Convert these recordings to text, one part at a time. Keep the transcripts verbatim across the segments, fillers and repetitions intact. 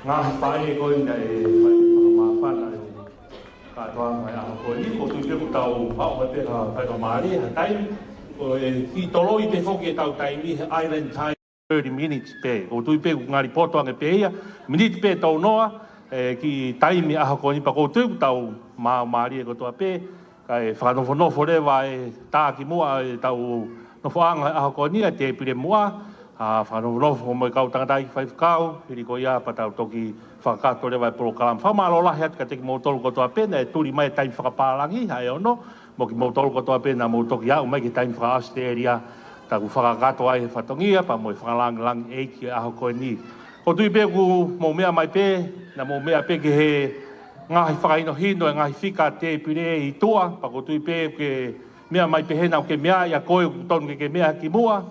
Ngaahi faʻē ko ē naʻe fai fakamāfana e kātoanga e ʻaho ko eni, ʻoku ou tui pē kuo tau maʻu mai pē ha faingamālie, ha taimi, ko e kiʻi toloi pē foki ʻetau taimi he Island Time, thirty minutes pē. ʻOku ou tui pē kuo ngali poto ange pē ia, miniti pē tolu noa, e kiʻi taimi ʻaho ko eni pea ʻoku ou tui kuo tau maʻu mālie kotoa pē, kae fakanofonofo leva e tā kimuʻa ʻetau nofoʻanga he ʻaho ko eni ʻa e tēpile muʻa, ʻa, fakanofonofo mo e kau tangataʻeiki faifekau, hili ko ia pea tau toki fakakakato leva e polokalama. Fakamālō lahi atu kiate kimoutolu kotoa pē naʻe tuli mai e taimi fakapālangi, ʻa e ono, mo kimoutolu kotoa pē naʻa mou toki aʻu mai ki he taimi faka-ʻAositelēlia, tau fakakakato ai he fatongia, pea mo e fakalāngilangi ʻEiki he ʻaho ko eni. ʻOku ou tui pē kuo mou meʻa mai pē, naʻa mou meʻa pē ki he ngaahi fakahinohino, e ngaahi fika tēpile ʻi tuʻa, pea ʻoku ou tui pē ke meʻa mai pē he naʻa ke meʻa ia ko e ʻoku tonu ke ke meʻa kimuʻa,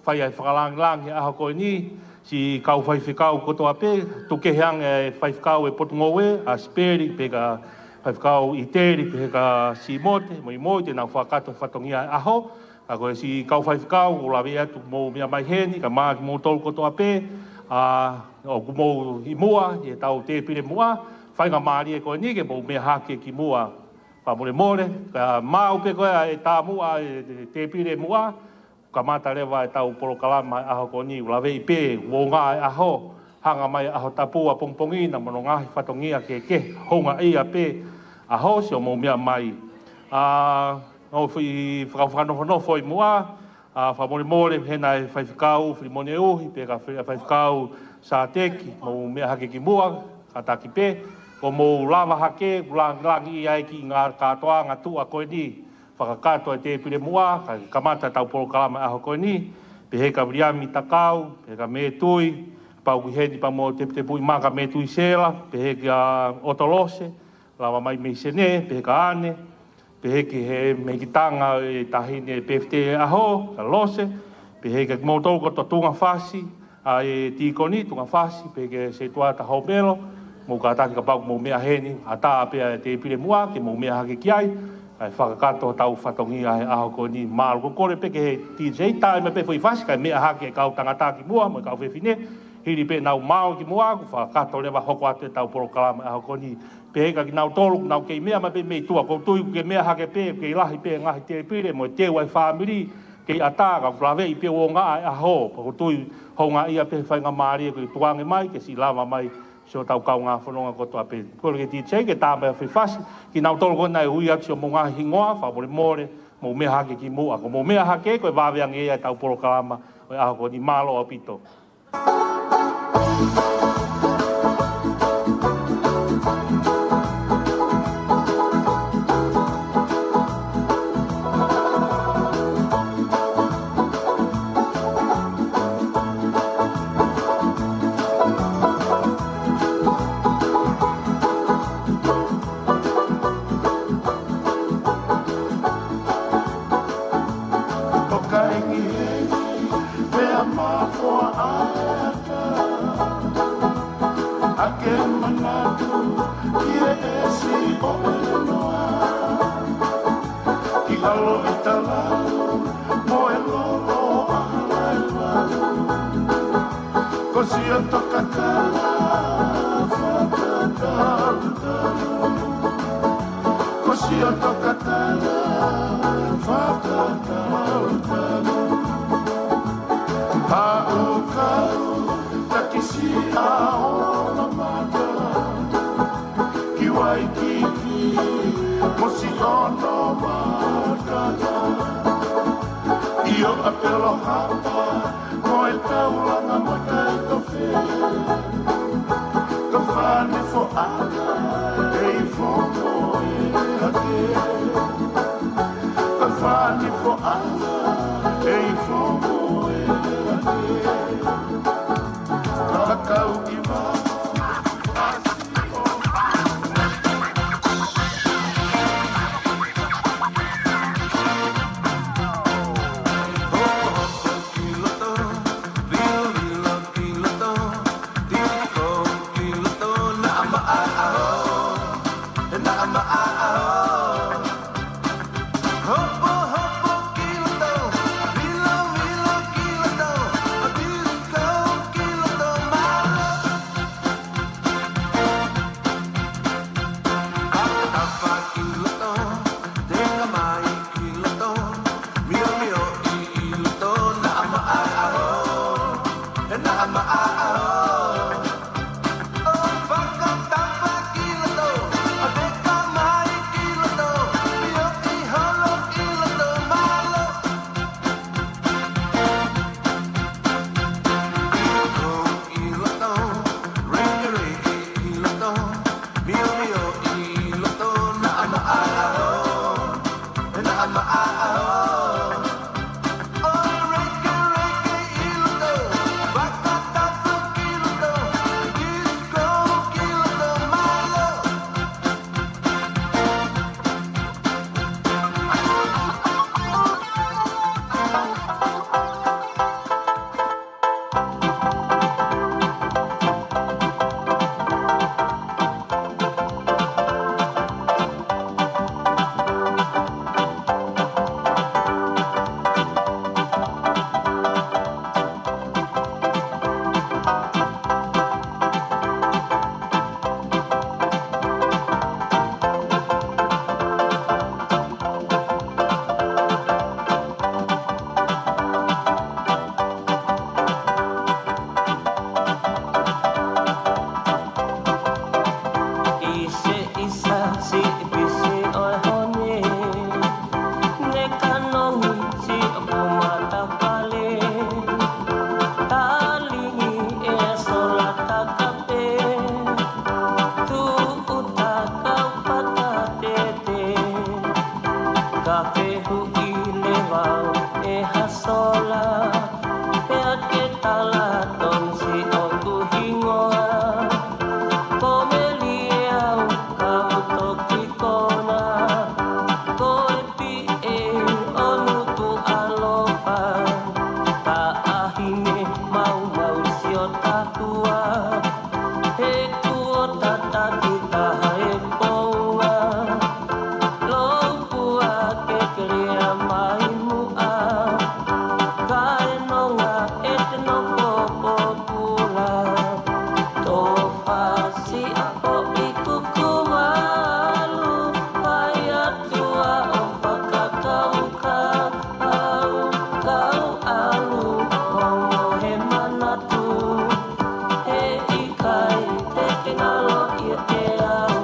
fai ai e fakalāngilangi he ʻaho ko eni, siʻi kau faifekau kotoa pē, tuku kehe ange e faifekau e Potungāue, ʻa Sipeli, pehē kia faifekau ʻIteli, pehē kia Simote, mo Imote, naʻa nau fakakakato e fatongia he ʻaho, ka ko e siʻi kau faifekau, ʻoku laveʻi atu mou meʻa mai heni, kae ʻumaʻā kimoutolu kotoa pē, ʻa, ʻoku mou ʻi muʻa ʻi heʻetau tēpile muʻa, faingamālie ko eni ke mou meʻa hake kimuʻa. Fakamolemole, ka maʻu pē ko ē ʻa e tā muʻa e tēpile muʻa, kamata leva ʻetau polokalama he ʻaho ko eni, ʻoku laveʻi pē, ʻoku ngāue e ʻaho, hanga mai ʻaho tapu ʻapongipongi, naʻa mo hono ngaahi fatongia kehekehe, houngaʻia pē ʻaho, sio mou meʻa mai. ʻA, ʻoku ou fie fakafakanofonofo ʻi muʻa, ʻa, fakamolemole, he naʻe faifekau Filimone Uhi, pehē kia fai-, faifekau Sāteki, mou meʻa hake kimuʻa, kātaki pē, kuo mou lava hake, kuo lāngilangiʻia e kiʻi ngaahi kātoanga tuʻa ko eni, fakakakato e tēpile muʻa, kae kamata ʻetau polokalama he ʻaho ko eni, pehē kia Viliami Takau, pehē kia Mētui, pau ki heni pea mo Teputepuʻi Maka Mētui Sela, pehē kia ʻOtolose, lava mai mei Senē, pehē kia ʻAne, pehē ki he mehikitanga e taʻahine pefite he ʻaho, kia Lose, pehē kia kimoutolu kotoa Tuʻungafasi, ʻa e tīkoni Tuʻungafasi, pehē kia Setuata Homelo, mou kātaki kapau ʻoku mou meʻa heni, ʻatā pē ʻa e tēpile muʻa, ke mou meʻa hake ki ai, kae fakakakato hotau fatongia he ʻaho ko eni. Mālō, ʻoku ou kole pē ki he DJ, tā mai pē foʻi fasi, kae meʻa hake e kau tangata kimuʻa, mo e kau fefine, hili pē ʻenau maʻu kimuʻa, kuo fakakakato leva hoko atu ʻetau polokalama he ʻaho ko eni. Pehē kia kinautolu, ʻoku nau kei meʻa mai pē mei tuʻa, ʻoku ou tui ʻoku kei meʻa hake pē, ʻoku kei lahi pē ngaahi tēpile, mo e teu ʻa e fāmili, kei ʻatā, ka ʻoku laveʻi pē ʻo ngāue e ʻaho, pea ʻoku ou tui houngaʻia pē faingamālie ʻoku tukuange mai, ke siʻi lava mai, sio hotau kaungā fononga kotoa pē. Kole ki he DJ, ke tā mai ha foʻi fasi, kinautolu ko ē naʻe ui atu siʻomou ngaahi hingoa, fakamolemole, mou meʻa hake kimuʻa, ko hoʻomou meʻa hake, ko e vave ange ia ʻetau polokalama, ʻo e ʻaho ko eni, mālō ʻaupito. ʻO ka ʻengihengi, pea mafoa ata, ʻa ke manatu ki he ʻesi ʻo ʻElenoa, ki ʻAlo ʻi Talalu, mo e lolo ʻa Laevalu. Ko siʻoto kakala fakatalutalu. Ko siʻoto kakala fakatalutalu. Haʻu kau takisi ʻa Olamata ki Waikiki mo siʻono makana. ʻIo, ʻa Pelo Hapa mo e taulanga makai tofe. Ka fane foʻanga ʻe i fomo e hake. Ka fane foʻanga ʻe i fomo e hake. Ka kau i vā. Ka fehuʻi leva au ʻe ha sola, pea ke tala tonsi ʻoku hingoa. Ko Meliau Kautoki Kona, ko e P A ʻo Nukuʻalofa, ka ʻahinge maumau sio tahua, he kuo tataki taha e pounga. Loupua ke kelia mai muʻa, kae nonga ʻete nofo pōpula. Tofa siʻa poʻi kuku valu, fai atu ʻo fakakaukau, kau ʻalu ʻo mohe manatu. He ʻikai te ke ngalo ʻiate au.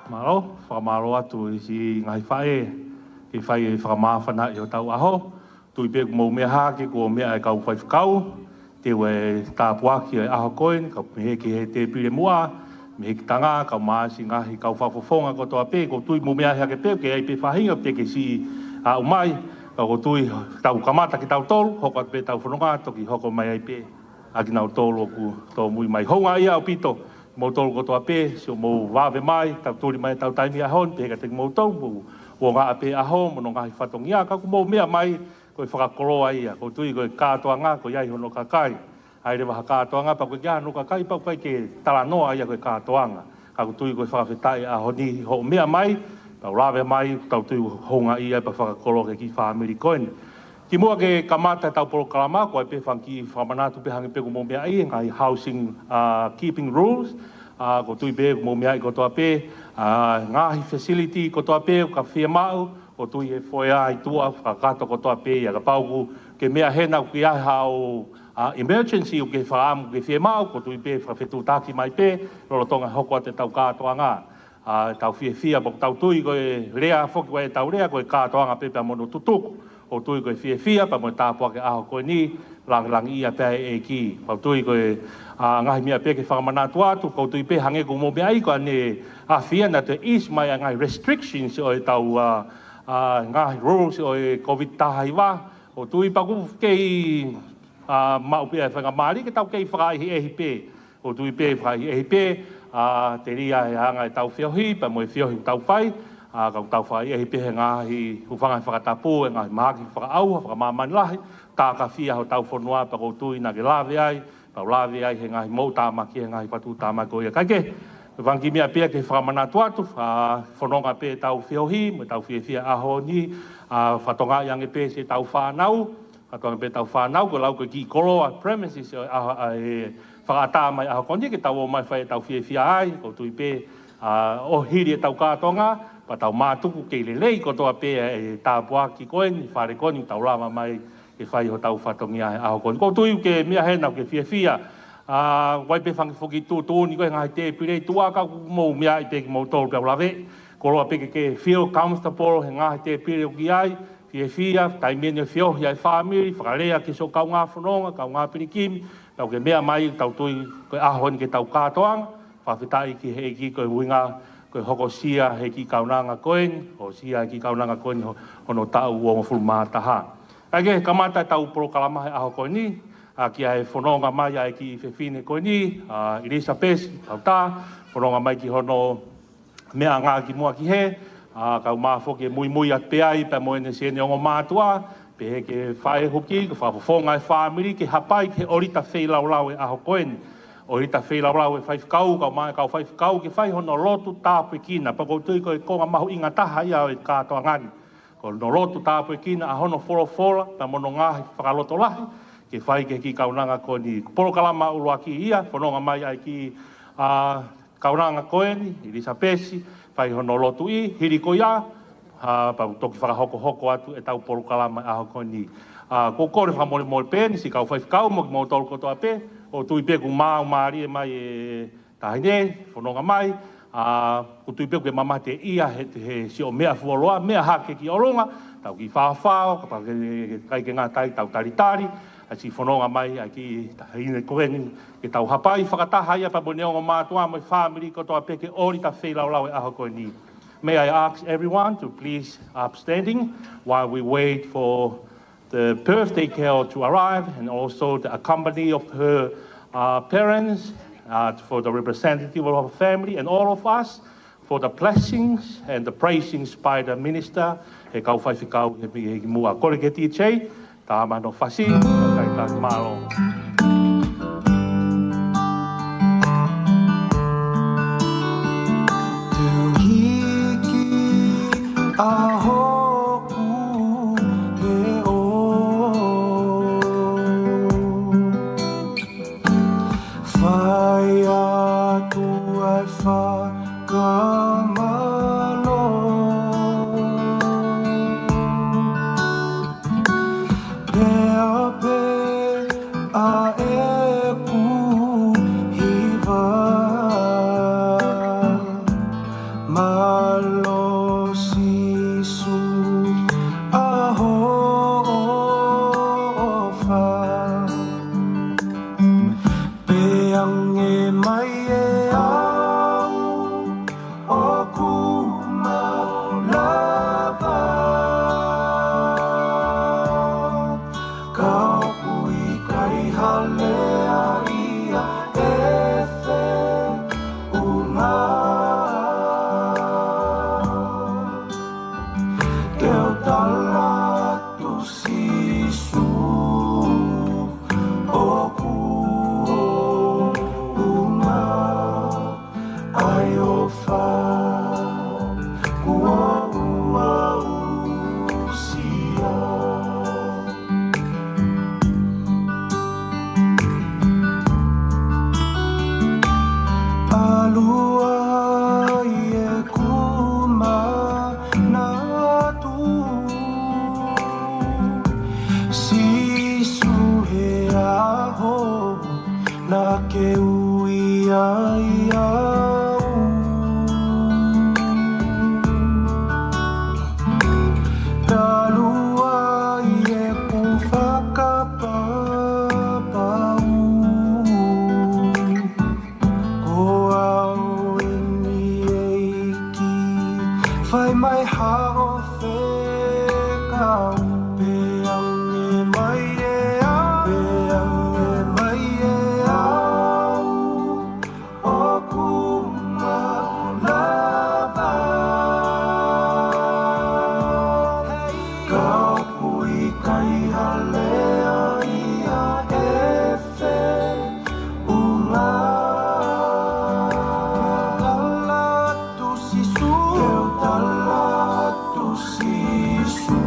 Mālō, fakamālō atu ʻi siʻi ngaahi faʻē, ke fai e fakamāfana ʻi hotau ʻaho. Tui pē kuo mou meʻa hake, kuo meʻa e kau faifekau, te u ʻai e tāpuaki e ʻaho ko eni, ka mei he ki he tēpile muʻa, mei he ki tanga, kau mai siʻi ngaahi kau fakafofonga kotoa pē, ʻoku ou tui mou meʻa hake pē, ke ʻai pē faʻahinga, pea ke siʻi aʻu mai, ka ʻoku ou tui tau kamata kitautolu, hoko atu pē tau fononga, toki hoko mai ai pē ʻa kinautolu ʻoku tōmui mai. Houngaʻia ʻaupito kimoutolu kotoa pē, siʻomou vave mai, tau tuli mai tau taimi ʻaho ni, pehē kiate kimoutolu, mou ongoʻi pē ʻaho, mo hono ngaahi fatongia, ka kuo mou meʻa mai, ko e fakakoloa ia, ʻoku ou tui ko e kātoanga, ʻoku ʻi ai hono kakai. ʻAi leva ha kātoanga, pea ʻoku ʻikai ke ʻi ai hano kakai, pea ʻoku ʻikai ke talanoa ia ko e kātoanga. Ka ʻoku ou tui ko e fakafetaʻi ʻaho ni hoʻo meʻa mai, tau lave mai, tau tui houngaʻia pea fakakoloa ki he kiʻi fāmili ko eni. Kimuʻa ke kamata ʻetau polokalama, ko e pē fanga kiʻi fakamanatu pē hangē pē kuo mou meaʻi, ngaahi housing, uh, keeping rules, uh, ʻoku ou tui pē kuo mou meaʻi kotoa pē, uh, ngaahi facility kotoa pē, ʻoku fiemaʻu, ʻoku ou tui ʻe foea ʻi tuʻa fakakakato kotoa pē ia, kapau ʻoku ke meʻa hena ʻoku ʻi ai haʻo, uh, emergency ʻoku ke fakaʻamu ke fiemaʻu, ʻoku ou tui pē fakafetuʻutaki mai pē, lolotonga hoko atu ʻetau kātoanga. ʻa ʻetau fiefia, pea ʻoku tau tui ko e lea foki ʻa ʻetau lea, ko e kātoanga pē pea mo hono tutuku. ʻOku tui ko e fiefia pea mo e tāpuaki ʻaho ko eni, langilangiʻia pē ʻa e ʻEiki. ʻOku tui ko e, ʻa, ngaahi meʻa pē ke fakamanatu atu, ʻoku tui pē hangē ko hoʻomou meaʻi ko ʻene ʻafio naʻa toe ease mai ʻa e ngaahi restrictions ʻo ʻetau, ʻa, ʻa, ngaahi rules ʻo e COVID taha hiva. ʻOku tui pea ʻoku kei, ʻa, maʻu pē ʻa e faingamālie ke tau kei fakaʻehiʻehi pē. ʻOku tui pē fakaʻehiʻehi pē, ʻa, telia e anga ʻetau feohi, pea mo e feohi ʻoku tau fai, ʻa, ka ʻoku tau fakaʻehiʻehi pē he ngaahi hūfanga he fakatapu, e ngaahi mahaki fakaʻauha, fakamāmani lahi, tākafia hotau fonua, pea ʻoku tui naʻa ke lave ai, pea u lave ai he ngaahi moʻutāmaki, he ngaahi fatuʻutāmaki ko ia. Kae kehe, fanga kiʻi meʻa pē ia ke fakamanatu atu, ʻa, fononga pē ʻetau feohi, mo ʻetau fiefia ʻaho ni, ʻa, fakatokangaʻi ange pē siʻetau fānau, fakatokangaʻi pē ʻetau fānau, ko e lau ko e kiʻi koloa, premises, ʻo e ʻaho, ʻa, e fakaʻatā mai ʻaho ko eni ke tau ō mai fai ʻetau fiefia ai, ʻoku tui pē, ʻa, ʻo hili ʻetau kātoanga, pea tau mātuku kei lelei kotoa pē ʻa e tāpuaki ko eni, fale ko eni, tau lava mai ke fai hotau fatongia he ʻaho ko eni. ʻOku tui ʻoku ke meʻa hena ʻoku ke fiefia. ʻA, ʻoku ʻi ai pē fanga foki tuʻutuʻuni ko e ngaahi tēpile ʻi tuʻa ka ʻoku mou meaʻi pē kimoutolu pea u lave. Koloa pē ke ke feel comfortable he ngaahi tēpile ʻoku ʻi ai, fiefia, taimi eni ʻo e feohi ʻa e fāmili, fakalea ki siʻo kaungā fononga, kaungā pilikimi, tau ke meʻa mai, tau tui ko e ʻaho eni ke tau kātoanga, fakafetaʻi ki he ʻEiki ko e ʻuhinga, ko e hokosia he kiʻi kaunanga ko eni, hokosia he kiʻi kaunanga ko eni ho-, hono taʻu uongofulu mā taha. Kae kehe, kamata ʻetau polokalama he ʻaho ko eni, ʻa, ki he fononga mai ʻa e kiʻi fefine ko eni, ʻa, ʻIlisapesi Hautā, fononga mai ki hono meʻangāue ki muʻa ki hē, ʻa, kau mai foki ʻo muimui atu pē ai pea mo ʻene siʻene ongo mātuʻa, pehē ke fai huki, ke fakafofonga e fāmili, ke hapai ki he ʻōlita feilaulau e ʻaho ko eni. ʻŌlita feilaulau e faifekau, kau mai kau faifekau, ke fai hono lotu tāpuekina, pea ʻoku ou tui ko e konga mahuʻinga taha ia ʻo e kātoanga ni. Ko hono lotu tāpuekina, ʻa hono folofola, pea mo hono ngaahi fakalotolahi, ke fai ki he kiʻi kaunanga ko eni. Polokalama ʻuluaki ia, fononga mai ai ki, ʻa, kaunanga ko eni, ʻIlisapesi, fai hono lotu ʻi, hili ko ia, ʻa, pea toki fakahokohoko atu ʻetau polokalama ʻaho ko eni. ʻA, ʻoku ou kole fakamolemole pē eni, siʻi kau faifekau, mo kimoutolu kotoa pē, ʻoku ou tui pē kuo maau mālie mai e taʻahine, fononga mai, ʻa, ʻoku ou tui pē ʻoku ke mamate ia he, he siʻo meʻa fuoloa, meʻa hake ki ʻolunga, tau kiʻi fāfao, kapau ʻoku ke, ke, ke ʻikai ke ngata ai tau talitali, ʻa siʻi fononga mai, ʻa e kiʻi taʻahine ko eni, ke tau hapai fakataha ia pea mo ʻene ongo mātuʻa mo e fāmili kotoa pē ki he ʻōlita feilaulau e ʻaho ko eni. May I ask everyone to please upstanding while we wait for the birthday girl to arrive and also the accompany of her, uh, parents, uh, for the representative of her family and all of us, for the blessings and the praisings by the minister, he kau faifekau he, he muʻa. Kole ki he D J, tā mai hono fasi, tai tā mālō. Te u hiki ʻa hoku leʻo. Fai atu ʻa e fakamālō. Pea pē ʻa ʻeku hiva. Mālō Sīsū ʻa hoʻo ʻofa. Pea hangē mai ʻe au ʻoku malava. Ka ʻoku ʻikai ha lea ia ʻe feʻunga. Ke u tala atu Sīsū ʻoku ʻo ʻunga. ʻA e ʻofa kuo u aʻusia. ʻAlu ai ʻeku manatu. Sīsū he ʻaho naʻa ke ui ai au. Ai halea ia e feʻunga. Tala atu Sīsū. Tala atu Sīsū.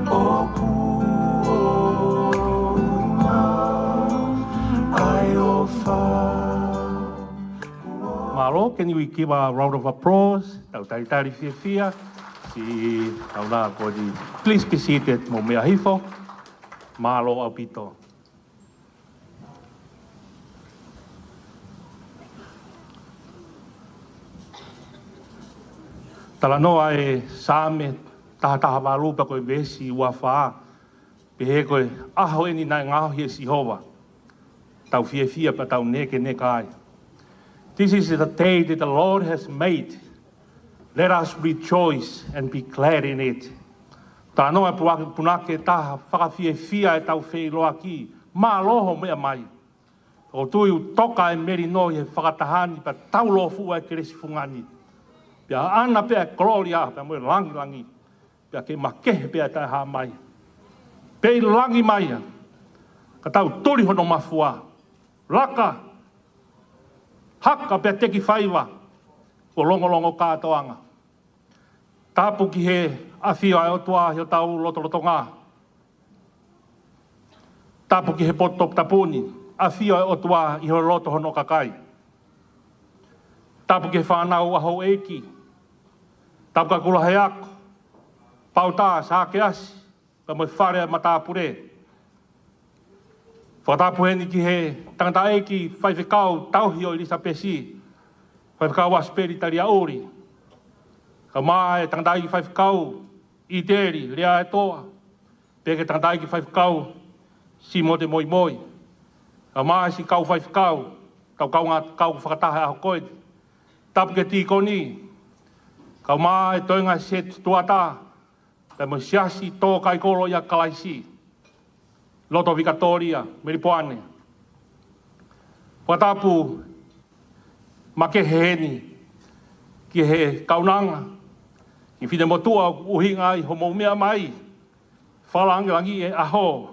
ʻOku ʻuhinga ai ʻofa. Mālō, can we give a round of applause? Tau talitali fiefia. Siʻi kaunanga ko eni. Please be seated, mou meʻa hifo. Mālō ʻaupito. Talanoa e Saame taha taha valu pea ko e veesi ua fā. Pehē ko e ʻaho eni naʻe ngaohi ʻe Sihova. Tau fiefia pea tau nekeneka ai. This is the day that the Lord has made. Let us rejoice and be glad in it. Talanoa e pua-, punake taha, fakafiefia ʻetau feʻiloaki. Mālō hoʻo meʻa mai. ʻOku ou tui ʻoku toka e melino ʻi he fakataha ni pea tau lōfuʻu e kelesi fungani. Pea ʻaʻana pē e kolōlia pea mo e langilangi. Pea ke makehe pea taha mai. Pea ʻi langi mai ia. Ka tau tuli hono mafua. Laka. Haka pea teki faiva. Ko longolongo kātoanga. Tapu ki he ʻafio ʻa e ʻOtua ʻi hotau lotolotonga. Tapu ki he potu toputapu ni, ʻafio ʻa e ʻOtua ʻi he loto hono kakai. Tapu ki he fānau ʻa houʻeiki. Tapu kia Kulaheako, Pauta, Sākeasi, pea mo e fale ʻa e matāpule. Fakatapu heni ki he tangataʻeiki faifekau tauhi ʻo ʻIlisapesi, Faifekau ʻAsipeli Taliaʻuli. Kae ʻumaʻā e tangataʻeiki faifekau ʻIteli Leaʻaetoa. Pea ki he tangataʻeiki faifekau Simote Moimoi. Kae ʻumaʻā siʻi kau faifekau, tau kaungā kau fakataha he ʻaho ko eni. Tapu ki he tīkoni. Kae ʻumaʻā e toenga Seti Tuata. Pea mo e siasi tō kaikolo ʻia Kalaisi. Loto Vikatōlia, Melipoane. Fakatapu makehe heni ki he kaunanga, ki he finemotuʻa ʻoku ʻuhinga ai hoʻomou meʻa mai, fakalangilangiʻi e ʻaho,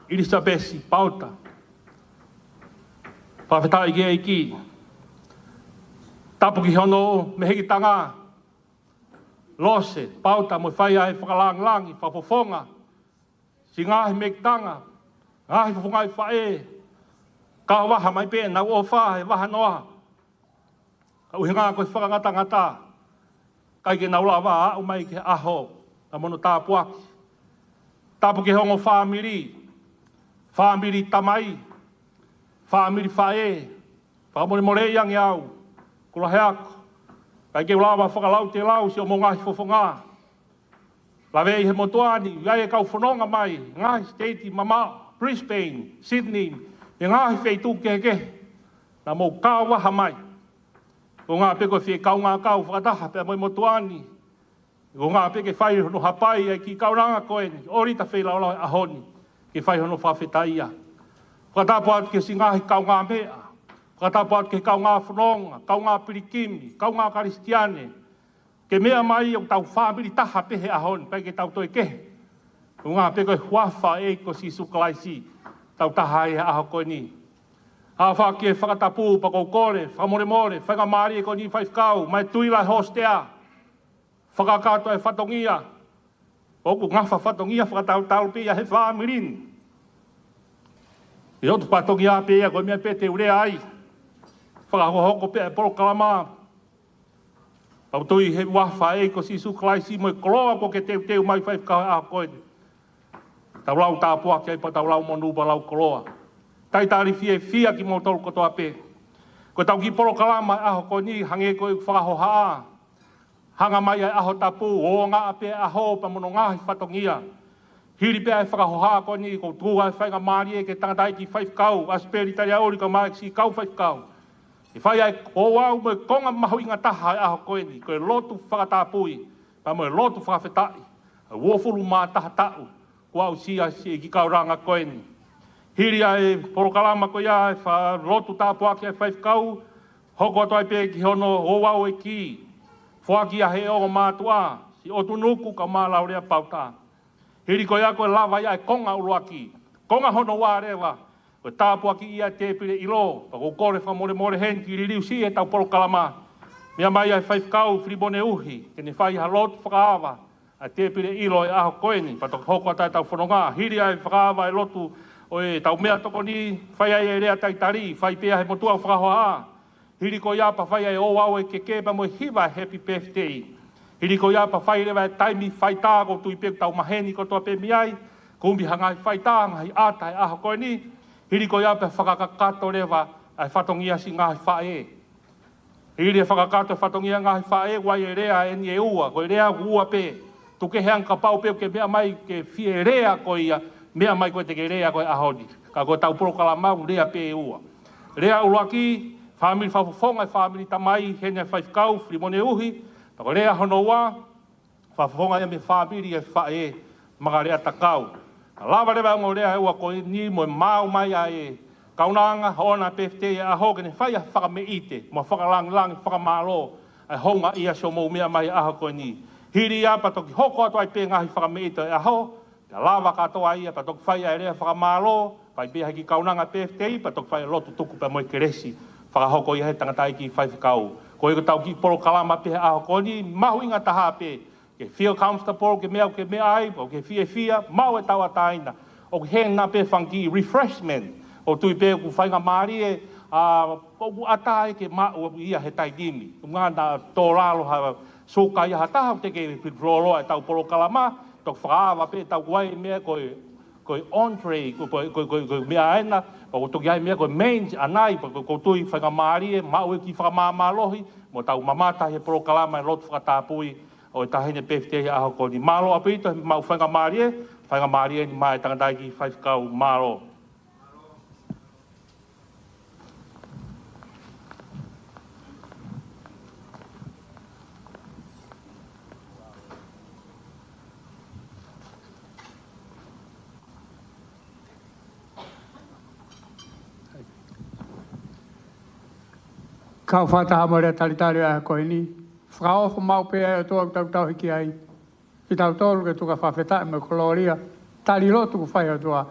ʻIlisapesi Pauta. Fakafetaʻi ki he ʻEiki. Tapu ki hono mehekitanga, Lose Pauta, mo e fai ʻa e fakalangilangi, fakafofonga siʻi ngaahi mehekitanga, ngaahi fofongaʻi faʻē, ka vaha mai pē ʻenau ʻofa he vaha noa. Ka ʻuhinga ko e fakangatangata, ʻikai ke nau lava ʻo aʻu mai ki he ʻaho naʻa mo hono tāpuaki. Tapu ki he ongo fāmili, fāmili tamai, fāmili faʻē, fakamolemoleʻi ange au, Kulaheako, ʻikai ke u lava fakalautēlau siʻomou ngaahi fofonga. Laveʻi he motuʻa ni, ʻi ai e kau fononga mai, ngaahi siteiti mamaʻo, Brisbane, Sydney, he ngaahi feituʻu kehekehe, naʻa mou kau vaha mai. Ko e ʻuhinga pē ko e fie kaungā kau fakataha pea mo e motuʻa ni. Ko e ʻuhinga pē ke fai hono hapai ʻa e kiʻi kaunanga ko eni, ʻo lita feilaulau he ʻaho ni, ke fai hono fakafetaʻia. Fakatapu atu ki he siʻi ngaahi kaungāmeʻa, fakatapu atu ki he kaungā fononga, kaungā pilikimi, kaungā Kalisitiane, ke meʻa mai ʻo tau fāmili taha pē he ʻaho ni, ʻikai ke tau toe kehe. Ko e ʻuhinga pē ko e huafa ʻo e ʻEiki ko Sīsū Kalaisi, tau taha ai he ʻaho ko eni. ʻOfa ke fakatapu pea ʻoku ou kole, fakamolemole, faingamālie ko eni faifekau, mo e tuʻi lahi hostea. Fakakakato e fatongia, ʻoku ngafa fatongia fakatautau pē ia he fāmili ni. ʻE ʻotu fatongia pē ia ko e meʻa pē te u lea ai. Fakahokohoko pē e polokalama. Pea ʻoku ou tui he huafa ʻo e ʻEiki ko Sīsū Kalaisi mo e koloa kuo ke teuteu mai faifekau he ʻaho ko eni. Tau lau tāpuaki ai pea tau lau monū pea lau koloa. Talitali fiefia kimoutolu kotoa pē. Ko ʻetau kiʻi polokalama he ʻaho ko eni hangē ko e fakahohaʻa. Hanga mai ʻa e ʻaho tapu, ʻo ngā pē ʻaho pea mo hono ngaahi fatongia. Hili pē ʻa e fakahohaʻa ko eni ʻoku ou tuku ʻa e faingamālie ki he tangataʻeiki faifekau, ʻAsipeli Taliaʻuli kae ʻumaʻā siʻi kau faifekau. ʻE fai ʻa e ouau mo e konga mahuʻinga taha he ʻaho ko eni, ko e lotu fakatapui, pea mo e lotu fakafetaʻi, ʻa e uofulu mā taha taʻu, kuo aʻusia siʻi kiʻi kaunanga ko eni. Hili ʻa e polokalama ko ia ʻa e fā lotu tāpuaki ʻa e faifekau, hoko atu ai pē ki hono ouau ʻeiki, foaki ʻa e ongo mātuʻa, Siʻotunuku kae ʻumaʻā Laulea Pauta. Hili ko ia ko e lava ia e konga ʻuluaki. Konga hono ua leva, ko e tāpuakiʻi ʻa e tēpile ʻilo, pea ʻoku ou kole fakamolemole heni ke liliu siʻi ʻetau polokalama. Meʻa mai ʻa e faifekau Filimone Uhi, ke ne fai ha lotu fakaava ʻa e tēpile ʻilo ʻo e ʻaho ko eni, pea toki hoko atu ʻetau fononga. Hili ʻa e fakaava ʻa e lotu ʻo ʻetau meʻatokoni, fai ai e lea talitali, fai pē ʻe he motuʻa ʻo fakahohaʻa. Hili ko ia pea fai ʻa e ouau ʻo e keke pea mo e hiva ʻa e happy birthday. Hili ko ia pea fai leva e taimi faitā, ʻoku ou tui pē ʻoku tau maheni kotoa pē mei ai, kumi ha ngaahi faitā, ngaahi ʻata he ʻaho ko eni. Hili ko ia pea fakakakato leva ʻa e fatongia siʻi ngaahi faʻē. Hili e fakakakato e fatongia ngaahi faʻē, ʻoku ʻi ai e lea eni ʻe ua, ko e lea ʻoku ua pē. Tuku kehe ange kapau pē ʻoku ke meʻa mai ke fie lea ko ia, meʻa mai koe te ke lea ko e ʻaho ni. Ka ko ʻetau polokalama ʻoku lea pē ʻe ua. Lea ʻuluaki, fāmili fakafofonga ʻa e fāmili tamai, heni ʻa e faifekau Filimone Uhi. Pea ko e lea hono ua, fakafofonga ia mei he fāmili ʻa e faʻē, Makalea Takau. Ka lava leva e ongo lea ʻe ua ko eni mo e maau mai ʻa e kaunanga, hoʻona birthday ʻo e ʻaho, ke ne fai ha fakameʻite mo e fakalangilangi fakamālō ʻa e houngaʻia siʻomou meʻa mai he ʻaho ko eni. Hili ia pea toki hoko atu ai pē ngaahi fakameʻite ʻo e ʻaho, pea lava kātoa ia pea toki fai ʻa e lea fakamālō, fai pē ʻe he kiʻi kaunanga birthday, pea toki fai e lotu tuku pea mo e kelesi fakahoko ia ʻe he tangataʻeiki faifekau. Ko ia ko ʻetau kiʻi polokalama pē he ʻaho ko eni, mahuʻinga taha pē. Ke feel comfortable, ke meʻa, ke meʻa ai, ʻoku ke fiefia, maʻu e tauʻatāina. ʻOku ʻi hena pē fanga kiʻi refreshment, ʻoku ou tui pē ʻoku faingamālie, ʻa, ʻoku ʻatā ke maʻu ia he taimi ni. ʻOku ngana tō lalo ha suka ia ha taha, ʻoku teʻeki ke lōloa ʻetau polokalama, toki fakaava pē ʻetau kuai meʻa ko e, ko e entree, ko, ko, ko, ko, ko e meʻa ena, pea ʻoku toki ʻi ai e meʻa ko e mains ʻanai, pea ʻoku, ʻoku ou tui faingamālie, maʻu e kiʻi fakamāmālohi, mo tau mamata he polokalama e lotu fakatapui ʻo e taʻahine birthday he ʻaho ko eni. Mālō ʻaupito, maʻu faingamālie, faingamālie ni maʻa e tangataʻeiki faifekau, mālō. Kau fakataha mo e lea talitali ʻo e ʻaho ko eni. Fakaofo maʻu pē ʻa e ʻOtua ʻoku tau tauhi ki ai. Kitautolu ke tuku ʻa e fakafetaʻi mo e kolōlia. Tali lotu kuo fai ʻe he ʻOtua.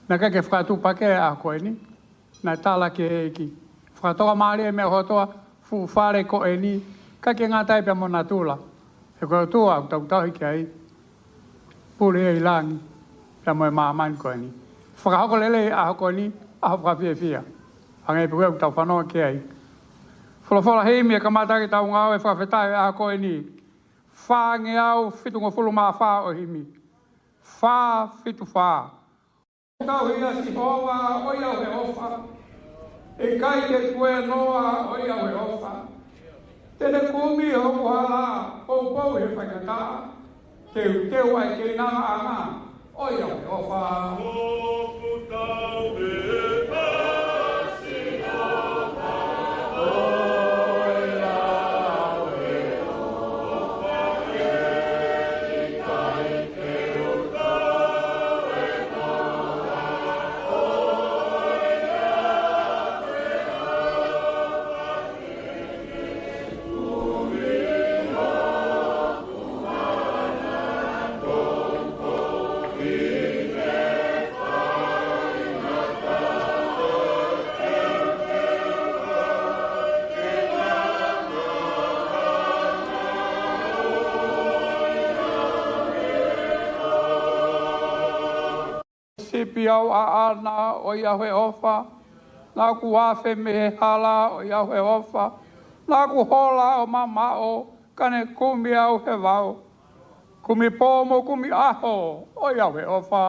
Naʻe ʻikai ke fakatupakē ʻa e ʻaho ko eni. Naʻe tala ki he ʻEiki. Fakatomala mai ʻe he ʻOtua, fuʻu fale ko eni. ʻIkai ke ngata ai pea mo natula. He ko e ʻOtua ʻoku tau tauhi ki ai. Pule ia ʻi langi, pea mo e māmani ko eni. Fakahoko lelei ʻa e ʻaho ko eni, ʻaho fakafiefia. Hangē pē ko ia ʻoku tau fanongo ki ai. Folofola himi ʻe kamata ʻaki ʻetau ngāue fakafetaʻi ʻo e ʻaho ko eni. Fāngeau fitungofulu mā fā ʻo e himi. Fā fitu fā. Tauhi ʻa Sihova ʻo ʻi au he ʻofa. ʻIkai ke tuēnoa ʻo ʻi au he ʻofa. Te ne kumi hoku hala poupou he faingataʻa. Teuteu ʻa e keinangaʻanga ʻo ʻi au he ʻofa. Sipi au ʻaʻana ʻo ʻi au he ʻofa. Naʻa ku afe mei he hala ʻo ʻi au he ʻofa. Naʻa ku hola ʻo mamaʻo ka ne kumi au he vao. Kumi pō mo kumi ʻaho ʻo ʻi au he ʻofa.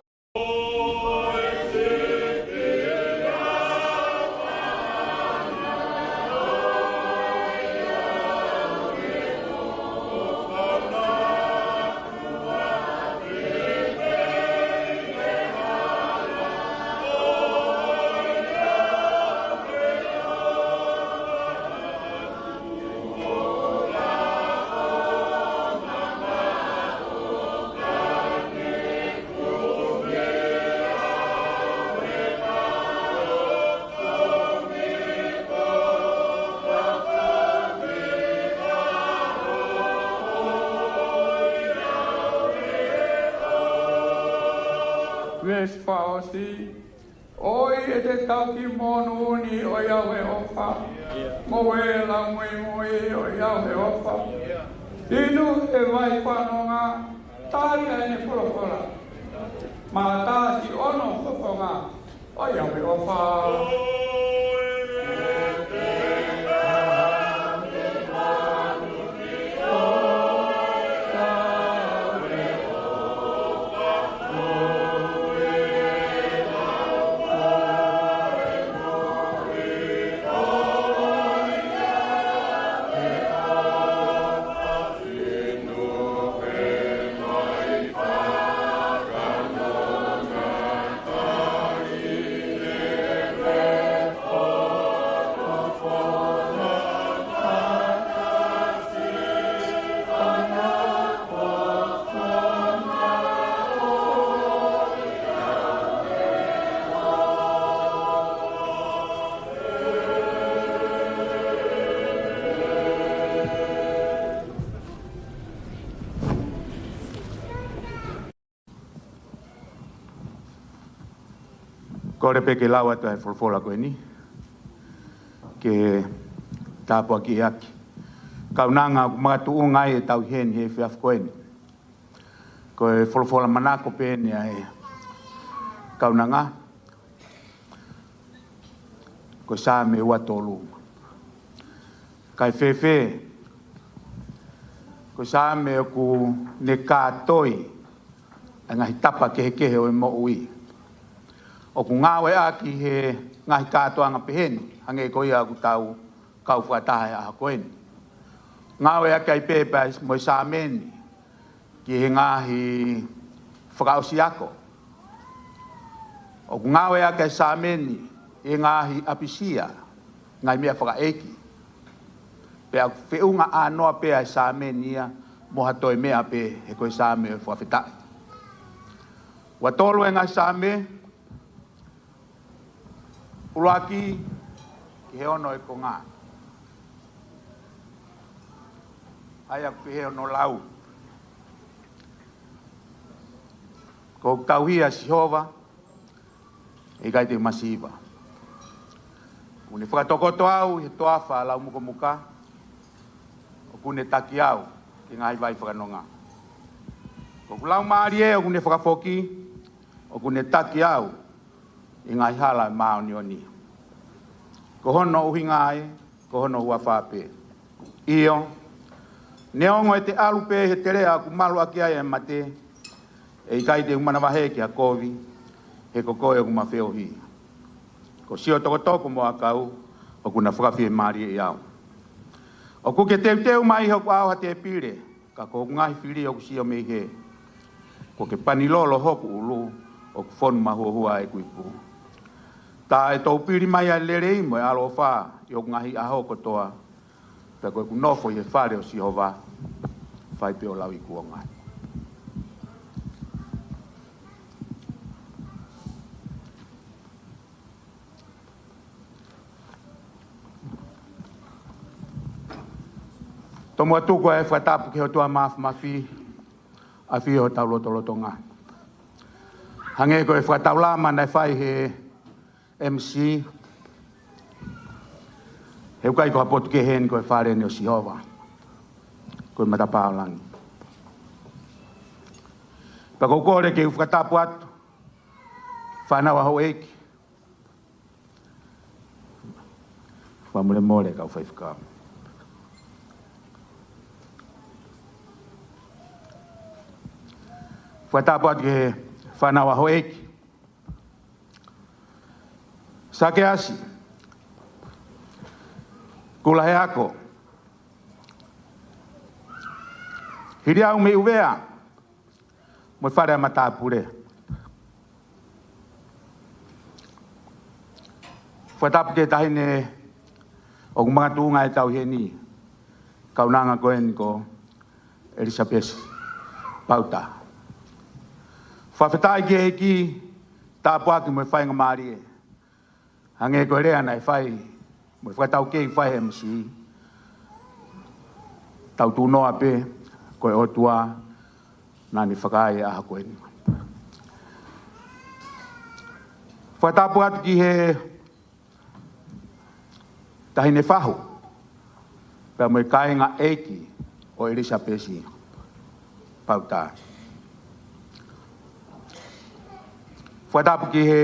Veesi fakaʻosi. ʻOi ʻete tauhi moʻoni ʻo ʻiate au he ʻofa. Mo e lau muimui ʻo ʻiate au he ʻofa. Inu he vai fanonga, tali ʻa ʻene folofola. Mata siʻono fofonga ʻo ʻiate au he ʻofa. Kole pē ke lau atu ʻa e folofola ko eni, ke tāpuakiʻi ʻaki e kaunanga ʻoku makatuʻunga ai ʻetau ʻi heni he efiafi ko eni. Ko e folofola manako pē eni ʻa e kaunanga, ko e Saame ua tolu. Kae fēfē, ko e Saame ʻoku ne kātoi ʻa e ngaahi tapa kehekehe ʻo e moʻui. ʻOku ngāueʻaki he ngaahi kātoanga pehē ni, hangē ko ia ʻoku tau kau fakataha he ʻaho ko eni. Ngāueʻaki ai pē pea mo e Saame ni ki he ngaahi fakaʻosi ako. ʻOku ngāueʻaki ʻa e Saame ni ʻi he ngaahi ʻapisia, ngaahi meʻa fakaʻeiki. Pea ʻoku feʻunga ʻānoa pē ʻa e Saame ni ia mo ha toe meʻa pē, he ko e Saame ʻo e fakafetaʻi. Ua tolu e ngaahi Saame, ʻuluaki ki he ono e konga. ʻA ia ʻoku pehē hono lau: Ko hoku tauhi ʻa Sihova, ʻe ʻikai te u masiva. ʻOku ne fakatokoto au ʻi he toafa ʻo e lau mukomuka. ʻOku ne taki au ki he ngaahi vai fanonga. Ko hoku laumālie ʻoku ne fakafoki. ʻOku ne taki au ʻi he ngaahi hala ʻo e māʻoniʻoni. Ko hono ʻuhinga ē, ko hono huafa pē. ʻIo, neongo ʻete ʻalu pē he teleʻa ʻoku malu ʻaki ai ʻa e mate, ʻe ʻikai te u manavahē ki ha kovi, he ko koe ʻoku ma feohi. Ko siʻo tokotoko mo ʻakau, ʻoku na fakafiemālieʻi au. ʻOku ke teuteu mai ʻi hoku ʻao ha tēpile, ka ko hoku ngaahi fili ʻoku sio mei hē. Kuo ke pani lolo hoku ʻulu, ʻoku fonu mahuohua ʻeku ipu. Tā ʻe toupili mai ʻa e lelei mo e ʻaloʻofa ʻi hoku ngaahi ʻaho kotoa, pea ko ʻeku nofo ʻi he fale ʻo Sihova, fai pē ʻo lauikuonga. Tomuʻa tuku ʻa e fakatapu ki he ʻOtua Māfimafi, ʻafio ʻi hotau lotolotonga. Hangē ko e fakataulama naʻe fai ʻe he M C, he ʻoku ʻikai ko ha potu kehe eni, ko e fale eni ʻo Sihova, ko e matapā ʻo langi. Pea ʻoku ou kole ke u fakatapu atu fānau ʻa houʻeiki. Fakamolemole kau faifekau. Fakatapu atu ki he fānau ʻa houʻeiki. Sakeasi Kulaheako, Hiliau mei ʻUvea, mo e fale ʻa matāpule. Fakatapu ki he taʻahine ʻoku makatuʻunga ʻetau ʻi heni, kaunanga ko eni ko ʻElisapesi Pauta. Fakafetaʻi ki he ʻEiki, tāpuaki mo e faingamālie. Hangē ko e lea naʻe fai mo e fakataukei fai ʻe he M C, tau tuʻunoa pē ko e ʻOtua naʻa ne fakaai e ʻaho ko eni. Fakatapu atu ki he Taʻahine Fahu, pea mo e kāinga ʻeiki ʻo ʻElisapesi Pauta. Fakatapu ki he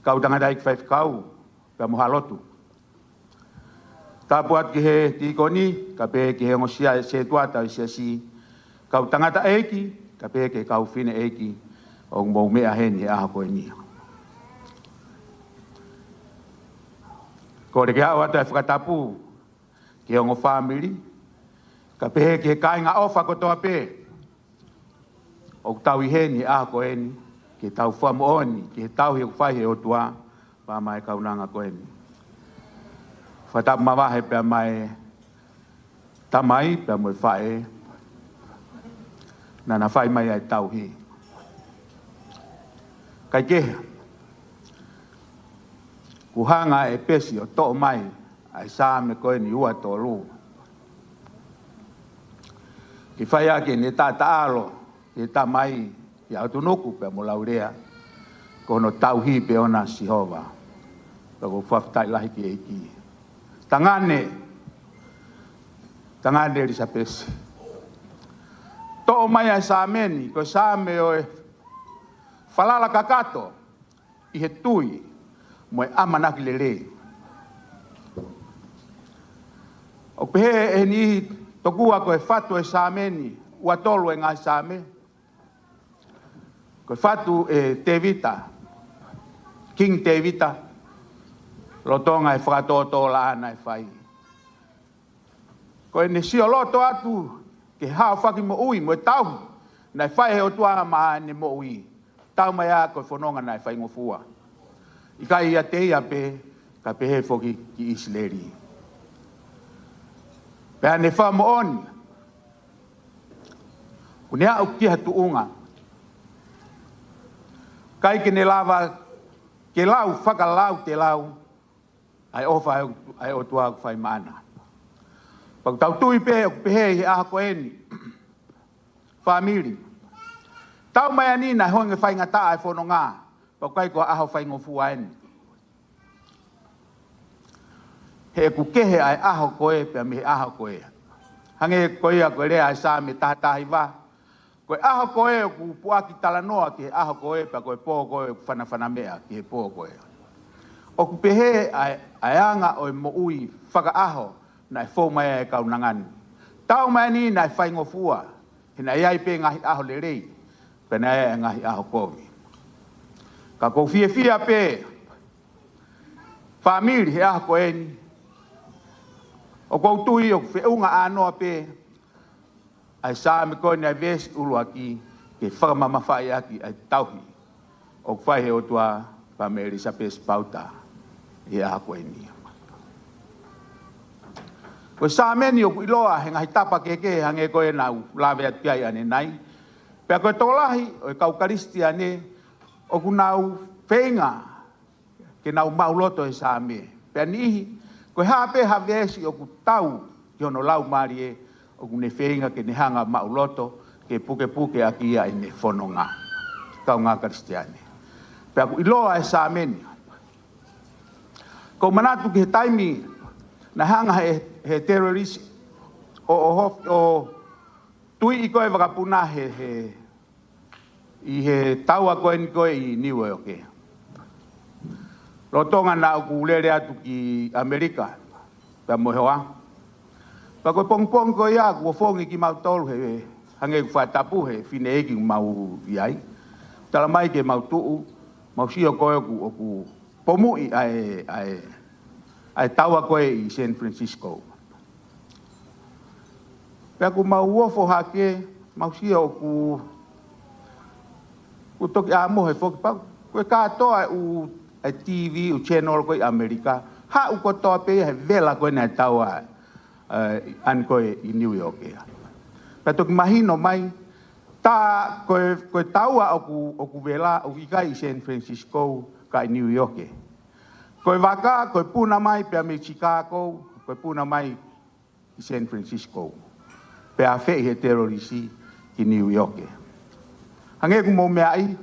kau tangataʻeiki faifekau, pea mo Haʻa Lotu. Tapu atu ki he tīkoni, kae pehē ki he ongosia ʻa e setuata ʻo e siasi, kau tangataʻeiki, kae pehē ki he kau fineʻeiki ʻoku mou meʻa heni he ʻaho ko eni. Kole ke aʻu atu e fakatapu ki he ongo fāmili, kae pehē ki he kāinga ʻofa kotoa pē ʻoku tau ʻi heni he ʻaho ko eni, ke tau fakamoʻoni ki he tauhi ʻoku fai he ʻOtua maʻa e kaunanga ko eni. Fakatapu mavahe pea mo e tamai pea mo e faʻē naʻa na fai mai ʻa e tauhi. Kae kehe, kuo hanga ʻe Pesi ʻo toʻo mai ʻa e Saame ko eni ua tolu, ke fai ʻaki ʻene taʻataʻalo ki he tamai, ki he ʻAtunuku pea mo Laulea, ko hono tauhi pē ʻona ʻa Sihova. Pea ʻoku ou fakafetaʻi lahi ki he ʻEiki. Tangane, tangane ʻElisapesi, toʻo mai ʻa e Saame ni, ko e Saame ʻo e falala kakato ʻi he tui mo e ʻamanaki lelei. ʻOku pehē ʻe he niʻihi tokua ko e fatu ʻo e Saame ni, ua tolu e ngaahi Saame, ko e fatu ʻe Tēvita, King Tēvita, lolotonga e fakatōtōlaʻa naʻe fai. Ko ʻene sioloto atu ki he haofaki moʻui mo e tauhi naʻe fai he ʻOtua maʻa ʻene moʻui, taumaiā ko e fononga naʻe faingofua, ʻikai ʻiate ia pē, kae pehē foki ki ʻIsileli. Pea ne fakamoʻoni, kuo ne aʻu ki ha tuʻunga ʻikai ke ne lava ke lau fakalautelau ʻa e ʻofa ʻa e ʻOtua ʻoku fai maʻana. Pea ʻoku tau tui pē ʻoku pehē ʻi he ʻaho ko eni, fāmili. Taumaiā ni naʻe hangē faingataʻa e fononga, pea ʻoku ʻikai ko ha ʻaho faingofua eni. He ʻoku kehe ʻa e ʻaho ko ē pea mei he ʻaho ko ē. Hangē ko ia ko e lea ʻa e Saame taha taha hiva, ko e ʻaho ko ē ʻoku puʻaki talanoa ki he ʻaho ko ē, pea ko e pō ko ē ʻoku fanafana meʻa ki he pō ko ē. ʻOku pehē ʻa e, ʻa e anga ʻo e moʻui fakaʻaho naʻe fou mai ai e kaunanga ni. Taumaiā ni naʻe faingofua, he naʻe ʻi ai pē ngaahi ʻaho lelei, pea naʻe ʻi ai e ngaahi ʻaho kovi. Ka ʻoku ou fiefia pē, fāmili, he ʻaho ko eni, ʻoku ou tui ʻoku feʻunga ʻānoa pē ʻa e Saame ko eni, ʻa e veesi ʻuluaki, ke fakamamafaʻi ʻaki ʻa e tauhi ʻoku fai he ʻOtua pea mo ʻElisapesi Pauta he ʻaho ko eni. Ko e Saame ni ʻoku ʻiloa he ngaahi tapa kehekehe, hangē ko ē naʻa ku lave atu ki ai ʻanenai. Pea ko e tokolahi ʻo e kau Kalisitiane ʻoku nau feinga ke nau maʻuloto he Saame. Pea niʻihi, ko e hā pē ha veesi ʻoku tau ki hono laumālie, ʻoku ne feinga ke ne hanga ʻo maʻuloto, ke pukepuke ʻaki ia ʻene fononga. Kaungā Kalisitiane. Pea ʻoku ʻiloa e Saame ni. ʻOku ou manatu ki he taimi naʻe hanga he, he terrorist ʻo, ʻo, ʻo tuiʻi ko ē vakapuna he, he ʻi he taua ko eni ko ē ʻi Niu ʻIoke. Lolotonga naʻa ku lele atu ki ʻAmelika, pea mo e hoa. Pea ko e pongipongi ko ia kuo ofongi kimautolu he, hangē ʻoku fakatapu he fineʻeiki ʻoku mau ʻi ai. Tala mai ke mau tuʻu, mau sio ko ē ʻoku, ʻoku pomuʻi ʻa e, ʻa e, ʻa e taua ko ē ʻi San Francisco. Pea ʻoku mau ofo hake, mau sio ʻoku, ʻoku toki ʻā mohe foki pau. Ko e kātoa ʻū, ʻa e TV, ʻū channel ko ē ʻi ʻAmelika, haʻu kotoa pē ia he vela ko ē naʻe taua, ē, ʻani ko ē ʻi Niu ʻIoke. Pea toki mahino mai, tā ko e, ko e taua ʻoku, ʻoku vela, ʻoku ʻikai ʻi San Francisco, ka ʻi Niu ʻIoke. Ko e vaka, ko e puna mai pea mei Chicago, ko e puna mai ʻi San Francisco. Pea afeʻi he terorisi ki Niu ʻIoke. Hangē ʻoku mou meaʻi,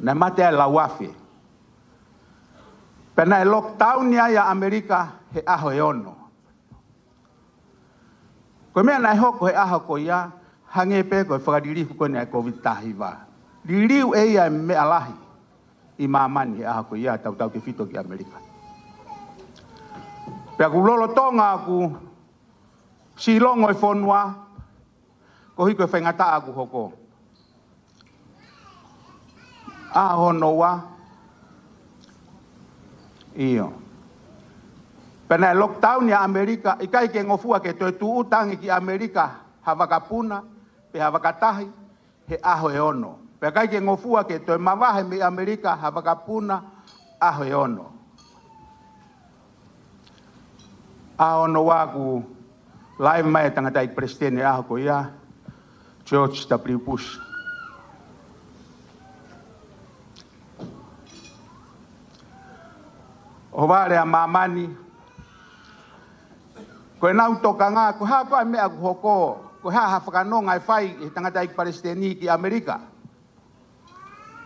Naʻe mate ai e lauafe. Pea naʻe lockdown ai ʻa ʻAmelika he ʻaho ʻe ono. Ko e meʻa naʻe hoko he ʻaho ko ia, hangē pē ko e fakalilifu ko eni ʻa e Covid taha hiva. Liliu ʻe ia e meʻa lahi ʻi māmani he ʻaho ko ia, tautautefito ki ʻAmelika. Pea ʻoku lolotonga ʻoku silongo e fonua, koeʻuhi ko e faingataʻa ʻoku hoko. ʻAho hono ua. ʻIo. Pea naʻe lockdown ʻa ʻAmelika, ʻikai ke ngofua ke toe tūʻuta ange ki ʻAmelika ha vakapuna, pe ha vakatahi, he ʻaho ʻe ono. Pea ʻikai ke ngofua ke toe mavahe mei ʻAmelika ha vakapuna ʻaho ʻe ono. ʻAho hono ua kuo live mai e tangataʻeiki palesiteni he ʻaho ko ia, George W. Bush. ʻOhovale ʻa māmani, ko ʻenau tokanga, ko e hā koā e meʻa ʻoku hoko, ko e hā ha fakanonga ʻe fai ʻe he tangataʻeiki palesiteni ki ʻAmelika.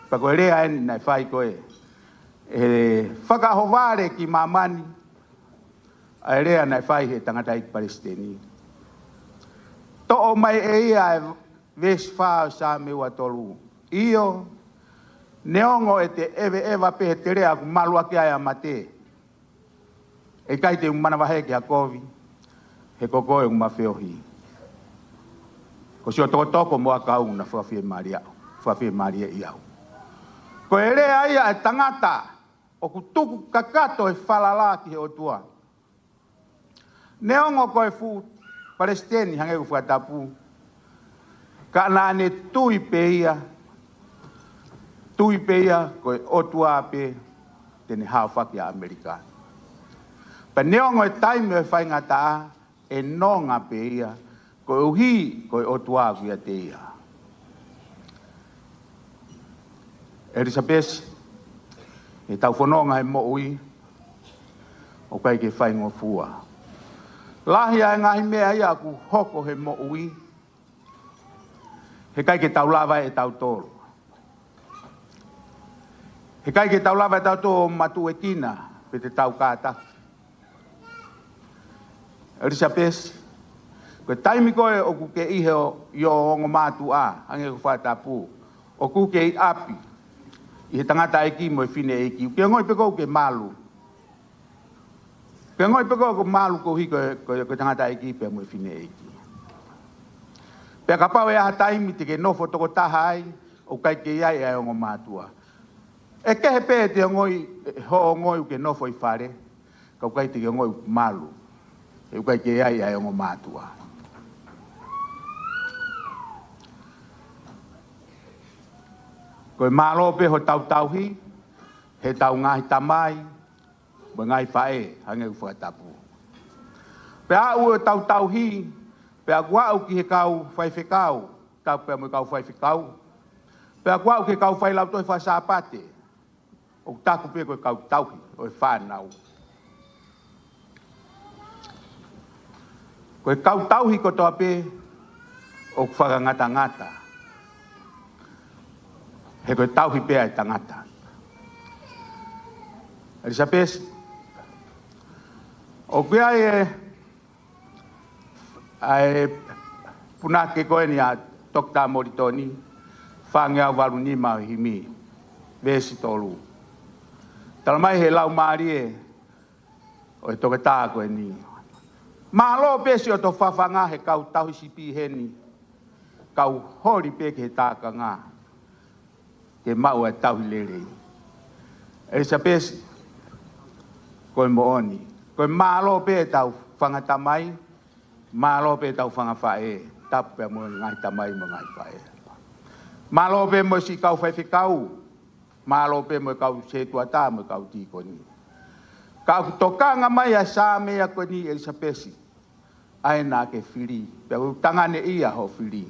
Pea ko e lea eni naʻe fai ko ē, ʻe fakaʻohovale ki māmani, ʻa e lea naʻe fai he tangataʻeiki palesiteni. Toʻo mai ʻe ia e veesi fā ʻo e Saame ua tolu. ʻIo, neongo ʻete ʻeveʻeva pē he teleʻa ʻoku malu ʻaki ai ʻa mate, ʻe ʻikai te u manavahē ki ha kovi, he ko koe ʻoku ma feohi. Ko siʻo tokotoko mo ʻakau naʻa fakafiemālie au, fakafiemālieʻi au. Ko e lea ia ʻa e tangata ʻoku tuku kakato e falala ki he ʻOtua. Neongo ko e fuʻu palesiteni hangē ko e fakatapu, ka naʻa ne tui pē ia, tui pē ia ko e ʻOtua pē te ne haofaki ʻa ʻAmelika. Pea neongo e taimi ʻo e faingataʻa, ʻe nonga pē ia, koeʻuhi ko e ʻOtua ʻoku ʻiate ia. ʻElisapesi, ʻetau fononga he moʻui, ʻoku ʻikai ke faingofua. Lahi ʻa e ngaahi meʻa ia ʻoku hoko he moʻui, he ʻikai ke tau lava ʻe tautolu. He ʻikai ke tau lava ʻe tautolu ʻo matuʻuekina pe te tau kātaki. ʻElisapesi, ko e taimi ko ē ʻoku ke ʻi he ʻo, ʻi ho ongo mātuʻa, hangē ko e fakatapu, ʻoku ke ʻi ʻapi, ʻi he tangataʻeiki mo e fineʻeiki, ʻoku ke ongoʻi pē ʻoku ke malu. Ke ongoʻi pē ʻoku ke malu koeʻuhi ko e, ko e, ko e tangataʻeiki pea mo e fineʻeiki. Pea kapau ʻe ʻi ai ha taimi te ke nofo tokotaha ai, ʻoku ʻikai ke ʻi ai ʻa e ongo mātuʻa. ʻE kehe pē ʻete ongoʻi, ʻe, hoʻo ongoʻi ʻoku ke nofo ʻi fale, ka ʻoku ʻikai te ke ongoʻi ʻoku malu, he ʻoku ʻikai ke ʻi ai ʻa e ongo mātuʻa. Ko e mālō pē hotau tauhi, heʻetau ngaahi tamai, mo e ngaahi faʻē, hangē ko e fakatapu. Pea aʻu ʻetau tauhi, pea ʻoku aʻu ki he kau faifekau, tapu pea mo e kau faifekau. Pea ʻoku aʻu ki he kau failautohi faka-Sāpate, ʻoku taku pē ko e kau tauhi ʻo e fānau. Ko e kau tauhi kotoa pē ʻoku fakangatangata. He ko e tauhi pē ʻa e tangata. ʻElisapesi, ʻoku ʻi ai e, ʻa e punake ko eni ʻa Toketā Molitoni, fāngeau valu nima ʻo e himi, veesi tolu. Tala mai he laumālie ʻo e toketā ko eni. Mālō pē siʻoto fafanga he kau tauhi sipi heni, kau holi pē ki he tākanga, ke maʻu ʻa e tauhi lelei. ʻElisapesi, ko e moʻoni. Ko e mālō pē ʻetau fanga tamai, mālō pē ʻetau fanga faʻē, tapu pea mo e ngaahi tamai mo e ngaahi faʻē. Mālō pē mo e siʻi kau faifekau, mālō pē mo e kau sētuata mo e kau tīkoni. Ka ʻoku tokanga mai ʻa e Saame ia ko eni ʻElisapesi, ʻa ē naʻa ke fili, pea ʻoku tanganeʻia hoʻo fili.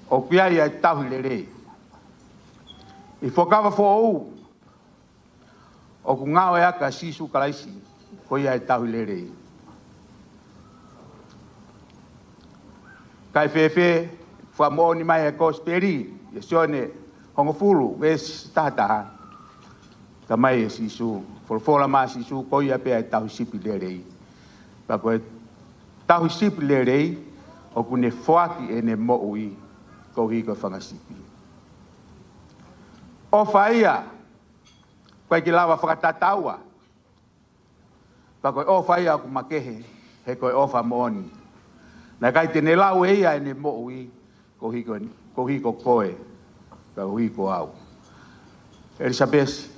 ʻOku ʻi ai ʻa e tauhi lelei. ʻI he Fuakava Foʻou, ʻoku ngāueʻaki ʻa Sīsū Kalaisi, ko ia ʻa e tauhi lelei. Kae fēfē, fakamoʻoni mai ʻe he Kosipeli, ʻia Sione hongofulu, veesi taha taha. Talamai ʻe Sīsū, folofola mai ʻa Sīsū, ko ia pē ʻa e tauhi sipi lelei. Pea ko e tauhi sipi lelei, ʻoku ne foaki ʻene moʻui koeʻuhi ko e fanga sipi. ʻOfa ia, ʻikai ke lava fakatataua. Pea ko e ʻofa ia ʻoku makehe, he ko e ʻofa moʻoni. Naʻe ʻikai te ne lau ʻe ia ʻene moʻui, koeʻuhi ko, koeʻuhi ko koe, koeʻuhi ko au. ʻElisapesi,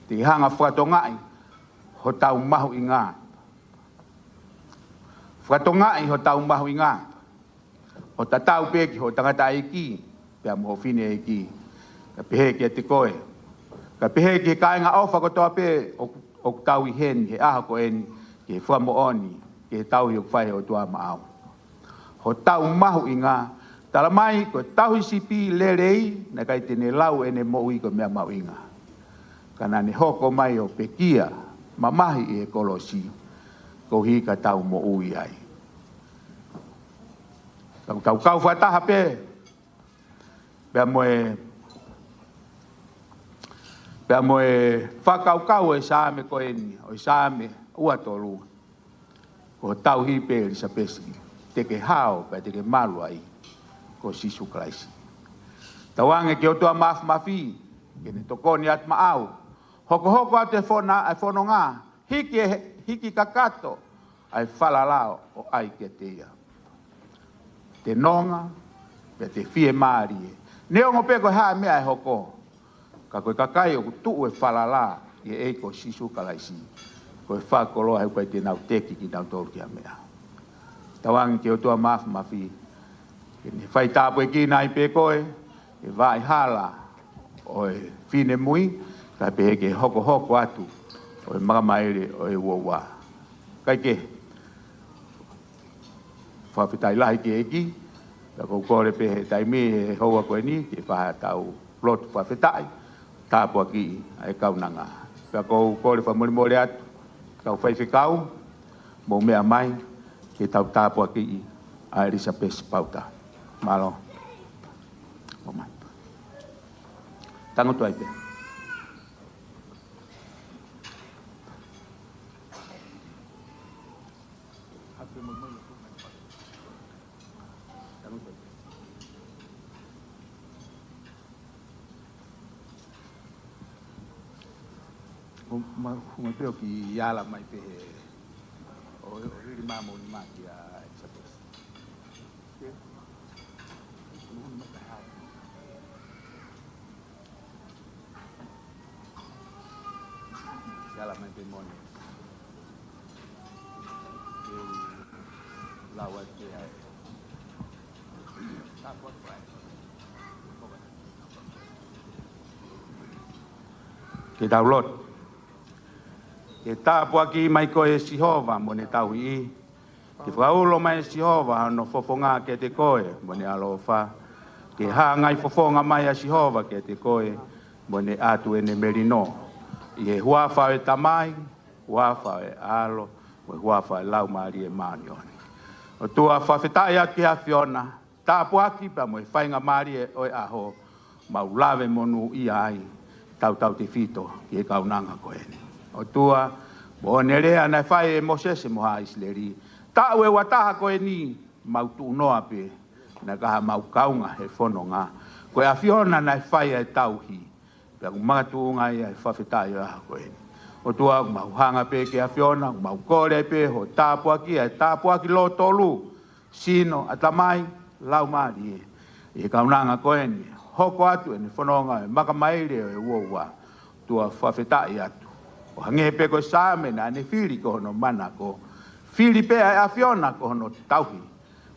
te ke hanga fakatokangaʻi hotau mahuʻinga. Fakatokangaʻi hotau mahuʻinga. ʻO tatau pē ki hoʻo tangataʻeiki, pea mo hoʻo fineʻeiki. Kae pehē kiate koe. Kae pehē ki he kāinga ʻofa kotoa pē ʻoku, ʻoku tau ʻi heni, he ʻaho ko eni, ki he fakamoʻoni, ki he tauhi ʻoku fai ʻe he ʻOtua maʻau. Hotau mahuʻinga, talamai ko e tauhi sipi lelei, naʻe ʻikai te ne lau ʻene moʻui ko e meʻa mahuʻinga. Ka naʻa ne hoko mai ʻo pekia, mamahi ʻi he kolosi, koeʻuhi ka tau moʻui ai. Tau, tau kau fakataha pē, pea mo e, pea mo e fakakaukau ʻo e Saame ko eni, ʻo e Saame ua tolu. Ko e tauhi pē ʻElisapesi, te ke hao, pea te ke malu ai, ko Sīsū Kalaisi. Tauange ki he ʻOtua Māfimafi, ke ne tokoni atu maʻau, hokohoko atu e fona-, e fononga, hiki e, hiki kakato ʻa e falala ʻo ʻai kiate ia. Te nonga, pea te fiemālie. Neongo pē ko e hā e meʻa ʻe hoko, ka ko e kakai ʻoku tuʻu e falala ʻi he ʻEiki ko Sīsū Kalaisi, ko e fakakoloa he ʻoku ʻikai te nau teki kinautolu ki ha meʻa. Tauange ki he ʻOtua Māfimafi, ke ne fai tāpuekina ai pē koe, ʻi he vaʻa hala ʻo e finemui, kae pehē ki he hokohoko atu ʻo e makamaile ʻo e uaua. Kae kehe, fakafetaʻi lahi ki he ʻEiki, pea ʻoku ou kole pē he taimi he houa ko eni, ke fai haʻatau lotu fakafetaʻi, tāpuakiʻi ʻa e kaunanga. Pea ʻoku ou kole fakamolemole atu, kau faifekau, mou meʻa mai, ke tau tāpuakiʻi ʻa ʻElisapesi Pauta. Mālō. ʻOmai. Tangutu ai pē. Tangutu ai pē. Ko ma, ko ma peo ki ala mai pē he, ʻo, ʻo hili mā mo ni mā ki a Exodus. Ala mai pē mo ni. Ke lau atu ai. Ke tau lotu. Ke tāpuakiʻi mai koe ʻe Sihova mo ʻene tauhi. Ke fakaulo mai ʻe Sihova hono fofonga kiate koe mo ʻene ʻaloʻofa. Ke hangai fofonga mai ʻa Sihova kiate koe mo ʻene ʻatu ʻene melino. ʻI he huafa ʻo e Tamai, huafa ʻo e ʻAlo, mo e huafa ʻo e Laumālie Māʻoniʻoni. ʻOtua, fakafetaʻi atu ki he ʻAfiona, tāpuaki pea mo e faingamālie ʻo e ʻaho, mau lave monūʻia ai, tautautefito ki he kaunanga ko eni. ʻOtua, mo ʻene lea naʻe fai ʻe Mōsese mo Haʻa ʻIsileli, taʻu ʻe ua taha ko eni, mau tuʻunoa pē, naʻe ʻikai haʻamau kaunga he fononga. Ko e ʻAfiona naʻe fai ʻa e tauhi, pea ʻoku makatuʻunga ia he fakafetaʻi ʻo e ʻaho ko eni. ʻOtua, ʻoku mau hanga pē ki he ʻAfiona, ʻoku mau kole pē hoʻo tāpuaki, ʻa e tāpuaki lōtolu, sino, ʻatamai, laumālie. ʻI he kaunanga ko eni, hoko atu ʻene fononga ʻo e makamaile ʻo e uaua. ʻOtua, fakafetaʻi atu. ʻO hangē pē ko e Saame naʻa ne fili ko hono manako, fili pē ʻa e ʻAfiona ko hono tauhi.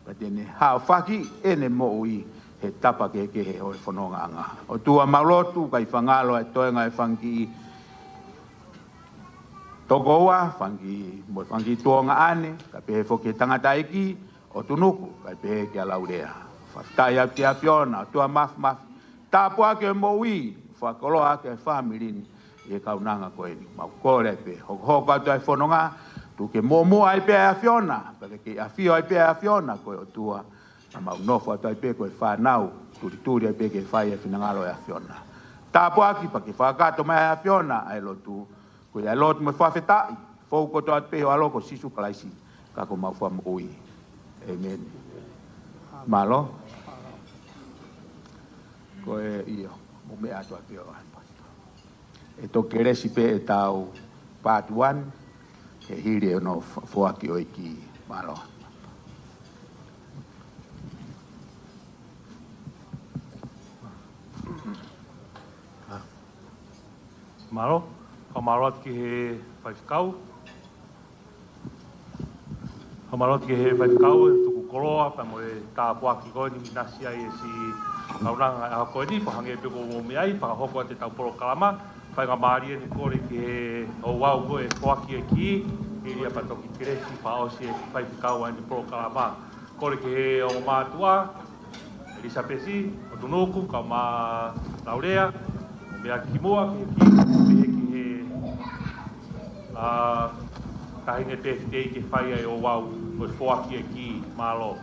Pea te ne haofaki ʻene moʻui he tapa kehekehe ʻo e fonongaʻanga. ʻOtua, mau lotu, ʻikai fangalo ʻa e toenga ʻo e fanga kiʻi tokoua, fanga kiʻi, mo e fanga kiʻi tuongaʻane, kae pehē foki ki he tangataʻeiki, ʻo Tunuku, kae pehē kia Laulea. Fakafetaʻi atu ki he ʻAfiona, ʻOtua Māfimafi, tāpuaki ʻo e moʻui, fakakoloa ʻaki ʻa e fāmili ni, ʻi he kaunanga ko eni. Mau kole pē, hokohoko atu ʻa e fononga, tuku ke muʻomuʻa ai pē ʻa e ʻAfiona, pea ke kei ʻafio ai pē ʻa e ʻAfiona ko e ʻOtua, ka mau nofo atu ai pē ko e fānau, tulituli ai pē ke fai e finangalo ʻo e ʻAfiona. Tāpuaki pea ke fakakakato mai ʻe he ʻAfiona ʻa e lotu. Ko ia ʻa e lotu mo e fakafetaʻi, fou kotoa atu pē ʻi ho ʻAlo ko Sīsū Kalaisi, ka ko homau Fakamoʻui. ʻĒmeni. Mālō. Ko e ʻio, mou meʻa atu ʻa e pio. ʻE toki kelesi pē ʻetau part one, he hili ʻene fo-, foaki ʻo e kī. Mālō. Mālō. Fakamālō atu ki he faifekau. Fakamālō atu ki he faifekau, tuku koloa, pea mo e tāpuaki ko eni ʻinasi ai e siʻi kaunanga ʻa e ʻaho ko eni, pea hangē pē ko hoʻomou meʻa ai, fakahoko atu ʻetau polokalama, faingamālie eni kole ki he ouau ko e foaki e kī, hili ia pea toki kelesi fakaʻosi e faifekau ʻa eni polokalama. Kole ki he ongo mātuʻa, ʻElisapesi, ʻo Tunuku, kae ʻumaʻā Laulea, ʻo meʻa ki muʻa, ki he kī, ki he, ki he, ʻa, taʻahine pē fitei ke fai ai ʻa e ouau, ʻo foaki e kī, mālō.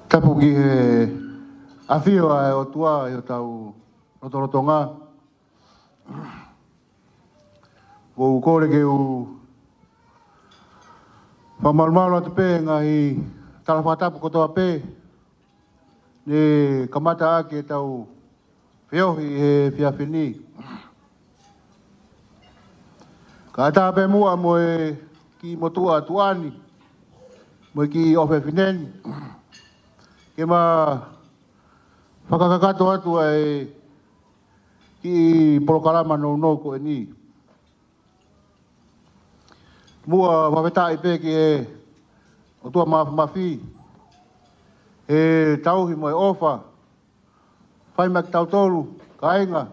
Tapu ki he ʻafio ʻa e ʻOtua ʻi hotau lotolotonga. ʻOku ou kole ke u fakamalumalu atu pē he ngaahi tala fakatapu kotoa pē ne kamata ʻaki ʻetau feohi he efiafi ni. Kae ʻatā pē muʻa mo e kiʻi motuʻa tuʻa ni, mo e kiʻi ʻofefine ni, ke ma fakakakato atu ʻa e kiʻi polokalama nounou ko eni. Muʻa fakafetaʻi pē ki he ʻOtua Mafimafi, he tauhi mo e ʻofa, fai maʻa kitautolu, kāinga,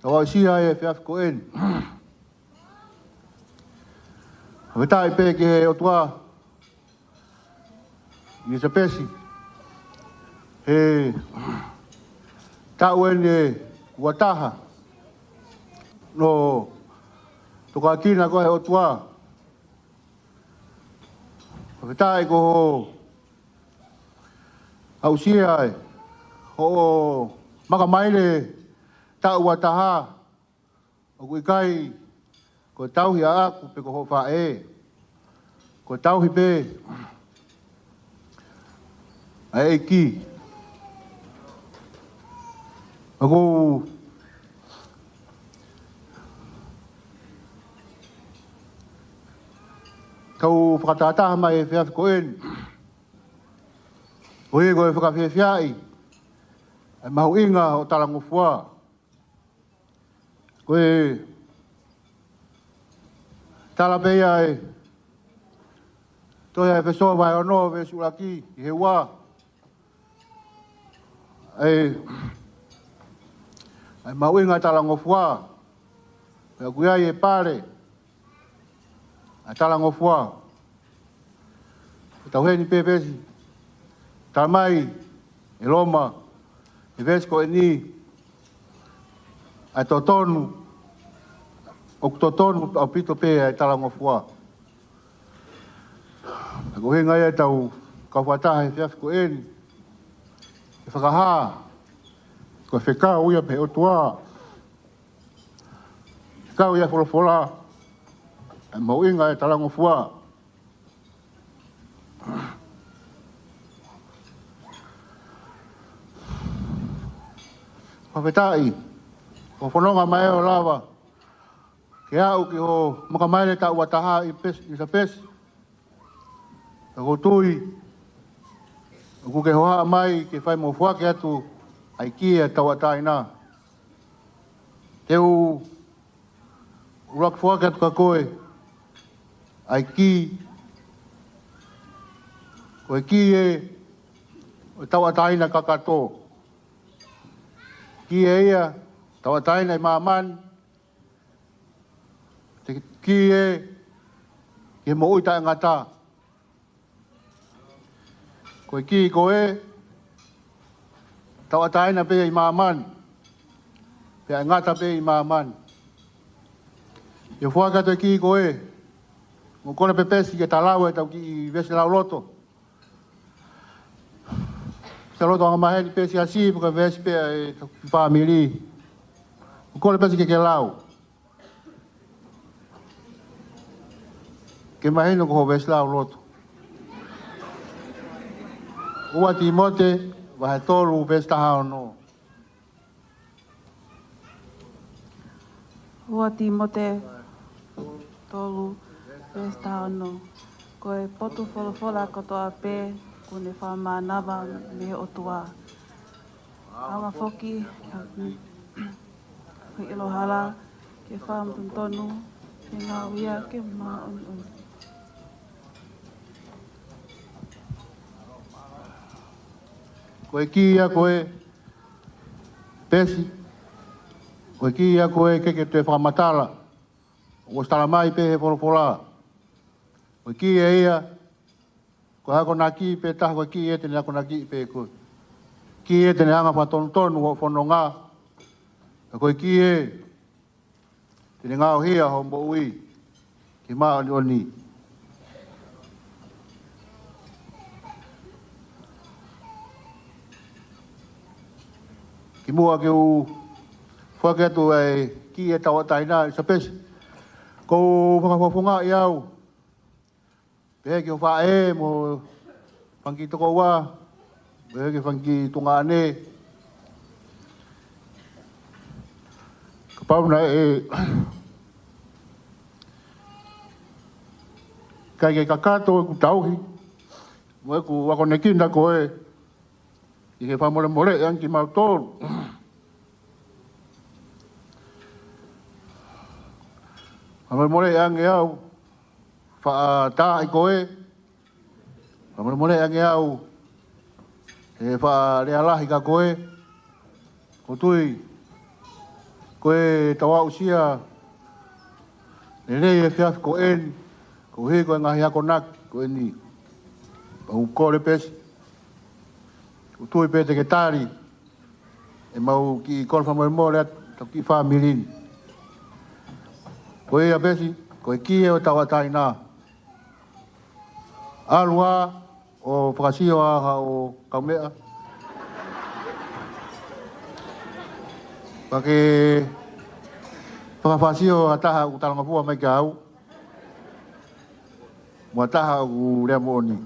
tau aʻusia ai e efiafi ko eni. Fakafetaʻi pē ki he ʻOtua, ʻi he sapesi, he taʻu eni ʻe ua taha, no tokakina ko e ʻOtua. Fakafetaʻi ko hoʻo aʻusia ai hoʻo makamaile taʻu ua taha, ʻoku ʻikai ko e tauhi ʻaʻaku pe ko hoʻo faʻē. Ko e tauhi pē ʻa e ʻEiki. ʻOku ou kau fakatahataha mai he efiafi ko eni, ʻo ʻi ai ko e fakafiefiaʻi ʻa e mahuʻinga ʻo e talangofua. Ko e tala pē ia ʻa e tohi ʻa ʻEfesō vahe ono veesi ʻuluaki ki he ua. ʻA e, ʻa e mahuʻinga ʻo e talangofua. Pea ʻoku ʻi ai e pale ʻa e talangofua. Ko e tauhi eni pē veesi. Tala mai ʻe Loma, he veesi ko eni, ʻa e totonu, ʻoku totonu ʻaupito pē ʻa e talangofua. Ko e ʻuhinga ia ʻetau kau fakataha he efiafi ko eni, Fakahā, ko e fekau ia mei he ʻOtua. Fekau ia folofola, ʻa e mahuʻinga ʻo e talangofua. Fakafetaʻi, ʻoku fononga mai ʻo lava ke aʻu ki hoʻo makamaile tauʻatāina ʻi pes-, ʻi Sapesi. Ka ʻoku ou tui ʻoku ke hohaʻa mai ke fai mo foaki atu ʻa e kī ʻo e tauʻatāina. Te u ʻuluaki foaki atu kia koe ʻa e kī, ko e kī ē ʻo e tauʻatāina kakato. Kī ē ia ʻo e tauʻatāina ʻi māmani, te kī ē ki he moʻui taʻengata. Ko e kī ko ē, tauʻatāina pē ʻi māmani, pea ʻe ngata pē ʻi māmani. ʻI he foaki atu e kī ko ē, ʻoku ou kole pē Pesi ke ta lau ʻetau kiʻi veesi lauloto. Veesi lauloto angamaheni pē siasi, pe ko e veesi pē ʻa ʻetau kiʻi fāmili. ʻOku ou kole Pesi ke ke lau. Ke mahino ko hoʻo veesi lauloto. Ua Tīmote, vahe tolu, veesi taha ono. Ua Tīmote tolu, veesi taha ono. Ko e potu folofola kotoa pē, kuo ne fakamānava mei he ʻOtua. ʻAonga foki, ko e ʻilo hala ke fakatonutonu, ke ngāue ia ke māʻoniʻoni. Ko e kī ia ko ē, Pesi, ko e kī ia ko ē ʻikai ke toe fakamatala, ʻoku ʻosi tala mai pē he folofola. Ko e kī ē ia, ko e akonaki pē taha, ko e kī ē te ne akonakiʻi pē koe. Kī ē te ne hanga ʻo fakatonutonu hoʻo fononga. Ka ko e kī ē te ne ngaohi ʻa hoʻo moʻui ke māʻoniʻoni. Kimuʻa ke u foaki atu ʻa e kī ʻo e tauʻatāina ʻi Sapesi, ʻoku ou fakafofongaʻi au pehē ki hoʻo faʻē mo e fanga kiʻi tokoua, pehē ki he fanga kiʻi tuongaʻane. Kapau naʻe ʻikai ke kakato ʻeku tauhi mo ʻeku akonekina koe, ʻi he fakamolemoleʻi ange kimautolu. Fakamolemoleʻi ange au, faʻa taaʻi koe. Fakamolemoleʻi ange au he faʻa lea lahi kia koe. ʻOku ou tui ko ʻetau aʻusia lelei e efiafi ko eni, koeʻuhi ko e ngaahi akonaki ko eni. Pea u kole Pesi, ʻoku ou tui pē te ke tali ʻemau kiʻi kole fakamolemole atu, ʻetau kiʻi fāmili ni. Ko ia Pesi, ko e kī ē ʻo e tauʻatāina. ʻAlu ā ʻo fakasio ā haʻo kaumeʻa. Pea ke fakafasio ha taha ʻoku talangofua mai kia au, mo ha taha ʻoku lea moʻoni.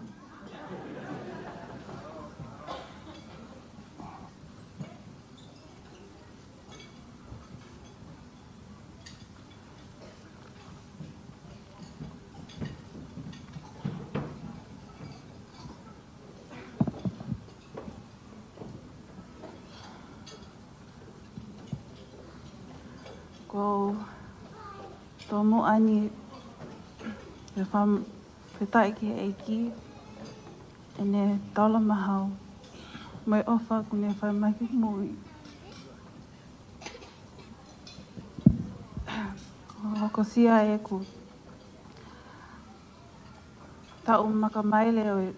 ʻOku ou tomuʻa ni fakafetaʻi ki he ʻEiki ʻene taula maʻau mo e ʻofa kuo ne fai mai ki he moʻui. Kuo hokosia ʻeku taʻu makamaile ʻo e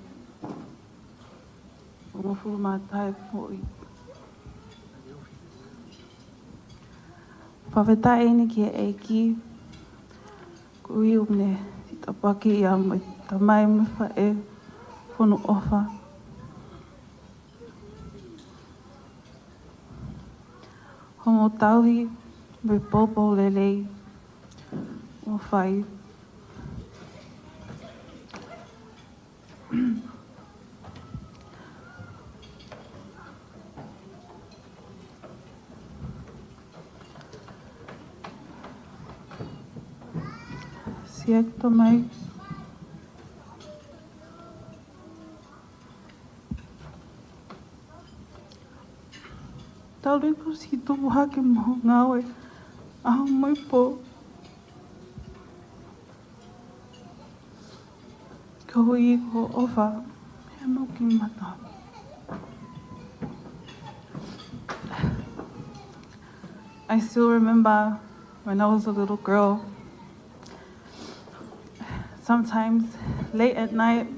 hongofulu mā taha ʻeku moʻui. Fakafetaʻi ni ki he ʻEiki, koeʻuhi kuo ne fetaulaki au mo e tamai mo e faʻē fonu ʻofa. Hoʻomo tauhi mo e poupou lelei ʻoku fai. Siaki Tomai. Tau lei kusi tupu hake mo ngāue ʻaho mo e pō. Ko e ʻuhi ko e ʻofa he mau ki mata. I still remember when I was a little girl, sometimes late at night,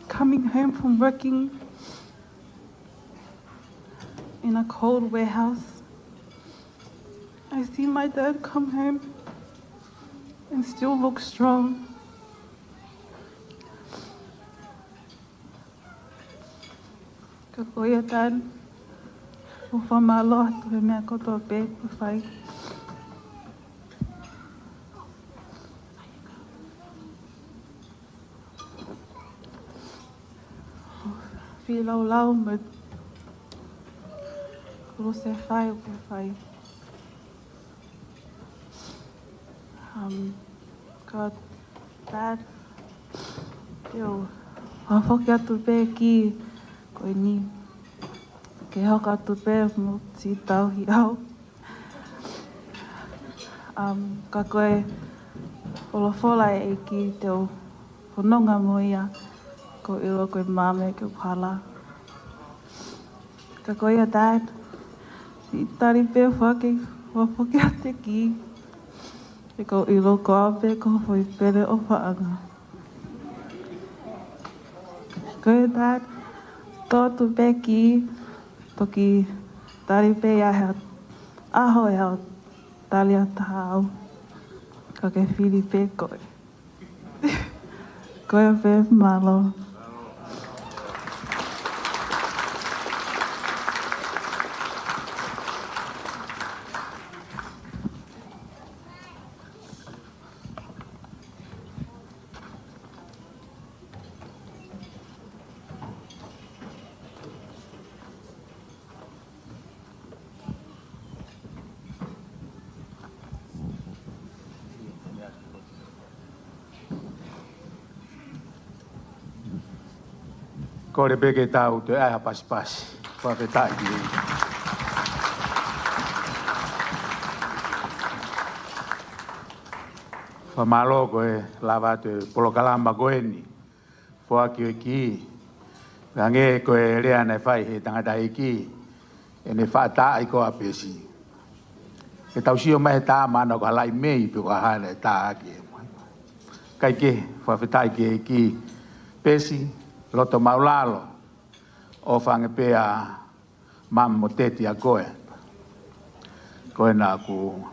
coming home from working in a cold warehouse, I see my dad come home and still look strong. Ka ko ia, Dad, ʻoku ou fakamālō atu he meʻa kotoa pē kuo fai. Feilaulau mo e kolosi fai ʻoku fai. Um, God, Dad, te u fakafoki atu pē ki he ko eni ke hoko atu pē mo e tauhi au. Um, ka ko e folofola ʻa e ʻEiki te u fononga mo ia, ʻoku ou ʻilo ko e maama ke u hala. Ka ko ia, Dad, siʻi tali pē foki, fakafoki atu e kī. He ʻoku ou ʻilo ko au pē ko ho foʻi pele ʻofaʻanga. Ko ia, Dad, tō atu pē e kī, toki tali pē ia he ʻaho ʻe haʻo tali ʻa taha au. Ka ke fili pē koe. Ko ia pē, mālō. Kole pē ke tau toe ʻai ha pasipasi. Fakafetaʻi ki he ʻEiki. Fakamālō ko e lava atu e polokalama ko eni. Foaki ʻo e kī. Hangē ko e lea naʻe fai he tangataʻeiki, ʻene faʻa taaʻi ko ē ʻa Pesi. Ke tau sio mai he tama ʻana ko e halaʻi mei pe ko e hā naʻe taaʻi. Kae kehe, fakafetaʻi ki he ʻEiki. Pesi, loto maulalo. ʻOfa ange pē ʻa Mama mo Teti ʻa koe. Ko ena ʻoku,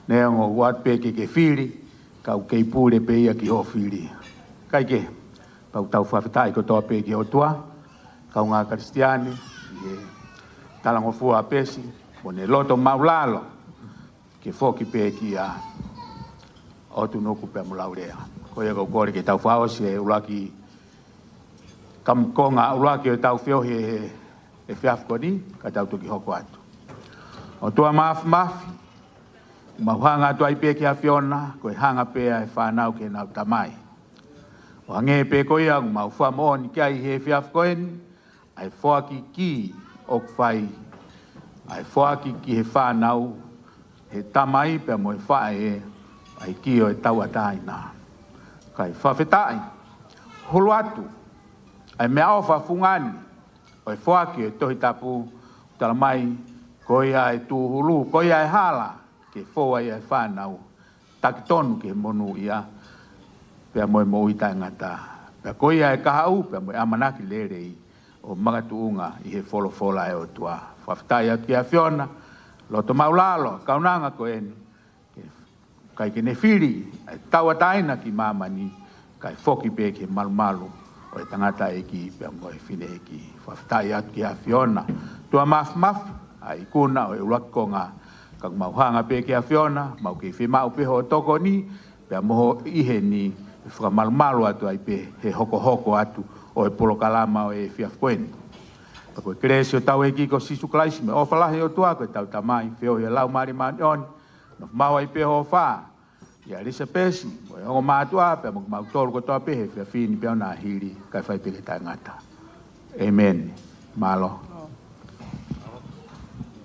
neongo ʻoku ʻoatu pē ke ke fili, ka ʻoku kei pule pē ia ki hoʻo fili. Kae kehe, pea ʻoku tau fakafetaʻi kotoa pē ki he ʻOtua, kaungā Kalisitiane, ʻi he talangofua ʻa Pesi, mo ʻene loto maulalo ke foki pē ki he ʻOtu Nuku pea mo Laulea. Ko ia ʻoku ou kole ke tau fakaʻosi e ʻuluaki, kam-, konga ʻuluaki ʻo ʻetau feohi he, he efiafi ko eni, ka tau toki hoko atu. ʻOtua Māfimafi, mau hanga atu ai pē ki he ʻAfiona, ko e hanga pē ʻa e fānau ki heʻenau tamai. ʻO hangē pē ko ia ʻoku mau fakamoʻoni ki ai he efiafi ko eni, ʻa e foaki kī ʻoku fai, ʻa e foaki ki he fānau, he tamai pea mo e faʻē, ʻa e kī ʻo e tauʻatāina. Kae fakafetaʻi, hulu atu ʻa e meʻaʻofa fungani ʻo e foaki ʻo e Tohi Tapu, talamai ko ia e tūhulu, ko ia e hala ke fou ai ʻa e fānau, taki tonu ki he monūʻia, pea mo e moʻui taʻengata. Pea ko ia e kahaʻu, pea mo e ʻamanaki lelei ʻo makatuʻunga ʻi he folofola ʻa e ʻOtua. Fakafetaʻi atu ki he ʻAfiona, loto maulalo, kaunanga ko eni, ke, ʻikai ke ne fili ʻa e tauʻatāina ki māmani, kae foki pē ki he malumalu ʻo e tangataʻeiki pea mo e fineʻeiki. Fakafetaʻi atu ki he ʻAfiona, ʻOtua Māfimafi, ʻa e ikuna ʻo e ʻuluaki konga. Ka mau hanga pē ki he ʻAfiona, mau kei fiemaʻu pē hoʻo tokoni, pea mo hoʻo ʻi heni, ʻe fakamalumalu atu ai pē he hokohoko atu ʻo e polokalama ʻo e efiafi ko eni. Ka ko e kelesi ʻo hotau ʻEiki ko Sīsū Kalaisi, mo e ʻofa lahi ʻa e ʻOtua, ko ʻetau Tamai, feohi ʻa e Laumālie Māʻoniʻoni, nofo maʻu ai pē hoʻo ʻofa ʻia ʻElisapesi, mo e ongo mātuʻa, pea mo kimautolu kotoa pē he efiafi ni pea ʻo nāhili, kae fai pē ke taʻengata. ʻĒmeni. Mālō.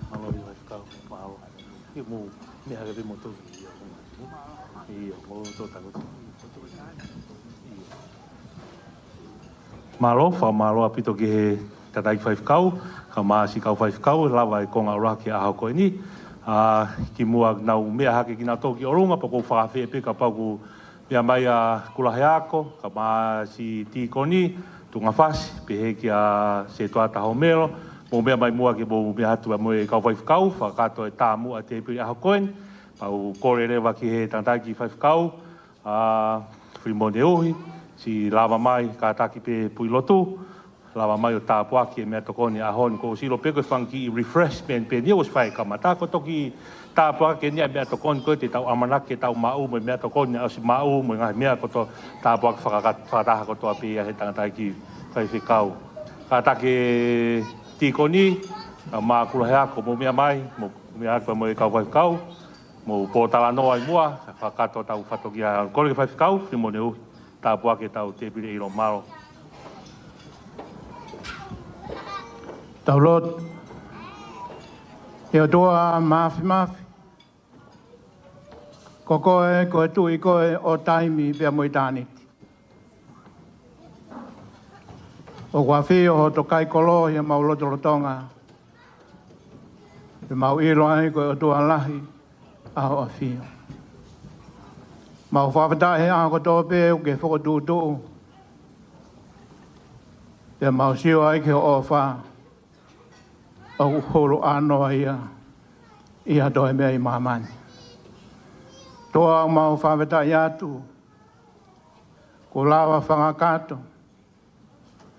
Mālō, ʻi faifekau, mālō. Ki mou meʻa hake pē moutolu. ʻIo, mo tō takoto. Mālō, fakamālō ʻaupito ki he tangataʻeiki faifekau, kae ʻumaʻā siʻi kau faifekau, lava e konga ʻuluaki ʻaho ko eni. ʻA, kimuʻa nau meʻa hake kinautolu ki ʻolunga, pea ʻoku ou fakafeʻiloaki pē kapau ʻoku meʻa mai ʻa Kulaheako, kae ʻumaʻā siʻi tīkoni, Tungafasi, pehē kia Setuata Homelo, mou meʻa mai muʻa ke mou meʻa atu mo e kau faifekau, fakakakato e taumuʻa tēpile ʻaho ko eni, pea u kole leva ki he tangataʻeiki faifekau, ʻa Filimone Uhi, siʻi lava mai, kātaki pē puilotu, lava mai ʻo tāpuaki e meʻatokoni ʻaho ni, ko e ʻosi ʻilo pē ko e fanga kiʻi refreshment pē eni ʻosi fai kamata, ko e toki tāpuaki eni ʻa e meʻatokoni ko ē te tau ʻamanaki ke tau maʻu, mo e meʻatokoni naʻe ʻosi maʻu, mo e ngaahi meʻa kotoa tāpuaki fakaka-, fakataha kotoa pē ia he tangataʻeiki faifekau. Kātaki e tīkoni, kae ʻumaʻā Kulaheako, mou meʻa mai, mou meʻa atu mo e kau faifekau, mou pōtalanoa ʻi muʻa, fakakakato hotau fatongia. Kole ki he faifekau, Filimone Uhi, tāpuaki ʻetau tēpile ʻilo, mālō. Tau lotu. ʻE ʻOtua Māfimafi, ko koe, ko e Tuʻi koe ʻo taimi pea mo ʻitāniti. ʻOku ʻafio hoʻo tokaikoló ʻi homau lotolotonga. Pea mau ʻilo ai ko e ʻOtua lahi ʻa hoʻo ʻAfio. Mau fakafetaʻi he ʻaho kotoa pē ʻoku ke fokotuʻutuʻu. Pea mau sio ai ki hoʻo ʻofa ʻoku hulu ʻānoa ia ʻi ha toe meʻa ʻi māmani. ʻOtua, mau fakafetaʻi atu kuo lava fakakakato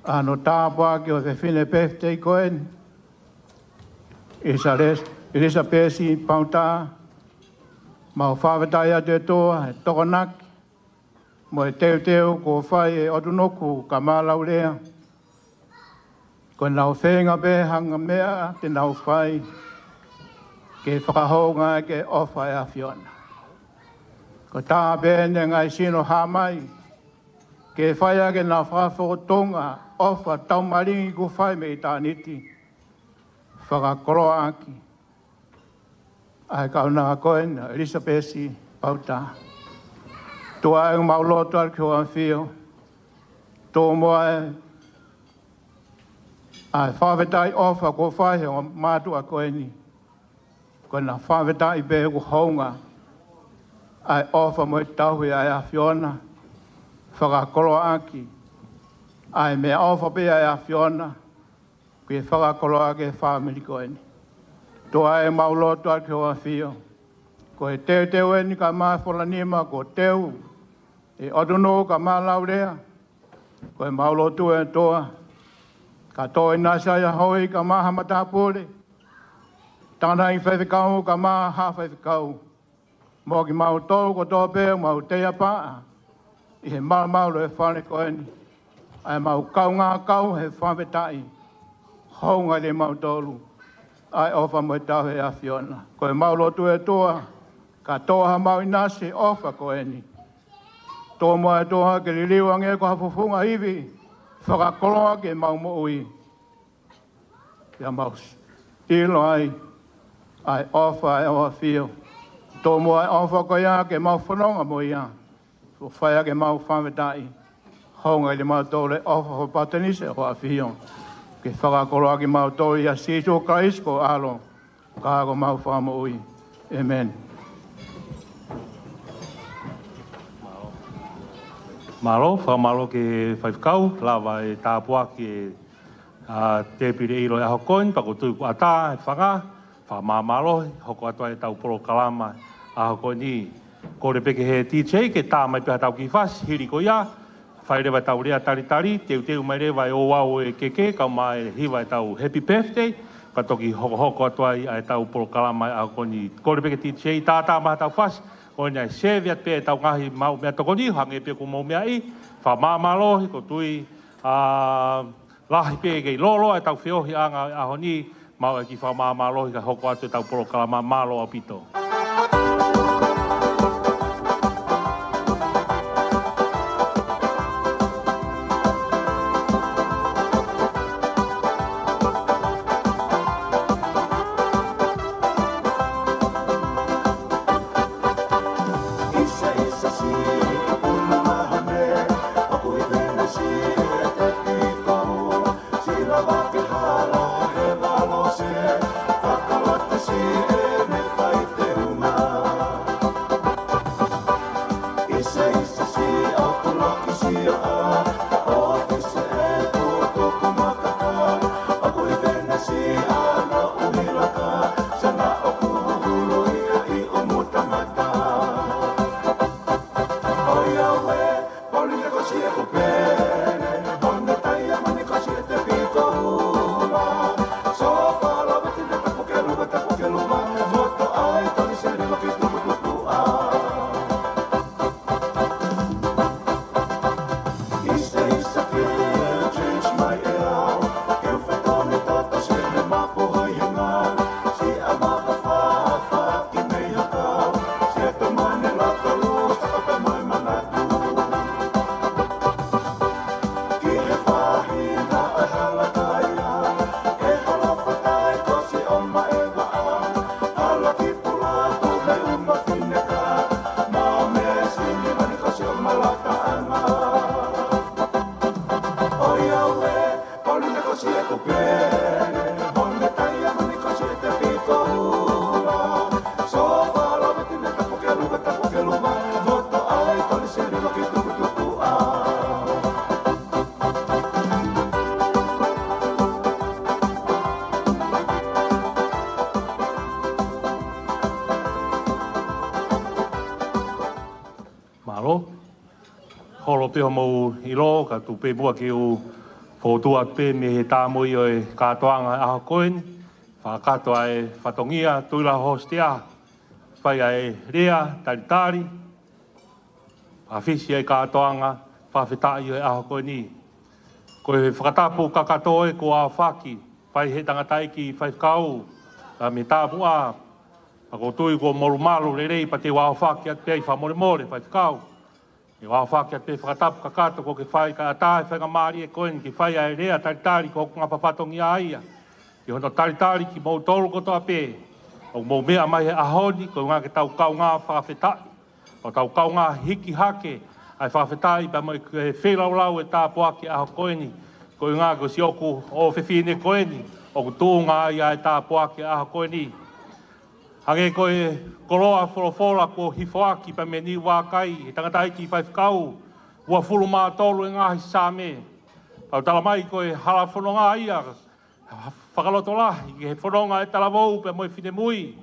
ʻa hono tāpuaki ʻo e fefine birthday ko eni, ʻIsales-, ʻIlisapesi Pauta. Mau fakafetaʻi atu ʻe ʻOtua he tokonaki mo e teuteu kuo fai ʻe ʻOtunuku Kamalaulea. Ko ʻenau feinga pē ha ngaahi meʻa te nau fai ke fakahounga ʻaki e ʻofa ʻa e ʻAfiona. Ko e taha pē eni e ngaahi sino hā mai ke fai ʻaki ʻenau fakafotunga ʻofa taumalingi kuo fai mei ʻitāniti, fakakoloa ʻaki ʻa e kaunanga ko eni ʻo ʻIlisapesi Pauta. ʻOtua ē, mau lotu atu ki hoʻo ʻAfio, tomuʻa ʻa e fakafetaʻi ʻofa kuo fai he ongo mātuʻa ko eni. Ko ʻena fakafetaʻi pē kuo hounga ʻa e ʻofa mo e tauhi ʻa e ʻAfiona, fakakoloa ʻaki ʻa e meʻaʻofa pē ʻa e ʻAfiona, ke fakakoloa ʻaki e fāmili ko eni. ʻOtua ē, mau lotu atu ki hoʻo ʻAfio, ko e teuteu eni kae ʻumaʻā e fola nima kuo teu ʻe ʻOtunuku Kamalaulea, ko ʻemau lotu ē ʻOtua, ka tō ʻinasi ai ʻa Hoi kae ʻumaʻā ha matāpule, tangataʻeiki faifekau kae ʻumaʻā ha faifekau, mo kimautolu kotoa pē ʻoku mau teiapaʻa ʻi he malumalu ʻo e fale ko eni, ʻa ʻemau kaungā kau he fakafetaʻi, hounga kiate kimautolu ʻa e ʻofa mo e tauhi ʻa e ʻAfiona. Ko ʻemau lotu ē ʻOtua, ka tō haʻamau ʻinasi he ʻofa ko eni, tomuʻa ē ʻOtua ke liliu ange ko ha fufunga ivi, fakakoloa ʻaki ʻemau moʻui. Pea mau ʻilo ai ʻa e ʻofa ʻa hoʻo ʻAfio. Tomuʻa e ʻofa ko ia ke mau fononga mo ia, ʻo fai ʻaki ʻemau fakafetaʻi, hounga kiate kimautolu e ʻofa fakapatenise ʻa hoʻo ʻAfio, ke fakakoloa ʻaki kimautolu ʻia Sīsū Kalaisi ko ho ʻAlo, ka ko homau Fakamoʻui. ʻĒmeni. Mālō, fakamālō ki he faifekau, lava e tāpuaki e, ʻa, tēpile ʻilo e ʻaho ko eni, pea ʻoku ou tui kuo ʻatā e fanga, fakamāmālohi, hoko atu ai ʻetau polokalama ʻaho ko eni. Kole pē ki he D J ke tā mai pē haʻatau kiʻi fasi, hili ko ia, fai leva ʻetau lea talitali, teuteu mai leva e ouau ʻo e keke, kae ʻumaʻā e hiva ʻetau happy birthday, Ka toki hokohoko atu ai ʻa e tau polokalama ʻa e ʻaho ko eni. Kole pē ke tītisi tātā mai ha tau fasi, ko eni ʻe sēve atu pē ʻetau ngaahi maʻu meʻatokoni, hangē pē ko e maʻu meʻa ʻi, fakamāmālohi, ko e tui, ā, lahi pē ke ʻi lolo ʻetau feohiʻanga ʻo e ʻaho ni, maʻu e kiʻi fakamāmālohi kae hoko atu ʻetau polokalama. Mālō ʻaupito. Mālō. Holo pē hoʻomou ʻilo, ka tuku pē muʻa ke u fokotuʻu atu pē mei he tā mo ʻio e kātoanga ʻaho ko eni, fakakātoa e fatongia, Tuʻilaho Hosea, fai ʻa e lea talitali, ʻa e fisi ʻa e kātoanga fakafetaʻi ʻo e ʻaho ko eni. Ko e fakatapu kakato ē kuo aofaki, fai he tangataʻeiki faifekau, ka mei he tapuʻa, ka ʻoku ou tui kuo molumalu lelei pea te u aofaki atu pē ʻi he fakamolemole faifekau. Te u aofaki atu pē fakatapu kakato kuo ke fai kae ʻatā e faingamālie ko eni ke fai ʻa e lea talitali ko hoku ngaahi fatongia ia. Ki hono talitali kimoutolu kotoa pē ʻoku mou meʻa mai he ʻaho ni, ko e ʻuhinga ke tau kaungā fakafetaʻi. ʻO tau kaungā hiki hake ʻa e fakafetaʻi pea mo e feilaulau e tāpuaki ʻaho ko eni. Ko e ʻuhinga ko siʻoku ʻofefine ko eni ʻoku tuʻunga ai ʻa e tāpuaki ʻaho ko eni. Hangē ko e koloa folofola kuo hifoaki pea mei Niuakai he tangataʻeiki faifekau, uofulu mā tolu e ngaahi Saame. Pau tala mai ko e hala fononga ia, fakalotolahi ki he fononga e talavou pea mo e finemui.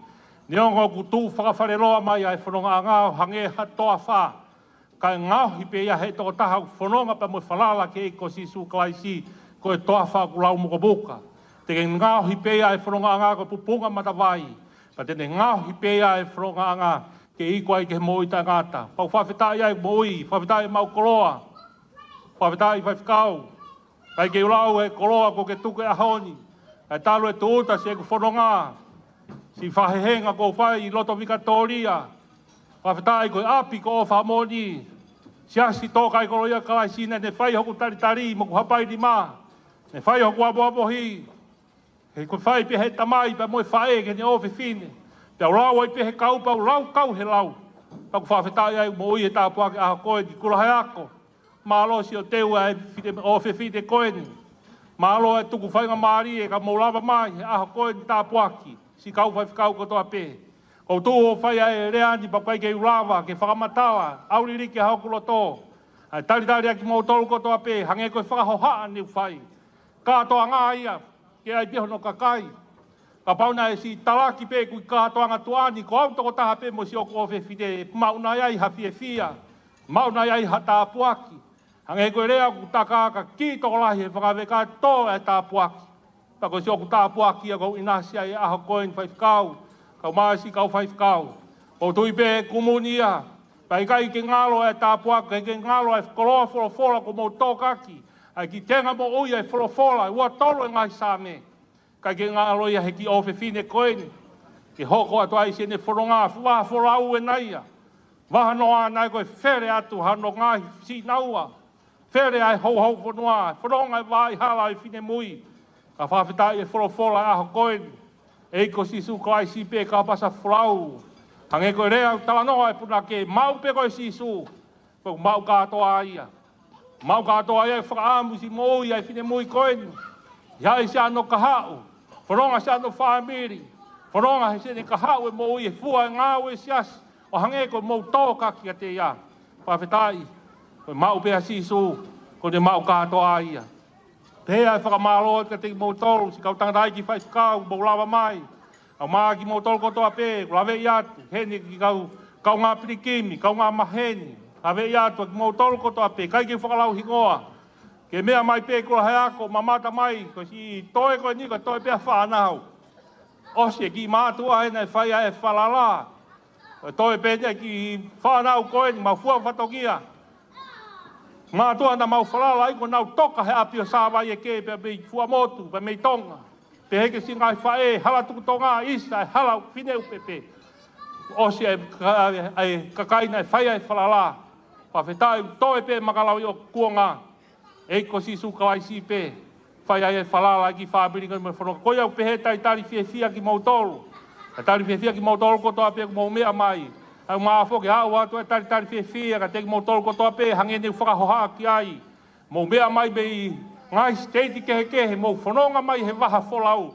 Neongo ʻoku tuʻu fakafaleloa mai ʻa e fonongaʻanga ʻo hangē ha toafa, kae ngaohi pē ia he tokotaha ʻoku fononga pea mo e falala ki he ʻEiki ko Sīsū Kalaisi, ko e toafa ʻoku lau mukomuka. Te ke ngaohi pē ia e fonongaʻanga ko e pupunga matavai, pea te ne ngaohi pē ia e fonongaʻanga ke iku ai ki he moʻui taʻengata. Pau fakafetaʻi ai moʻui, fakafetaʻi mau koloa, fakafetaʻi faifekau. ʻIkai ke u lau e koloa kuo ke tuku he ʻaho ni, kae talu e tūʻuta siʻeku fononga, siʻi fakahehenga kuo fai ʻi loto Vikatōlia. Fakafetaʻi ko e ʻapi ko ʻOfa Moʻoni, Siasi Tō Kaikolo ʻia Kalaisi, naʻa ne fai hoku talitali mo hoku hapai nima, ne fai hoku amoamohi. He ko e fai pē he tamai pea mo e faʻē ki heʻene ʻofefine. Pea u lau ai pē he kau, pea u lau kau he lau. Pea ʻoku fakafetaʻi ai moʻui he tāpuaki ʻaho ko eni, Kulaheako. Mālō siʻo teu ʻa e fine, ʻofefine ko eni. Mālō e tuku faingamālie ka mou lava mai he ʻaho ko eni tāpuaki, siʻi kau faifekau kotoa pē. ʻOku ou tuʻu ʻo fai ʻa e lea ni pea ʻikai ke u lava ke fakamatala, ʻauliliki ʻa hoku loto. ʻA e talitali ʻa kimoutolu kotoa pē, hangē ko e fakahohaʻa ne u fai. Kātoanga ia, ke ʻai pē hono kakai. Kapau naʻe siʻi talaki pē ʻeku kātoanga tuʻa ni, ko au tokotaha pē mo siʻoku ʻofefine, ʻe maʻu nai ai ha fiefia, maʻu nai ai ha tāpuaki. Hangē ko e lea ʻoku taka, ka kiʻi tokolahi he fakaveka, tō e tāpuaki. Pea ko siʻoku tāpuaki ia ʻoku ou ʻinasi ai he ʻaho ko eni, faifekau, kau mai siʻi kau faifekau. ʻOku ou tui pē ʻe kumuni ia, pea ʻikai ke ngalo e tāpuaki, ʻikai ke ngalo e koloa folofola kuo mou tokaki, ʻa e kiʻi tenga moʻui ʻa e folofola, ua tolu e ngaahi Saame. ʻIkai ke ngalo ia he kiʻi ʻofefine ko eni, ke hoko atu ai siʻene fononga, vaha folau ena ia. Vaha noa ena ia ko e fele atu hano ngaahi sinaua. Fele ʻa e houhau fonua, fononga e vaʻa hala ʻo e finemui. Ka fakafetaʻi e folofola ʻaho ko eni. ʻEiki ko Sīsū Kalaisi pē ka pasa folau. Hangē ko e lea ʻoku talanoa e punake, maʻu pē ko e Sīsū. Pea ʻoku maʻu kātoa ia. Maʻu kātoa ia e fakaʻamu siʻi moʻui ʻa e finemui ko eni. ʻI ai siʻano kahaʻu. Fononga siʻano fāmili. Fononga he siʻene kahaʻu e moʻui, e fua e ngāue e siasi. ʻO hangē ko e mou tokaki kiate ia. Fakafetaʻi. Ko e maʻu pē ʻa Sīsū, ko ʻene maʻu kātoa ia. Pea ʻe fakamālō atu kiate kimoutolu, siʻi kau tangataʻeiki faifekau, mou lava mai. ʻAu mai kimoutolu kotoa pē, ʻoku laveʻi atu, heni ki kau, kaungā pilikimi, kaungā maheni. Laveʻi atu, kimoutolu kotoa pē, ʻikai ke fakalau hingoa. Ke meʻa mai pē kula he ako, mamata mai, ko siʻi toe ko eni, ko e toe pē ʻa e fānau. ʻOsi e kiʻi mātuʻa ena ʻe fai ʻa e falala. Ko e toe pē eni ʻa e kiʻi fānau ko eni, mau fua fatongia. Mātuʻa naʻa mau falala ai, ko ʻenau toka he ʻapi ʻo Savaii ʻEke, pea mei Fuaʻamotu, pea mei Tonga. Pehē ki he siʻi ngaahi faʻē, hala tuku Tonga, ʻisa, hala fine ʻupepe. ʻOsi e ka-, e, e kakai naʻe fai ʻa e falala. Fakafetaʻi, toe pē makalau ʻi ʻo kuonga. ʻEiki ko Sīsū Kalaisi pē. Fai ai e falala ki he fāmili ngāue mo e fononga. Ko ia ʻoku pehē talitali fiefia kimoutolu. Talitali fiefia kimoutolu kotoa pē ʻoku mou meʻa mai. ʻAu mai foki ʻo ʻoatu e talitali fiefia kiate kimoutolu kotoa pē hangē ne u fakahohaʻa ki ai. Mou meʻa mai mei he ngaahi siteiti kehekehe, mou fononga mai he vaha folau.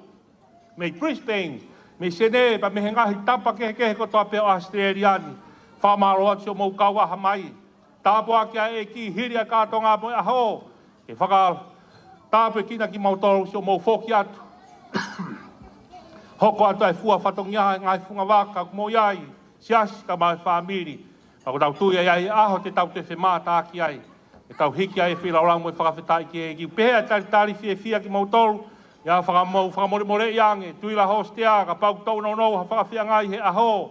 Mei Brisbane, mei Senē, pea mei he ngaahi tapa kehekehe kotoa pē ʻo ʻAositelēlia ni. Fakamālō atu siʻomou kau ʻaha mai. Tāpuakiʻi ʻe he ʻEiki hili ʻa e kātoanga mo e ʻaho. Ke fakatāpuekina kimoutolu siʻomou foki atu. Hoko atu ʻa e fua fatongia he ngaahi fungavaka ʻoku mou ʻi ai. Siasi kae ʻumaʻā e fāmili. Ka ʻoku tau tui ai ʻa e ʻaho te tau toe femātaaki ai. Ke tau hiki ai e feilaulau mo e fakafetaʻi ki he ʻEiki. Pehē ʻa e talitali fiefia kimoutolu. ʻIa fakamou, fakamolemoleʻi ange. Tuʻila Hosea, kapau ʻoku toutou nounou ha fakafeangai he ʻaho.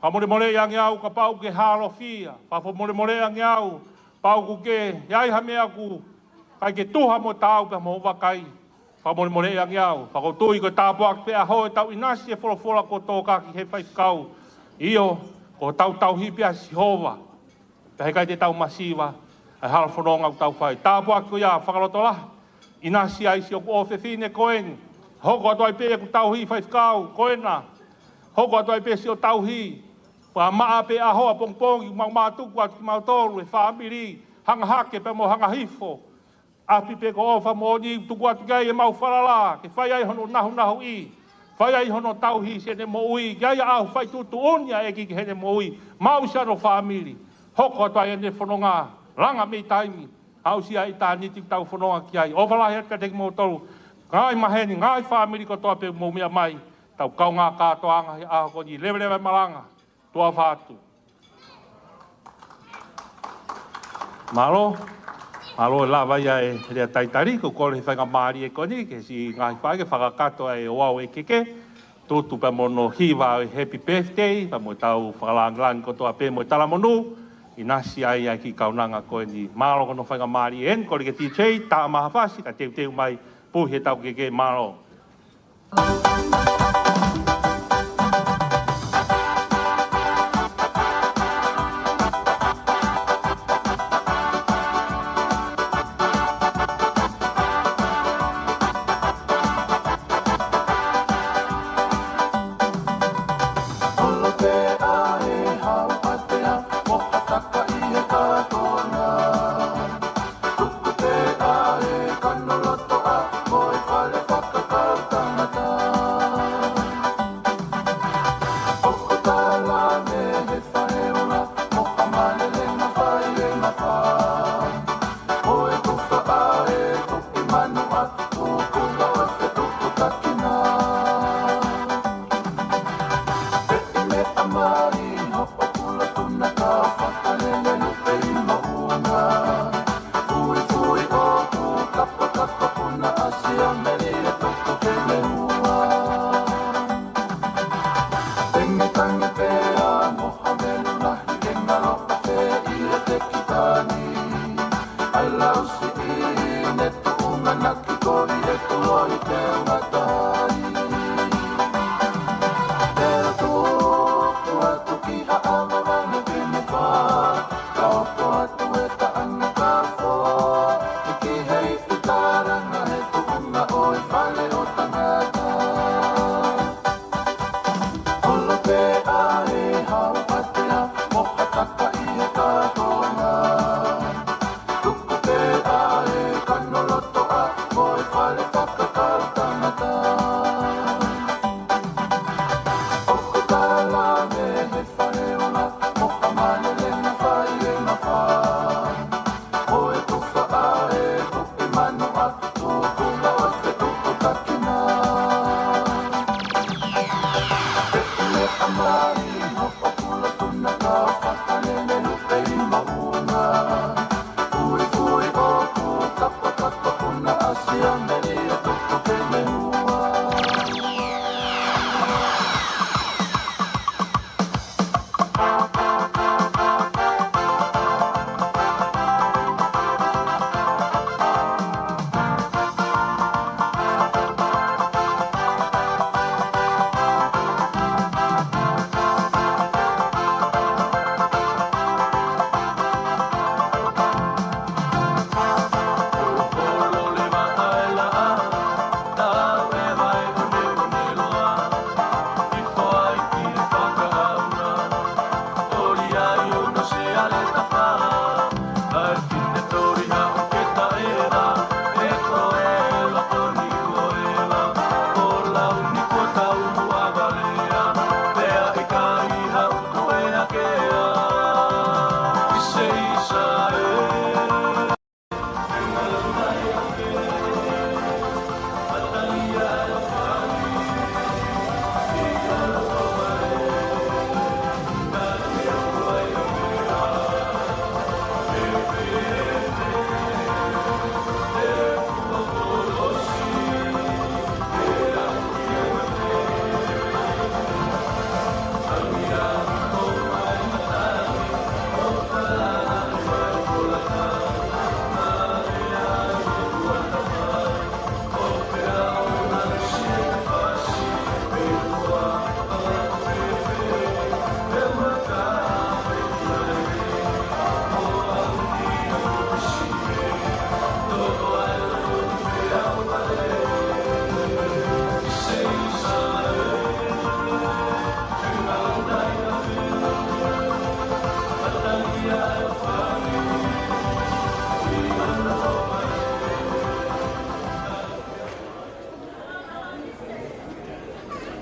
Fakamolemoleʻi ange au kapau ʻoku ke hālofia. Fakamolemoleʻi ange au kapau ʻoku ke ʻi ai ha meʻa ʻoku ʻikai ke tuha mo taau pea mo hoʻo vakai. Fakamolemoleʻi ange au. Pea ʻoku ou tui ko e tāpuaki pē ʻaho ʻetau ʻinasi e folofola kuo tokaki he faifekau. ʻIo, ko hotau tauhi pē ʻa Sihova. Pea heʻikai te tau masiva ʻa e hala fononga ʻoku tau fai. Tāpuaki ko ia fakalotolahi. ʻInasi ai siʻoku ʻofefine ko eni. Hoko atu ai pē ʻeku tauhi faifekau ko ena. Hoko atu ai pē siʻo tauhi. Pea maʻa pē ʻaho ʻapongipongi mau mātuku atu kimautolu e fāmili. Hanga hake pea mo hanga hifo. ʻApi pē ko ʻofa moʻoni tuku atu ki ai ʻemau falala, ke fai ai hono nahunahuʻi, fai ai hono tauhi siʻene moʻui, ke ʻi ai ʻa e ʻaho fai tuʻutuʻuni ʻa e ʻEiki ki heʻene moʻui, maʻu siʻano fāmili, hoko atu ai ʻene fononga, langa mei taimi, aʻusia ʻitāniti ʻoku tau fononga ki ai. ʻOfa lahi atu kiate kimoutolu, ngaahi maheni, ngaahi fāmili kotoa pē mou meʻa mai, tau kaungā kātoanga he ʻaho ko eni, leveleva e malanga. Tuʻa ʻofa atu. Mālō, mālō e lava ia e lea talitali, ko e kole he faingamālie ko eni, ki he siʻi ngaahi faʻē ke fakakakato ʻa e ouau ʻa e ʻEkeke, tutu pea mo hono hiva ʻo e happy birthday, pea mo ʻetau fakalāngilangi kotoa pē mo e talamonū, ʻinasi ai ʻa e kiʻi kaunanga ko eni. Mālō ko hono faingamālie eni, kole ki he D J, tā mai ha fasi, kae teuteu mai, puhi ʻetau ʻEkeke, mālō. Ko i te matai. Te tuku atu ki Haʻa Vavane Pine Farm, ka hoko atu e taʻanga ka foa, hiki hei fitaranga he tuʻunga ʻo e fale ʻo tangata. Holo pē ʻa e hau patea, mo ha kaka ʻi he kātoanga. Tuku pē ʻa e kano lotoʻa, mo e fale fakakau tangata. ʻOku tala mei he fale ola, mo ha malelenga fai e mafa. Ko e tufa ʻa e kupi manuʻa, tuʻunga ʻo e fetuʻutaki na. He meʻa mai, hoʻo pula tuna ka fakalele lupe i maunga. Fuifui ʻoku kapakapa puna ʻasi a meli e tuku ke mehua.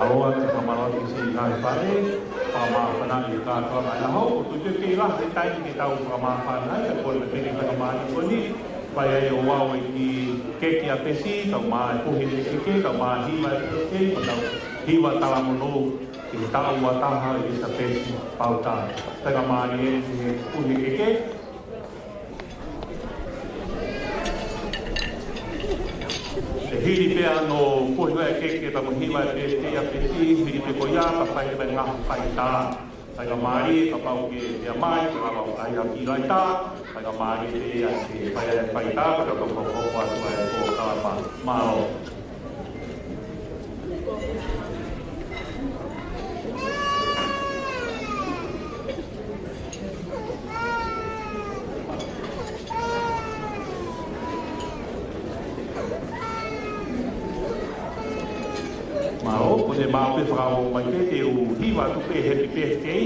ʻOatu e fakamālō ki siʻi ngaahi faʻē, fakamāfana ʻi he kātoanga ʻo e ʻaho, ʻoku ʻikai ke lahi e taimi ke tau fakamāfana ai, ka ko e pene fakamālō ko eni, fai ai ʻo ʻave e kiʻi keke ʻa Pesi, kae ʻumaʻā e puhi e keke, kae ʻumaʻā e hiva ʻa Pesi, mo e tau hiva talamonū ki he taʻu ua taha ʻo ʻElisapesi Pauta. Fakamālō ʻi he puhi e keke. ʻE hili pē hono puhi e keke pea mo e hiva ʻa Pesi, ʻa Pesi, hili pē ko ia, ka fai mai e ngaahi faitā. Fakamālō, kapau ʻe ʻi ai ha meʻa, ka ʻi ai ha kiʻi laita, fakamālō pē ia ke fai ai e faitā, ka tau hokohoko atu ai e polokalama. Mālō. Mālō, ko e meʻa pē fakaʻosi mai pē te u hiva atu pē happy birthday.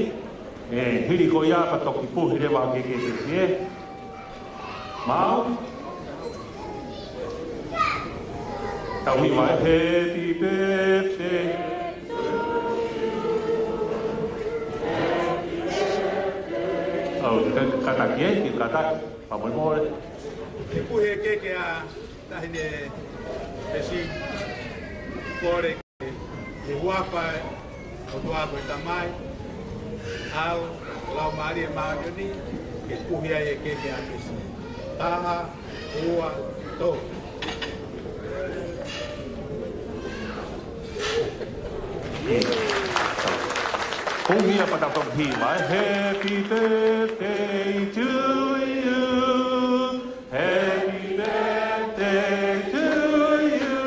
ʻE hili ko ia ka toki puhi leva ke ke ke ke. Mālō. Tau hiva e happy birthday. ʻOu, ka, kātaki ē, kātaki. Fakamolemole. Ke puhi e keke ʻa Taʻahine Pesi, kole ʻi he huafa ʻo e ʻOtua ko e Tamai, ʻAlo, Laumālie Māʻoniʻoni, ke puhi ai e keke ʻa Pesi. Taha, ua, tolu. Ko ia pea tau hiva, happy birthday to you. Happy birthday to you.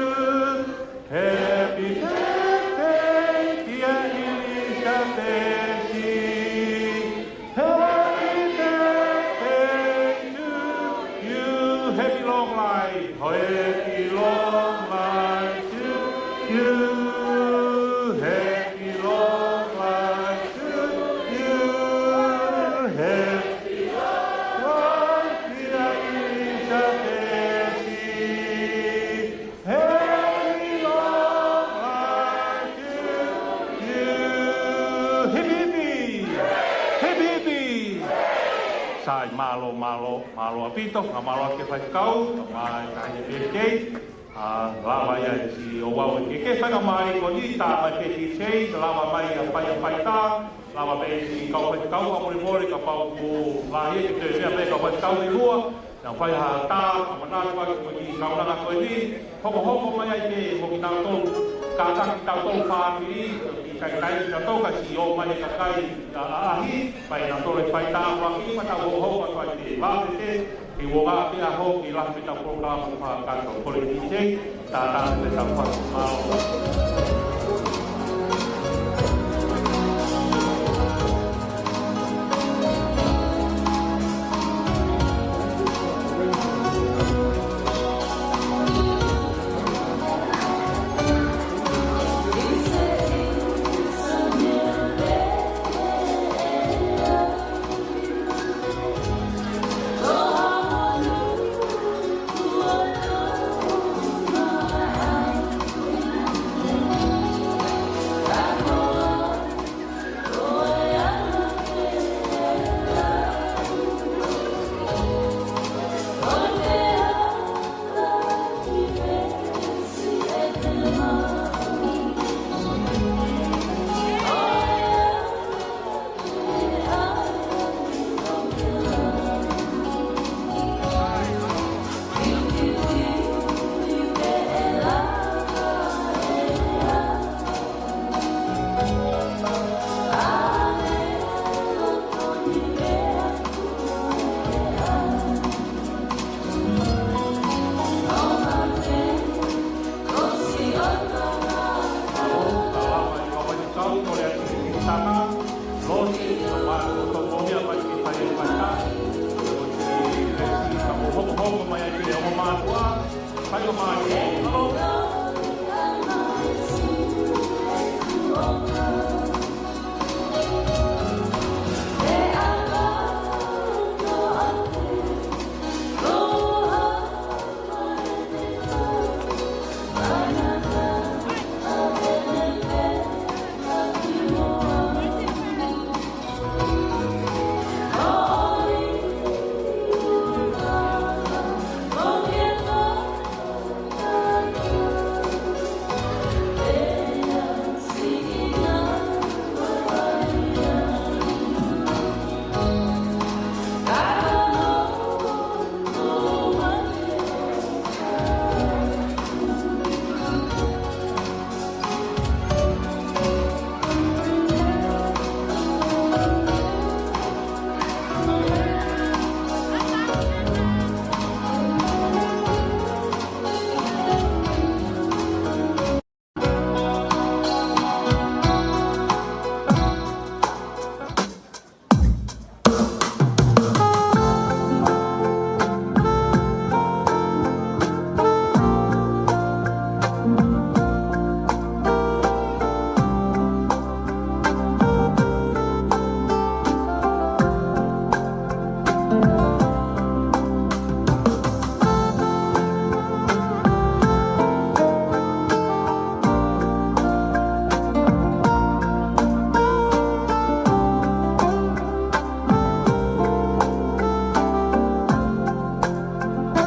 Mālō, mālō, mālō ʻaupito, ngaahi mālō ki he faifekau, kae ʻumaʻā e taʻahine pehē. ʻA, lava ia e siʻi ouau e kehekehe, faingamālie ko eni, tā mai pē siʻi sei, lava mai ʻa e fai, ʻa e faitā, lava pē siʻi kau faifekau, kae mulimuli kapau ʻoku lahi e toe meʻa pē kau faifekau ʻe ua, naʻa nau fai ha tā, kae ʻumaʻā ʻa e kiʻi kaunanga ko eni, hokohoko mai ai pē mo kitautolu, kātaki kitautolu fāmili, ʻikai ke ʻi ai kitautolu ka siʻi ō mai e kakai, ʻa, ʻa, ʻaʻahi, pea ʻi ai kinautolu e faitā, ʻoku ʻi ai kinautolu hokohoko atu ai pē, vave pē, ke ʻoua pē ʻa hoki lahi pē ʻetau polokalama fakakātoa. Kole ki he D J, tā tā pē ʻetau fakamaau.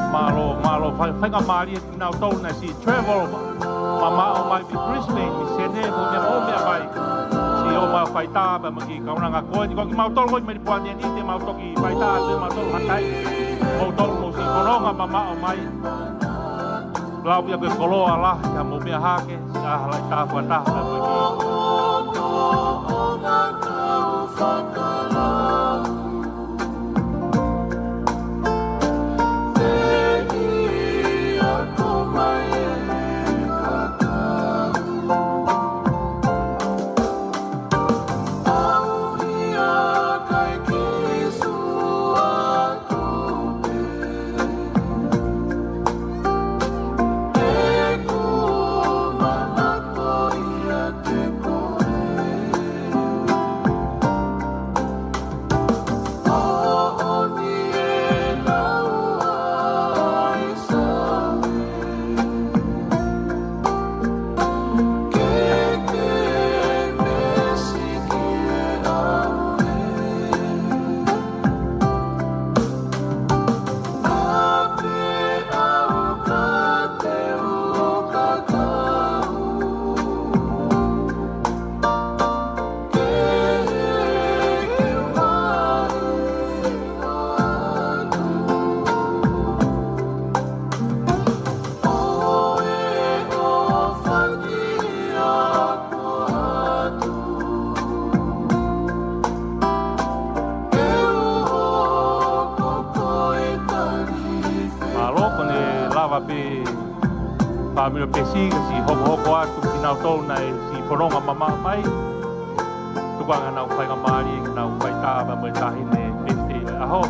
Mālō, mālō, fai, faingamālie kinautolu naʻe siʻi travel mamaʻo mai mei Brisbane, mei Senē, mo e meʻa, mo e meʻa mai. Siʻi ō mai ʻo faitā pea mo e kiʻi kaunanga ko eni, ko kimautolu ko ē mei Puniani, te mau toki faitā atu kimautolu ha taimi. Moutolu mou siʻi fononga mamaʻo mai. Lau ia ko e koloa lahi, ʻa e mou meʻa hake, siʻa hala ʻi taha fakataha, pea mo e kiʻi Fāmili Pesi, ka siʻi hokohoko atu kinautolu naʻe siʻi fononga mamaʻo mai. Tuku ange haʻanau faingamālie ke nau fai tāpuaki mo e taʻahine pēsitei ʻo e ʻaho.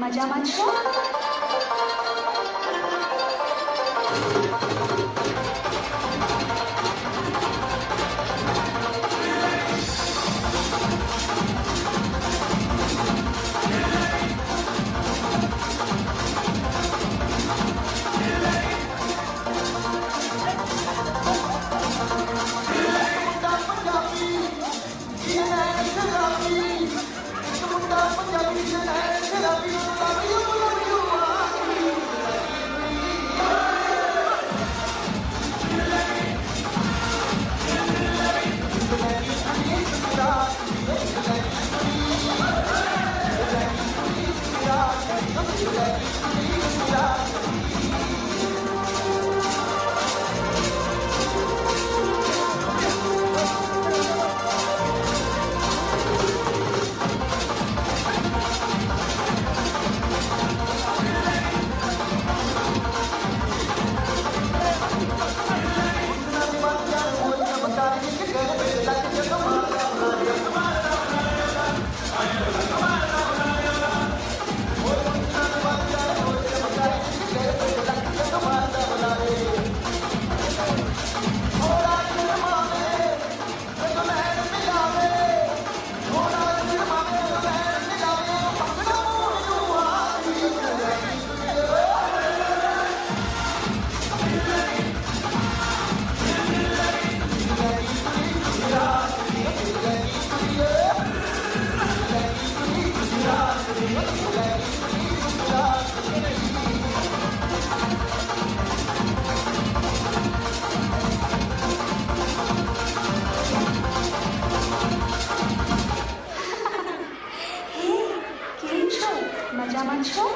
Majaman Show. Hei, Keicho, Majaman Show.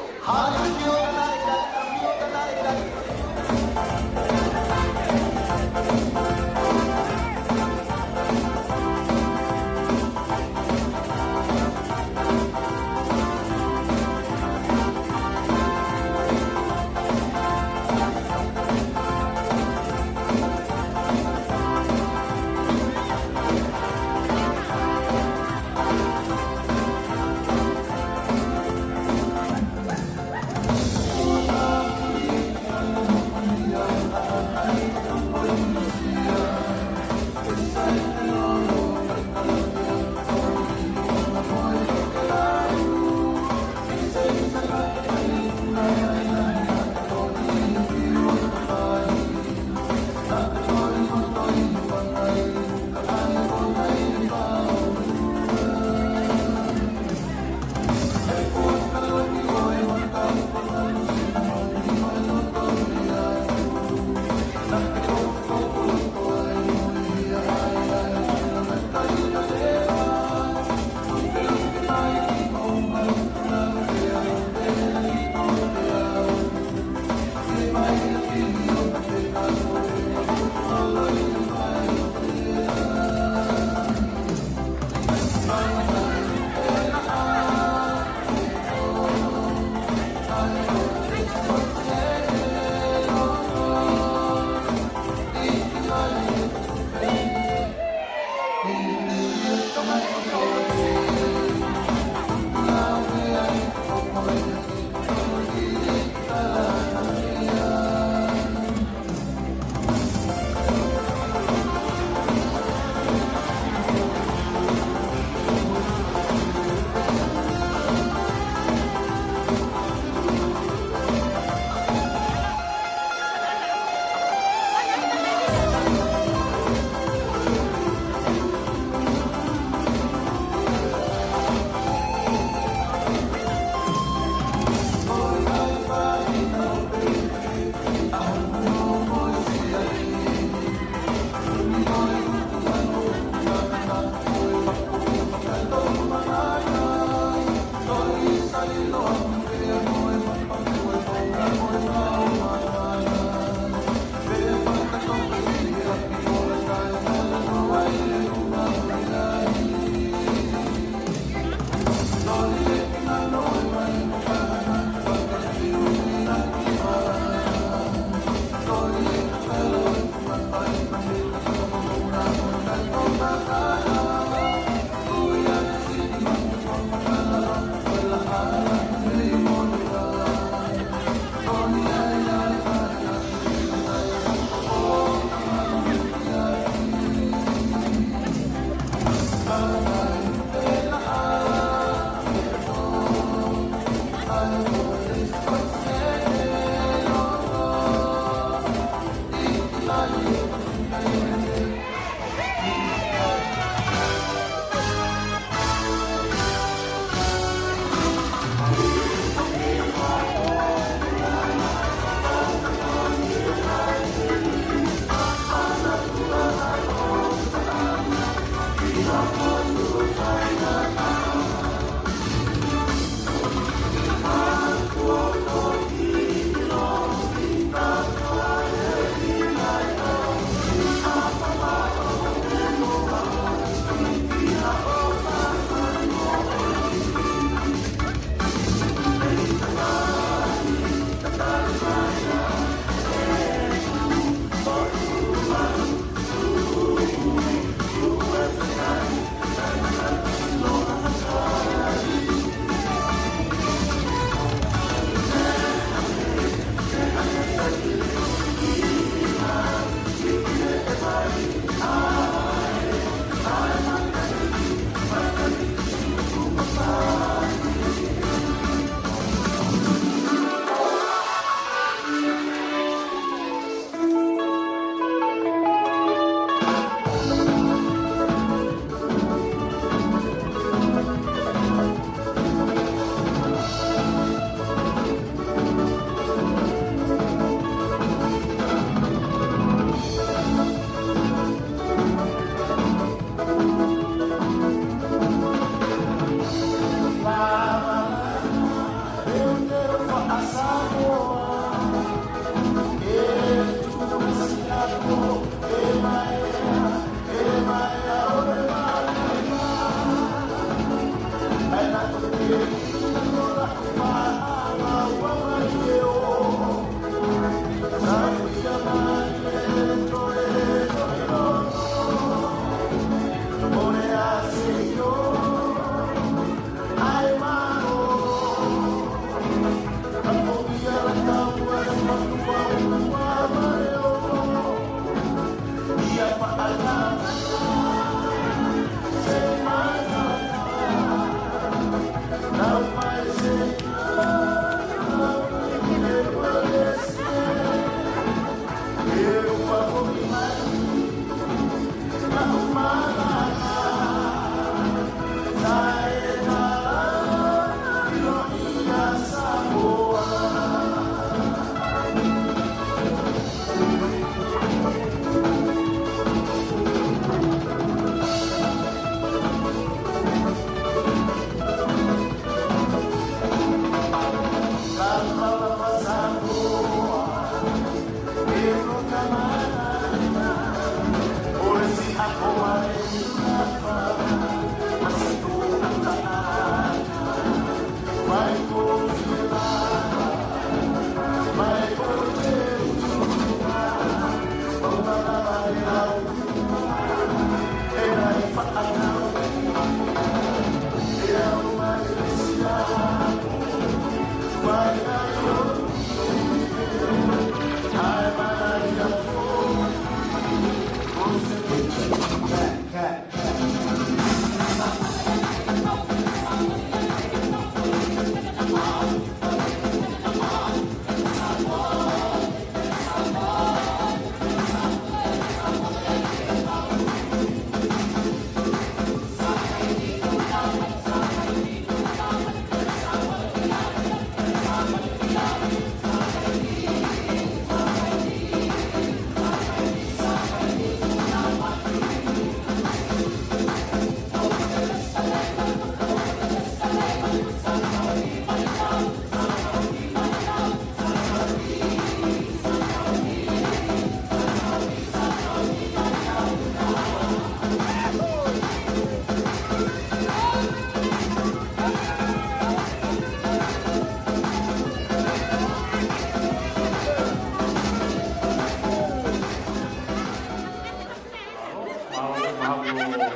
Mālō, mālō, mālō.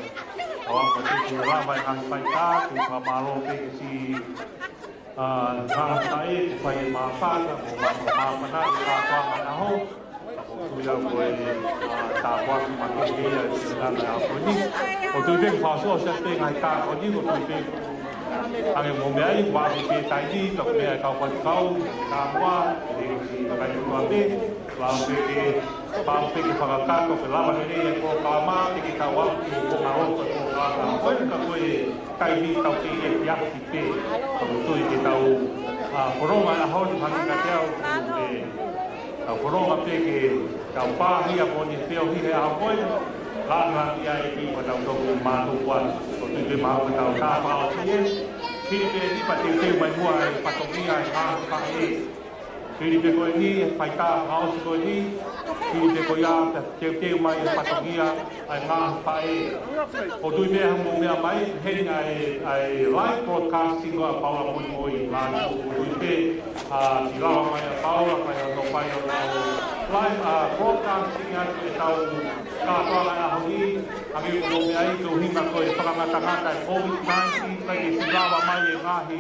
Kau ʻamanaki ke lava e ngaahi faitā, ke fakamālō pē ki he siʻi, ā, tangataʻeiki, ko e fai e māfana, ko e mā-, māfana, ko e kātoanga naho. Ko e tui au ko e, ā, tāpuaki makehe ia ʻi he ngaahi ʻaho ko eni. Ko e tui pē ke fakasōsiale pē ngaahi kā ko eni, ko e tui pē Hangē ko e meʻa ʻi he ʻaho ni, pea taimi ni, ka ko e meʻa ʻa e kau faifekau, ka mua, ʻe, ʻe, ka kai tua pē, ʻoku ou pehē ke, ʻoku ou pehē ke fakakakato, ke lava lelei e polokalama, ke, ke tau aʻu ki he konga loto e polokalama. Ko e ka ko e taimi tau kei ʻi he efiafi pē, ka ʻoku ou tui ke tau, ʻa, fononga he ʻaho ni, hangē kiate au, ʻoku ou pehē, tau fononga pē ke tau pāhia mo ʻene feohi he ʻaho ko ē, langa ia e ki ma tau toki mātuku atu. ʻOku ou tui pē mahalo ko e tau tā fakaʻosi ē, hili pē eni pea teuteu mai muʻa e fatongia ʻa e ngaahi faʻē. Hili pē ko eni e faitā fakaʻosi ko eni, hili pē ko ia pea teuteu mai e fatongia ʻa e ngaahi faʻē. ʻOku ou tui pē ʻi hoʻomou meʻa mai, heni ʻa e, ʻa e live broadcasting ʻa Paula Moimoi, ʻa, ʻoku ou tui pē, ʻa, ke lava mai ʻa Paula, fai hono fai hono live, ʻa, broadcasting atu e tau kātoanga ʻaho ni, hangē ko hoʻomou meʻa ʻi he ʻuhinga ko e fakangatangata e COVID nineteen, ʻikai ke siʻi lava mai e ngaahi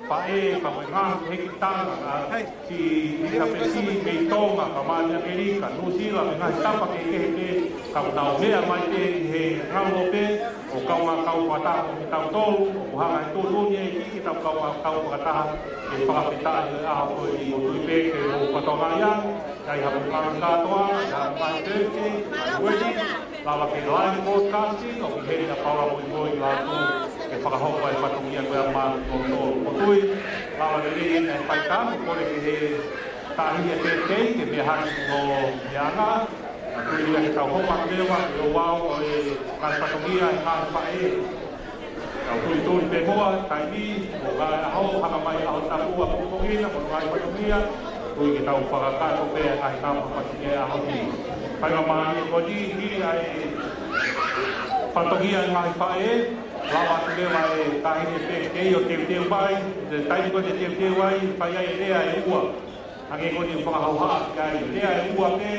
faʻē, ka ko e ngaahi hekitanga, ʻa, siʻi ʻIsapesi mei Tonga, ka mei ʻAmelika, Nuʻusila, mo e ngaahi tapa kehekehe pē, ka ʻoku nau meʻa mai pē ʻi he ngalo pē, ʻo kaungā kau fakataha mo kitautolu, ʻoku hanga ʻe he tuʻutuʻuni ʻa e ʻEiki ke tau kaungā kau fakataha, ke fakafetaʻi he ʻaho ko eni. ʻOku ou tui pē ke mou fakatokangaʻi ange, ʻi ai haʻamou ngaahi kātoanga, ʻi ai haʻamou ngaahi teuke, ngaahi ueʻi, lava ke live broadcasting, ʻoku ʻi heni ʻa Paula Moimoi ʻo ʻoatu ke fakahoko ʻa e fatongia ko ia maʻa kimoutolu. ʻOku ou tui, lava lelei eni e faitā, ʻoku ou kole ki he taʻahine pē kei, ke meʻa hake ki hono meʻaʻanga, ʻa, tui ia ke tau hoko atu leva, ke ʻoua ʻo e ngaahi fatongia ʻa e ngaahi faʻē. Tau tuli tuli pē muʻa, taimi, mo e ngaahi ʻaho, hanga mai ʻaho tapu ʻapongipongi na, mo e ngaahi fatongia, tui ke tau fakakakato pē ʻa e ngaahi fatongia ʻaho ni. Faingamālie ko eni, hili ʻa e fatongia ʻa e ngaahi faʻē, lava atu leva e taʻahine pē kei ʻo teuteu mai, ʻi he taimi ko ē te teuteu ai, fai ai e lea ʻe ua. Hangē ko eni ʻoku fakahauhaʻa ki ai, lea ʻe ua pē,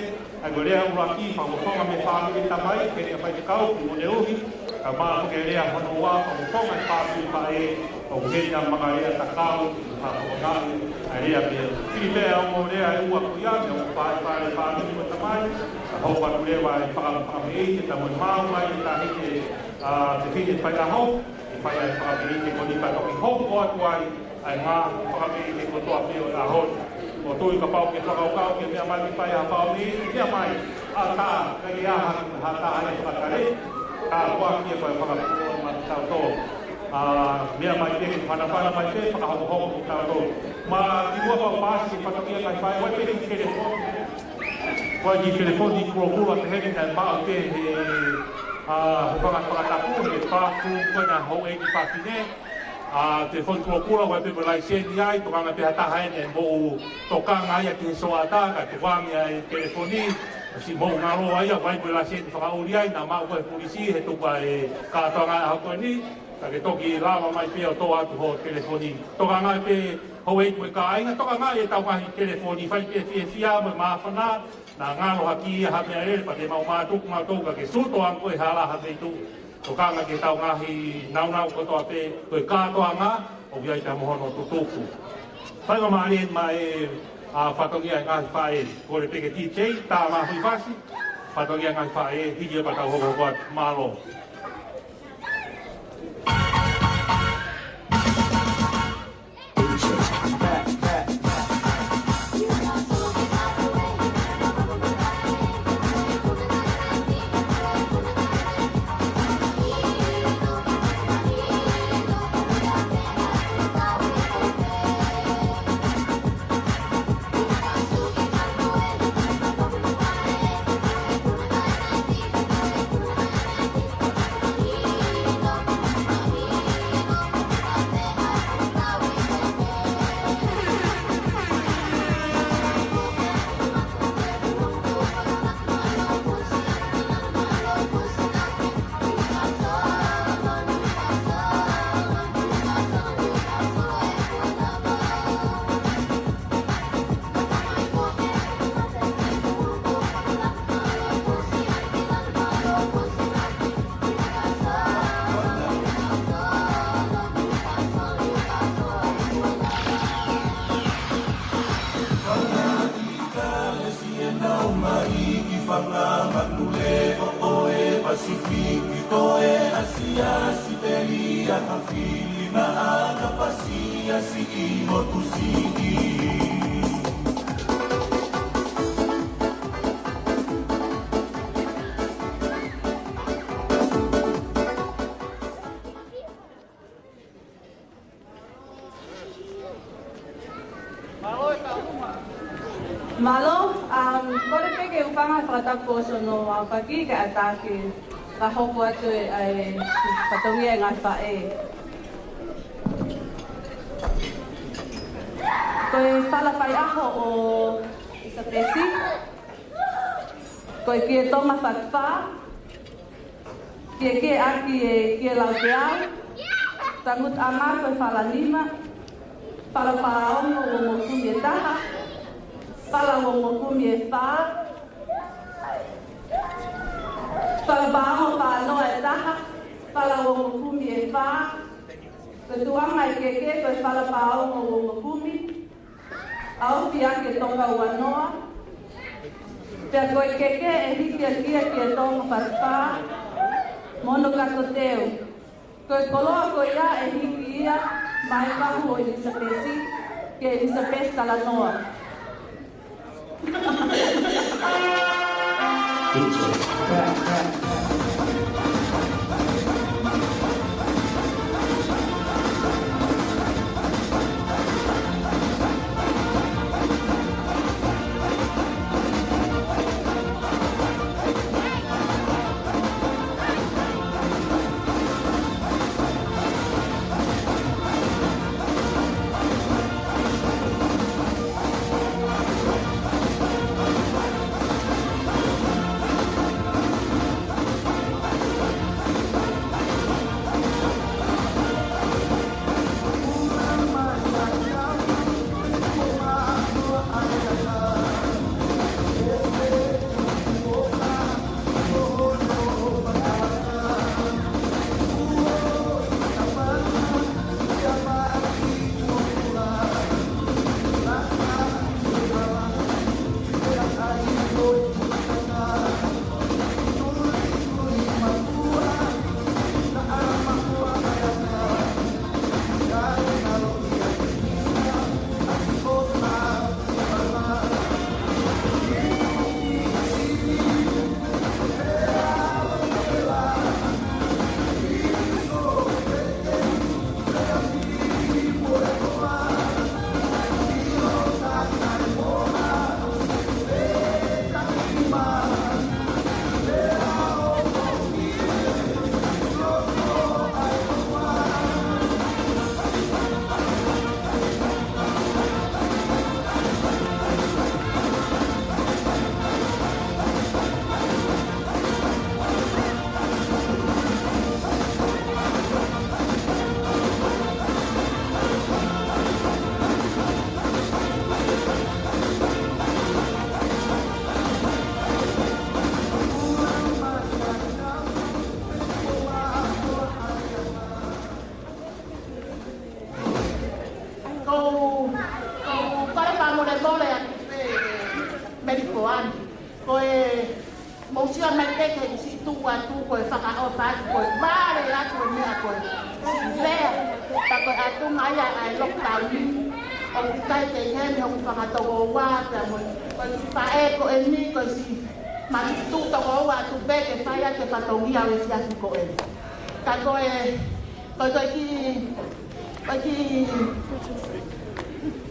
ʻa ia ko e lea ʻuluaki, fakafofonga mei he fāmili tamai, pehē ʻe he faifekau, ki Moʻuneuhi, kae ʻumaʻā foki e lea hono ua, fakafofonga e fāmili faʻē, ʻoku heni ʻa Makalea Takau, fakafofongaʻi ʻa e lea pē. Hili pē ʻa e ongo lea ʻe ua ko ia, mei he ongo fā-, fā-, fāmili ko ē tamai, kae hoko atu leva e faka-, fakameʻite, kae mo e maʻu mai e taʻahine, ʻa, fefine faiʻaho, ʻe fai ai e fakameʻite ko eni pea toki hoko atu ai, ʻa e ngaahi fakameʻite kotoa pē ʻo e ʻaho ni. ʻOku ou tui kapau ʻoku ke fakakaukau ke meʻa mai ke fai ha fakameʻite, meʻa mai, ʻatā, ʻikai ha, ha taha ia fakatale, ka ko e ʻaho ko ē fakapuloa maʻa kitautolu. ʻA, meʻa mai pē ke fanafana mai pē, fakahokohoko maʻa kitautolu. Mou kimuʻa pea u paasi e fatongia ngaahi faʻē, ʻoku ʻi ai pē kiʻi telefoni. ʻOku ʻi ai e kiʻi telefoni kulokula pehē ni naʻe maʻu pē he, ʻa, he fanga fakatapu, he fāfū ko ena houʻeiki fafine. ʻA, telefoni kulokula, ʻoku ʻi ai pē mo e laiseni ai, tokanga pē ha taha ʻe ne mou tokanga ia ki he sioʻata, kae tukuange ʻa e telefoni, siʻi mou ngalo ai, ʻoku ʻi ai mo e laiseni fakaʻuli ai, naʻa mau ko e polisi, he tuku ʻa e kātoanga ʻaho ko eni, ka ke toki lava mai pē ʻo toʻo atu hoʻo telefoni. Tokanga pē houʻeiki mo e kāinga, tokanga ʻi he tau ngaahi telefoni, fai pē fiefia mo e māfana, naʻa ngalo hake ia ha meʻalele, pea te mau mātuku mautolu ka ke sūtoa ko e hala ha feituʻu. Tokanga ki he tau ngaahi nāunau kotoa pē, ko e kātoanga, ʻoku ʻi ai pē mo hono tutuku. Faingamālie maʻa e, ʻa, fatongia e ngaahi faʻē, kole pē ke DJ, tā mafi fasi, fatongia e ngaahi faʻē, hiki ia pea tau hokohoko atu, mālō. Pasifiki, ko e Asia, Sitelia, Hafili, Naʻa, Mālō, um, kole pē ke u hūfanga he fakatapu ʻo hono aofaki kae ʻatā ke u hoko atu ʻa e fatongia ʻa e ngaahi faʻē. Ko e fala faiʻaho ʻo ʻIsapesi. Ko e Kie Tonga Fakafā. Kie Kie ʻaki e Kie Lauteau. Tangutu ʻAnga ko e fala nima. Fala Pāongo uongokumi ʻe taha. Fala uongokumi ʻe fā. Fala Pāongo fānoa ʻe taha. Fala uongokumi ʻe fā. Ko e tuʻunga ʻa e Kie Kie ko e fala Pāongo uongokumi. ʻAofi ʻaki e Tonga ua noa. Pea ko e Kie Kie ʻe hiki ʻaki ia ʻa e Kie Tonga Fakafā mo hono kato teu. Ko e koloa ko ia ʻe hiki ia maʻa e fahu ʻo ʻIsapesi, kia ʻIsapesi Talanoa. Ko u, ko u kole fakamolemole atu pē, Meli Koani. Ko e mou sio mai pē ki he siʻi tuʻu atu ko e fakaʻofa atu ko e vale atu e meʻa ko e siʻi lea. Ka ko e ʻatu mai ʻa e lockdown ni. ʻOku ʻikai ke ʻi heni hoku fanga tokoua pea mo e kiʻi faʻē ko eni ko e siʻi matuʻutuʻu tokoua atu pē ke fai atu e fatongia ʻo e efiafi ko eni. Ka ko e, ko e, ko e kiʻi, ko e kiʻi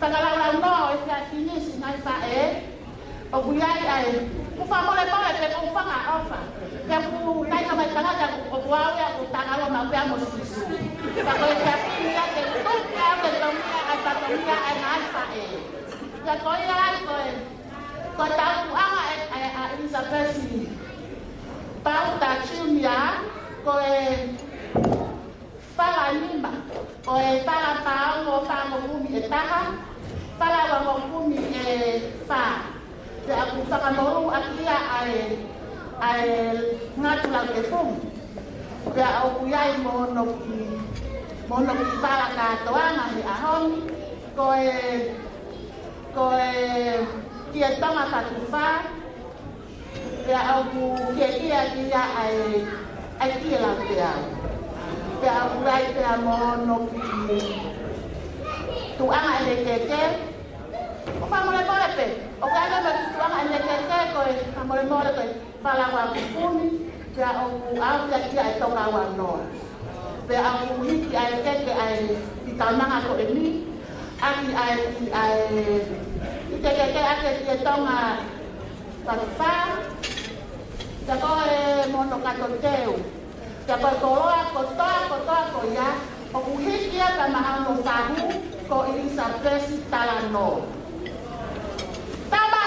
fakalaulaunoa ʻo e efiafi ni siʻi ngaahi faʻē. ʻOku ʻi ai ʻa e, ʻoku ou fakamolemole pē ko u fakaʻofa. Pea ʻoku ʻikai ka mai tangata ʻoku, ʻoku ou ʻi ai ʻoku tangaloa maʻu pē mo Sīsū. Ka ko e efiafi ni ia ke tuku au ke tongia ʻa e fatongia ʻa e ngaahi faʻē. Pea ko ia ai ko e, ko e tautuʻanga ʻe, ʻe, ʻa ʻIlisapesi Pauta Junior, ko e fala nima, ko e fala Pāongo fāngofulu mā taha, fala uangofulu mā fā. Pea ʻoku fakamolū ʻaki ia ʻa e, ʻa e ngatu lau ke fung. Pea ʻoku ʻi ai mo hono kiʻi, mo hono kiʻi fala kātoanga he ʻaho ni, ko e, ko e Kie Tonga Fakafā, pea ʻoku kiekieʻaki ia ʻa e, ʻa e Kie Lauteau. Pea ʻoku ʻi ai pea mo hono kiʻi, tuʻunga ʻene keke. ʻOku fakamolemole pē, ʻoku ʻi ai pē mo e tuʻunga ʻene keke ko e fakamolemole ko e fala ua pupuni, pea ʻoku ʻaofia ia ʻe Tonga ua noa. Pea ʻoku hiki ʻa e keke ʻa e ʻi taunanga ko eni, ʻaki ʻa e, ʻi ʻa e, ʻi te keke ʻaki e Tonga fatu fā, pea ko e mono kato teu. Pea ko e koloa kotoa, kotoa ko ia, ʻoku hiki ia pea maʻa hono fahu, ko ʻIlisapesi Talanoa. Tama!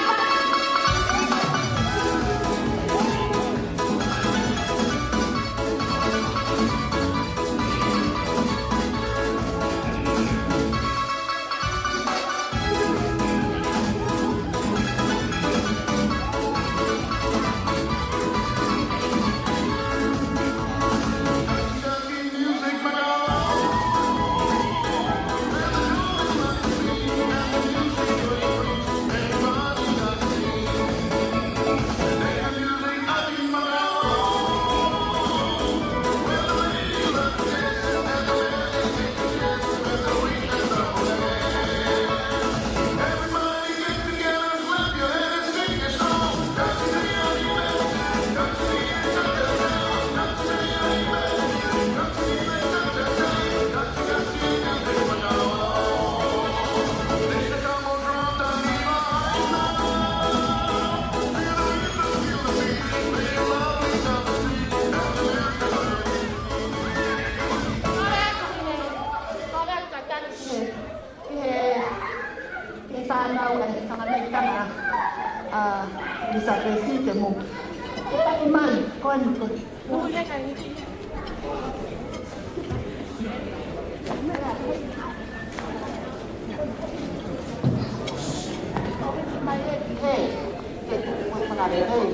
Ki he, ki he fānau ʻa e fanga mei tana, ʻa ʻIlisapesi ke mou. Ke taki mai, ko eni ko. Mai e ki he, ke tuku ko e fanga lelei.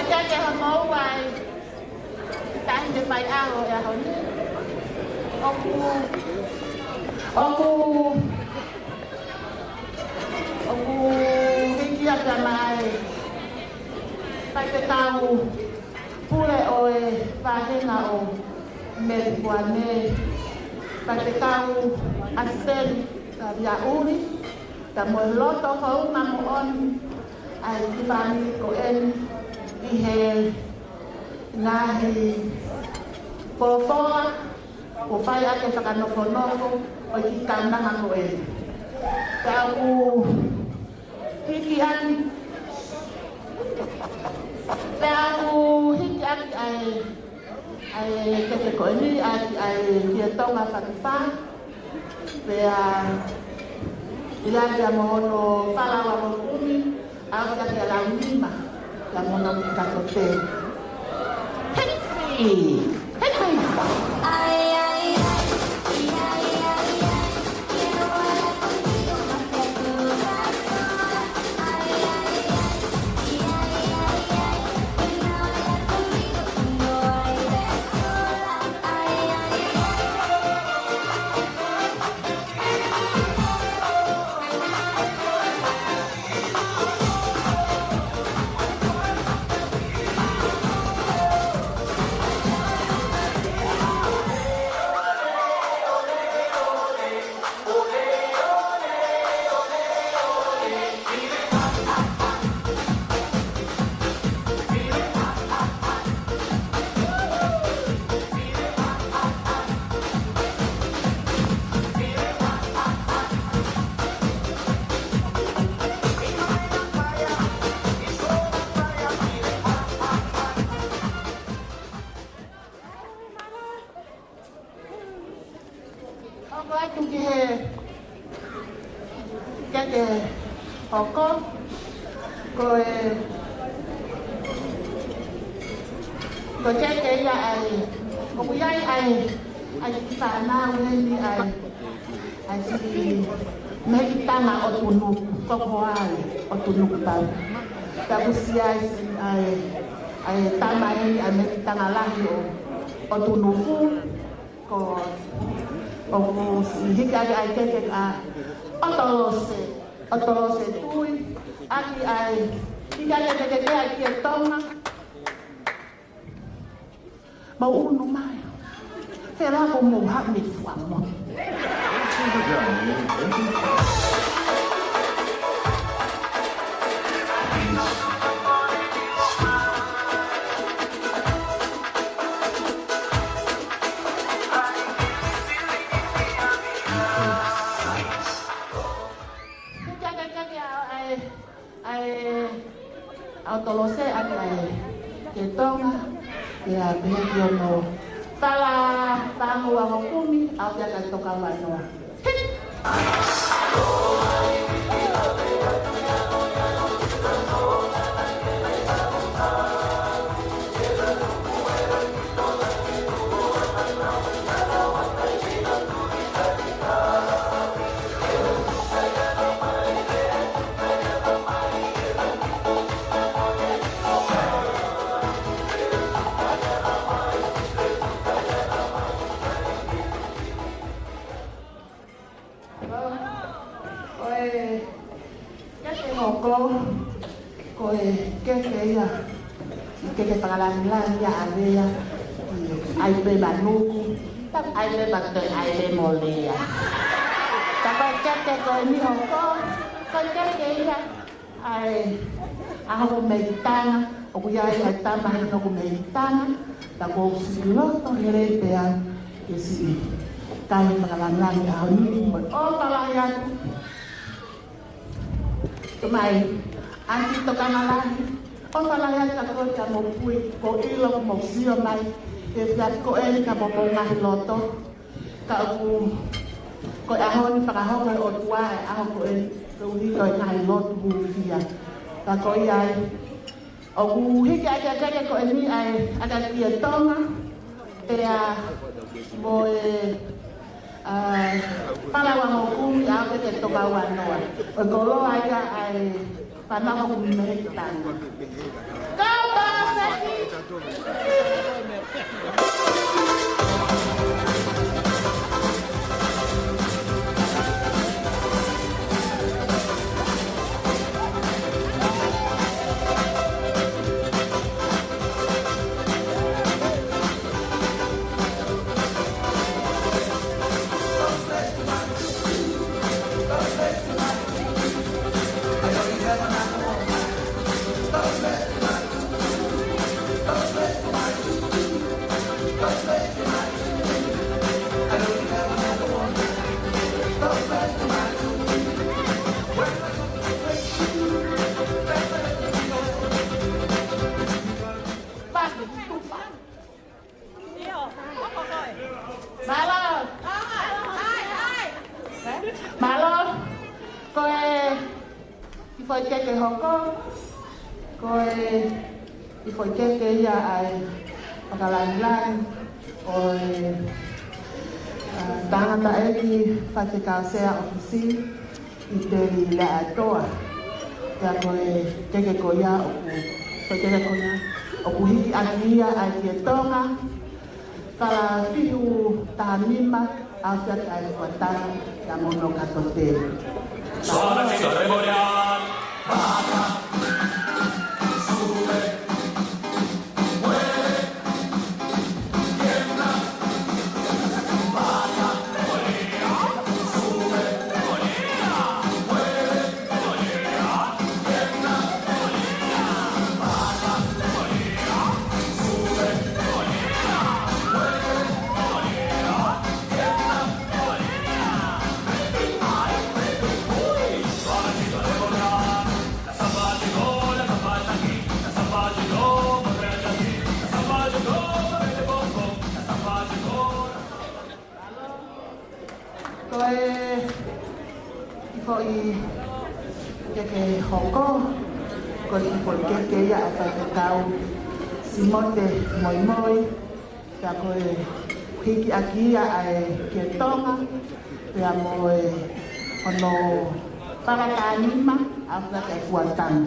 Ke ke hono ua ai, tahi ke fai ʻaho e ʻaho ni. ʻOku, ʻoku, ʻoku hiki atu ʻa e faifekau pule ʻo e vāhenga ʻo Melipoane, faifekau ʻAsipeli Taliaʻuli, ka mo e loto houngaʻia moʻoni ʻa e kiʻi fāmili ko eni ʻi he ngaahi folofola ʻoku fai ʻaki e fakanofonofo ʻo e kiʻi kaunanga ko eni. Pea ʻoku hiki ʻaki, pea ʻoku hiki ʻaki ʻa e, ʻa e keke ko eni, ʻa e, ʻa e Kiʻi Tonga Fakifā. Pea ʻi ai ia mo hono fala ua mo kumi, ʻa ia ke lau nima, ia mo hono katote. Hei! Hei! Hoko atu ki he keke hoko, ko e, ko e keke ia ʻa e, ʻoku ʻi ai ʻa e, ʻa e kiʻi fānau heni ʻa e, ʻa e siʻi mehikitanga ʻo Tunuku, ko ko ai ʻo Tunuku pau. Pea ʻoku ʻi ai siʻi ʻa e, ʻa e tama heni ʻa e mehikitanga lahi ʻo, ʻo Tunuku. Ko, ʻoku siʻi hiki ʻaki ʻa e keke ʻa ʻOtolose, ʻOtolose Tui, ʻaki ʻa e, hiki ʻaki ʻa e keke ʻa e Kiʻi Tonga. Mou unu mai. Fela ko mou haʻu mei Fuaʻamotu. Hiki ʻaki ʻa e, ʻa e, ʻa ʻOtolose ʻaki ʻa e Kiʻi Tonga, pea pehē ki hono fala pango ua mo kumi, ʻa ia ka toka vanoa. Ko e keke hoko, ko e keke ia, ʻi he keke fakalangilangi ia ʻa Lea, ʻi ai pē manuku, ta ai pē mate, ai pē mo Lea. Ta ko e keke ko eni hoko, ko e keke ia, ʻa e, ʻa hoku mehikitanga, ʻoku ʻi ai ʻa e tama heni hoku mehikitanga, ta ʻoku ou siʻi loto lelei pē au ke siʻi kai fakalangilangi ʻaho ni, mo e ʻofa lahi atu. Tō mai, ʻAniti Tokanga Lahi, ʻofa lahi atu ka ko ia mo pui, ko ʻilo ko mo sio mai, ke fiafiko eni ka mo mo ngaahi loto. Ka ʻoku, ko e ʻaho ni fakahoko ʻe he ʻOtua e ʻaho ko eni, koeʻuhi ko e ngaahi lotu hūfia. Ka ko ia ai, ʻoku hiki ʻaki ʻa e keke ko eni ʻa e, ʻa e Kiʻi Tonga, pea mo e, ʻa, fala ua mo kumi ʻa e keke toka vanoa. ʻO e koloa ia ʻa e fānau hoku mehikitanga. Kau pase! Mālō. Mālō. Ko e kiʻi foʻi keke hoko, ko e kiʻi foʻi keke ia ʻa e fakalāngilangi ʻo e, ʻa, tangataʻeiki faifekau sea ʻofisi, ʻIteli Leaʻaetoa. Pea ko e keke ko ia ʻoku, ko e keke ko ia ʻoku hiki ʻaki ia ʻa e Kietonga, Falafihu Tahanima, ʻAfiaki ʻa e Fuataha, ʻa Mono Katotele. Ko e kiʻi foʻi keke hoko, ko e kiʻi foʻi keke ia ʻa e faifekau Simote Moimoi, pea ko e hiki ʻaki ia ʻa e Kietonga, pea mo e hono Falafihu Tahanima, ʻAfiaki ʻa e Fuataha.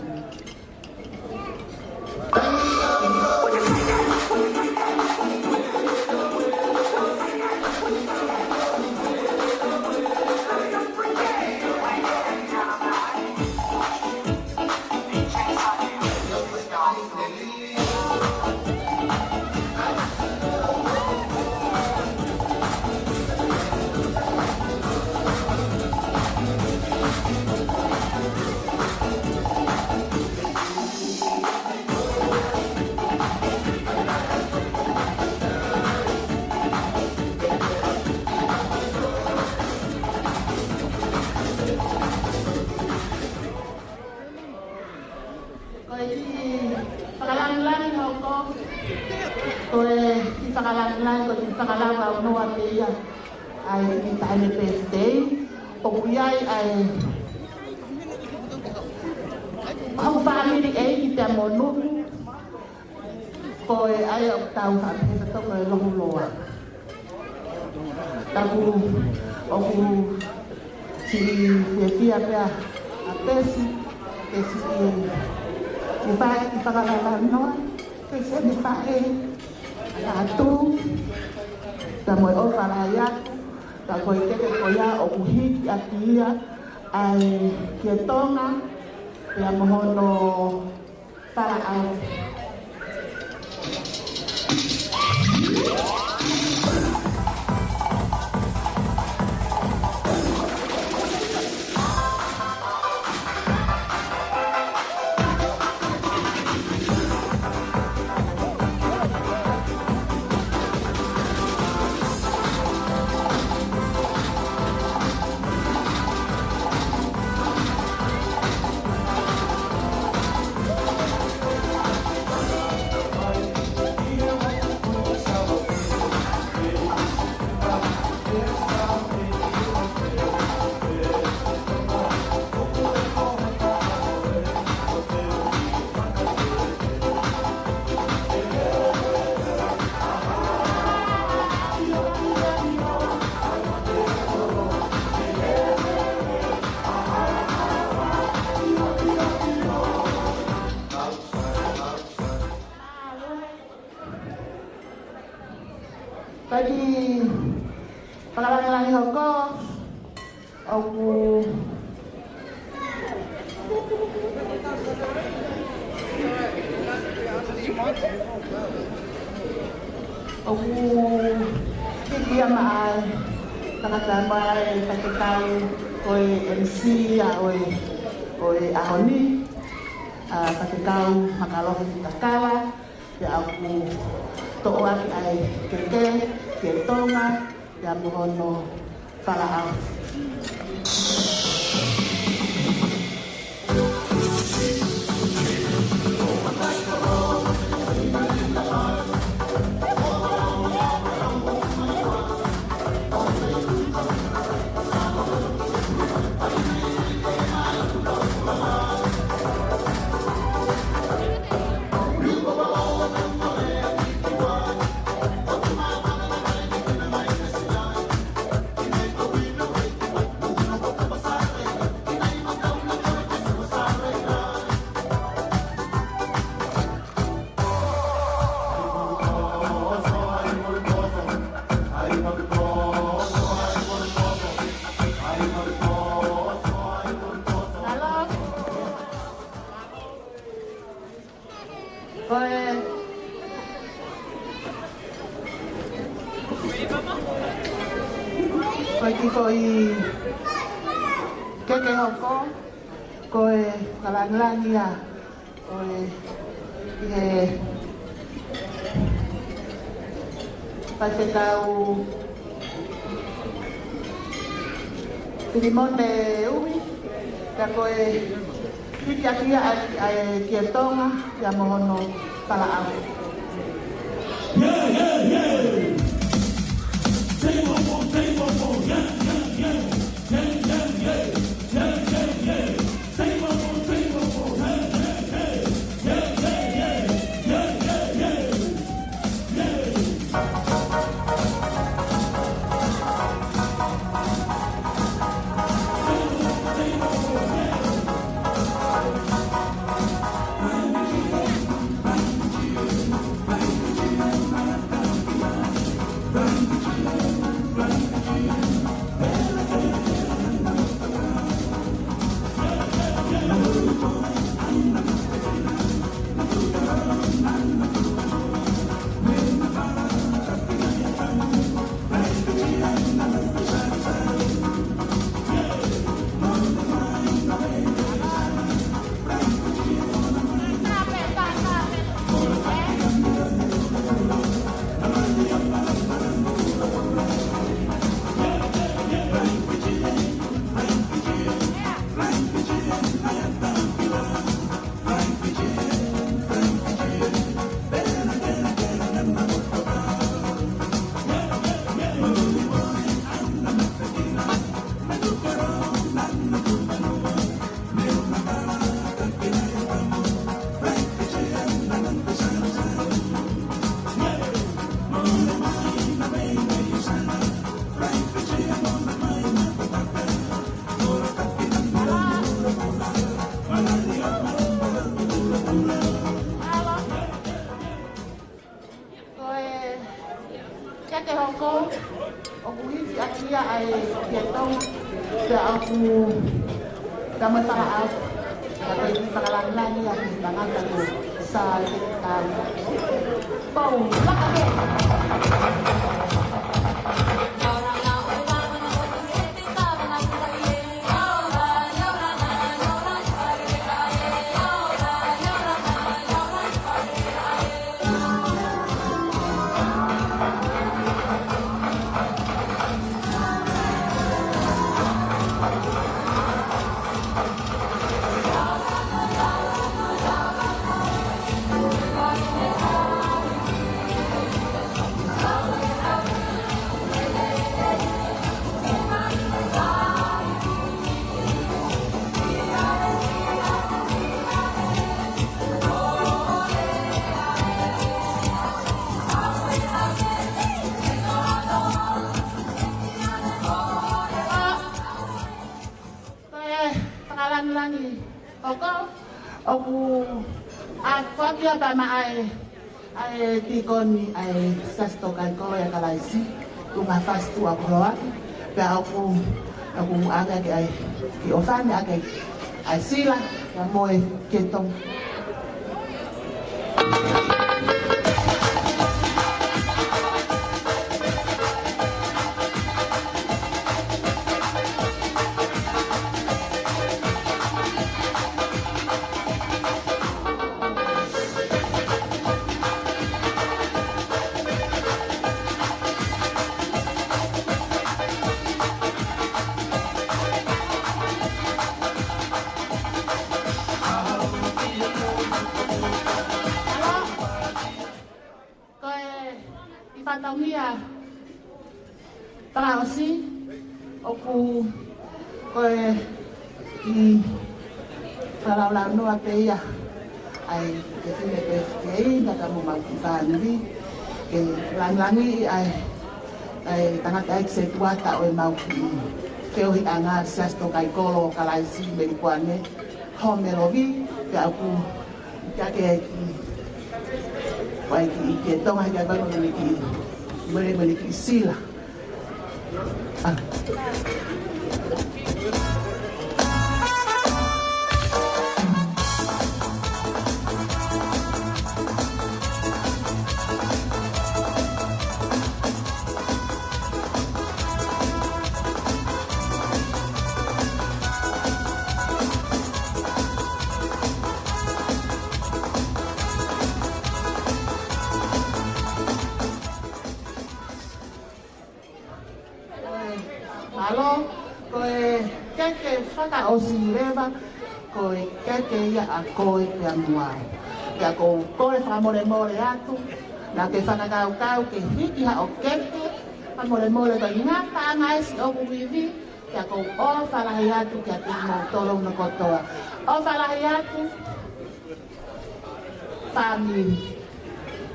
Ko e kiʻi fakalāngilangi hoko, ko e kiʻi fakalāngilangi, ko e kiʻi fakalāngilangi ʻo noa pē ia ʻa e kiʻi taʻane birthday. ʻOku ʻi ai ʻa e, ʻa e fāmili ʻeiki pea mo Nuku, ko e ʻai ʻo tau faʻa pehē tautolu ko e lohu loa. Taku ʻoku siʻi fiefia pea ʻa Pesi, Pesi ʻi, ʻi faʻa, ʻi fakalāngilangi noa, Pesi ʻene faʻē, ʻa Tū, pea mo e ʻofa lahi atu, ka ko e keke ko ia ʻoku hiki ʻaki ia ʻa e Kietonga, pea mo hono Fala au. Ko e kiʻi fakalangilangi hoko, ʻoku, ʻoku hiki ia maʻa e tangata mo e faifekau ko e M C ia ʻo e, ʻo e ʻaho ni, ʻa Faifekau Makalofi Takala, pea ʻoku toʻo ʻaki ʻa e keke ki Tonga, pea mo hono falaʻau. Ko e, ko e kiʻi foʻi keke hoko, ko e fakalangilangi ia ʻo e, ʻi he Faifekau Filimone Umi, pea ko e hiki ʻaki ia ʻa e, ʻa e ki Tonga, pea mo hono falaʻau. Yeah, yeah, yeah. Say it one more, say it one more. Yeah, yeah, yeah. Yeah, yeah, yeah. Yeah, yeah, yeah. Say it one more, say it one more. Yeah, yeah, yeah. Yeah, yeah, yeah. Yeah, yeah, yeah. Yeah. Ko e keke hoko, ʻoku hiki ʻaki ia ʻa e ki Tonga, pea ʻoku ka mo e falaʻau, ka ko e kiʻi fakalangilangi ia ki he tangata ko Sāleti Tau. Pou, laka pē. Ko e fakalangilangi hoko, ʻoku ʻa e foaki ʻa e pā maʻa e ʻA e tīkoni ʻa e Siasi Tōkaikolo ʻia Kalaisi, Tuʻunga Fasi Tuʻakoloa, pea ʻoku, ʻoku ʻave ʻaki ʻa e kiʻi ʻofa ni ʻaki ʻa e sila, pea mo e kētonga. Ko e kiʻi fatongia fakaʻosi, ʻoku ko e kiʻi fakalaulaunoa pē ia ʻa e fefine pē kei na ka mo mau kiʻi fānili, ke langilangiʻi ʻa e, ʻa e tangataʻeiki setuata ʻo e mau kiʻi feohiʻanga Siasi Tōkaikolo ʻo Kalaisi Melikuane, Home Lovi, pea ʻoku ʻikai ke kiʻi, ʻoku ʻikai ke kiʻi kētonga, ʻikai ke kiʻi, mele mele kiʻi sila. Mālō, ko e keke fakaʻosi leva, ko e keke ia ʻa koe pea mo au. Pea ʻoku ou kole fakamolemole atu, naʻa ke fakakaukau ke hiki haʻo keke, fakamolemole ko e ngataʻanga ʻesi ʻoku ivi, pea ʻoku ou ʻofa lahi atu kiate kimoutolu hono kotoa. ʻOfa lahi atu. Fāmili.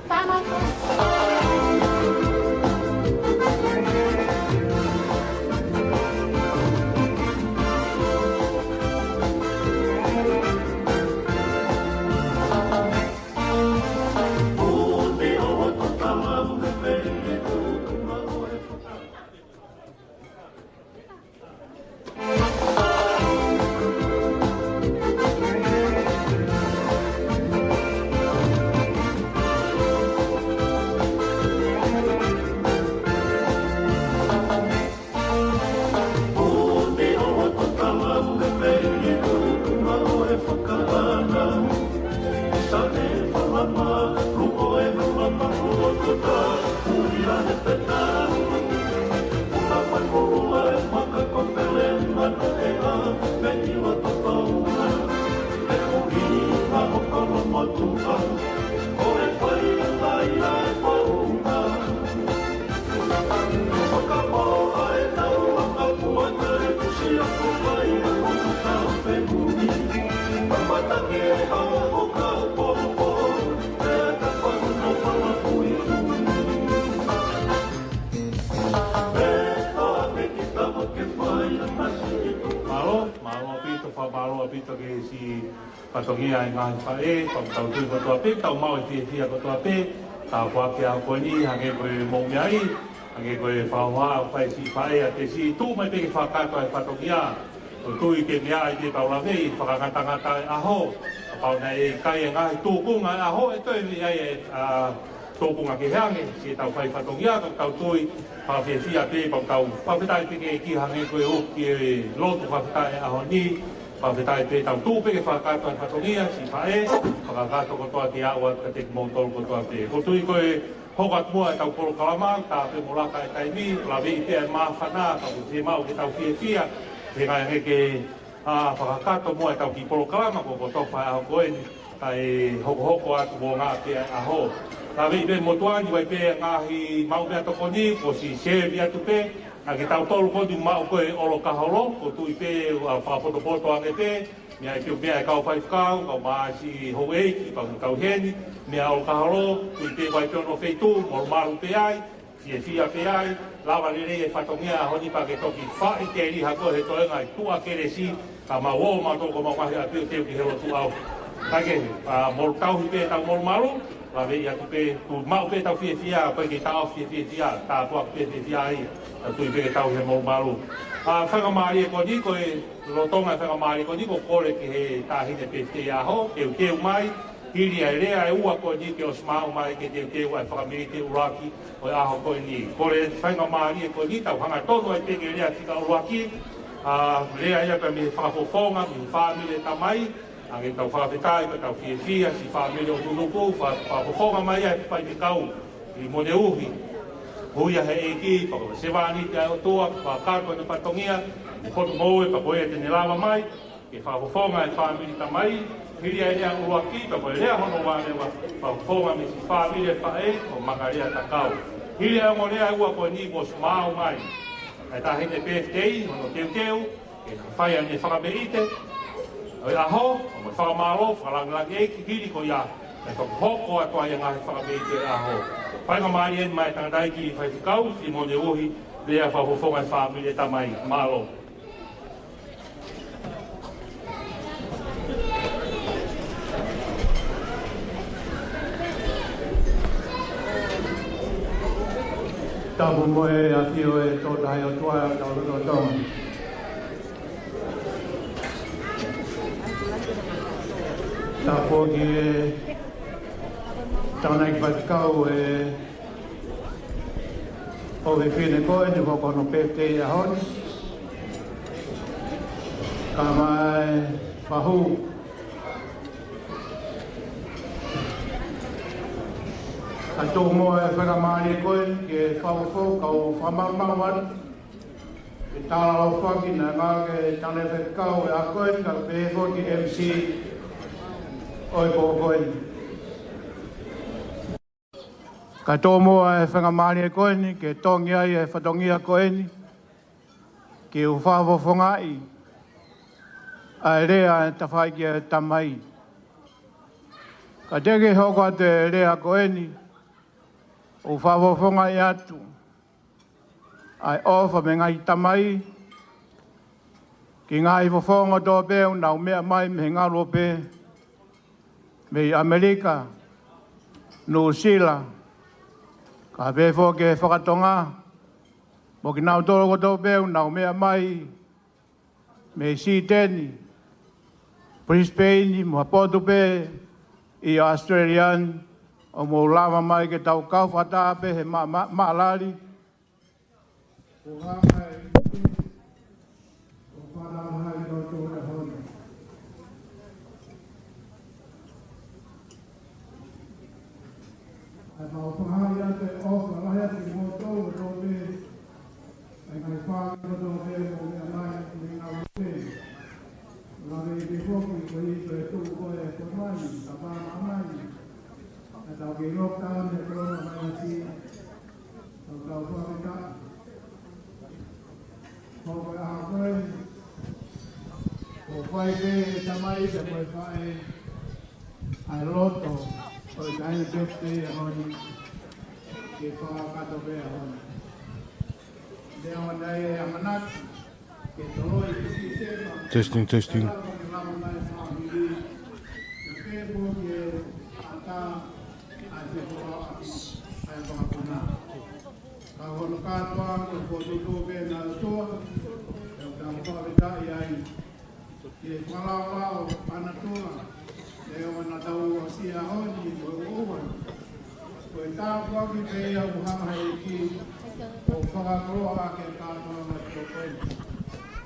Tāmata. Mālō, mālō ʻaupito, fakamālō ʻaupito ki he siʻi fatongia ʻa e ngaahi faʻē, pea ʻoku tau tui kotoa pē, tau maʻu e fiefia kotoa pē, tāpuaki ʻa e ʻaho ko eni, hangē ko e moʻui ai, hangē ko e fakahohaʻa ʻoku fai ʻe siʻi faʻē ʻa e siʻi tuʻu mai pē ke fakakakato ʻa e fatongia. ʻOku ou tui ke meaʻi pē pea u laveʻi fakangatangata ʻa e ʻaho, kapau naʻe ʻikai e ngaahi tūkunga ʻo e ʻaho, ʻe toe meaʻi ʻa e, ʻa, tūkunga kehe ange, siʻetau fai fatongia, ka ʻoku tau tui, fakafiefia pē, pea ʻoku tau fakafetaʻi pē ki he ʻEiki hangē ko e ʻoku ke lotu fakafetaʻi he ʻaho ni, fakafetaʻi pē tau tuʻu pē ke fakakakato ʻa e fatongia, siʻi faʻē, fakakakato kotoa ke aʻu atu kiate kimoutolu kotoa pē. ʻOku ou tui ko e hoko atu muʻa ʻetau polokalama, tā pē mo laka e taimi, laveʻi pē ʻa e māfana, ka ʻoku fiemaʻu ke tau fiefia, feinga ange ke, ʻa, fakakakato muʻa ʻetau kiʻi polokalama, ko e kotofa ʻa e ʻaho ko eni, kae hokohoko atu mo ngā pē ʻa e ʻaho. Laveʻi pē motuʻa ni, ʻoku ʻi ai pē ngaahi maʻu meʻatokoni, ko siʻi sevi atu pē, ʻa kitautolu ko eni maʻu ko e ʻolokaholo, ʻoku ou tui pē, ʻa, fakapotopoto ange pē, meʻa ʻi he meʻa ʻa e kau faifekau, kau mā siʻi houʻeiki, pea mo e kau heni, meʻa ʻolokaholo, ʻoku ʻi ai pē ʻi ai pē hono feituʻu, molumalu pē ai, fiefia pē ai, lava lelei e fatongia ʻaho ni pea ke toki faʻiteliha koe he toenga ʻi tuʻa kelesi, ka mau ō mautolu ko mau ngaahi ʻapi ʻo teu ki he lotu ʻau. Kae kehe, ʻa, molu tauhi pē ʻetau molumalu, Lave ia atu pē, kuo maʻu pē ʻetau fiefia, ko e ke tau fie fiefia, tāpuaki pē fiefia ai, ʻa e tui pē ke tau he molumalu. ʻA e faingamālie ko eni, ko e lolotonga e faingamālie ko eni, ko e kole ki he Taʻahine Pefitei ʻo e ʻAho, teuteu mai, hili ʻa e lea ʻe ua ko eni ke ʻosi maʻu mai ke teuteu ʻa e fakamilite ʻuluaki ʻo e ʻaho ko eni. Kole faingamālie ko eni, tau hangatonu ai pē ki he lea fika ʻuluaki, ʻa e lea ia pē mei he fakafofonga, mei he fāmili ʻo e tamai, ʻa ia ke tau fakafetaʻi, pea tau fiefia, siʻi fāmili ʻo Tunuku, fa-, fakafofonga mai ʻa e faifekau, ʻi Moneuhi. Hū ia he ʻEiki, pea ko e sevāniti ʻa e ʻOtua, fakakakato ʻene fatongia, ʻi he potu moʻui, pea ko ia te ne lava mai, ke fakafofonga e fāmili tamai, hili ʻa e lea ʻuluaki, pea ko e lea hono ua leva, fakafofonga mei siʻi fāmili ʻo e faʻē, ko Makalea Takau. Hili ʻa e ongo lea ʻe ua ko eni kuo ʻosi maʻu mai ʻe he Taʻahine Pefitei, hono teuteu, ke fai ʻene fakamilite ʻo e ʻaho, ʻo mo e fakamālō, fakalāngilangiʻi ʻEiki, hili ko ia, ʻe toki hoko atu ai ʻa e ngaahi fakamilite ʻo e ʻaho. Faingamālie eni maʻa e tangataʻeiki faifekau, siʻi Moneuhi, lea fakafofonga e fāmili ʻo e tamai, mālō. Tapu mo e ʻafio ʻa e Tolu Tahaʻi ʻOtua ʻi hotau lotolotonga. Tapu ki he tangataʻeiki faifekau ʻo e ʻofefine ko eni ʻoku hoko hono pefitei he ʻaho ni. Kae ʻumaʻā e fahu. Kae tomuʻa e faingamālie ko eni ke fakafofonga kau fakamalumalu atu. Ke tala ʻo faki na ngā ke tane fekau e ako eni kae pehē foki M C ʻo e pō ko eni. Kae tomuʻa e faingamālie ko eni ke tongi ai e fatongia ko eni ke u fakafofongaʻi ʻa e lea ʻa e tafaʻaki ʻa e tamai. Kae teʻeki hoko atu e lea ko eni ʻo fakafofongaʻi atu ʻa e ʻofa mei he ngaahi tamai ki he ngaahi fofonga kotoa pē ʻoku nau meʻa mai mei he ngaluope, mei ʻAmelika, Nuʻusila, kae pehē foki e fakatonga, mo kinautolu kotoa pē ʻoku nau meʻa mai mei Siteni, Brisbane, mo ha potu pē ʻi ʻAositelēlia ni, ʻoku mou lava mai ke tau kau fakataha pē he ma-, ma-, maʻalali. ʻO hanga ʻe ʻIpite ʻo fakataha ai kitautolu he ʻaho ni. ʻA e mau fakahā atu e ʻofa lahi atu kiate kimoutolu kotoa pē, ʻa e ngaahi fāmili kotoa pē ʻoku mou meʻa mai mei he ngaluope. Lave pē foki ko e toe tuʻu ko ē ko mai, ka pā mai. ʻA e tau kei lockdown he corona virus. Tau tau fakafetaʻi. Ko e ʻaho ko ē, ʻoku fai pē ʻe he tamai pea mo e faʻē ʻa e loto ʻo e taʻahine pefitei he ʻaho ni, ke fakakakato pē he ʻaho ni. Neongo ʻa e ʻamanaki ke toloi ʻi Tīsema, testing, testing, ke lava mai fāmili, ke pehē mo ke ʻatā ʻa e fefoloa ʻa e vakapuna. Ka ko hono kātoa ko e fokotuʻutuʻu pē ʻa e ʻOtua, ʻoku tau fakafetaʻi ai. Ke fakalaolao ʻa e ʻOtua, ʻi heʻetau ʻosi e ʻaho ni mo e ʻaho ni. Ko e tāpuaki pē ia ʻoku hanga ʻe he ʻEiki ʻo fakakoloa ʻaki e kātoanga ʻo e tokoni.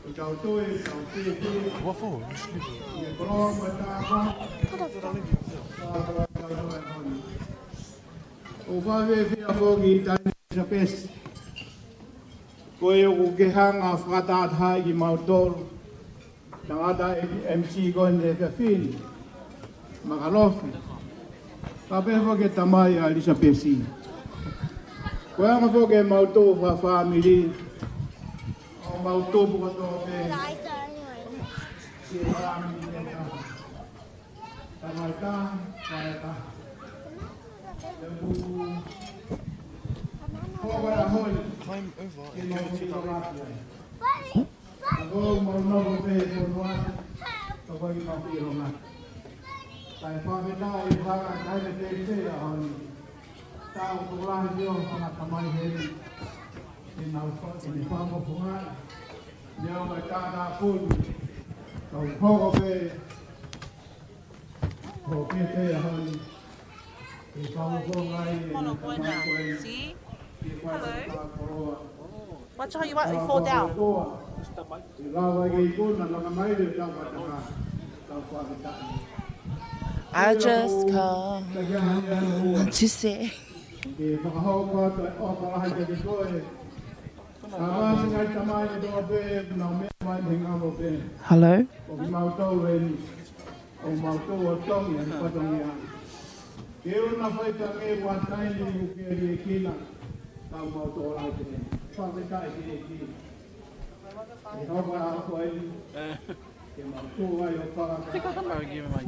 Ko ʻetau tui, ʻetau fiefia. What for? Just leave it. ʻI he koloa mo e tāpuaki. Fakakoloa ʻetau tokoni. ʻOku ou fiefia foki ʻi he taʻahine Elisapesi. Ko ia ʻoku ke hanga ʻo fakatahatahaʻi kimautolu. Tangataʻeiki M C ko eni he efiafi ni. Makalofi. Kae pehē foki ki he tamai ʻa Elisapesi. Ko e anga foki ʻemau tuʻu fakafāmili. ʻOku mau tupu kotoa pē. Ki he fāmili pē taha. Tamaita, tamaita. Lepu. Hoko e ʻaho ni. Climb over and you can take out. Ako mau nofo pē he fonua. Toko i mau pīlonga. Kae fakafetaʻi ʻi he fakaʻaho ni, tau kole ʻa e ʻOtua, fakatamai heni, ke nau fa-, ke ne fakafofongaʻi ʻa e ngaahi tātāpuni, tau hoko pē, hoko pē ʻaho ni, ke fakafofongaʻi ʻa e ngaahi tamai ko eni, ke fai ʻa e fakakoloa. Watch how you, you fall down. I just come to say. Hello? ʻO mautolu ʻoku tau ʻi he fatongia. Ke ʻoua naʻa fai ha meʻa ʻi he taimi ni ʻoku ke liʻekina, tau mautolu ai pē. Fakafetaʻi ki he ʻEiki. ʻI he ʻaho ko eni, ke mau tuʻu ai ʻo fakakoloa. Teka ka mau ki mai.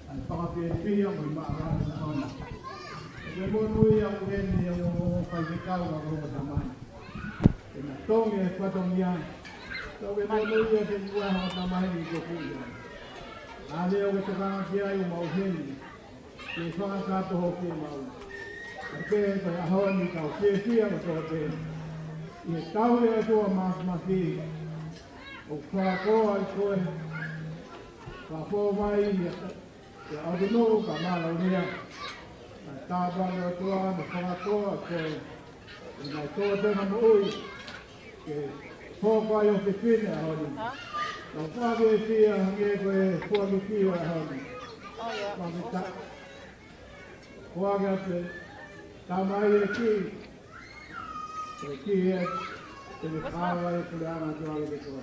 ʻA e fakafiefia mo e maʻamaʻa ʻo e ʻaho ni. ʻOku ke monūʻia ʻoku ke ʻi heni ʻo faifekau ʻa e ongo tamai. Ke na tongi e fatongia. Ka ʻoku ke monūʻia ke ʻi ai ha ongo tamai ni ko kuia. ʻA e lea ʻoku ke tokanga ki ai ʻo mau ʻi heni. Ke fakakakato hoʻo fiemaʻu. ʻA ia ko e ʻaho ni tau fiefia mo tō pē. ʻI he tau e ʻOtua Māfimafi. ʻOku fakakoloa ai koe. Fakafou mai ia. Ia ʻaupito ka mālō lea. Ka tāpā ʻOtua mo fakakoloa koe. ʻI he tō tenga moʻui. Ke hoko ai ʻo fefine ʻaho ni. Ha? Ka fakafeʻao hangē ko e foaki ki he ʻaho ni. Oh, yeah. Fakafetaʻi. Foaki atu e tamai ʻEiki. ʻEiki ē, te ne fakaava e puleʻanga ʻo e ʻOtua kiate koe.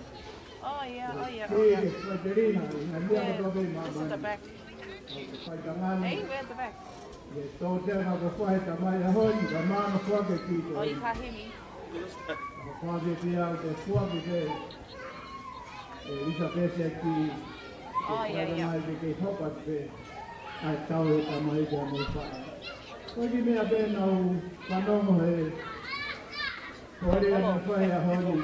Oh, yeah, oh, yeah, oh, yeah. ʻEiki ke faitelina, ʻi he meʻa kotoa pē ʻi māmani. This is the back. Hey, we're at the back. ʻI he tō tenga ko e fai tamai ʻaho ni, ka mālō foaki ki he ʻEiki. Oh, you can't hear me. Foaki ki he ʻEiki, foaki ki he ʻEiki. ʻE, ʻIlisa Pesi ʻEiki. Oh, yeah, yeah. Mai ke ke hopa pē. ʻA e tau e tamai ke mo fa. Ko e kiʻi meʻa pē naʻa ku fanongo he. Ko e lea naʻe fai ʻaho ni.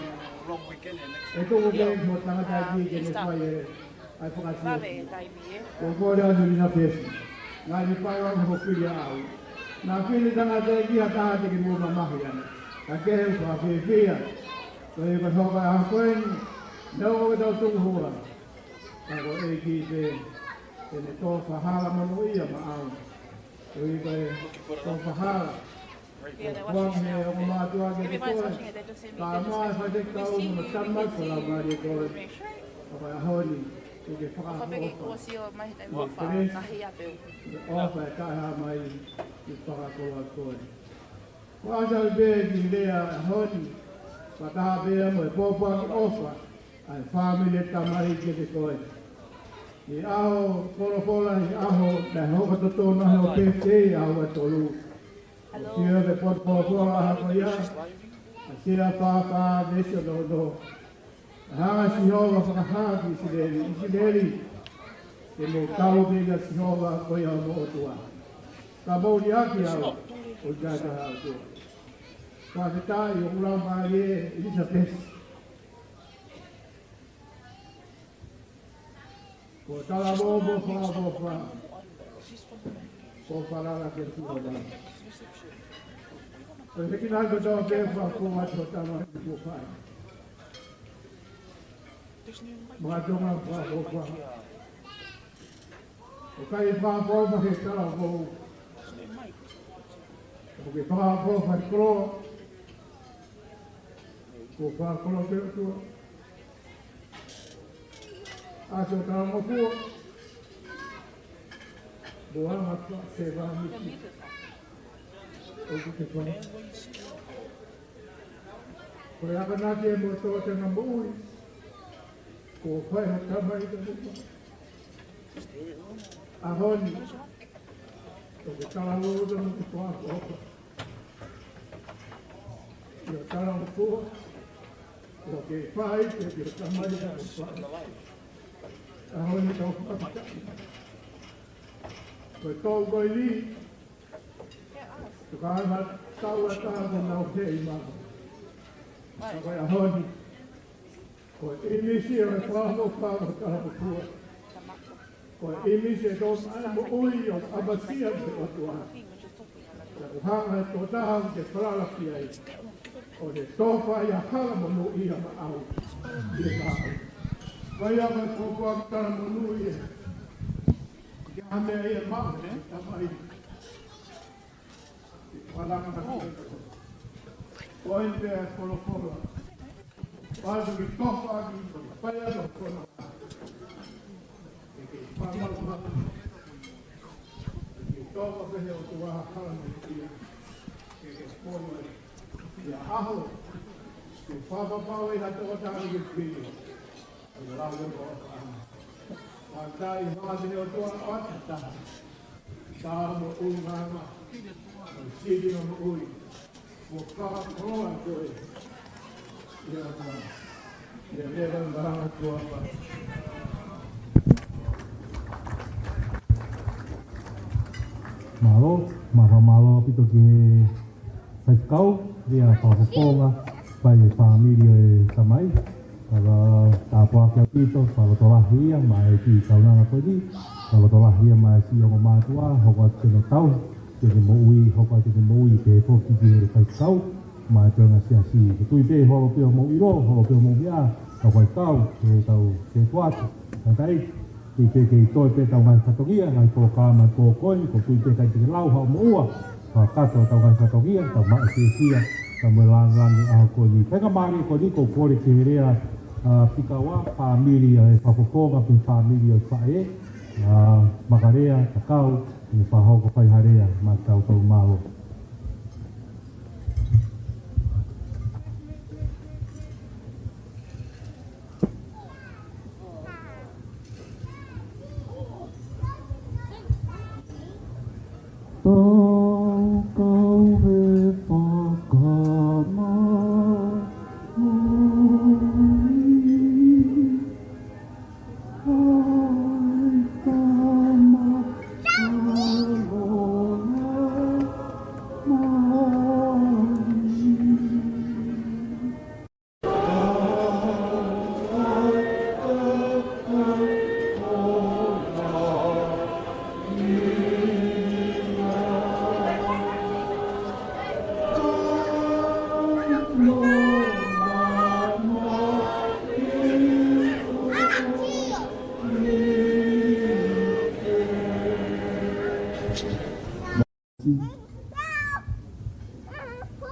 ʻE tuku ke mo tangata ki ke ne fai e. ʻA e fakasiʻisiʻi. Ko e kole atu ʻIlisa Pesi. Ngaahi pau ʻa e hokili au. Naʻa fili tangata ki ha taha te ke mo mamahi ana. Ka ke he fakafiefia. Ko e ka hoka a koe ni. Nau o tau tuku hua. Ka ko e ʻEiki pē. Te ne tō fakahala monūʻia maʻau. Ko e ka e tō fakahala. Kuange he ongo mātuʻa ke te koe. Ka mai fai te kau mo tama ko lau mari koe. Ka ko e ʻaho ni, ke ke fakaʻofa. Ke ʻofa e taha mai, ke fakakoloa koe. Ko ʻata pē ki lea ʻaho ni, fakataha pē mo e pōpoaki ʻofa, ʻa e fāmili tamai kiate koe. ʻI he ʻaho, folofola ʻi he ʻaho, naʻe hoko totonu ʻa hoʻo pētei ʻaho ua tolu. Hello. Sio ki he potu folofola ʻaho ko ia. ʻA Sila fā fā veesi ono ono. Naʻe hanga ʻe Sihova ʻo fakahā ki ʻIsileli, ʻIsileli. Ke mou tau pē kia Sihova ko ia hoʻomou ʻOtua. Ka mou liʻaki au, ʻo ʻikai ko ha ʻOtua. Fakafetaʻi ʻoku lau mālie ʻIlisa Pesi. Ko e talavou mo e fakaʻofoʻofa. Ko e falala ke tuʻa. Ko e hekina ko e tau ke fakaʻofoʻofa ko e tama ni ko fai. Makatonga fakaʻofoʻofa. ʻOku ʻikai fakaʻofoʻofa he talavou. ʻOku ke fakaʻofoʻofa he koloa. Ko e fakakoloa pē ʻOtua. ʻA e tau ngofua. Mo e anga fakaʻofoʻofa. ʻOku ke fai. Ko e akonaki mo e tō tenga moʻui. Ko e fai ha tamai ka mo fa. ʻAho ni. ʻOku ke talavou mo e fakaʻofoʻofa. ʻIo talavou. ʻOku ke fai, ʻio tamai ka mo fa. ʻAho ni tau fakafetaʻi. Ko e tau ko e lī. Tuka ana tau ata ko nau hei mama. Ka ko e ʻaho ni. Ko e ʻīmisi ʻo e fakaʻofoʻofa ʻo talavou. Ko e ʻīmisi ʻe tō mai moʻui ʻo ʻapasia ki he ʻOtua. Ka ʻoku hanga ʻe he tokotaha ke falala ki ai, ʻo ne tofa ʻi ha hala monūʻia maʻau ʻi he taʻu. Ko ia ko e kōkua ki tala monū ia. Ke ʻa meʻa ia maʻu ʻe he Tamai. Ko e pea folofola. Patu ki tofa ki, pea ki tofa. Ke ke pama ki tofa pehē ʻo tuaha hala ni ia. Ke ke pono ia ʻaho. Ke papapau ʻi ha tokotaha ke pili. Mātai, mātai, ʻo tuaha ʻo ʻatā. Ka moʻui nganga. Sili ngā moʻui. Mo fakakoloa koe. Ia, ia, ia, ia, ia, ia. Mālō, mālō, mālō ʻaupito ki he faifekau, ia fakafofonga, fai e fāmili ʻo e tamai. Ka tāpuaki ʻaupito, fakalotolahi ia, maʻa e kiʻi kaunanga ko eni, fakalotolahi ia maʻa e siʻi ongo mātuʻa, hoko atu ke ne tau, ke ne moʻui, hoko atu ke ne moʻui, pehē foki ki he faifekau, maʻa e toenga siasi. Ko e tui pē, holo pē hoʻomou ʻilo, holo pē hoʻomou meʻa, kau faifekau, ke tau, ke tuatu, ka tai, Ke, ke, ke toe pē ʻetau ngaahi fatongia, ngaahi polokalama ko eni, ko e tui pē ʻikai te ke lau haʻo moʻua, fakakakato ʻetau ngaahi fatongia, tau maʻu fiefia, tau maʻu langilangi ʻaho ko eni. Faingamālie ko eni, ko e kole ki he lea, ʻa, fika ua, fāmili ʻa e fakafofonga, pe fāmili ʻo e faʻē, ʻa, Makalea, Takau, ʻe fakahoko fai ha lea, maʻa tautolu mālō. Tau kau he fakamaau. Ai tama aloha mai.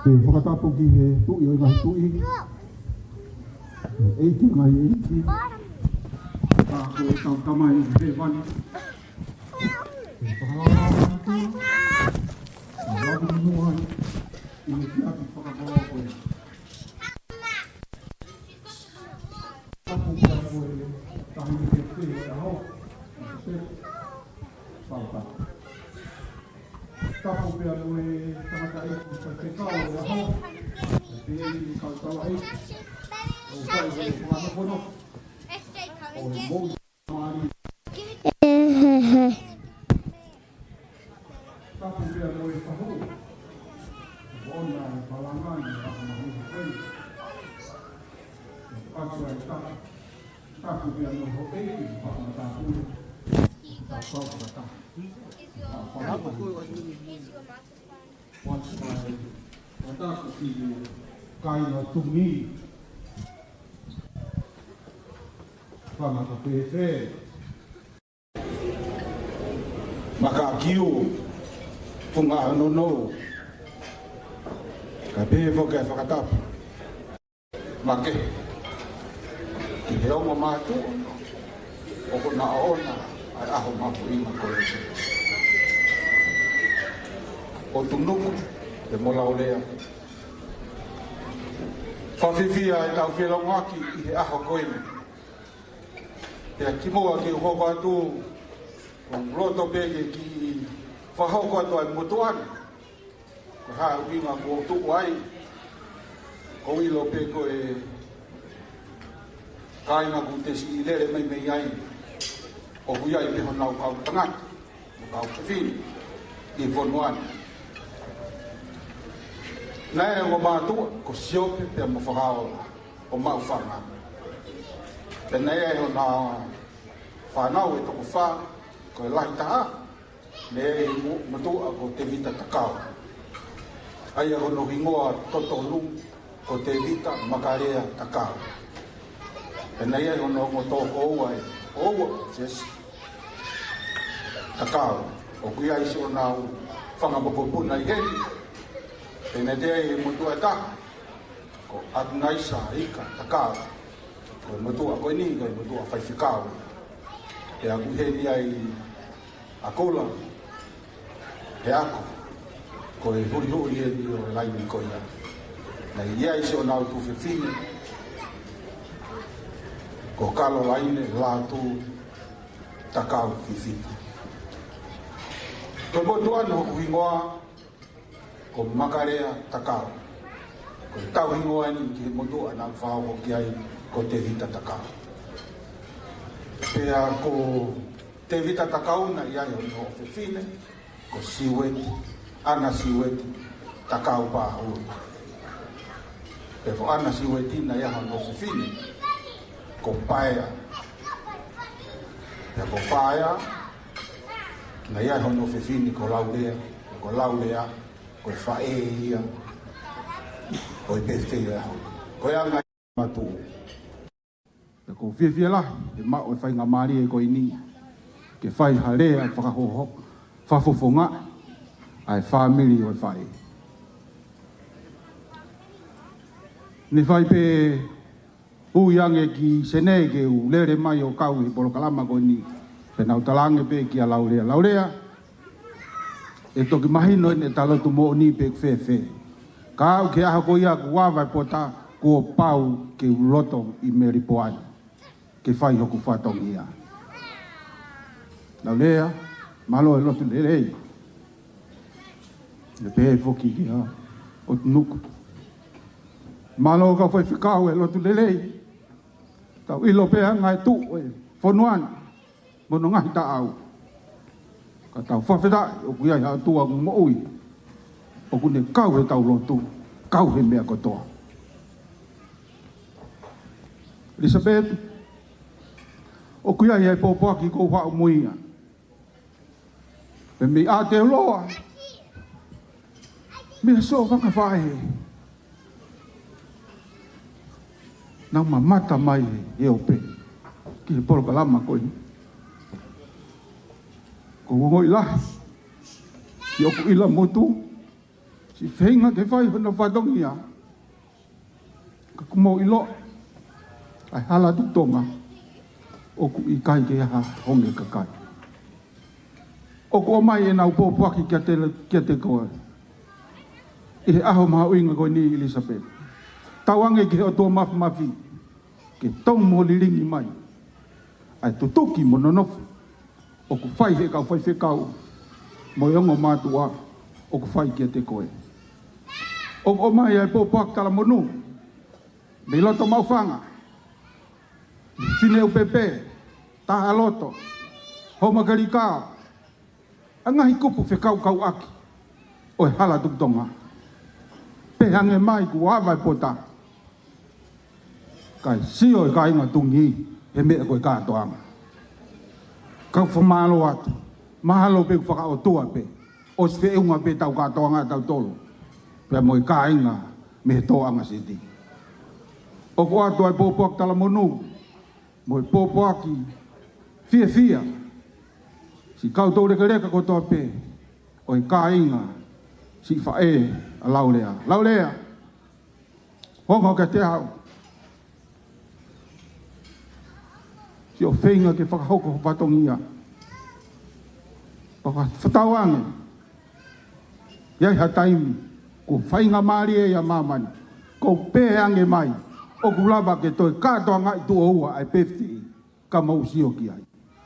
Ke fakatapu ki he Tuʻi ʻo e ngaahi tuʻi. ʻEiki ʻo e ngaahi ʻeiki. Ka ko ʻetau Tamai ʻi hēvani. Ke fakatapu ki he Tuʻi ʻo e ngaahi tuʻi. ʻI he siasi fakapoloa ko eni. Tapu pea mo e taʻahine fēfē ʻo e ʻaho. Tapu pea mo e tangataʻeiki faifekau ʻo e ʻaho. Pea mo e kau taulaʻeiki. ʻOku fai ʻa e fakanofonofo. ʻO e moʻui. Tapu pea mo e fahu. ʻOna e palangani ʻa e mahuhu pei. Atu ai tapu. Tapu pea mo ho ʻeiki, Papa Matapule. Tapu, tapu, tapu. Tapu, tapu. Watu mai, wataku ki he kāinga Tumi. Fanga ka fēfē. Makakiu, Funga Nono. Ka pehē foki e fakatapu. Makehe. Ki he ongo mātuʻa, ʻoku na ʻoʻona ʻa e ʻaho mahuʻinga ko eni. ʻO tunuku, pea mo laulea. Fakafiefia ʻetau felongoaki ʻi he ʻaho ko eni. Pea kimuʻa ke u hoko atu, ʻoku ou loto pē ke kiʻi fakahoko atu ʻa e motuʻa ni. Ko e hā e ʻuhinga kuo u tuʻu ai, ʻoku ou ʻilo pē ko e kāinga kuo te siʻi lele mai mei ai, ʻoku ʻi ai pē honau kau tangata, mo e kau fefine, ʻi he fonua ni. Naʻe ʻi ai e ongo mātuʻa, ko Siope pea mo Fakaola, ʻo Maʻufanga. Pea naʻe ʻi ai honau fānau ʻe toko fā, Ko e lahi taha, ne mo-, motuʻa ko Tevita Takau. ʻA ia ko hono hingoa totonu ko Tevita Makalea Takau. Pea naʻe ʻi ai hono ongo tokoua ʻe ua, Jesse Takau. ʻOku ʻi ai siʻonau fanga mokopuna ʻi heni. Pea naʻe ʻi ai e motuʻa ʻe taha, ko ʻAtunaisa Ika Takau. Ko e motuʻa ko eni, ko e motuʻa faifekau. Pea ʻoku ʻi heni ai ʻa Kola, he ako, ko e hulihuliʻi eni ʻo e laine ko ia. Naʻe ʻi ai siʻonau tuofefine, ko Kalolaine Lātū Takau Fifita. Ko e motuʻa ni hoku hingoa ko Makalea Takau. Ko e tauhingoa eni ki he motuʻa naʻa ku fakahoko ki ai ko Tevita Takau. Pea ko Tevita Takau naʻe ʻi ai hono ʻofefine, ko Siueti, ʻAna Siueti Takau Pāhulu. Pea ko ʻAna Siueti naʻe ʻi ai hono ʻofefine, ko Paea. Pea ko Paea, naʻe ʻi ai hono ʻofefine ko Laulea, ko Laulea, ko e faʻē ia ʻo e pefitei ʻo e ʻaho ni. Ko e anga matuʻu. Pea ʻoku ou fiefia lahi he maʻu e faingamālie ko eni ke fai ha lea fakahoho, fakafofongaʻi ʻa e fāmili ʻo e faʻē. Ne fai pē ui ange ki Sene ke u lele mai ʻo kau he polokalama ko eni. Pea naʻa ku talaange pē kia Laulea, Laulea, ʻe toki mahino eni ʻeta lotu moʻoni pe ʻoku fēfē. Ka aʻu ki he ʻaho ko ia kuo ava e pota, kuo pau ke u loto ʻi Melipoane ke fai hoku fatongia. Laulea, mālō e lotu lelei. Ne pehē foki kia ʻOtunuku, mālō kau faifekau e lotu lelei. Tau ʻilo pē ʻa e ngaahi tuʻu ʻo e fonua ni mo hono ngaahi taʻau. Ka tau fakafetaʻi ʻoku ʻi ai ha ʻOtua ʻoku moʻui, ʻoku ne kau heʻetau lotu, kau he meʻa kotoa. ʻElisapeti, ʻoku ʻi ai e pōpoaki ʻoku ou haʻu mo ia. Pea mei Aotearoa, mei he soʻo fanga faʻē naʻa nau mamata mai he, he ope ki he polokalama ko eni. ʻOku ou ongoʻi lahi siʻoku ʻilamutu, siʻi feinga ke fai hono fatongia. Ka ʻoku mou ʻilo, ʻa e hala Tuʻi Tonga, ʻoku ʻikai ke ʻi ai ha honge kakai. ʻOku ʻomai ʻenau pōpoaki kiate, kiate koe ʻi he ʻaho mahuʻinga ko eni, ʻElisapeti. Tauange ki he ʻOtua Mafimafi ke tonu mo lilingi mai ʻa e tutuki mo nonofo ʻoku fai he kau faifekau mo e ongo mātuʻa ʻoku fai kiate koe. ʻOku ʻomai ʻa e pōpoaki talamonū mei loto Maʻufanga, Fineʻupepe, Taha Loto, Houmakelikao, ʻa e ngaahi kupu fekaukauʻaki ʻo e hala Tuʻi Tonga. Pehē ange mai kuo ava e pota, kae sio e kāinga Tonga he meʻa ko e kātoanga. Kau fakamālō atu, mahalo pē ʻoku fakaʻotua pē, ʻosi feʻunga pē ʻetau kātoanga ʻatautolu pea mo e kāinga mei he Tōʻanga Siti. ʻOku ʻoatu ʻa e pōpoaki talamonū mo e pōpoaki fiefia siʻi kau toulekeleka kotoa pē ʻo e kāinga siʻi faʻē ʻa Laulea. Laulea, ongo kiate au siʻo feinga ke fakahoko ho fatongia. Pea ka fakatauange ʻi ai ha taimi kuo faingamālie ai ʻa māmani, ʻoku pehē ange mai ʻoku lava ke toe kātoangaʻi tuʻo ua ʻa e pefitei, ka mou sio ki ai.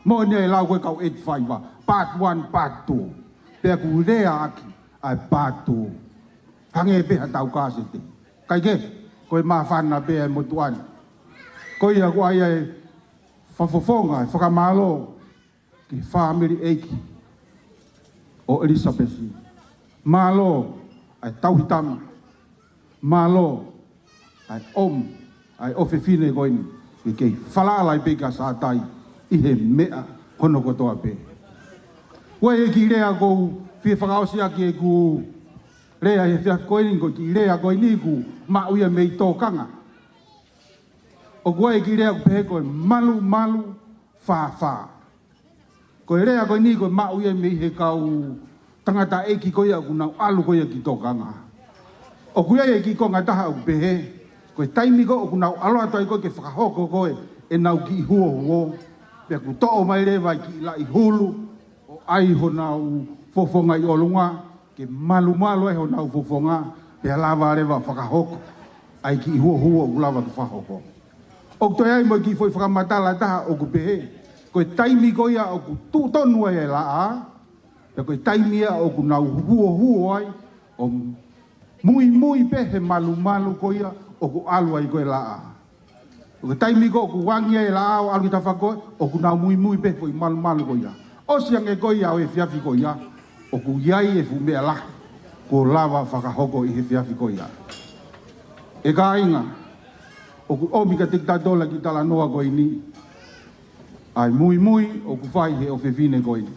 Moʻoni e lau ko e kau eighty-five, part one, part two. Pea ʻoku lea ʻaki ʻa e part two. Hangē pē ha tau kāsete. Kaikehe, ko e māfana pē ʻa e motuʻa ni. Ko ia ʻoku ʻai ʻa e fakafofonga, e fakamālō ki he fāmili ʻeiki ʻo ʻElisapesi. Mālō ʻa e tauhi tama. Mālō ʻa e ʻomi ʻa e ʻofefine ko eni ke kei falala ai pē kia Sātai ʻi he meʻa hono kotoa pē. Ko e kiʻi lea ʻoku ou fie fakaʻosi ʻaki ʻeku lea he efiafi ko eni, ko e kiʻi lea ko eni ʻoku maʻu ia mei Tōkanga. ʻOku ʻi ai e kiʻi lea ʻoku pehē ko e malumalu fāfā. Ko e lea ko eni ʻoku maʻu ia mei he kau tangataʻeiki ko ia ʻoku nau ʻalu ko ia ki Tōkanga. ʻOku ʻi ai e kiʻi konga ʻe taha ʻoku pehē, ko e taimi ko ē ʻoku nau ʻalu atu ai ko ē ke fakahoko ko ē ʻenau kiʻi huohuo, pea ʻoku toʻo mai leva e kiʻi laʻi hulu ʻo ʻai honau fofonga ʻi ʻolunga, ke malumalu ai honau fofonga, pea lava leva fakahoko ʻa e kiʻi huohuo ʻoku lava ke fakahoko. ʻOku toe ʻi ai mo e kiʻi foʻi fakamatala ʻe taha ʻoku pehē, ko e taimi ko ia ʻoku tuʻu tonu ai e laʻā, pea ko e taimi ia ʻoku nau huohuo ai ʻo muimui pē he malumalu ko ia ʻoku ʻalu ai ko ē e laʻā. Ko e taimi ko ē ʻoku angi ai e laʻā ʻo ʻalu ki tafaʻaki ko ē, ʻoku nau muimui pē he foʻi malumalu ko ia. ʻOsi ange ko ia ʻo e efiafi ko ia, ʻoku ʻi ai e fuʻu meʻa lahi kuo lava fakahoko ʻi he efiafi ko ia. ʻE kāinga, ʻoku ʻomi kiate kitautolu e kiʻi talanoa ko eni, ʻa e muimui ʻoku fai he ʻofefine ko eni.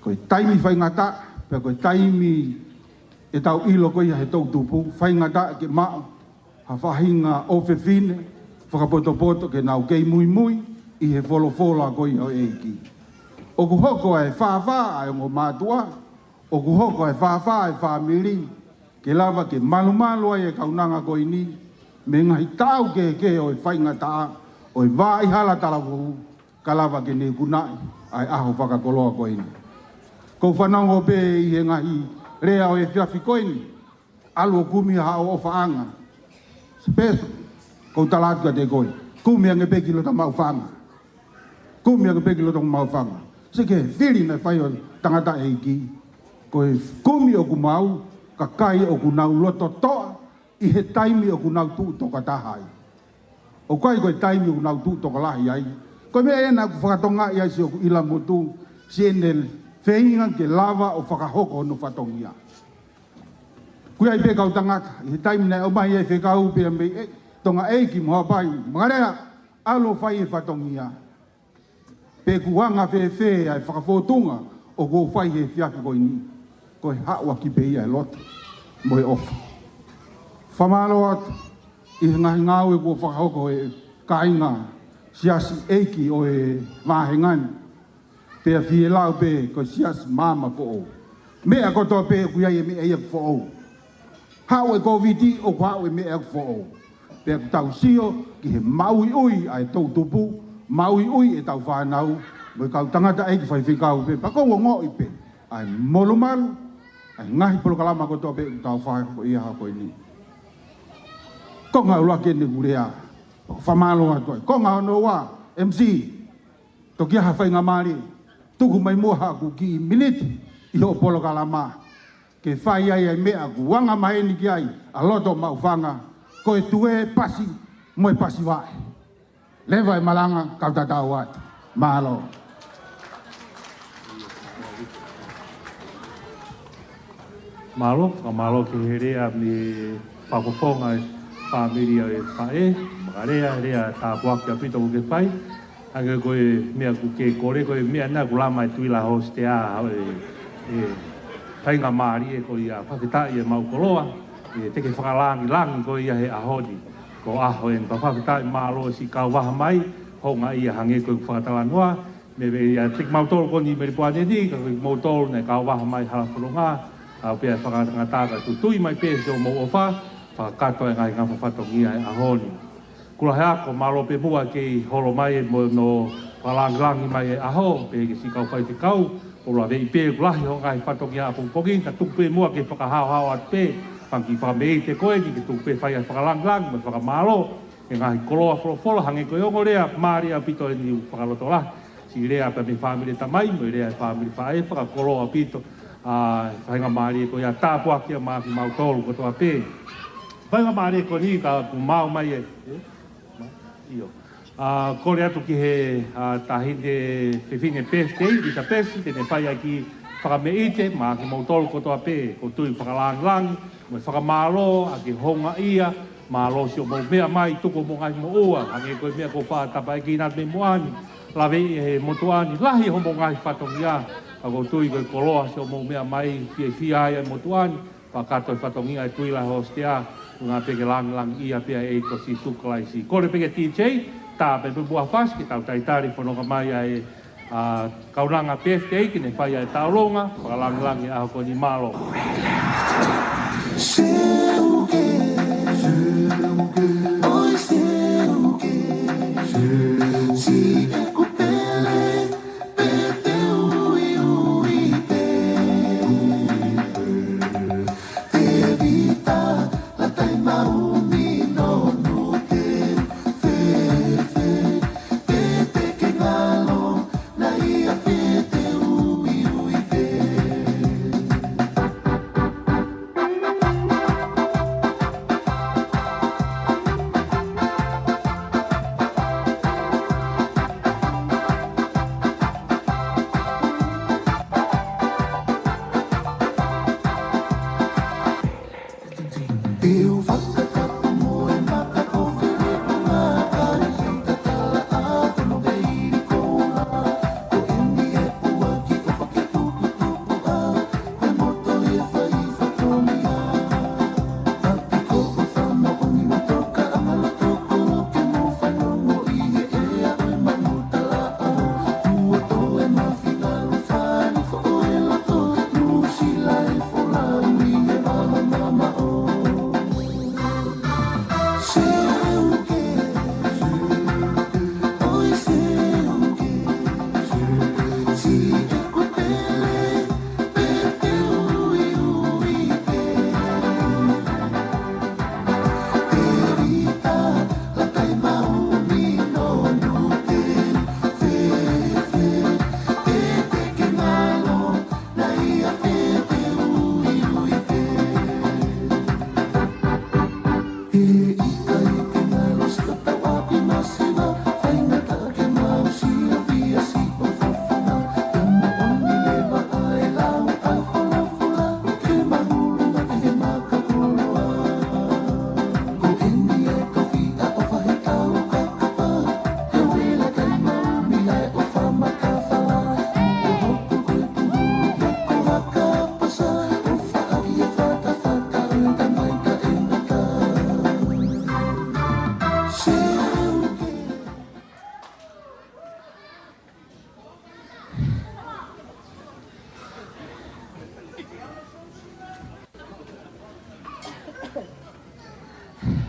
Ko e taimi faingataʻa, pea ko e taimi ʻe tau ʻilo ko ia he toʻutupu, faingataʻa ke maʻu ha faʻahinga ʻofefine fakapotopoto ke nau kei muimui ʻi he folofola ko ia ʻo e ʻEiki. ʻOku hoko ʻa e fāfā ʻa e ongo mātuʻa, ʻoku hoko ʻa e fāfā ʻa e fāmili, ke lava ke malumalu ai e kaunanga ko eni mei he ngaahi taʻau kehekehe ʻo e faingataʻa ʻo e vā ʻi hala talavou, ka lava ke ne ikunaʻi ʻa e ʻaho fakakoloa ko eni. ʻOku ou fanongo pē ʻi he ngaahi lea ʻo e efiafi ko eni, ʻalu ʻo kumi haʻo ʻofaʻanga. Special, ʻoku ou tala atu kiate koe, kumi ange pē ki loto maʻufanga. Kumi ange pē ki loto maʻufanga. Sio ki he fili naʻe fai ʻe he tangataʻeiki. Ko e kumi ʻoku maʻu, kakai ʻoku nau loto toʻa ʻi he taimi ʻoku nau tuʻu tokataha ai. ʻOku ʻikai ko e taimi ʻoku nau tuʻu tokolahi ai. Ko e meʻa ena ʻoku fakatongaʻi ai siʻoku ʻilamotu, siʻene feinga ke lava ʻo fakahoko hono fatongia. ʻOku ʻi ai pē kau tangata, ʻi he taimi naʻe ʻomai ai e fekau pea mei he Tonga ʻEiki mo Haʻapai, Makalea, ʻalu ʻo fai e fatongia. Pe ʻoku anga fēfē ʻa e fakafōtunga ʻoku ou fai he efiafi ko eni, ko e haʻu ʻaki pē ia e loto mo e ʻofa. Fakamālō atu ʻi he ngaahi ngāue kuo fakahoko ʻe he kāinga Siasi ʻEiki ʻo e vāhenga ni. Pea fie lau pē ko e Siasi Maama Foʻou. Meʻa kotoa pē ʻoku ʻi ai e meʻa ia foʻou. Haʻu e Kōviti ʻoku haʻu e meʻa foʻou. Pea ʻoku tau sio ki he maʻuiʻui ʻa e toʻutupu, maʻuiʻui ʻetau fānau, mo e kau tangataʻeiki faifekau pē, pea ʻoku ou ongoʻi pē ʻa e molumalu ʻa e ngaahi polokalama kotoa pē ʻoku tau fai ko ia ko eni. Konga ʻuluaki eni ʻeku lea, fakamālō atu ai. Konga hono ua, M C, toki ʻi ai ha faingamālie, tuku mai muʻa haʻaku kiʻi miniti ʻi hoʻo polokalama, ke fai ai ʻa e meʻa ʻoku anga maheni ki ai ʻa loto maʻufanga, ko e tuē pasi mo e pasi vaʻe. Leva e malanga, kau tatau atu. Mālō. Mālō, fakamālō ki he lea mei he fakafofonga e fāmili ʻo e faʻē, Makalea, lea tāpuaki ʻaupito kuo ke fai. Hangē ko e meʻa ʻoku ke kole, ko e meʻa naʻa ku lama e tuila hostea ʻo e, e faingamālie ko ia, fakafetaʻi e maʻu koloa, ʻe te ke fakalāngilangi ko ia he ʻaho ni, ko e ʻaho eni, pea fakafetaʻi mālō siʻi kau vaha mai, houngaʻia hangē ko e fakatalanoa, mei, mei ia, te kimautolu ko eni Melipoane ni, ka ko kimoutolu naʻe kau vaha mai hala fononga, ʻa pea fakangata ka tutui mai pē siʻomou ʻofa, fakakakato e ngaahi ngafa fatongia e ʻaho ni. Kula he ako, mālō pē muʻa kei holo mai e mo no fakalāngilangi mai e ʻaho, pehē ki siʻi kau faifekau, ʻoku laveʻi pē ʻoku lahi hoʻo ngaahi fatongia ʻapongipongi, ka tuku pē muʻa ke fakahaohaoa atu pē, fanga kiʻi fakameʻite ko eni, ke tuku pē fai ʻa e fakalāngilangi, mo e fakamālō, e ngaahi koloa folofola, hangē ko e ongo lea, mālie ʻaupito eni ʻoku fakalotolahi, siʻi lea pē mei he fāmili tamai, mo e lea e fāmili faʻē, fakakoloa ʻaupito, ʻa e faingamālie ko ia tāpuaki ia maʻa kimautolu kotoa pē. Faingamālie ko eni ka ʻoku maʻu mai e, e? ʻIo. ʻA, kole atu ki he, ʻa, taʻahine fefine Pesi, Lisa Pesi, te ne fai ʻaki e fakameʻite, maʻa kimoutolu kotoa pē, ʻoku ou tui fakalāngilangi, mo e fakamālō, ʻa e houngaʻia, mālō siʻomou meʻa mai, tuku homou ngaahi moʻua, hangē ko e meʻa ko e fakatapu ʻa e kiʻi natu mei muʻa ni, laveʻi ʻe he motuʻa ni, lahi homou ngaahi fatongia, Ka ʻoku ou tui ko e koloa siʻomou meʻa mai, fiefia ai ʻa e motuʻa ni, pea kakato e fatongia ʻa e Tuʻi Lahi Hōstea, ʻuhinga pē ke langilangiʻia pē ʻa e ʻEiki ko Sīsū Kalaisi. Kole pē ki he D J, tā pē pē muʻa fasi, ke tau talitali fononga mai ʻa e, ʻa, kaunanga birthday, ke ne fai ʻa e tauʻolunga, fakalangilangi ʻa e ʻaho ko eni, mālō.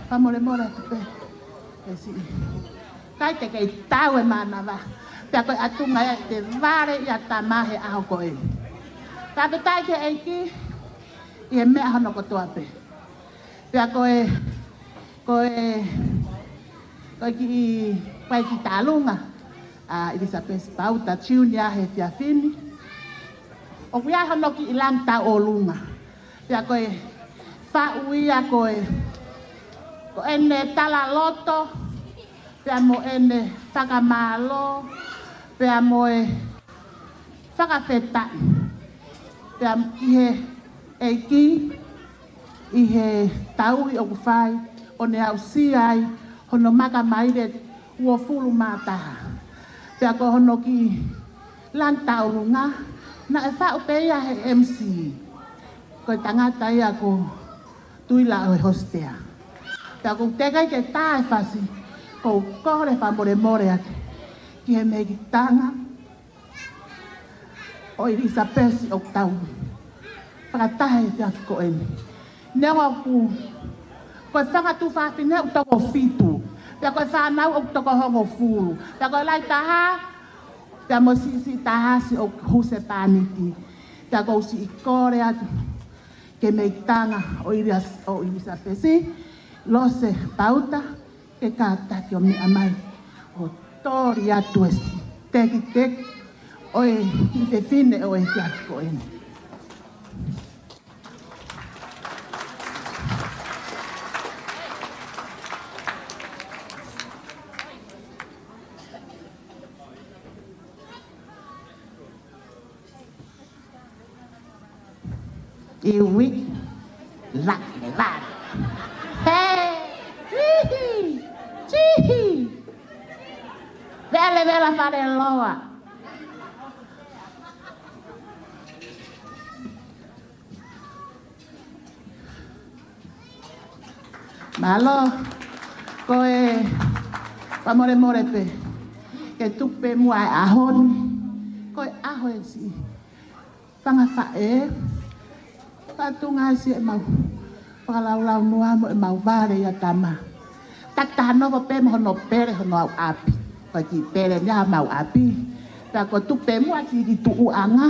Fakamolemole atu pē, ʻe siʻi. ʻIkai te kei tau e mānava. Pea ko e ʻatunga ia te vale ia tama he ʻaho ko ē. Fakafetaʻi ki he ʻEiki, ʻi he meʻa hono kotoa pē. Pea ko e, ko e, ko e kiʻi, ko e kiʻi tauʻolunga ʻa ʻIlisapesi Pauta Junior he efiafi ni. ʻOku ʻi ai hono kiʻi langi tauʻolunga. Pea ko e faʻu ia ko e, ko ʻene talaloto, pea mo ʻene fakamālō, pea mo e fakafetaʻi. Pea ki he ʻEiki, ʻi he tauhi ʻoku fai, ʻo ne aʻusia ai hono maka maile uofulu mā taha. Pea ko hono kiʻi langi tauʻolunga, naʻe faʻu pē ia he M C. Ko e tangata ia ko Tuʻilaʻohostea. Pea ʻoku teʻeki ke tā e fasi, ʻoku ou kole fakamolemole atu ki he mehikitanga ʻo ʻIlisapesi ʻoku tau fakataha he efiafi ko eni. Neongo ʻoku, ko e fanga tuofāfine ʻoku toko fitu, pea ko e fānau ʻoku toko hongofulu, pea ko e lahi taha, pea mo e siʻisiʻi taha siʻoku husepāniti. Pea ʻoku ou siʻi kole atu ki he mehikitanga ʻo ʻIlis-, ʻo ʻIlisapesi, Lose Pauta, ke kātaki ʻo meʻa mai ʻo toli atu e tekiteki ʻo e kiʻi fefine ʻo e efiafi ko eni. Iwi, la, la. He, hihi, hihi. Vele, vela, fale loa. Mālō. Ko e fakamolemole pē ke tuku pē muʻa e ʻaho ni. Ko e ʻaho e siʻi fanga faʻē, fatunga siʻi ʻemau fakalaulaunoa mo ʻemau vale ia tama. Taki taha nofo pē mo hono pele hono au ʻapi. Ko e kiʻi pele ni ʻa homau ʻapi. Pea ko e tuku pē muʻa kiʻi tuʻuʻanga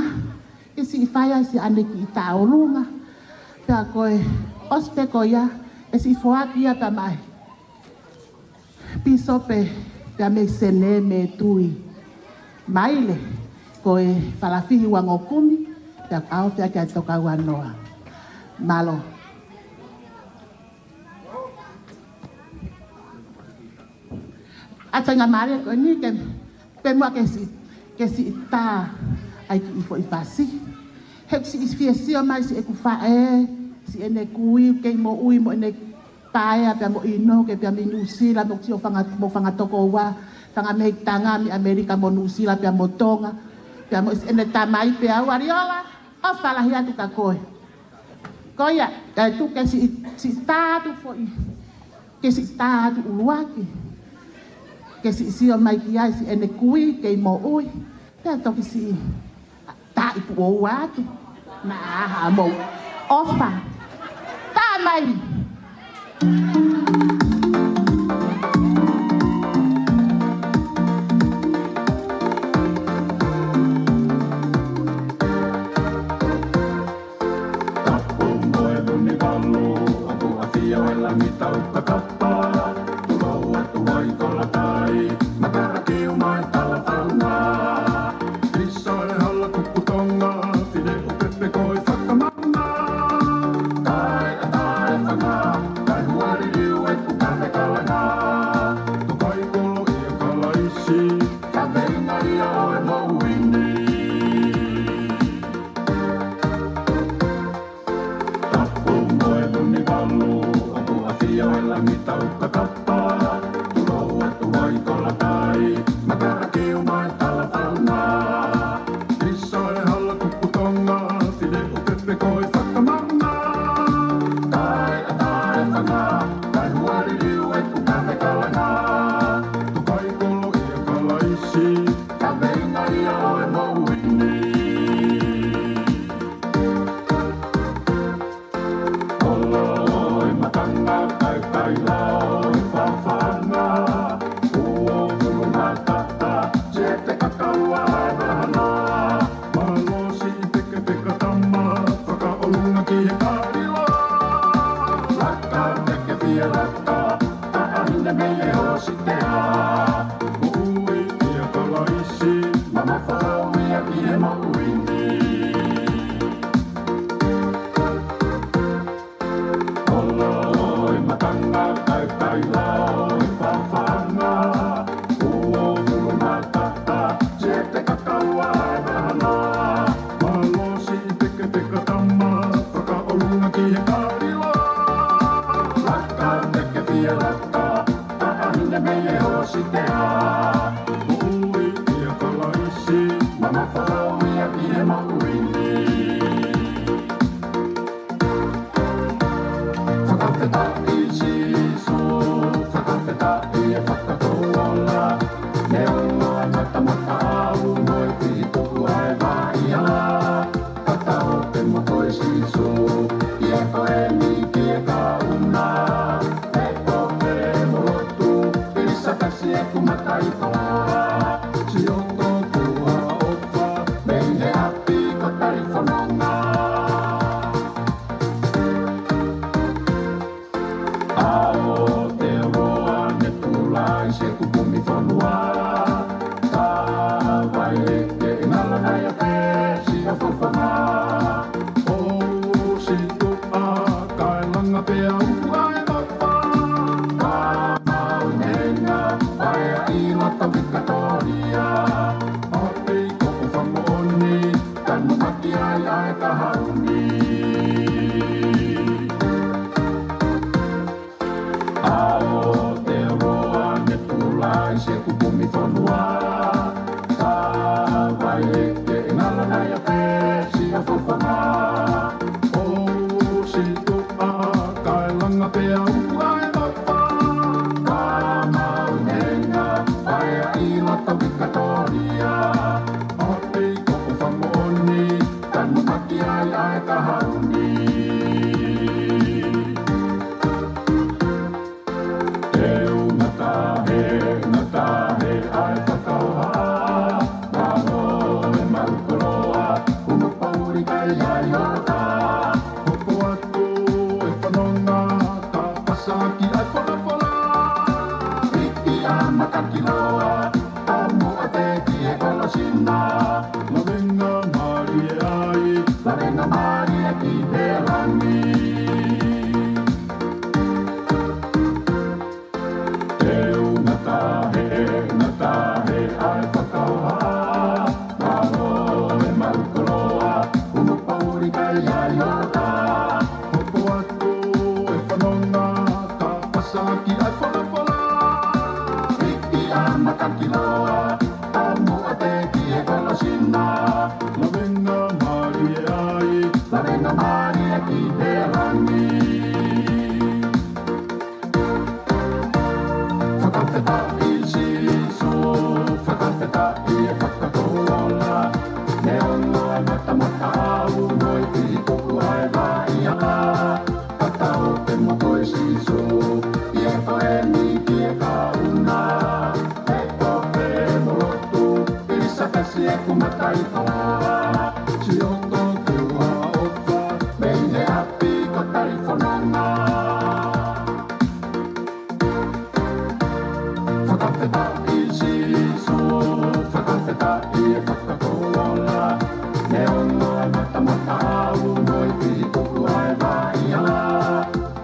ke siʻi fai ai siʻane kiʻi tauʻolunga. Pea ko e ʻosi pē ko ia, ʻe siʻi foaki ia pea maʻa e pīsope pea mei Senē mei Tuʻi Maile, ko e Falafihi Uangokumi, pea ʻofa ʻaki ʻa e tokaua noa. Mālō. ʻA e faingamālie ko eni ke, pē muʻa ke siʻi, ke siʻi tā ai kiʻi foʻi fasi. He ʻoku siʻi fie sio mai siʻeku faʻē, siʻene kui, kei moʻui mo ʻene paea pea mo ʻInoke pea mei Nuʻusila mo sio fanga, mo fanga tokoua, fanga mei Tonga, mei ʻAmelika mo Nuʻusila pea mo Tonga, pea mo siʻene tamai pea ua Liola, ʻofa lahi atu kia koe. Ko ia, kae tuku ke siʻi, siʻi tā atu foʻi, ke siʻi tā atu ʻuluaki. Ke siʻi sio mai ki ai siʻene kui, kei moʻui. Pea toki siʻi tā ʻi puʻoua atu. Naʻa ʻaha mou ʻofa. Tā mai. Tapu mo e luni valu, ʻoku ʻafio e langi tau kakapa. Tulou atu ai ko Latai, makara kiu mai tala fauna. Isa e hala kuku Tonga, fine ʻo pepe ko e fakamauna. Kae ʻatā e fanga, kae hualiliu e kuka me kalanga. Tukai kolo ia Kalaisi, ka veinga ia ʻo e mou ini. Tapu mo e luni valu, ʻoku ʻafio e langi tau kakapa. Tulou atu ai ko Latai, makara kiu mai tala fauna. Isa e hala kuku Tonga, fine ʻo pepe ko e fakamauna. Kae ʻatā e fanga, kae hualiliu e kuka me kalanga. Tukai kolo ia Kalaisi, ka veinga ia ʻo e mou ini. Ola ʻo e matanga, kai kai lao e fafanga. Uo hulu matata, siete kakaua e mahanoa. Malosi i peke peka tama, fakaʻolunga ki he kalila. Laka teke fie laka, taʻahine mei he ʻosi. Tea, ui ia Kalaisi, mamafa lau ia ki he mou ini. Ola ʻo e matanga, kai kai lao e fafanga. Uo hulu matata, siete kakaua e mahanoa. Malosi i peke peka tama, fakaʻolunga ki he kalila. Laka teke fie laka, taʻahine mei he ʻosi. Tea, ui ia Kalaisi, mamafa lau ia ki he mou ini. Fakafetaʻi Sīsū, fakafetaʻi e fakakoloa. Neongo e matamata ʻau mo e fihi tuku ai vaʻia. Kata o te moto e Sīsū, ia ko e miki e kauna. E toke mo lotu, i sakasi e ku matai koloa. Sio ko tua ʻofa, mei he ʻapi ko Kalifononga. ʻA o te roa ne tula i se kupumi fonua. Ka vai e ke ngala nai a ke si a fofona. O si tu a kae langa pea u ai papa. Ka mau nenga vai a i lata Vikatoria. O te i ko u famo ni. Ka nu maki ai ai ka hauni. ʻA o te roa ne tula i se kupumi fonua. Ka vai e ke ngala nai a ke si a fofona. O si tu a kae langa pea u ai ʻi he langi. Fakafetaʻi Sīsū, fakafetaʻi e fakakoloa. Neongo e matamata au mo e fihi puku ʻa e vaʻinga. Ka tau te moto ʻe Sīsū, ʻi he toeni ki he kauna. He ko pē mo lotu, ʻi Sāpesi ʻeku mataʻitoa. Sio tō ke ua ʻofa, mei he ʻapi ko Talifononga. Fakafetaʻi Sīsū, fakafetaʻi e fakakoloa. Neongo e matamata au mo e fihi puku ʻa e vaʻinga.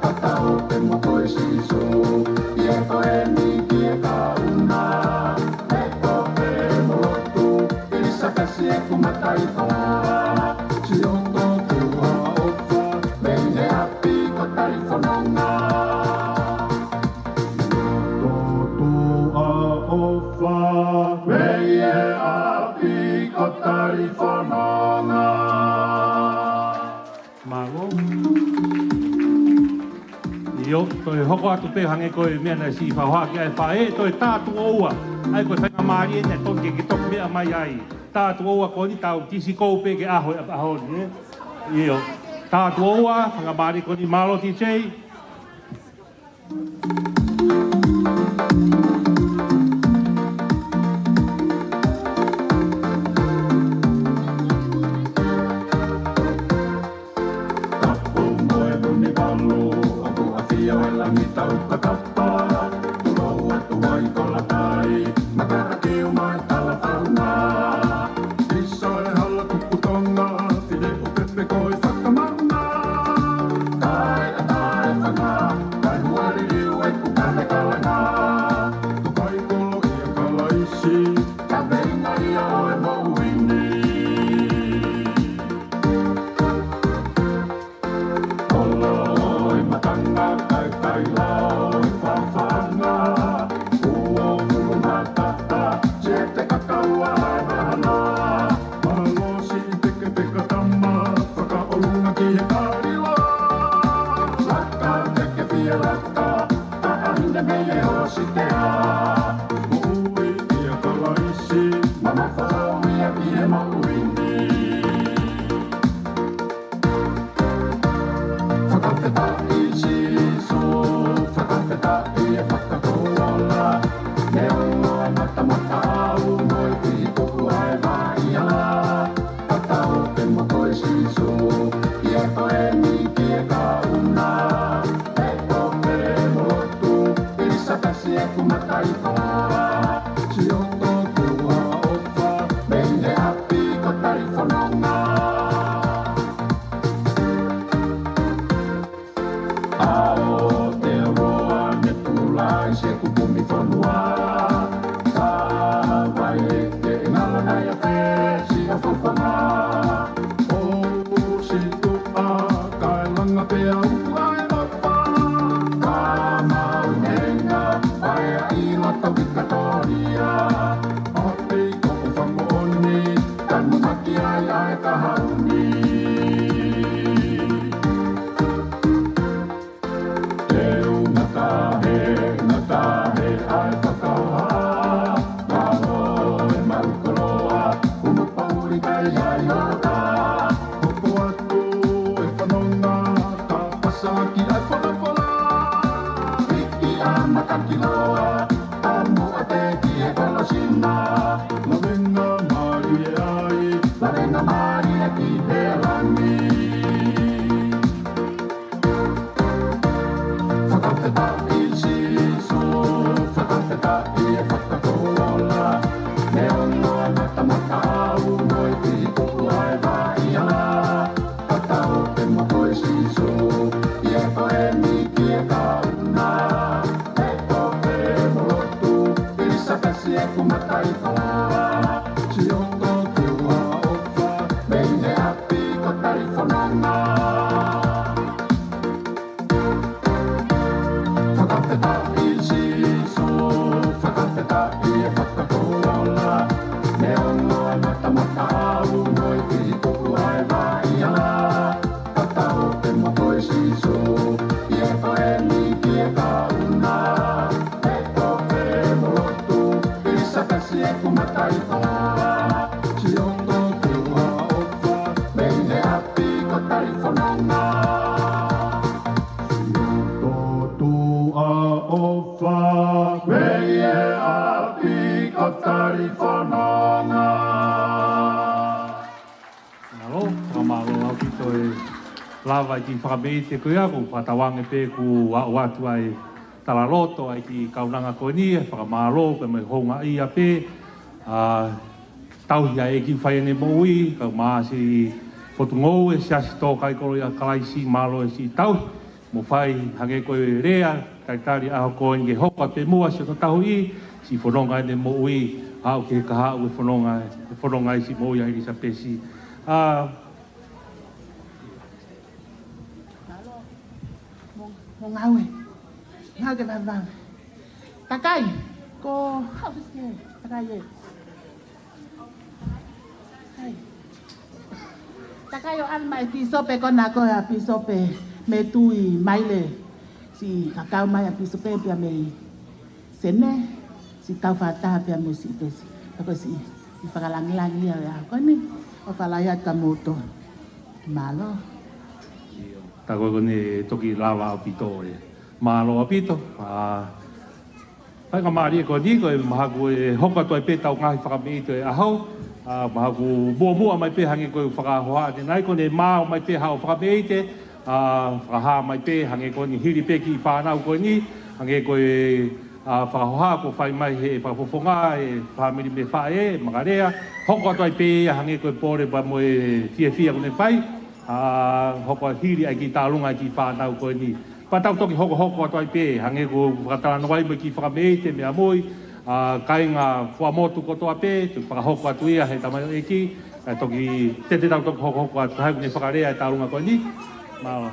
Ka tau te moto ʻe Sīsū, ʻi he toeni ki he kauna. He ko pē mo lotu, ʻi Sāpesi ʻeku mataʻitoa. Sio tō ke ua ʻofa, mei he ʻapi ko Talifononga. Tō tuʻa ʻofa, mei he ʻapi ko Talifononga. Mālō. ʻIo, toe hoko atu pē hangē ko e meʻa naʻe siʻi fakahohaʻaki ʻe he faʻē, toe tā tuʻo ua. ʻA ia ko e faingamālie naʻe tonu ke ke toki meʻa mai ai. Tā tuʻo ua ko eni, tau tisi kou pē ki he ʻaho, ʻaho ni, ē? ʻIo. Tā tuʻo ua, faingamālie ko eni, mālō D J. Tapu mo e Vunivalu, ʻoku ʻafio ʻi langi tau kakapa. Tulou atu ai ko Latai, maka ake mai Talafauna. ʻIsa e hala kuku Tonga, file ʻo pepe ko e fakamauna. Kae ʻatā e fanga, kae hualiliu e puka ne kalanga. Tukai kolo ia Kalaisi, ka veinga ia ʻo e moʻui ni. Ola ʻo e matanga, kai kai lao e fafanga. Uo mulu matata, siete kakaua e mahana. Malosi i peke peka tama, fakaʻolunga ki he kaliwa. Laka peke fie laka, taʻahine mei he ʻosi tea. Moʻui ia Kalaisi, mama fau ia ki he moʻui ni. Fakafetaʻi Sīsū, fakafetaʻi e fakakoloa. Neongo e matamata au mo e fihi puku ʻa e vaʻinga. Ka tau te moto ʻe Sīsū, ʻi he toeni ki he kauna. He ko pē mo lotu, ʻi Sāpesi ʻeku mataʻitoa. Sio tō ke ua ʻofa, mei he ʻapi ko Talifononga. Aotearoa ne tula ai se kupu mei fonua. Ka vai e ke ngala nai a fesi a fafanga. ʻOsi tuʻa kae langa pea ua e lofa. Ka mau menga paea ʻi loto Vikatoria. ʻOpei ko u fakamoʻoni, ka nunga ki ai ʻa e kahaʻu ni. Te u ngata he, ngata he ʻa e fakaoha. Ngalo e mau koloa, unu pauli kai ai ota. Hoko atu e fanonga, ka ʻI he ko eni ki he kauna, ʻe tope mo lotu, ʻi Sapesi ʻeku mataʻitoa. Siʻoto tuʻa ʻofa, mei he ʻapi ko Talifononga. Siʻoto tuʻa ʻofa, mei he ʻapi ko Talifononga. Mālō, fakamālō ʻaupito e lava e kiʻi fakameʻite ko ia, ʻoku ou fakatauange pē kuo aʻu atu ai talaloto ʻa e kiʻi kaunanga ko eni, ʻa e fakamālō pea mo e houngaʻia pē, ʻa, tauhi ʻa e kiʻi fai ʻene moʻui, kau mā siʻi Potungāue, Siasi Tō Kaikolo ʻia Kalaisi, mālō e siʻi tauhi, mo fai hangē ko e lea, talitali ʻaho ko eni ke hoko atu pē muʻa siʻoto tauhi, siʻi fononga ʻene moʻui, aʻu ki he kahaʻu e fononga, e fononga ʻi siʻi moʻui ʻa ʻIlisapesi. ʻA, mo, mo ngāue. Ngāue ke vavang. Takai, ko, how is it? Takai ē. Hai. Takai ʻo ʻalu mai e pīsope ko ena ko e ʻa Pīsope Metui Maile. Siʻi kakau mai ʻa Pīsope pea mei Sene. Siʻi kau fakataha pea mo siʻi pesi. Pea ko siʻi, siʻi fakalangilangi ia ʻo e ʻaho ko eni. ʻOfa lahi atu kia moutolu. Mālō. Tā ko eni toki lava ʻaupito e. Mālō ʻaupito. ʻA, faingamālie ko eni, ko e mahalo ʻe hoko atu ai pē ʻetau ngaahi fakameʻite ʻo e ʻaho, ʻa, mahalo muʻomuʻa mai pē hangē ko e fakahohaʻa ʻanenai, ko ʻene maʻu mai pē haʻo fakameʻite, ʻa, fakahā mai pē hangē ko eni hili pē kiʻi fānau ko eni, hangē ko e, ʻa, fakahohaʻa kuo fai mai he fakafofonga, e fāmili mei faʻē, Makalea, hoko atu ai pē ia hangē ko e pole pea mo e fiefia kuo ne fai, ʻa, hoko atu hili ai kiʻi tālunga ai kiʻi fānau ko eni. Pea tau toki hokohoko atu ai pē, hangē ko e fakatalanoa ai mo e kiʻi fakameʻite meʻa mui, ʻa, kāinga Fuaʻamotu kotoa pē, te u fakahoko atu ia he tamaioʻeiki, ʻa, toki, te, te tau toki hokohoko atu, hai kuo ne fakalea e tālunga ko eni. Mālō.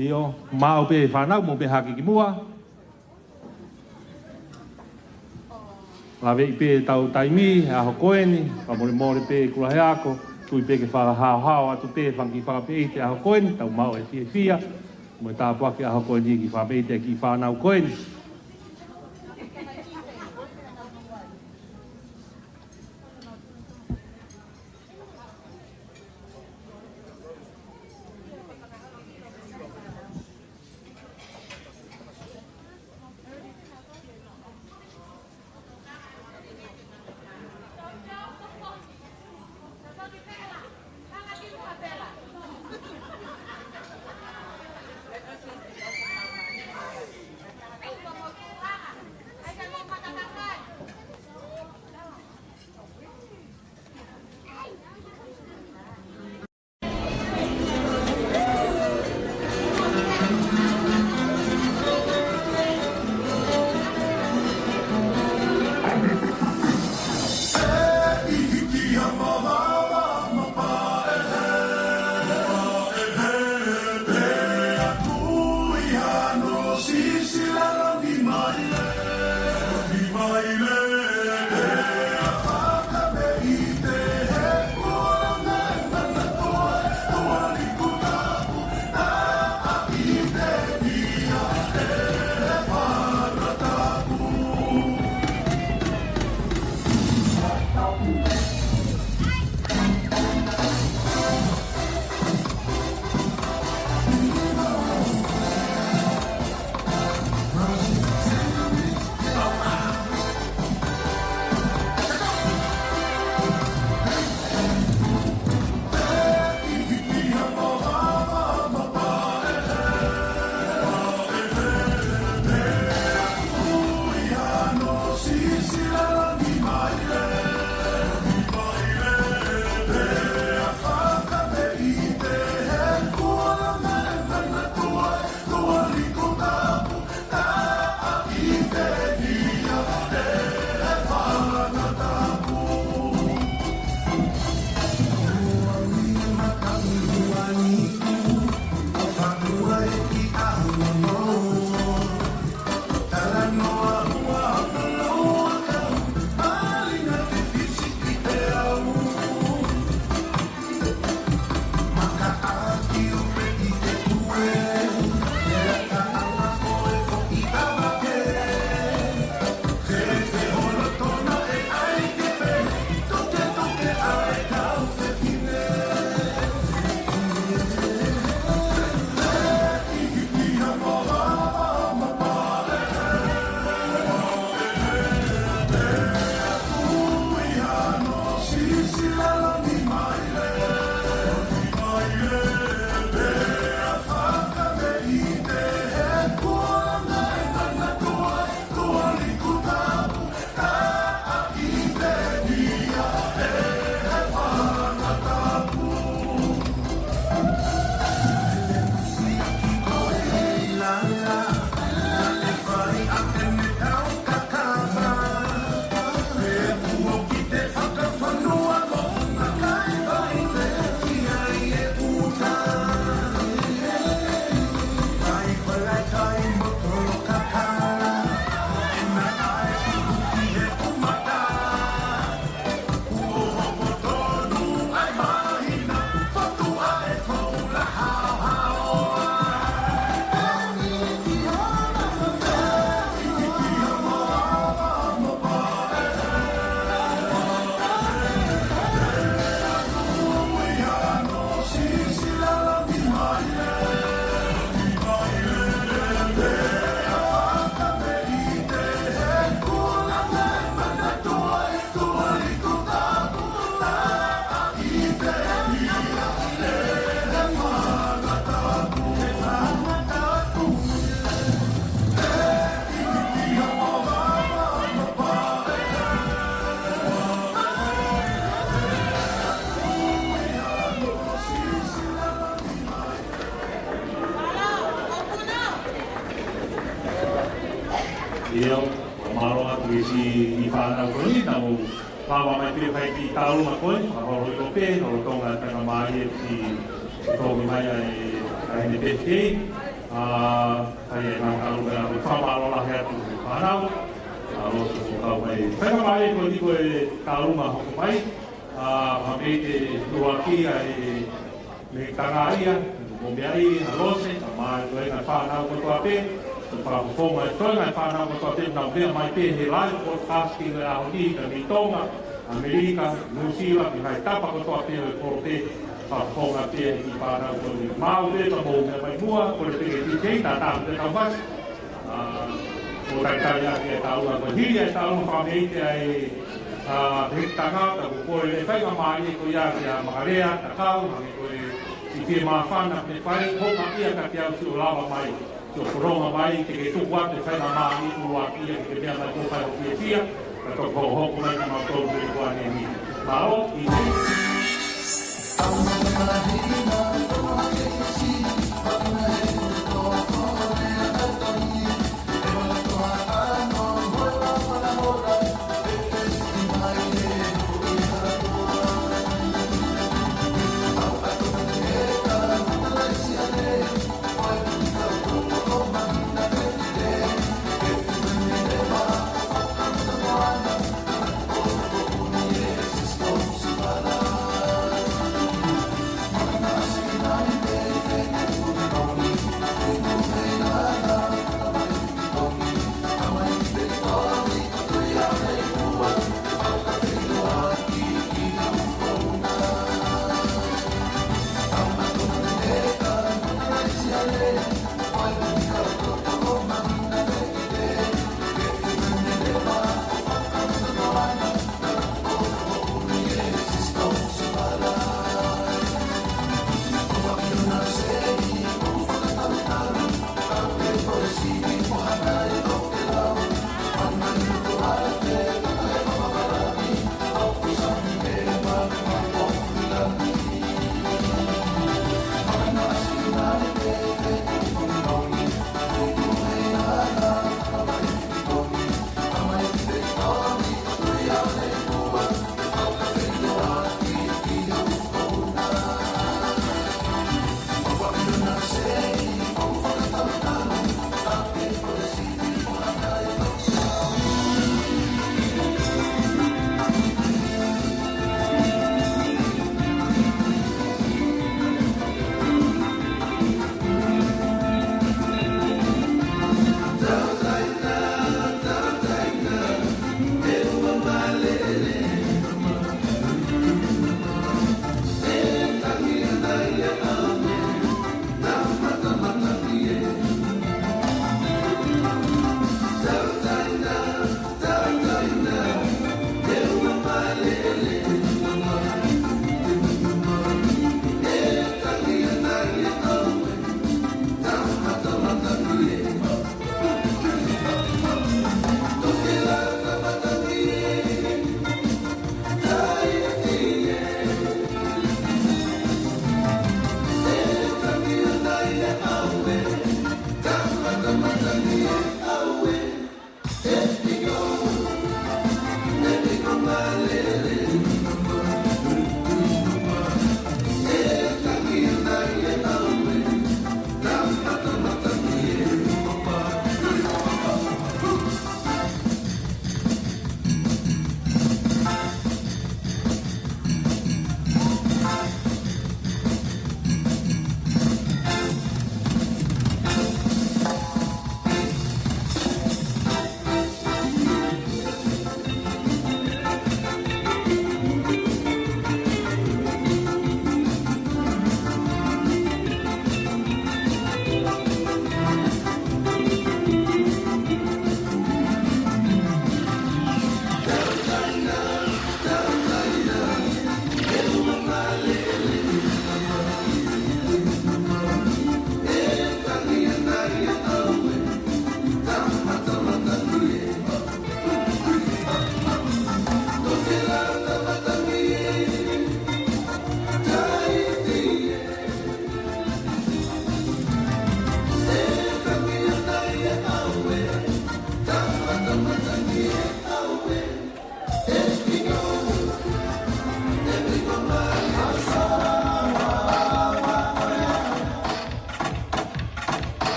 ʻIo, maʻu pē fānau, mou meʻa hake ki muʻa. Laveʻi pē ʻetau taimi, he ʻaho ko eni, fakamolemole pē Kulaheako, tui pē ke fakahaohaoa atu pē fanga kiʻi fakameʻite he ʻaho ko eni, tau maʻu e fiefia, mo e tāpuaki he ʻaho ko eni kiʻi fakameʻite kiʻi fānau ko eni. Ia, mālō atu ki he siʻi fānau ko eni, naʻa nau lava mai pē ʻo fai e kiʻi taulunga ko eni, fakaholo ʻi loto pē, lolotonga e faingamālie ʻi, ʻi he toki mai ʻa e, ʻa ʻene birthday. ʻA, fai e ngaahi taulunga, fakamālō lahi atu ki he fānau. ʻA, ʻosi ʻo kau mai. Faingamālie ko eni ko e taulunga hoko mai. ʻA, ka mei te ʻuluaki ʻa e, mei Tangaia, mo mea ʻi ʻa Lose, ka mai ko e ngaahi fānau kotoa pē, ʻo fakafofonga e toenga e fānau kotoa pē, nau meʻa mai pē he live podcast ʻi he ʻaho ni, ka mei Tonga, ʻAmelika, Nuʻusila, mei he ngaahi tapa kotoa pē ʻo e pō pē, fakafofonga pē e kiʻi fānau ko eni. Maʻu pē ka mou meʻa mai muʻa, kole pē ke titei, tātā pē tau fasi. ʻA, ʻo talitali ʻaki e taulunga ko eni, hili e taulunga fakameʻite ʻa e, ʻa, he tangata ko ē, ko e faingamālie ko ia kia Makalea Takau, hangē ko e siʻi fie māfana ne fai, houngaʻia kiate au siʻo lava mai, siʻo fofonga mai, te ke tuku atu e faingamālie ʻuluaki ia ke ke meʻa mai ko e fai hoʻo fiefia, ka toki hokohoko mai kimautolu pē ko eni. Mālō, ʻi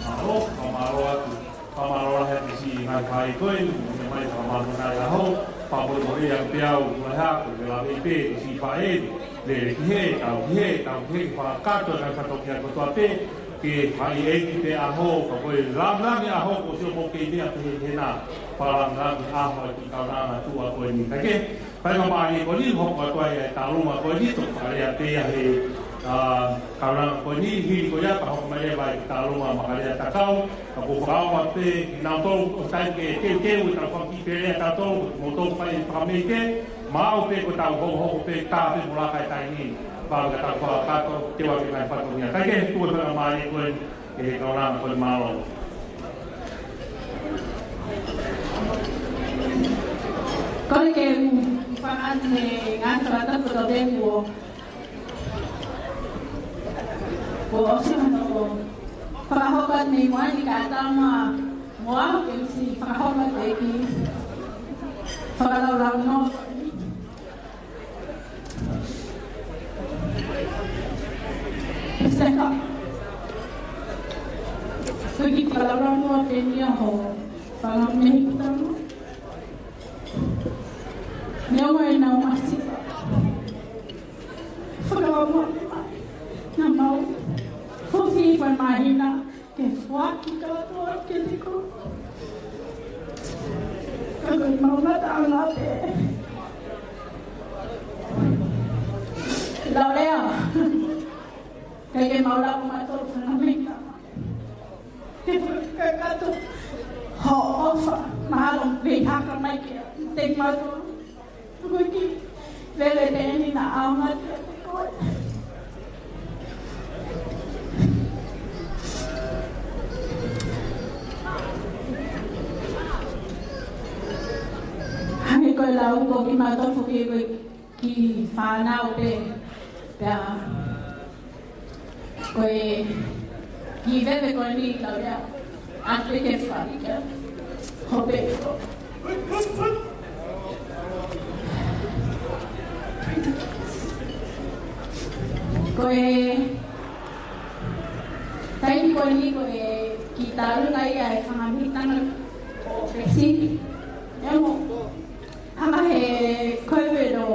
Mālō, fakamālō atu. Fakamālō lahi atu ki he siʻi ngaahi faʻē ko eni, ʻomai fakamālō ʻi he ʻaho, fakamolemole atu pē au, ko e hā, ko e lave pē, ko e siʻi faʻē, lele ki hē, tau ki hē, tau ki hē, fakakakato, ngaahi fatongia kotoa pē, ke fai ʻeiki pē ʻaho, ka ko e lāngilangi ʻaho, ko e sio mo kei mea pē he, he nā, fakalāngilangi ʻaho, ʻa e kiʻi kaunanga tuʻa ko eni. Ka ke, Faingamālie ko eni, hoko atu ai ʻa e tālunga ko eni, toki fakalea pē ia he, ā, kaunanga ko eni, hili ko ia, ka hoko mai leva e tālunga Makalea Takau, ka ʻoku ou fakaʻamu pē, kinautolu ʻoku ʻi ai e taimi ke teuteu, ʻetau fakakiʻi pē lea ʻatautolu, mo tau fai fakamei ke, maʻu pē ko ʻetau hokohoko pē, tā pē mo laka e taimi, pea ka tau fakakakato, ke ʻoua ke ngaahi fatongia. Kae kehe, tuku e faingamālie ko eni, ʻe he kaunanga ko eni, mālō. Kole ke u fakaʻatu e ngaahi fakatapu kotoa pē kuo, kuo ʻosi hono fakahoko atu mei muʻa ni, kae ʻatā muʻa mo au ke u siʻi fakahoko atu e kiʻi fakalaulaunoa. Seka. Ko e kiʻi fakalaulaunoa pē eni ia hoʻo fanga mehikitanga. Neongo ʻenau masiva. Fakaʻamu pē mai. Naʻa mau foki fakamāhina. Ke foaki kātoa kiate koe. Ka ko e mau ngataʻanga pē. Laulea. Kae ke mau lau mautolu fanga mehikitanga. Ke fakakakato hoʻo ʻofa, mahalo ʻoku kei haka mai kiate kimautolu. Tuku ki vele pē eni naʻa ʻaonga kiate koe. Hangē ko e lau ko kimautolu foki ko e kiʻi fānau pē, pea ko e kiʻi veve ko eni, Laulea. ʻAtu pē ke fai, ke hope. Ko e taimi ko eni ko e kiʻi tālunga ia e fanga mehikitanga ʻo Pepsi. ʻIo mo. Hanga he ko e velo.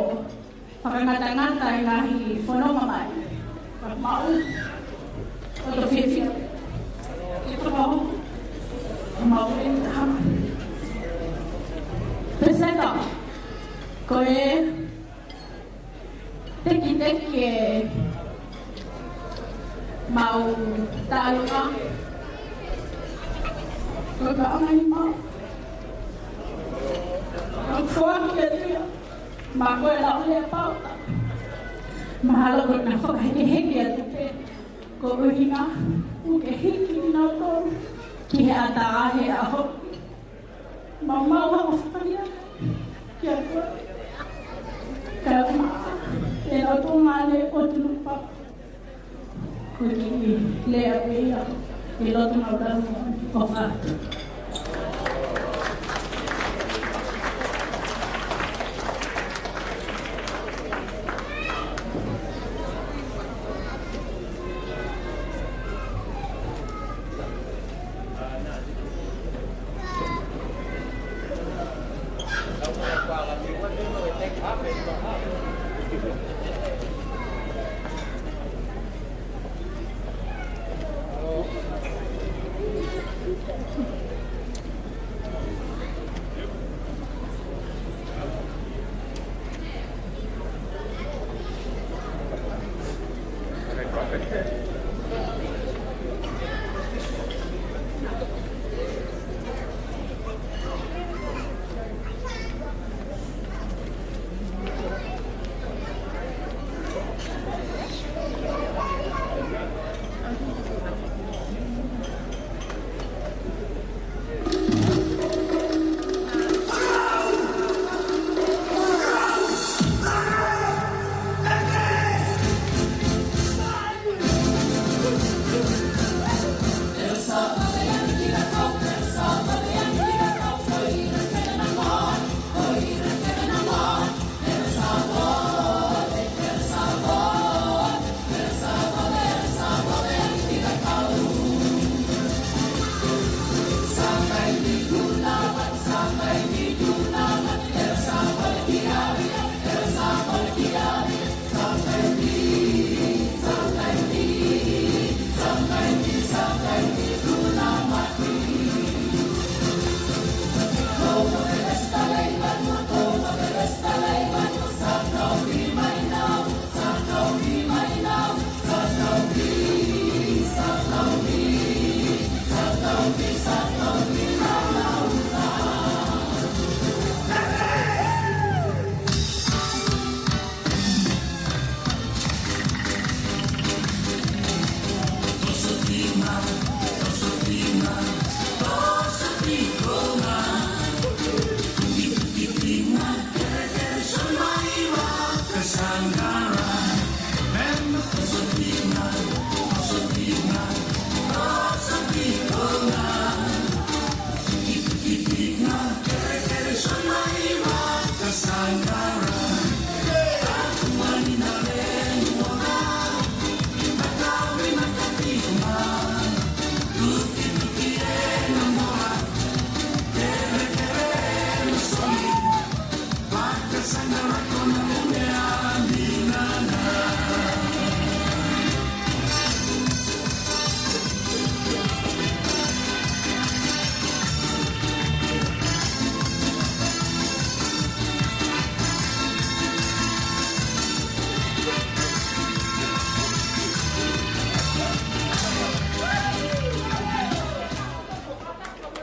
Fakangatangata e ngaahi fononga mai. Ka mau. ʻOku ou fiefia. Ke fakahoko. Ka mau e taha. Pea seka. Ko e tekiteki e mau tālunga. Ko ka anga ni mau. Ka foaki atu ia. Mo e lau lea pauta. Mahalo ko ʻena fakahekeheke atu pē. Ko e ʻuhinga, ʻoku ke hiki kinautolu ki he ʻatā he ʻaho. Mau mau hanga fakaia. Kia koe. Ka ma, e lau tō ngane o tunu pa. Ko e kiʻi lea pē ia, ʻi loto naʻa tau ʻofa atu.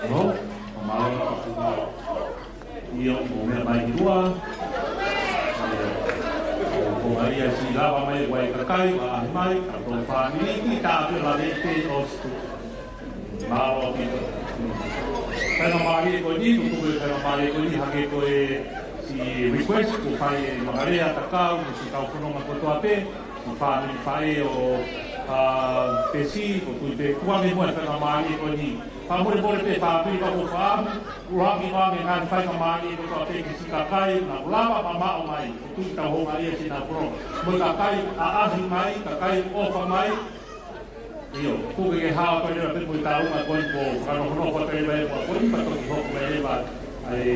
Hello? Mālō, mālō. ʻIo, ʻoku meʻa mai ki tuʻa. ʻIo. ʻOku ʻi ai e siʻi lava mai ʻa e kakai, ʻa ʻaʻahi mai, ka ko e fāmili ki tā pē lave pē ʻo situ. Mālō ʻaupito. Faingamālie ko eni, tuku e faingamālie ko eni, hangē ko e siʻi request, kuo fai ʻe Makalea Takau, mo siʻi kau fononga kotoa pē, siʻi fāmili faʻē ʻo, ʻa, Pesi, ʻoku ou tui pē kuo ʻi ai mo e faingamālie ko eni. Fakamolemole pē fāmili ka ʻoku ou fakaʻamu, ʻuluaki ko e ngaahi faingamālie kotoa pē ki siʻi kakai, naʻa nau lava mamaʻo mai, ʻoku ou tui ʻoku tau houngaʻia siʻi nau kolo. Mo e kakai ʻaʻahi mai, kakai ʻofa mai, ʻio, ʻoku ke hao pē leva pē mo e tālunga ko eni ko fakanofonofo pē leva e ko eni pea toki hoko mai leva ʻa e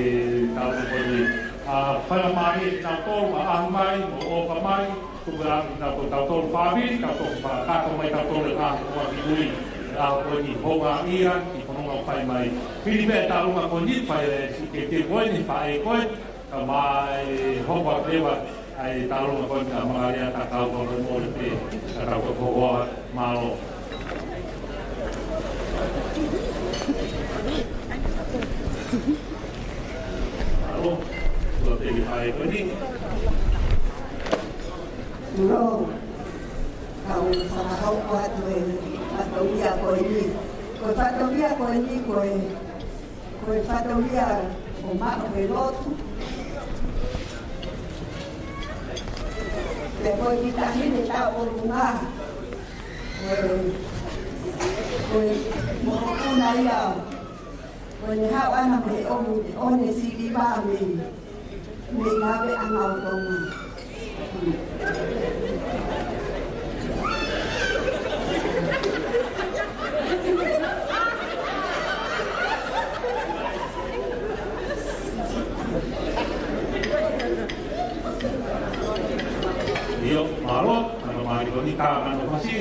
tālunga ko eni. ʻA, faingamālie kinautolu, ʻaʻahi mai, mo ʻofa mai, tuku ā kinautolu, tautolu fāmili, tautolu fakakakato mai tautolu e kaha ko ā ki mui, ʻa ko eni houngaʻia, ki fononga ʻoku fai mai. Pili pē e tālunga ko eni, fai e siʻi kete ko eni, faʻē ko eni, ka mai hoko atu leva ʻa e tālunga ko eni ʻa Makalea Takau, fakamolemole pē, ka tau ko hoa, mālō. Mālō, ko e pē ki he faʻē ko eni. Mālō, kau fakahoko atu e fatongia ko eni. Ko e fatongia ko eni ko e Ko e fatongia ʻo maʻu e lotu. Pea ko e kiʻi taʻahine taʻu ʻolunga. Ko e, ko e mokopuna ia. Ko ʻene haʻu ʻana mo e ʻone, ʻone siliva mei mei Laveʻanga ʻo Tonga. ʻIo, mālō, ʻa e mālō ko eni ka mano fasi.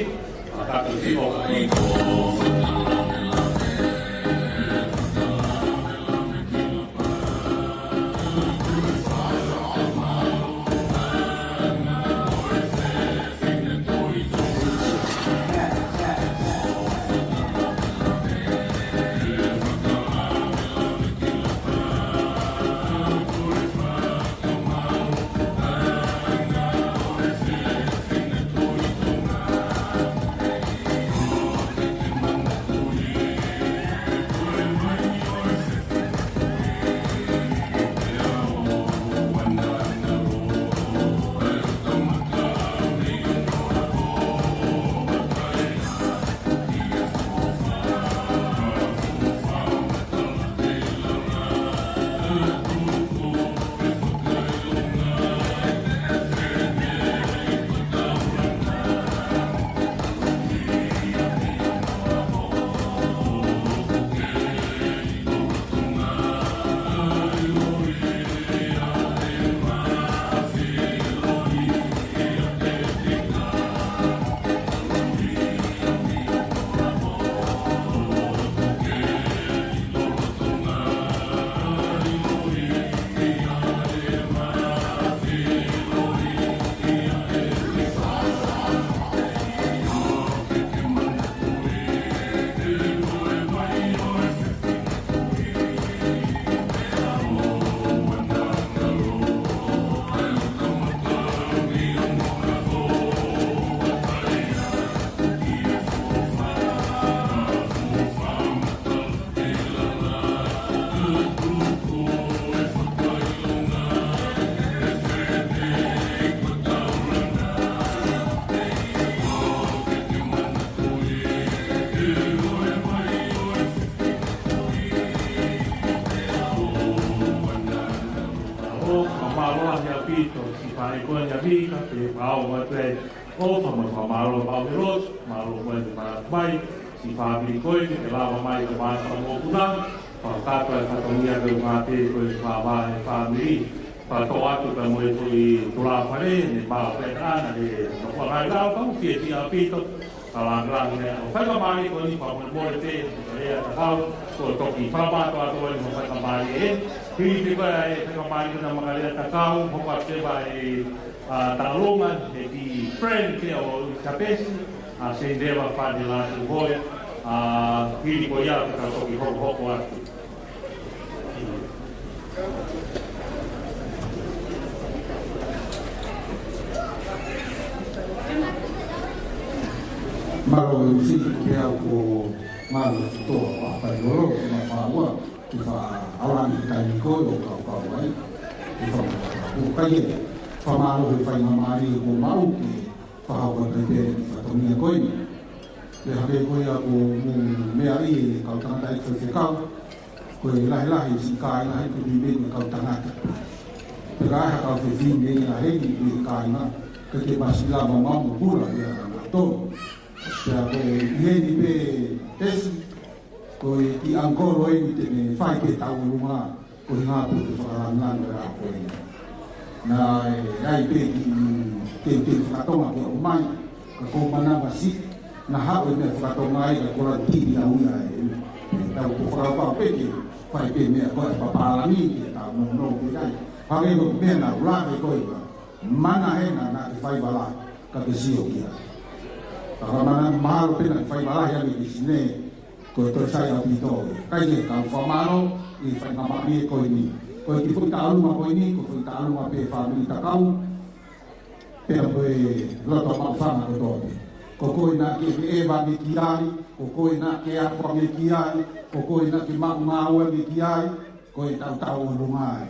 ʻApito, siʻi fāmili ko eni ʻa Mika, pea ʻoku ou ʻoatu ʻa e ʻofa mo e fakamālō maʻu he lotu, mālō mo e fānau mai, siʻi fāmili ko eni, ke lava mai ka mai ka mokuna, fakakakato e fatongia ke ʻuhinga pē ko e fāmili, fakatō atu ka mo e foʻi tulafale, ne mau pē ana, ne no kua ngai lau, ka u fiefia ʻaupito, ka lāngilangi ʻa e faingamālie ko eni, fakamolemole pē, Makalea Takau, ko e toki fakamātoato eni mo e faingamālie ē. Hili pē ko e faingamālie ko ena Makalea Takau, hoko atu pē ʻa e, ʻa, taulunga, he ki friend pē ʻo Kapesi, ʻa Seniteva Fane Lātūhoe, ʻa, hili ko ia ke tau toki hokohoko atu. Mālō e usi, pea ko mālō e fitoa, ʻa, pai lolo, ma faua, ki fa aolangi taimi ko ē ʻo kaukau ai, ki fa mata. ʻOku ʻikai ke, fakamālō he faingamālie kuo maʻu ke fakahoko atu pē e fatongia ko eni. Pea hangē ko ia ko e meʻa ʻa e kau tangataʻeiki faifekau, ko e lahilahi siʻi kāinga he ko e meimei ko e kau tangata. Pea ka ʻi ai ha kau fefine lahi ʻi he kāinga, ka ke masi lava mau mo pula ia ʻanautolu. Pea ko e ʻi heni pē Pesi, ko e kiʻi ʻangikolo eni te ne fai pē tauʻolunga, ko e ʻuhinga pē ke fakalāngilangi ʻa e ʻaho ko eni. Naʻe ʻi ai pē kiʻi teuteu fakatonga ke ʻomai, ka ko e manava siʻi, naʻa haʻu e meʻa fakatonga ai ka kola tini au ia e. Tau ko fakapapau pē ke fai pē meʻa ko e papālangi ke tau nounou pē ai. Hangē ko e meʻa naʻa ku lave ko ē ka. Mana hena naʻa ke fai vala, ka ke sio kia. Ka ka mana mahalo pē naʻa ke fai vala ia me ke sine, ko e toe sai ʻaupito. Kae kehe, kau fakamālō ʻi he faingamālie ko eni. Ko e kiʻi foʻi taulunga ko eni, ko e foʻi taulunga pē fāmili Takau, pea ko e loto maʻufanga kotoa pē. Ko koe naʻa ke ʻeva ange ki ai, ko koe naʻa ke ako ange ki ai, ko koe naʻa ke maʻu ngāue ange ki ai, ko e tau tauʻolunga ē.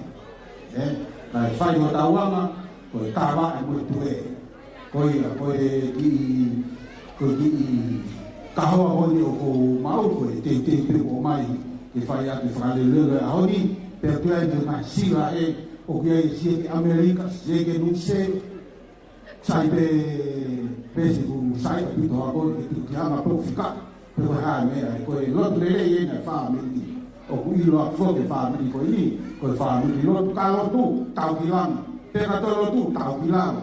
Ē, kae fai ʻo tauʻanga, ko e kava e mo e tuʻe. Ko ia, ko e kiʻi, ko e kiʻi kahoa ko eni ʻoku ou maʻu, ko e teuteu pē ʻoku ʻomai ke fai atu e fakalelelele ʻaho ni, pea ʻoku ʻi ai e ngaahi sila ē, ʻoku ʻi ai e sio ki ʻAmelika, sio ki Nuʻusila, sai pē, Pesi, ʻoku sai ʻaupito ʻa koe ke tuku ki hanga pō fika. Pe ko e hā e meʻa, ko e lotu lelei eni ʻa e fāmili. ʻOku ʻilo ʻa e foʻi fāmili ko eni, ko e fāmili lotu, ka lotu, tau ki langi. Pea ka toe lotu, tau ki lalo.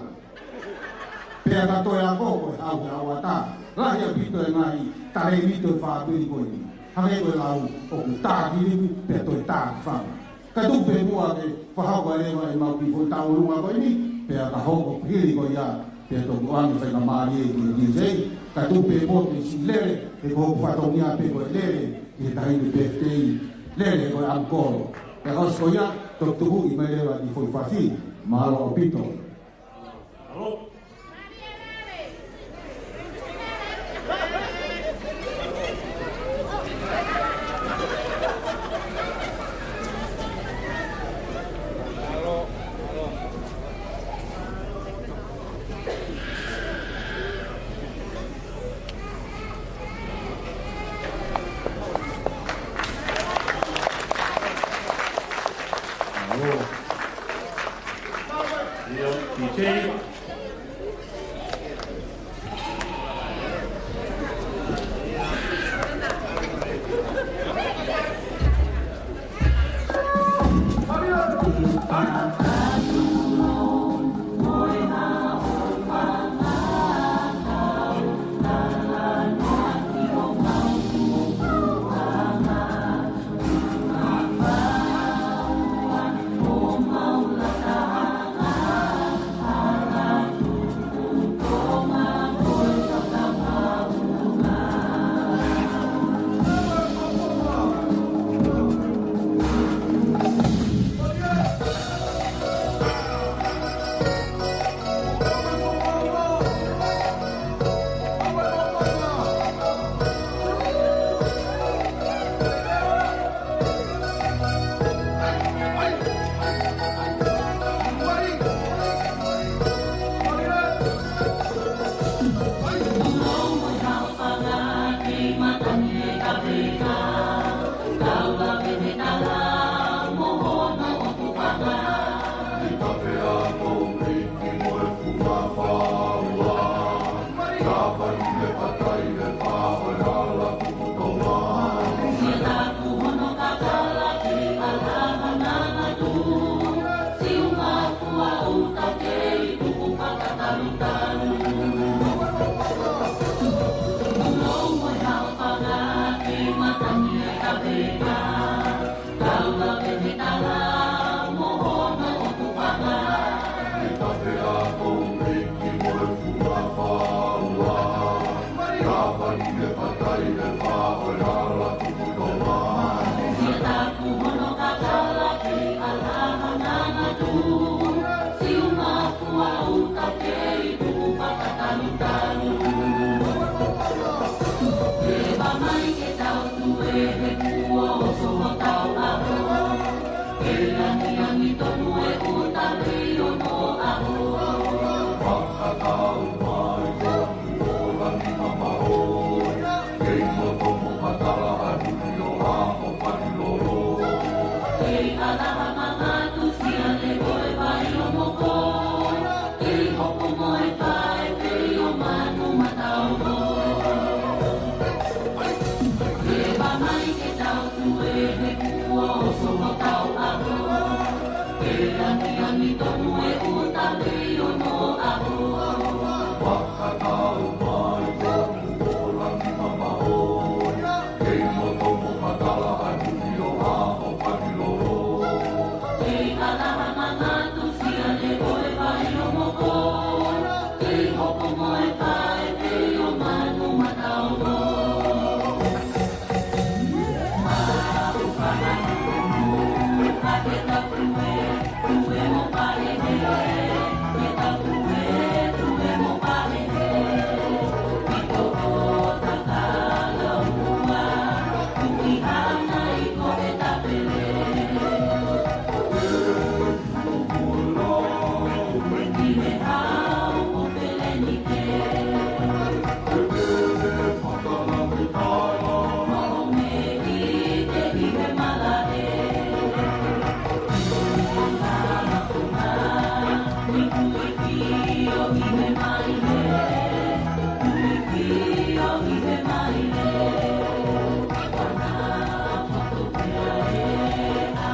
Pea ka toe ako, ko e hau he ʻauata. Lahi ʻaupito e ngaahi talēniti ʻo e fāmili ko eni. Hangē ko e lau, ʻoku tā ki limu, pea toe tā ki fanga. Ka tuku pē muʻa ke fakahoko leva ʻemau kiʻi foʻi taulunga ko eni, pea ka hoko hili ko ia, pea toki ʻoange faingamālie ki he D J. Ka tuku pē muʻa ke siʻi lele, he ko hoku fatongia pē ko e lele, ki he taʻahine birthday, lele ko e ʻangikolo. Pea ka ʻosi ko ia, toki tukuʻi mai leva e kiʻi foʻi fasi, mālō ʻaupito.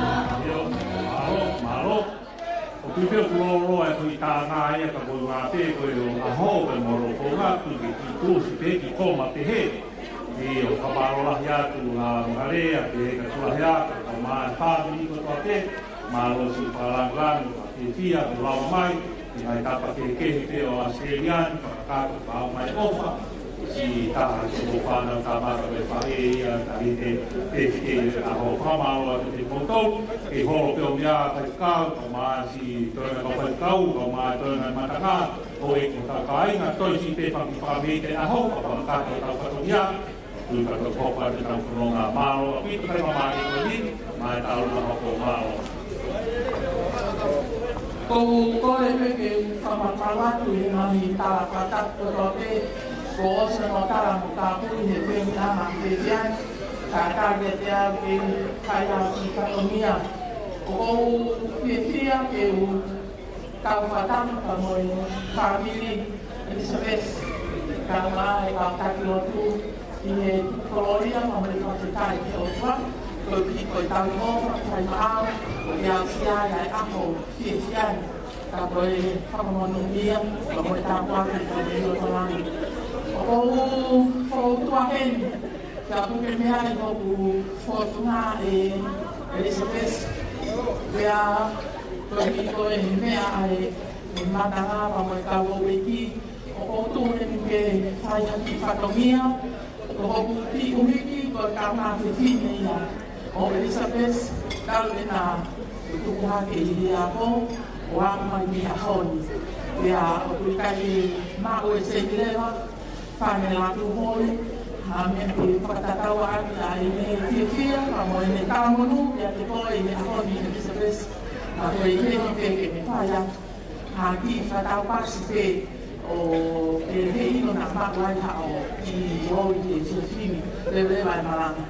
Mālō, mālō. ʻOku pehē ʻoku lōloa e kui tānga ia ka ko e ngā pē ko e ʻaho pē mo lo ko ngā kui ke ki kusi pē ki koma pehē. ʻIo, fakamālō lahi atu ngā mangarea, pehē ka tulahea, ka ko mā e fāmili kotoa pē, mālō siʻi fakalāngilangi, ka ke fia, ke lava mai, ʻi he ngaahi tapa kehekehe pē ʻo ʻAositelēlia ni, fakakakato, ka ʻomai ʻofa, siʻi taha, siʻi ʻofa na kamata me faʻē ia, ka ʻi he, te fike ia ka ho fakamālō atu kiate kimoutolu, ke holo pē ʻo meʻa, faifekau, ka mā siʻi toenga kau faifekau, ka mā toenga matanga, ʻo e ko ta kāinga, toe siʻi pē fanga kiʻi fakameʻite ʻaho, ka fakakakato ʻetau fatongia, tui ka tau kopa te tau fononga mālō, a pito kai mamahi ko ni, mai tau na hoko mālō. Ko u kole pē ke u fakamālō atu ʻi he ngaahi tala fakatapu kotoa pē, kuo ʻosi hono tala mo tāpuni he fēmili ʻa Mā Petia, ka ka ke te au ke fai ʻa ki fatongia. ʻOku ou fiefia ke u kau fakataha pea mo e fāmili ʻElisapesi, kae ʻumaʻā e kau taki lotu ʻi he kolōlia pea mo e fakafetaʻi ki he ʻOtua, koeʻuhi ko e tauhi ʻofa, fai maʻau, ʻo ke aʻusia ai ʻa e ʻaho fiefia ni, ka ko e fakamonūʻia, pea mo e tāpuaki ki he ʻOtua Langi. ʻOku ou fou tuʻa heni, ka ʻoku ke meaʻi hoku fōtunga ʻe ʻElisapesi. Pea ko e kiʻi ko e meʻa ʻa e, e matanga pea mo e kau houʻeiki, ʻoku ou tuʻu heni ke fai ha kiʻi fatongia, ko hoku kiʻi ʻuhiki ko e kaungā fefine ia ʻo ʻElisapesi, talu ʻena tuku hake ʻi he ako, ʻo aʻu mai ki he ʻaho ni. Pea ʻoku ʻikai maʻu e sēniti leva, Fane Lātūhoi, ha meʻa ke fakatatau ʻaki ʻa ʻene fiefia, pea mo ʻene talamonū kiate koe ʻi he ʻaho ni ʻElisapesi, ka ko e ʻi heni pē ke ne fai atu ha kiʻi fakataupasi pē ʻo ke ne ʻilo naʻa maʻu ai haʻo kiʻi ʻoi ke fefine, leveleva e malanga.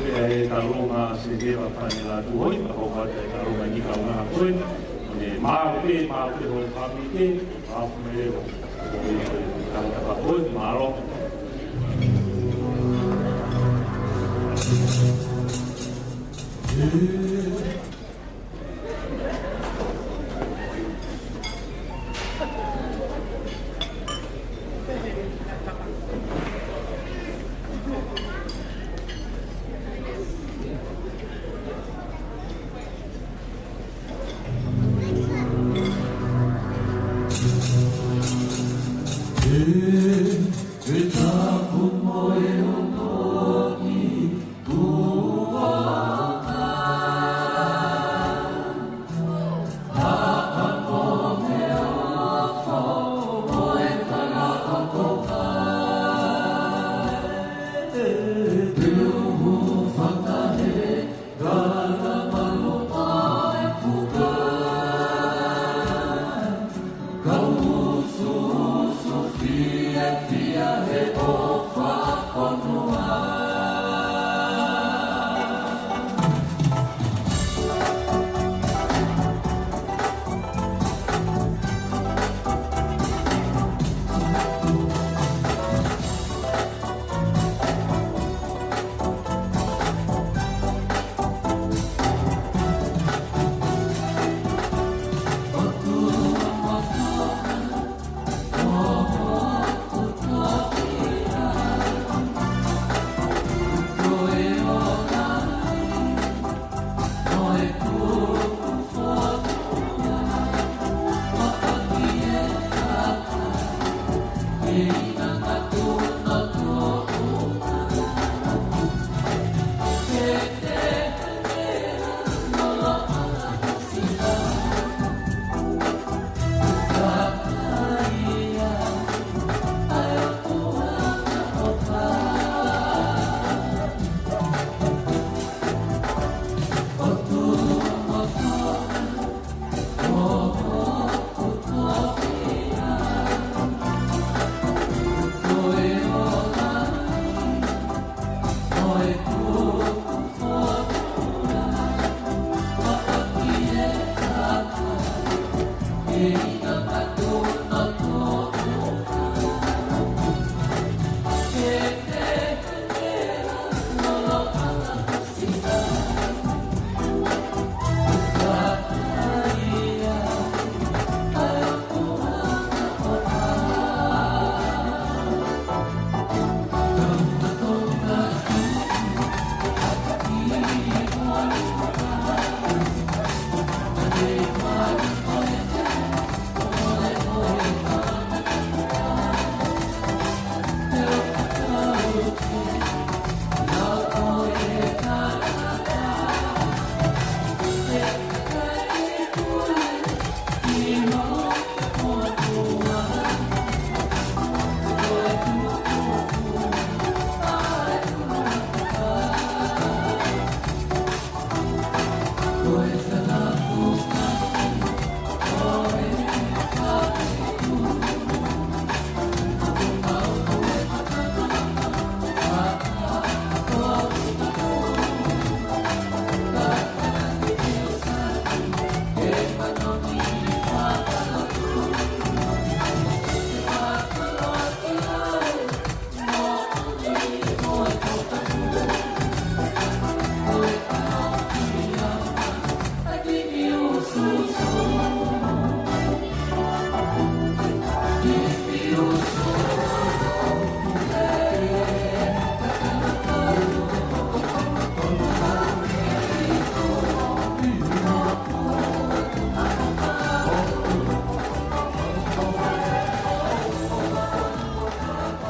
Pea ʻe talonga Sēneva Fane Lātūhoi, ka hoko atu e talonga ni kaungā koe, ʻo ne maʻu pē, maʻu pē ho fāmili ke, a fumele ho. Ka hoko atu koe, mālō.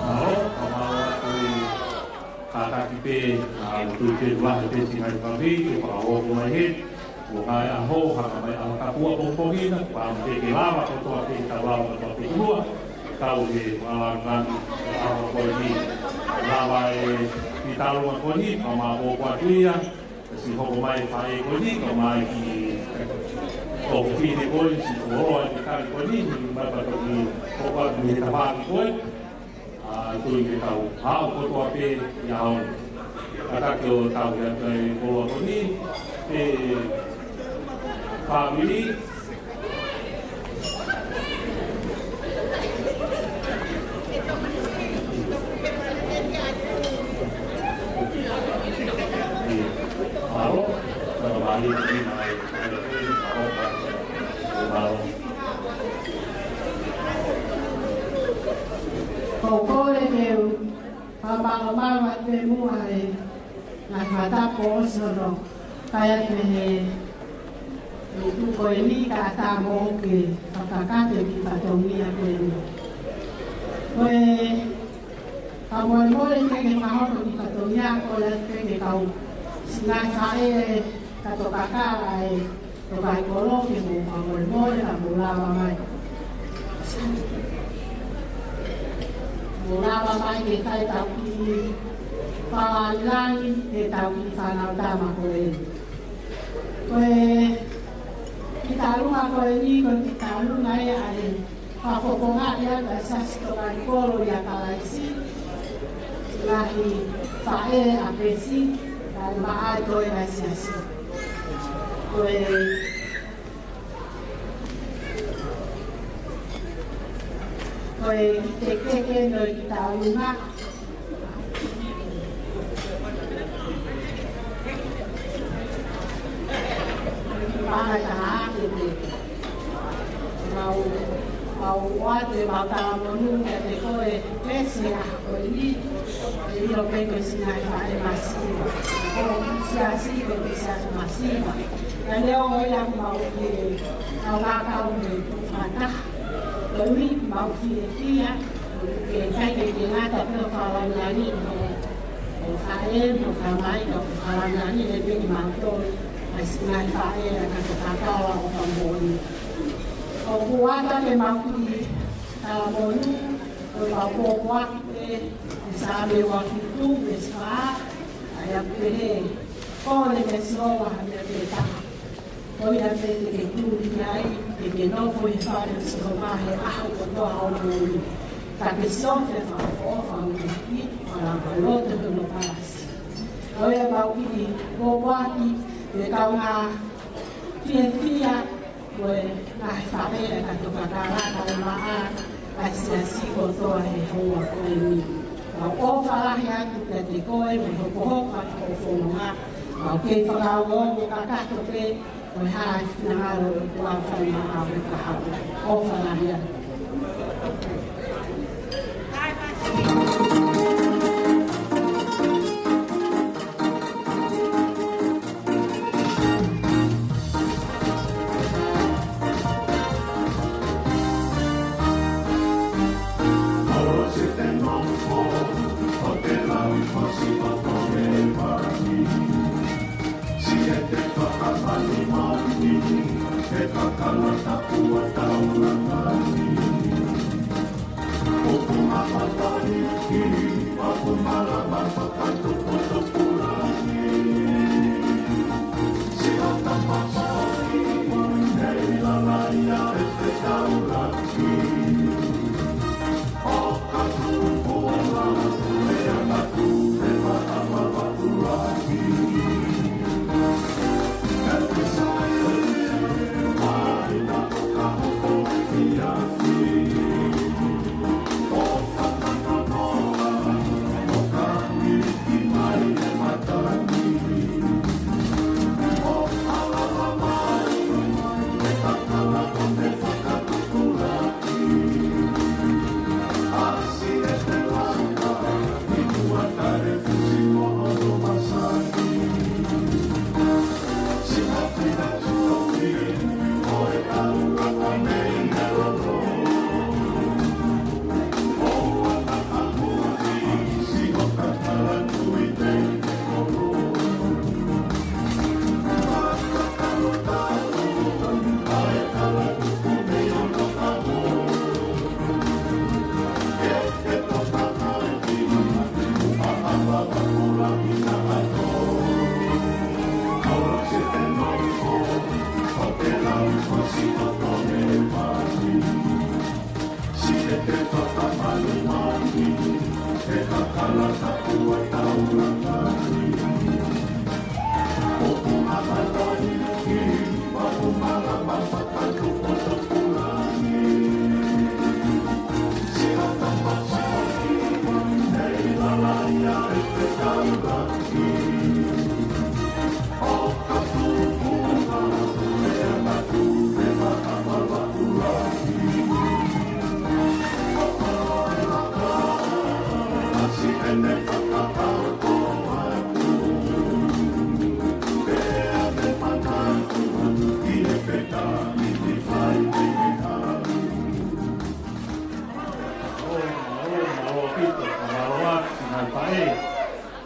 Mālō, ka mālō atu e kātaki pē, ʻa, ʻoku tui ke lahi pē siʻi ngaahi fāmili, ke fakahoa mai he, ʻo ngaahi ʻaho, hanga mai ʻaho tapu ʻapongipongi na, pea ʻoku ke lava kotoa pē, tau lava kotoa pē ki muʻa, tau he, ʻa, ngaahi ʻaho ko eni, lava e, ki tau ma ko eni, ka mā ko ko atu ia, siʻi hoko mai faʻē ko eni, ka mai ki, ko fine ko eni, siʻi koloa ki tali ko eni, mai pa toki, ko ko atu he tavaki ko eni, ʻa, tui ke tau haʻu kotoa pē ia hon. Kātaki ʻo tau ia kai koloa ko eni, e fāmili. Mālō, mālō, mālō, mālō. Ko koe ke u Fakamālō atu pē muʻa he ngaahi fakatapu ʻosi hono fai atu he, he tuʻu ko eni kae ʻatā moʻoku ke fakakakato e kiʻi fatongia ko eni. Ko e fakamolemole ke ke fakahoa e kiʻi fatongia ko ia atu pē ki he kau siʻi ngaahi faʻē kato kakala e Tokaikoló ke mou fakamolemole ka mou lava mai. Mou lava mai ke fai ʻetau kiʻi fakalangilangi ʻetau kiʻi fānau tama ko eni. Ko e kiʻi tālunga ko eni, ko e kiʻi tālunga ia ʻa e fakafofongaʻi ʻa e Siasi Tokaikolo ʻia Kalaisi, ngaahi faʻē ʻa Pesi, kae maʻa e toenga e siasi. Ko e, ko e kitekite ʻeni ʻo e kiʻi tālunga. Panga taha ke te mau, mau ʻoatu ʻemau talamonū kiate koe Pesi he ʻaho ko eni, ʻe ʻilo pē ko e siʻi ngaahi faʻē masiva. Ko e siasi ko e siasi masiva. Ka neongo ia ʻoku mau fie, mau ngākau mo e tuʻu fakataha. Koeʻuhi mau fiefia, Ke ʻikai ke ke ngata pē ʻo fakalāngilangiʻi ho faʻē mo ho tamai, ka ke fakalāngilangiʻi leva pē kimautolu, ʻa e siʻi ngaahi faʻē ʻa e kau kakala ʻo e fakamoʻoni. ʻOku ʻatā ke mau kiʻi tala monū, ʻo mau pōpoaki pē ʻi he Saame uofitu, veesi fā, ʻa ia ʻoku pehē: Kole kia Sihova ha meʻa pē taha, ko ia pē te ke tuli ai, ke ke nofo ʻi he fale ʻo Sihova he ʻaho kotoa hoʻo moʻui. Ka ke siofi ʻa e fakaʻofoʻofa ʻo e ʻEiki, pea lava ʻo lotu ʻi hono palasi. Ko ia mau kiʻi pōpoaki, ʻe kaungā fiefia, ko e ngaahi faʻē ʻa e kau kakala, kae ʻumaʻā ʻa e siasi kotoa he houa ko eni. Mau ʻofa lahi atu kiate koe, mo e hokohoko ʻa hoʻo fononga. Mau kei fakaongoongo kakato pē, ko e hā e finangalo ʻo e ʻOtua ʻoku fai maʻau ʻi he kahaʻu. ʻOfa lahi atu. Mālō, mālō, mālō ʻaupito, mālō atu, siʻi ngaahi faʻē,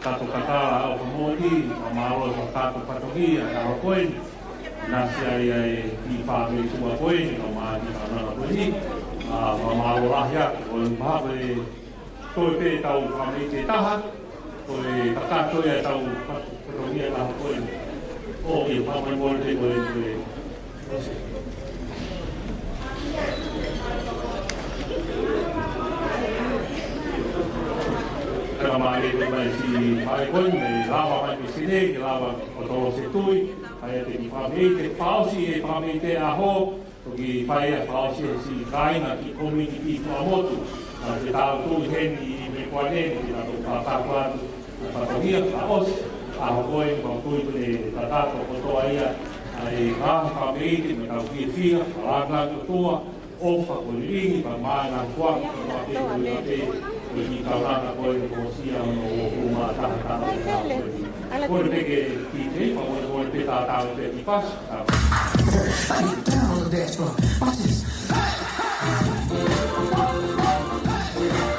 kau kakala ʻo e fakamoʻoni, mālō e kau fatongia ʻi he ʻaho ko eni. Naʻe ʻi ai ʻa e kiʻi fāmili tuʻa ko eni, kae ʻumaʻā e kiʻi kaunanga ko eni. ʻA, mālō lahi atu, ʻoku mahalo ko e toe pē ʻetau fāmili ʻe taha, ko e kakato ia ʻetau fatongia ʻi he ʻaho ko eni. ʻOku ou fakamolemole pē ko e, ko e Ka mai e mai si mai ko e lava mai ki Sini, ke lava ʻo tolo se tui, ʻa ia te ki fāmili, te fakaʻosi e fāmili ʻaho, ʻo ki fai e fakaʻosi e siʻi kāinga ki community Fuaʻamotu, ʻa te tau tui heni ʻi he meʻa ko eni, ke tau fakatapu atu. Fatongia, fakaʻosi, ʻaho ko eni, mau tui pē ʻe kakato kotoa ia, ʻa e ngaahi fāmili, mo e kau fiefia, fakalāngilangi ʻOtua, ʻofa ko e lilingi, pea mo e ngaahi foaki, ko e pē, ko e pē, ko e kiʻi kaunanga ko eni, kuo ʻosi ʻa hono uofulu mā taha taʻu, ko e pē. Kole pē ke kiʻi kei, pea kole, kole pē tatau pē ki fasi, tatau. Down on the dance floor. Watch this. Hey, hey.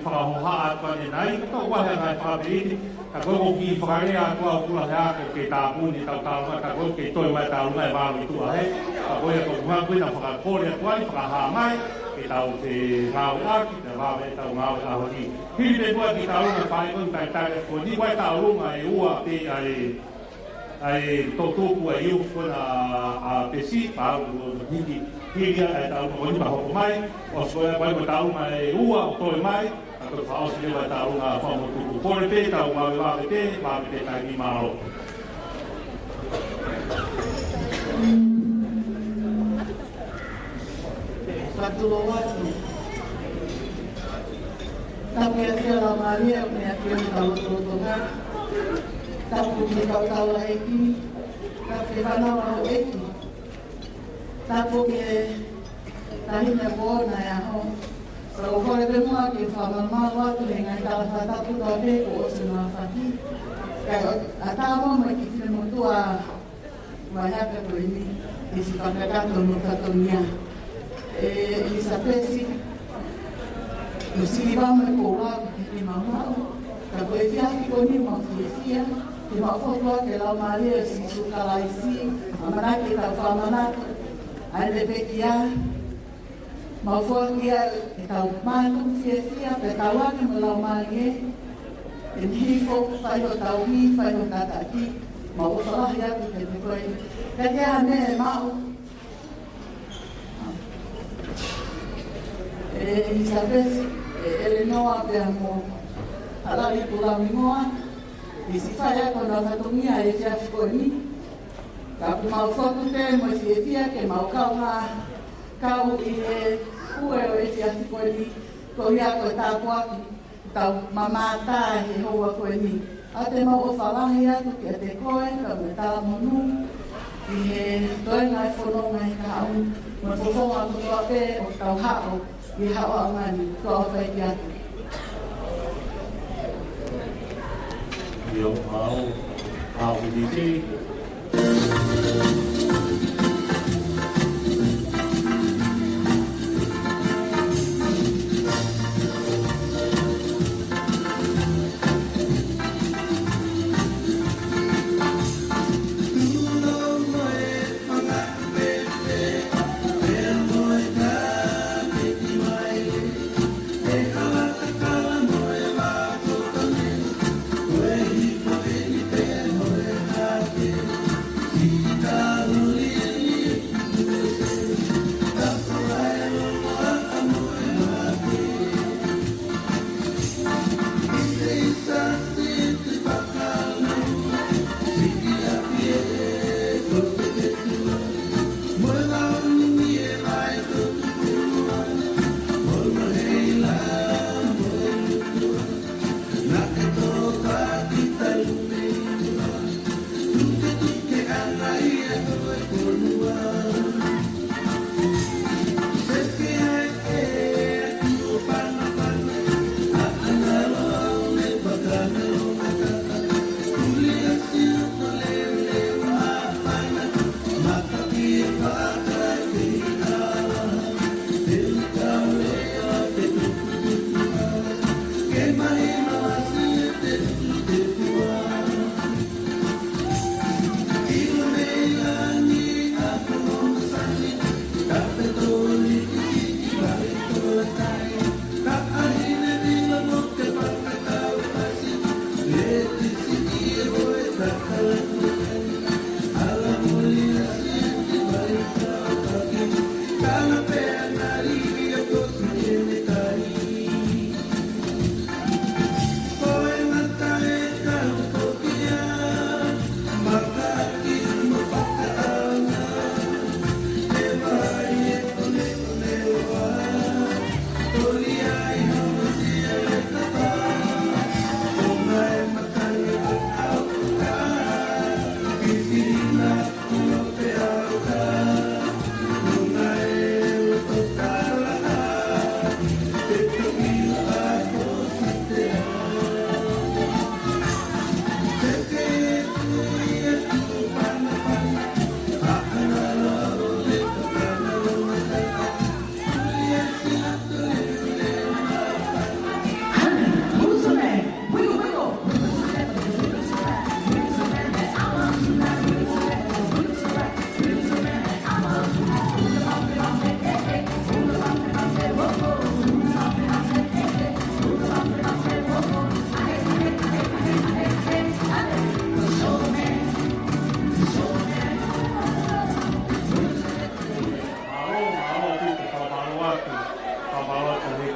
Fakahoha atu ʻanenai, ka tau vahe ʻa e ngaahi fakapiliʻiti, ka ko e kiʻi fakalea atu ʻa e kula he ako ke tāpuni ʻetau tālunga, ka ko e ke toe mai tālunga ʻe vave tuʻa he, ka ko e ko e ngaahi kuina fakakole atu ai, fakahā mai, ke tau te ngāueʻaki, ke vave ʻetau ngāue ʻaho ni. Hili pē muʻa kiʻi tālunga fai ko e taitari ko eni, ʻoku ʻi ai e tālunga ʻe ua pē ʻa e ʻa e toʻutupu ʻa e youth ko ena ʻa Pesi, pea ʻoku hiki, hili ʻa e tālunga ko eni pea hoko mai, ʻosi ko ia ko e tālunga ʻe ua ʻoku toe mai, ka toe fakaʻosi leva e tālunga fakamotuku. Kole pē tau vave vave pē, vave pē taimi, mālō. Fakatulou atu. Tapu ki he ʻAfiona Laumālie, ʻoku ne ʻafio ʻi hotau lotolotonga. Tapu ki he kau taulaʻeiki. Tapu ki he fānau ʻa houʻeiki. Tapu ki he taʻahine kuo ʻi he ʻaho. Pea ʻoku ou kole pē muʻa ke fakamalumalu atu he ngaahi tala fakatapu kotoa pē kuo ʻosi noa faki. Kae ʻatā mo e kiʻi finemotuʻa Vaiaka ko eni, ʻi he siʻi fakakakato mo e fatongia. ʻE ʻIlisapesi, ʻoku ou siliva mo e koula ke ke maumau. Ka ko e efiafi ko eni ʻoku mau fiefia, ke mau fokotuʻu ʻaki e Laumālie ʻo Sīsū Kalaisi, ʻamanaki ke tau fakamanatu ʻa e pekia. Mau foaki ʻa ʻetau mātuku fiefia, pea tau ʻoange mo e Laumālie, ʻe niʻihi foki fai hotau hī, fai hotau tataki, mau ʻofa lahi atu kiate koe. Ka ke ʻi ai ha meʻa ʻe maʻu. ʻE ʻIlisapesi, ʻe ʻElenoa pea mo Halali Pulami Moa, ʻi he siʻi faiako ʻo e fatongia ʻi he efiafi ko eni. Ka ʻoku mau fokotuʻu pē mo e fiefia ke mau kaungā kau ʻi he hue ʻo e efiafi ko eni, ko ia ko e tāpuaki, tau mamata he houa ko eni. ʻOku mau ʻofa lahi atu kiate koe, ka mo e talamonū, ʻi he toenga e fononga he kahaʻu, mo e fofonga kotoa pē ʻoku tau haʻu ʻi he haʻu ʻaho ni, ko e ʻofa ʻeiki atu. ʻIo, mau, mau ʻi te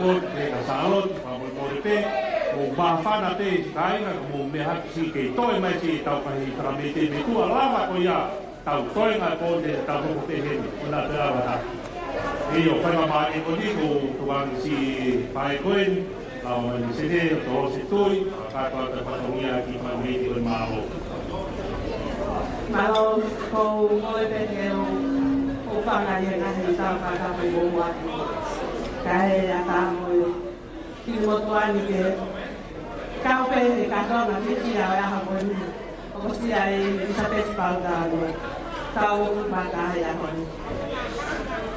Ko e ka Sālote, fakamolemole pē, ʻoku māfana pē siʻi kāinga, ka mou meʻa hake siʻi ke toe mai siʻi tau kahi fakamete me tua lava ko ia, tau toe ngā kone, tau hoko pē heni, ʻo na pē lava ta. ʻIo, fai ma mā e koni ko tuangi siʻi pae ko eni, lau mai ni sene, ʻo tō se tui, ka tō ata fatongia ki fakamete ko e mālō. Mālō, ko u kole pē ke u, ko u fanga ia ngaahi tau fakatāpui ko u atu. Kae ʻatā mo e, ki mo tuani ke, kau pē he kātoanga fiefia ʻo e ʻaho ko eni. ʻOku sia e Elisapesi Pautalo. Tau o mata he ʻaho ni.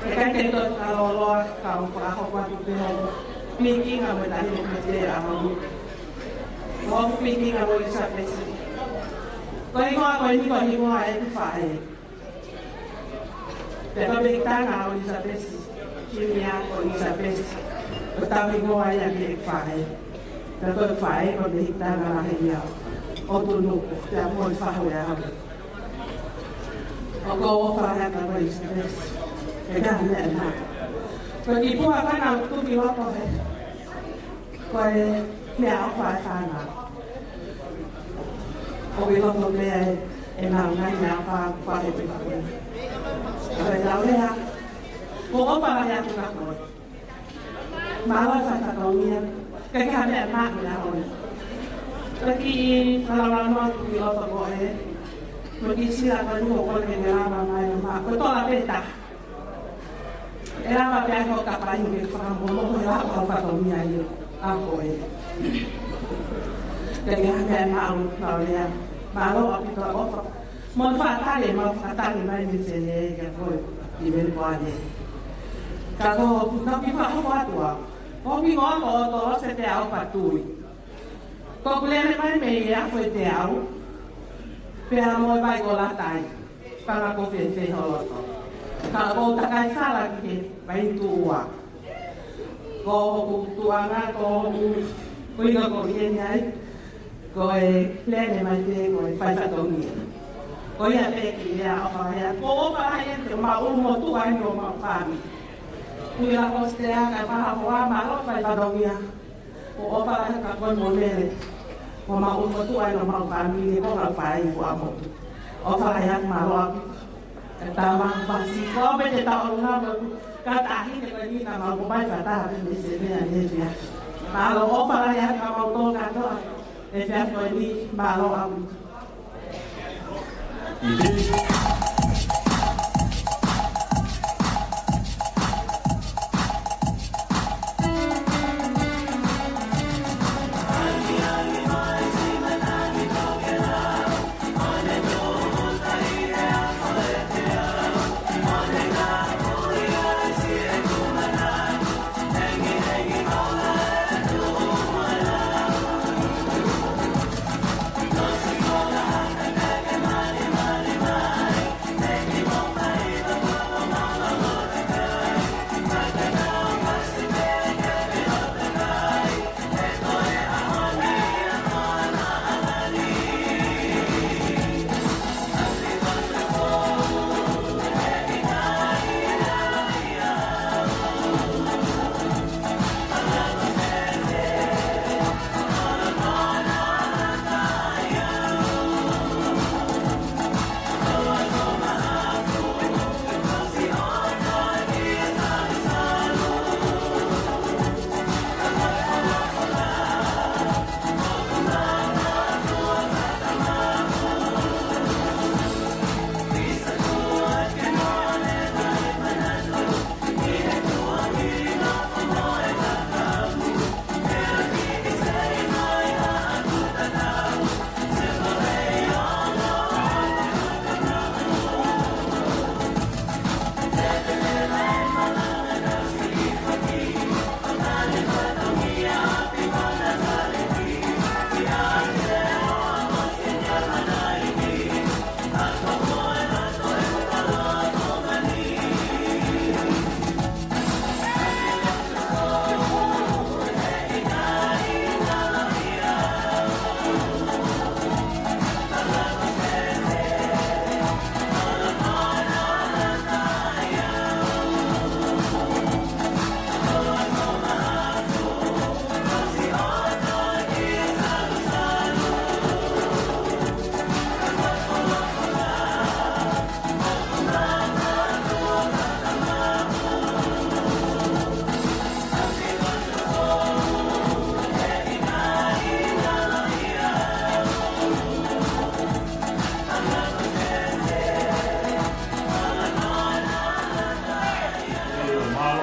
ʻE kai ke tō ka loloa, kau fakahoko atu pē hoku pikinga mo e tahi mo e kete ʻaho ni. Hoku pikinga mo Elisapesi. Ko e hingoa ko eni ko e hingoa ʻeku faʻē. Pea ko e peikitanga ʻo Elisapesi, Kimia ʻo Elisapesi. ʻO tau hingoa ia ki he faʻē. Pea ko e faʻē ko e peikitanga lahi ia ʻo Tunuku, pea mo e fahu ia. ʻOku ou ʻofa lahi atu ko Elisapesi. ʻE ka meʻa na. Ko e kiʻi puha ko ena ʻoku tuki loto he. Ko e meʻaʻofa e fānau. ʻOku ʻi loto pē ʻenau ngaahi meʻaʻofa ko e pika ko ē. Ko e lau lea, ko u ʻofa lahi atu kia koe. Mālō e fai fatongia, ka ʻikai ha meʻa maʻu ia ʻaho ni. Ko e kiʻi falalau noa ʻoku ʻi loto ko ē. Mo e kiʻi sila ko eni ʻoku ou kole ke ke lava mai ʻo maʻu, ko e tola pē taha. ʻE lava pē ai ho kapai ke fakamolemole he lava ho fatongia ia ʻa koe. Ke ke hame ai maʻu, maʻu lea. Mālō ʻaupito ʻofa. Mo e fakatali, mo e fakatali mai mei sene kia koe. ʻI meni koane. Ka ko, ka ki fakahoko atu au. Ko ki ngoa ko o to se te au patui. Ko kulele mai mei a fo te au. Pea mo e vai ko latai. Panga ko fēfē ho loto. Ka ko takai sala ki he vai tuʻa. Ko hoku tuʻanga, ko hoku kuinga ko ʻi heni ai. Ko e lele mai pē ko e fai fatongia. Ko ia pē kiʻi lea ʻofa ia. Ko ʻofa ia te maʻu mo tuʻa ʻi ʻo maʻu fāmi. Kuinga ko stea ka paha hoa mālō fai fatongia. Ko ʻofa lahi kia koe mo Lele. Ko maʻu ko tuʻa ʻi ʻo maʻu fāmili ko ngā fai ko amo. ʻOfa lahi atu mālō ʻaupito. Ka tā mau fasi ko pē te tau ʻalu ngā mau. Ka tahi te koe ni na mau ko mai ka tā pē mei sene ʻa ne fia. Mālō ʻofa lahi atu kia mau tō kātoa. ʻE fia koe ni mālō ʻaupito.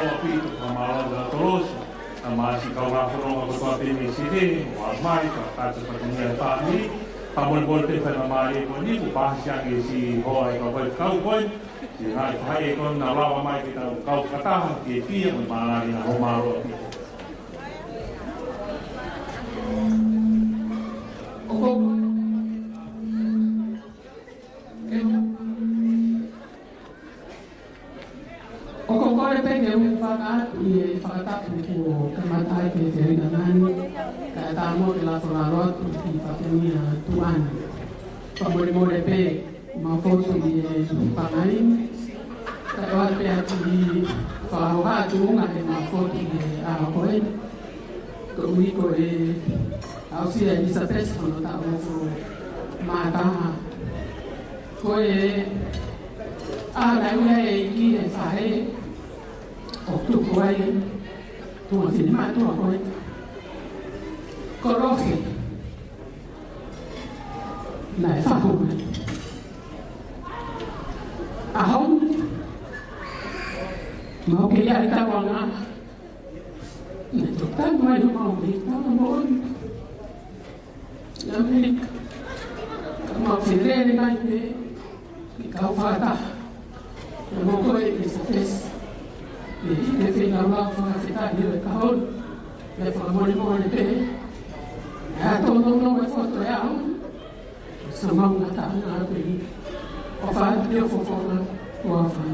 ʻAupito, fakamālō atu Tolosa, kae ʻumaʻā siʻi kau ngāue fononga kotoa pē mei Sile, ʻo aʻu mai, fakataha fatongia e fāmili, fakamolemole pē faingamālie ko eni, kuo pāsi ange siʻi hoa ʻo e kau faifekau ko ē, siʻi ngaahi faʻē ko ē naʻa nau lava mai ke tau kau fakataha, ke fie mo mālō ʻa e hoʻo mālō ʻaupito. ʻOku ou kole pē ke u fakahā atu ʻa e fakatapu kuo kamata ai ʻa e feohi ʻanenai, kae ʻatā muʻa ke lafo lalo atu ki he fatongia tuʻa ni. Fakamolemole pē, mau fotu ʻi he pangai ni. Kae ʻoatu pē ʻa e fakahoha tuʻunga ʻemau fotu ʻi he ʻaho ko eni. Koeʻuhi ko e aʻusia ʻe ʻIlisapesi hono taʻu hongofulu mā taha. Ko e ʻaho naʻe ui ai e ʻEiki e faʻē ʻoku tuku ai e tuongafinemātuʻa ko ē, ko Lofe. Naʻe fahu mai. ʻAho ni, mau kei ʻi ai tauanga. Naʻe toki tanu mai homau mei tauanga moʻoni ʻi ʻAmelika. Ka mau felele mai pē, ke kau fakataha. Naʻa mo koe ʻIlisapesi. Mei he feilaulau fakafetaʻi ʻo e kahaʻu ni. Pea fakamolemole pē. ʻA e tōnounou e foto e ʻaho ni. Sa mau ngata ʻana pē. ʻOfa atu pē ʻo fofonga. ʻOfa.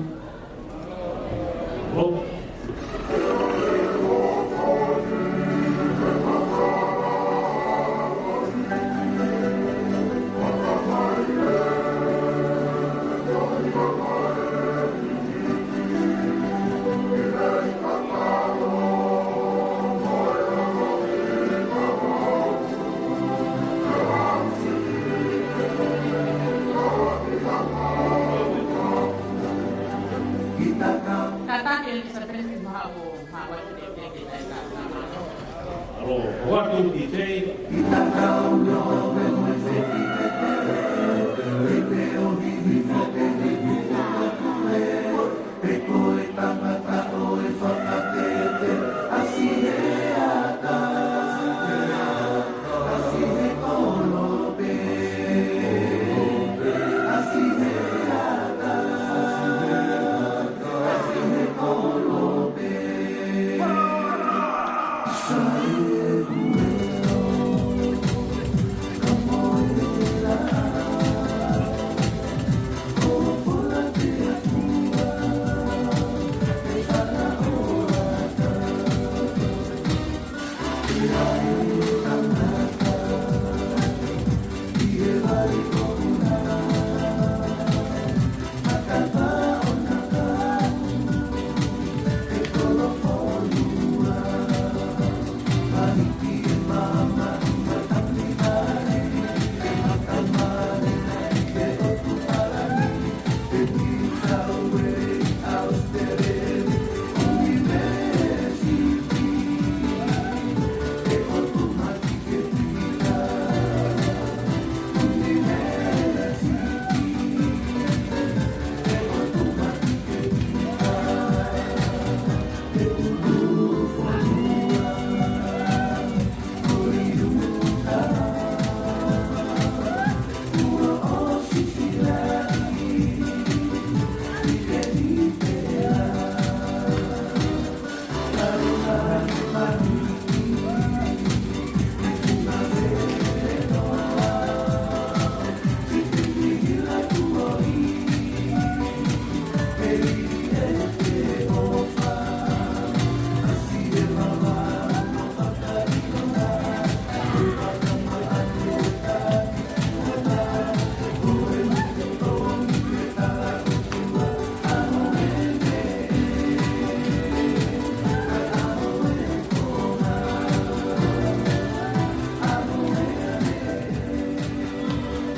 Kātaki ʻElisapesi maʻu, maʻu atu e peke tai ka ka. Alo, ʻoatu ki te.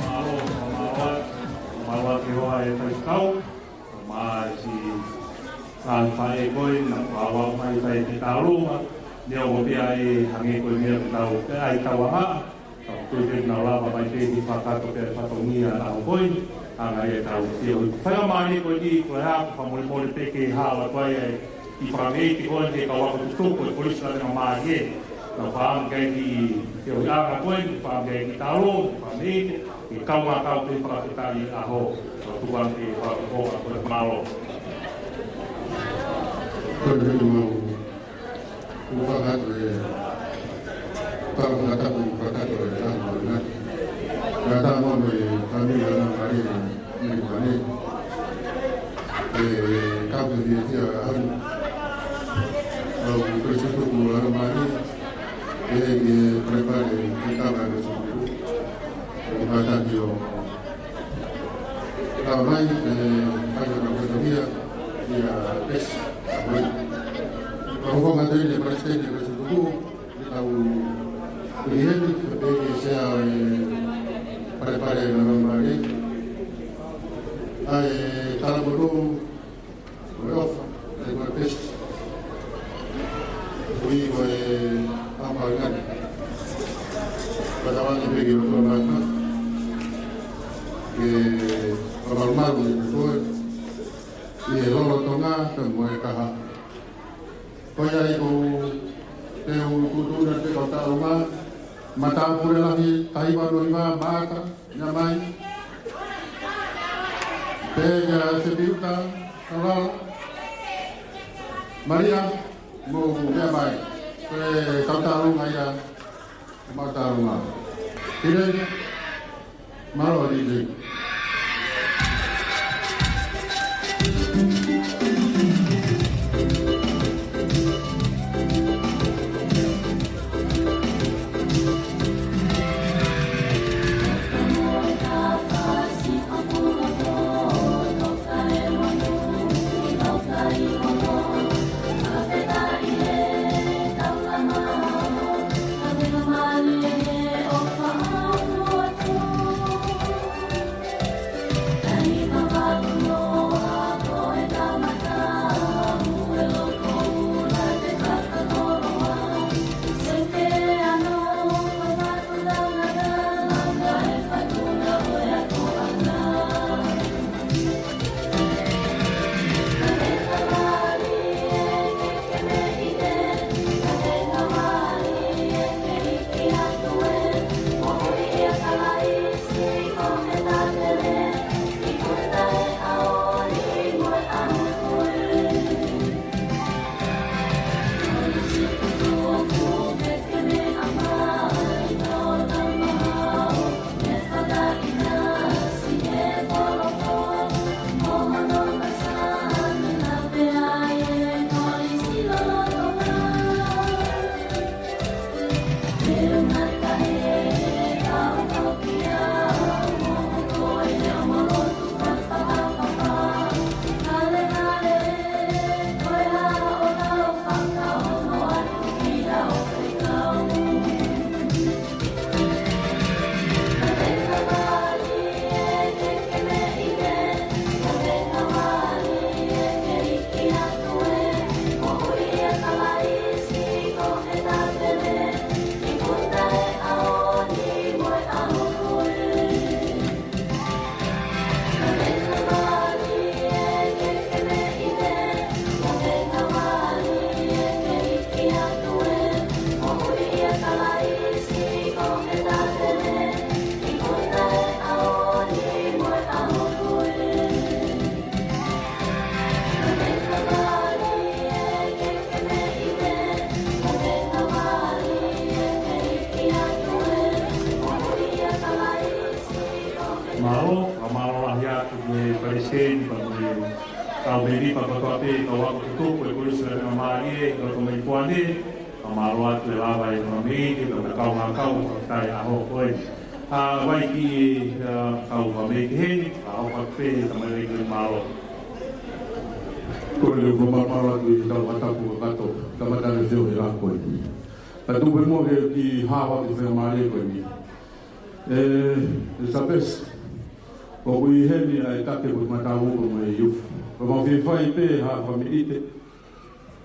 Mālō, mālō, mālō ki he hoa e faifekau, ʻumaʻā siʻi ngaahi faʻē ko ē naʻa nau aʻu mai fai e tālunga, neongo pē ʻa e hangē ko e meʻa ke tau pē ʻa e tauanga, ka ʻoku tui pē naʻa nau lava mai pē ke fakakakato pē ʻa e fatongia ʻo e ʻaho ko ē, hanga ʻe ia ʻo tau sio. Faingamālie ko eni ko e hā, fakamolemole pē ke hao atu ai ʻa e Kiʻi fakameʻite ko eni ki he kau ako tutupu ʻo e Kolisi Lavengamālie. Naʻa ku fakaʻamu ke ʻi ai e kiʻi feohiʻanga ko eni, fakaʻamu ke ʻi ai e kiʻi talo, fakameʻite, ke kaungā kau pē fakafetaʻi ʻaho, ʻo tuku ange ke fakafetaʻi ko e mālō. Ko e heni mau, ʻoku fakatu e, tau fakatu, fakatu e, tau fakatu. Ngata mo e fāmili Lavengamālie, ni pane. E, kau ke fiefia ʻaho ni. ʻOku ou kolisi tutupu Lavengamālie. E, e, palepale, ke kau ke kolisi tutupu. ʻOku ou kātaki ʻo tau mai, e, fai ʻa e fatongia, ia, ʻEsi, ʻa, mai. ʻOku ou kātaki ʻa e palesiteni, e kolisi tutupu. Tau ʻi heni, pea pehē ki he sea ʻo e palepale Lavengamālie. ʻA e talamonū, ʻo e ʻofa, ʻa e ʻofa pesi. Ui ko e ʻapaʻanga ni. Pea tau ange pē ki he ʻOtua Māfimafi. Ke fakamalumalu ʻi he koe. ʻI he lolotonga, pea mo e kahaʻu. Ko ia ai ʻoku ou tuʻutuʻuni atu ki he kau tāʻolunga, Matāpule Lahi, Taivano Iva, Maʻata, meʻa mai. Pea kia Sepiuta, Kalala. Malia, mou meʻa mai. Ko e kau tāʻolunga ia, kau tāʻolunga. Hile, Mālō, D J. Mālō, fakamālō lahi atu ki he palesiteni, pea mo e kau mēmipa kotoa pē, kau ako tutupu ʻo e Kolisi Lavengamālie, ʻi loto mai Puane, fakamālō atu e lava e fakameʻite, pea mo e kaungā kau, fakafetaʻi ʻaho ko eni. ʻA, vakai ki he, ʻa, kau fakameʻite heni, ʻa, ʻofa pē, tamaiki mālō. Ko e leʻo fakamālō atu ʻi he kau fakatapu kakato, kamata ʻa e feohi he ʻaho ko eni. Ka tuku pē muʻa ke u kiʻi hā atu ki he faingamālie ko eni. ʻE, ʻe Sāpesi, ʻoku ʻi heni ʻa e take ko e matāʻupu mo e youth. Ko e mau fie fai pē ha fakameʻite.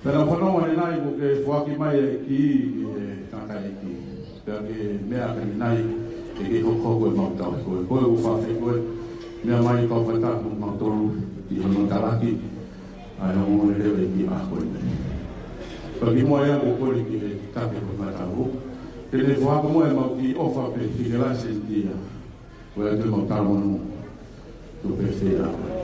Pea naʻa ku fanongo ʻanenai kuo ke foaki mai e kī ki he tangataʻeiki. Pea ke meʻa ʻanenai, ʻe ke hokohoko ʻemau tau ko e, ko e ʻoku fafai ko e. Meʻa mai kau fakatapu mautolu ʻi hono talaki. ʻA e ongoongolelei ʻi he ʻaho ko eni. Pea kimuʻa ia ʻoku ou kole ki he Taki Fakatapu ke ne foaki muʻa ʻemau kiʻi ʻofa pē, ki he laisenisi ia. Ko ia ʻemau talamonū. Tuʻu pē he ʻaho ko eni.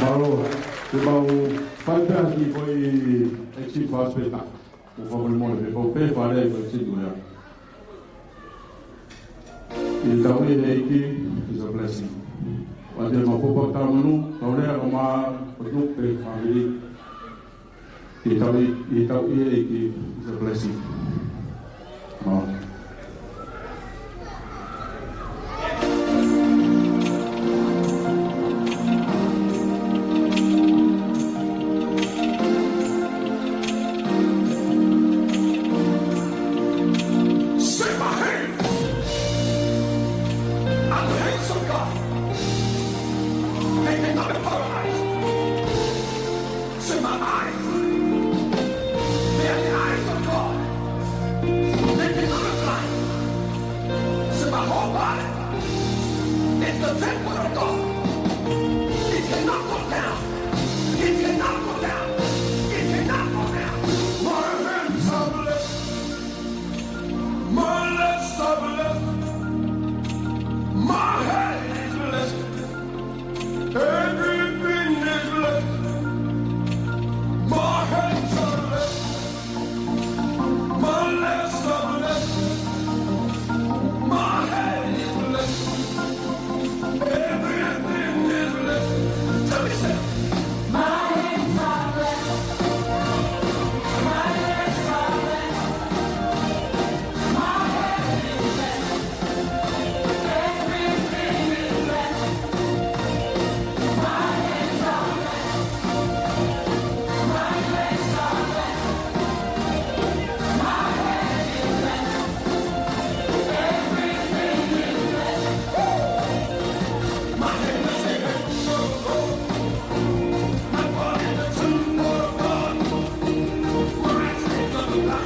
Mālō, te mau fai pē ha kiʻi foʻi exit fast break. ʻOku fakamolemole pē, ko e pē fale ai ko e exit ko ia. ʻI he tauʻi ʻe he ʻEiki is a blessing. ʻOatu ʻemau pōpoaki talamonū, tau lea kaeʻumaʻā ʻa e tuku pē fāmili. ʻI he tauʻi, ʻi he tauʻi ʻe he ʻEiki is a blessing. Mālō. Set my hands on the hands of God. They cannot be paralyzed. Set my eyes. They are the eyes of God. They cannot It cannot go down. It cannot go down. It cannot go down. My hands are blessed. My legs are blessed. My head is blessed. Everything is blessed. My hands are blessed. My legs are blessed. My head is blessed. Everything is blessed. Tell me, say, my hands are blessed. My legs are blessed. My head is blessed. Everything is blessed. My hands are blessed. My legs are blessed. My head is blessed. Everything is blessed. My head is blessed. My body is the temple of God. My eyes is the light.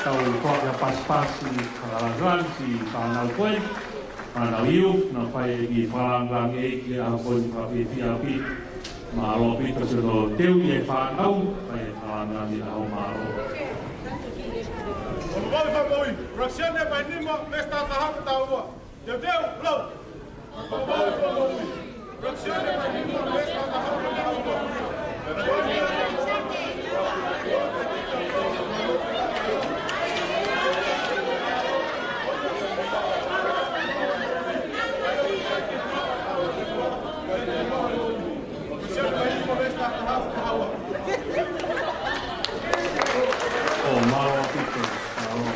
Tau toki pasipasi ʻa e fānau ko ē, fānau iu, naʻa fai ʻe he fānau langi ʻi he ʻaho ko eni fakafiefia ʻaupito. Mālō ʻaupito siʻono teu ʻi he fānau, fai ʻe he Ngaahi ʻaho, mālō. Fakamoʻui, Fakamoʻui, ʻUluaki Sione vahe nima, veesi taha taha ki he taha ua. Teuteu, lau. Fakamoʻui, Fakamoʻui, ʻUluaki Sione vahe nima, veesi taha taha ki he taha ua. ʻO mālō ʻaupito, mālō.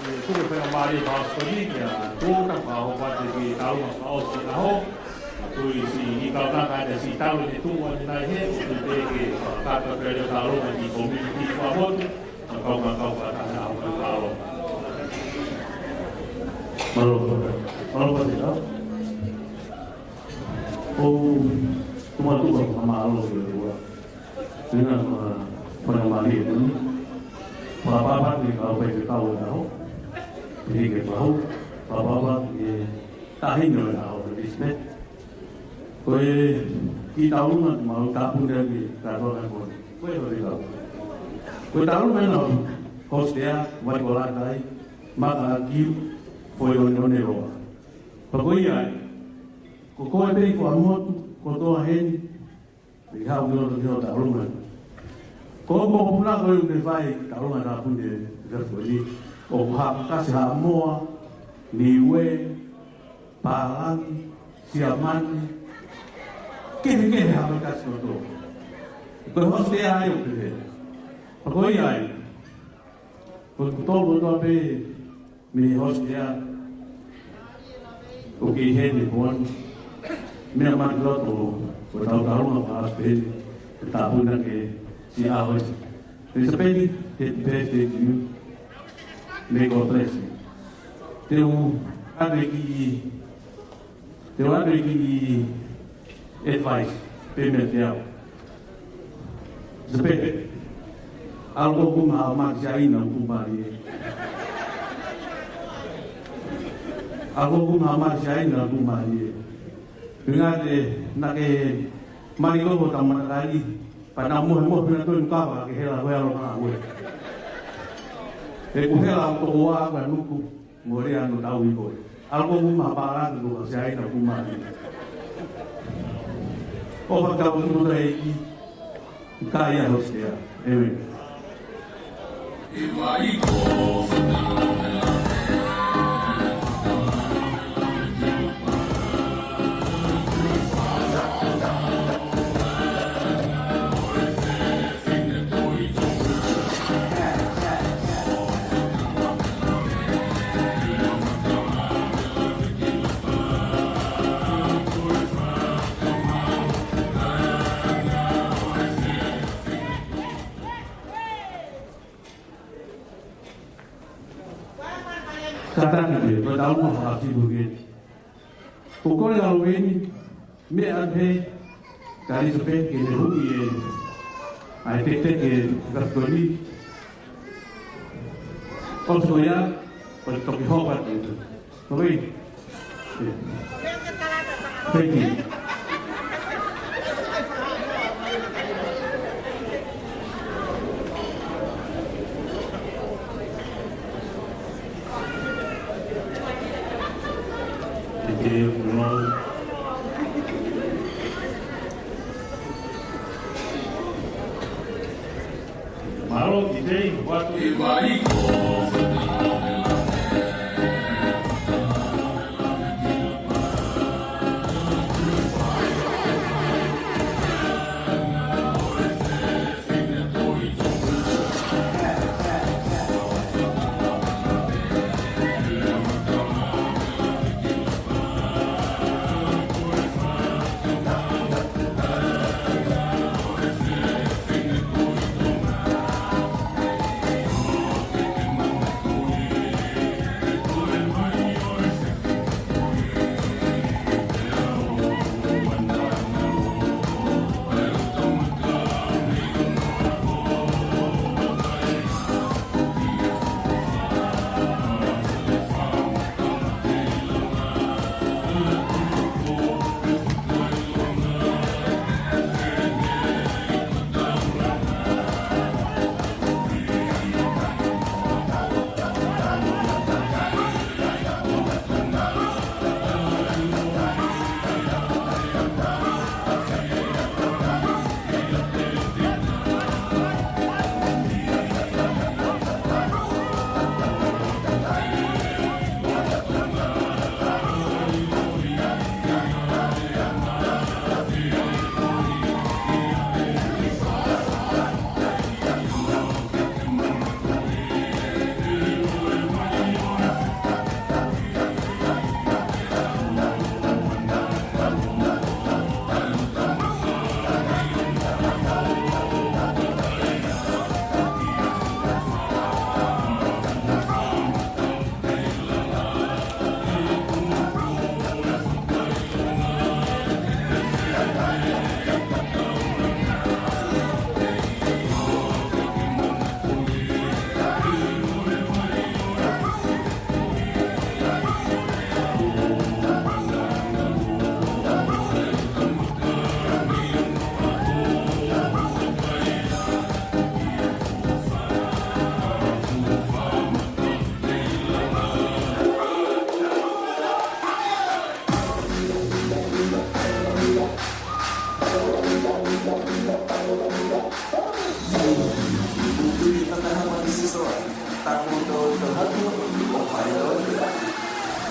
ʻI he tuku e faingamālie fakaʻosi ko eni, ʻa e tuʻunga fakaʻofoʻofa ki he taʻu fakaʻosi ʻaho. Tui siʻi kaunanga ʻa e siʻi taʻu ʻe tuʻu ʻanenai he, ʻoku tui pē ke fakakakato pē ʻa e taʻu ʻi he community fakamotu, ʻa e kaungā kau fakataha ʻa e ʻaho ko e kālō. Mālō, mālō, mālō. ʻOku ou tuʻu atu ʻo fakamālō ki he ʻOtua. Tuna ma faingamālie ko eni. Fakapapau ki he kau faifekau ʻo e ʻaho. Pehē ki he fahu. Fakapapau ki he taʻahine ʻo e ʻaho, Elizabeth. Ko e kiʻi taʻaluma te mau tāpuni ʻaki kātoa ko eni. Ko e faifekau. Ko e taʻaluma ena ʻo e hostea, Vati Kolata ai, Maka ʻAkiu, Foʻi ʻOneʻone Loa. Pea ko ia ai. Ko koe pē ʻi Fuaʻamotu, kotoa heni, ʻi haʻu ki loto ki hoʻo taʻaluma. Ko hoku mokopuna ko ē ʻoku ne fai taʻaluma tāpuni ʻi he efiafi ni. ʻOku Haʻa Kasi Haʻamoa, Niuē, Pālangi, Siamane, kehekehe Haʻa Kasi kotoa. Ko e hostea ai ʻoku pehē. Pea ko ia ai. Ko e tolu kotoa pē mei he hostea ʻoku kei heni ko eni. Meʻa mai ki loto, ko e taʻaluma fakaʻosi pē eni, ke tāpuni ʻaki e siʻi ʻaho eni. Elizabeth, happy birthday to you. May God bless you. Te u ʻave ki Te u ʻave e kiʻi advice pē meiate au. Sepe, ʻalu koe ʻo kumi ha ʻomai ki Siaina ʻoku mālie. ʻAlu koe ʻo kumi ha ʻomai ki Siaina ʻoku mālie. Pea ngata naʻa ke mali koe ʻo tau matakali, pea naʻa mohemohe pē naʻa toe nukava ke hela koe ʻalu ka koe. He ʻoku hela ʻo toko ua ʻa Nuku. Mole ano tau i koe. ʻAlu koe ʻo kumi ha pālangi ko ka Siaina ʻoku mālie. ʻOfa atu ki he ʻEiki, ʻikai ha hostea. ʻĒmeni. Kātaki pē, ko e taʻaluma fakaʻosi pē eni. Ko e kole ʻa Loveni, meʻa pē, ka Elizabeth ke ne huʻi e, ʻa e teketeke e kafikoni. ʻOsi ko ia, ko e toki hoko atu. Loveni. Thank you. Mālō, T J, what do you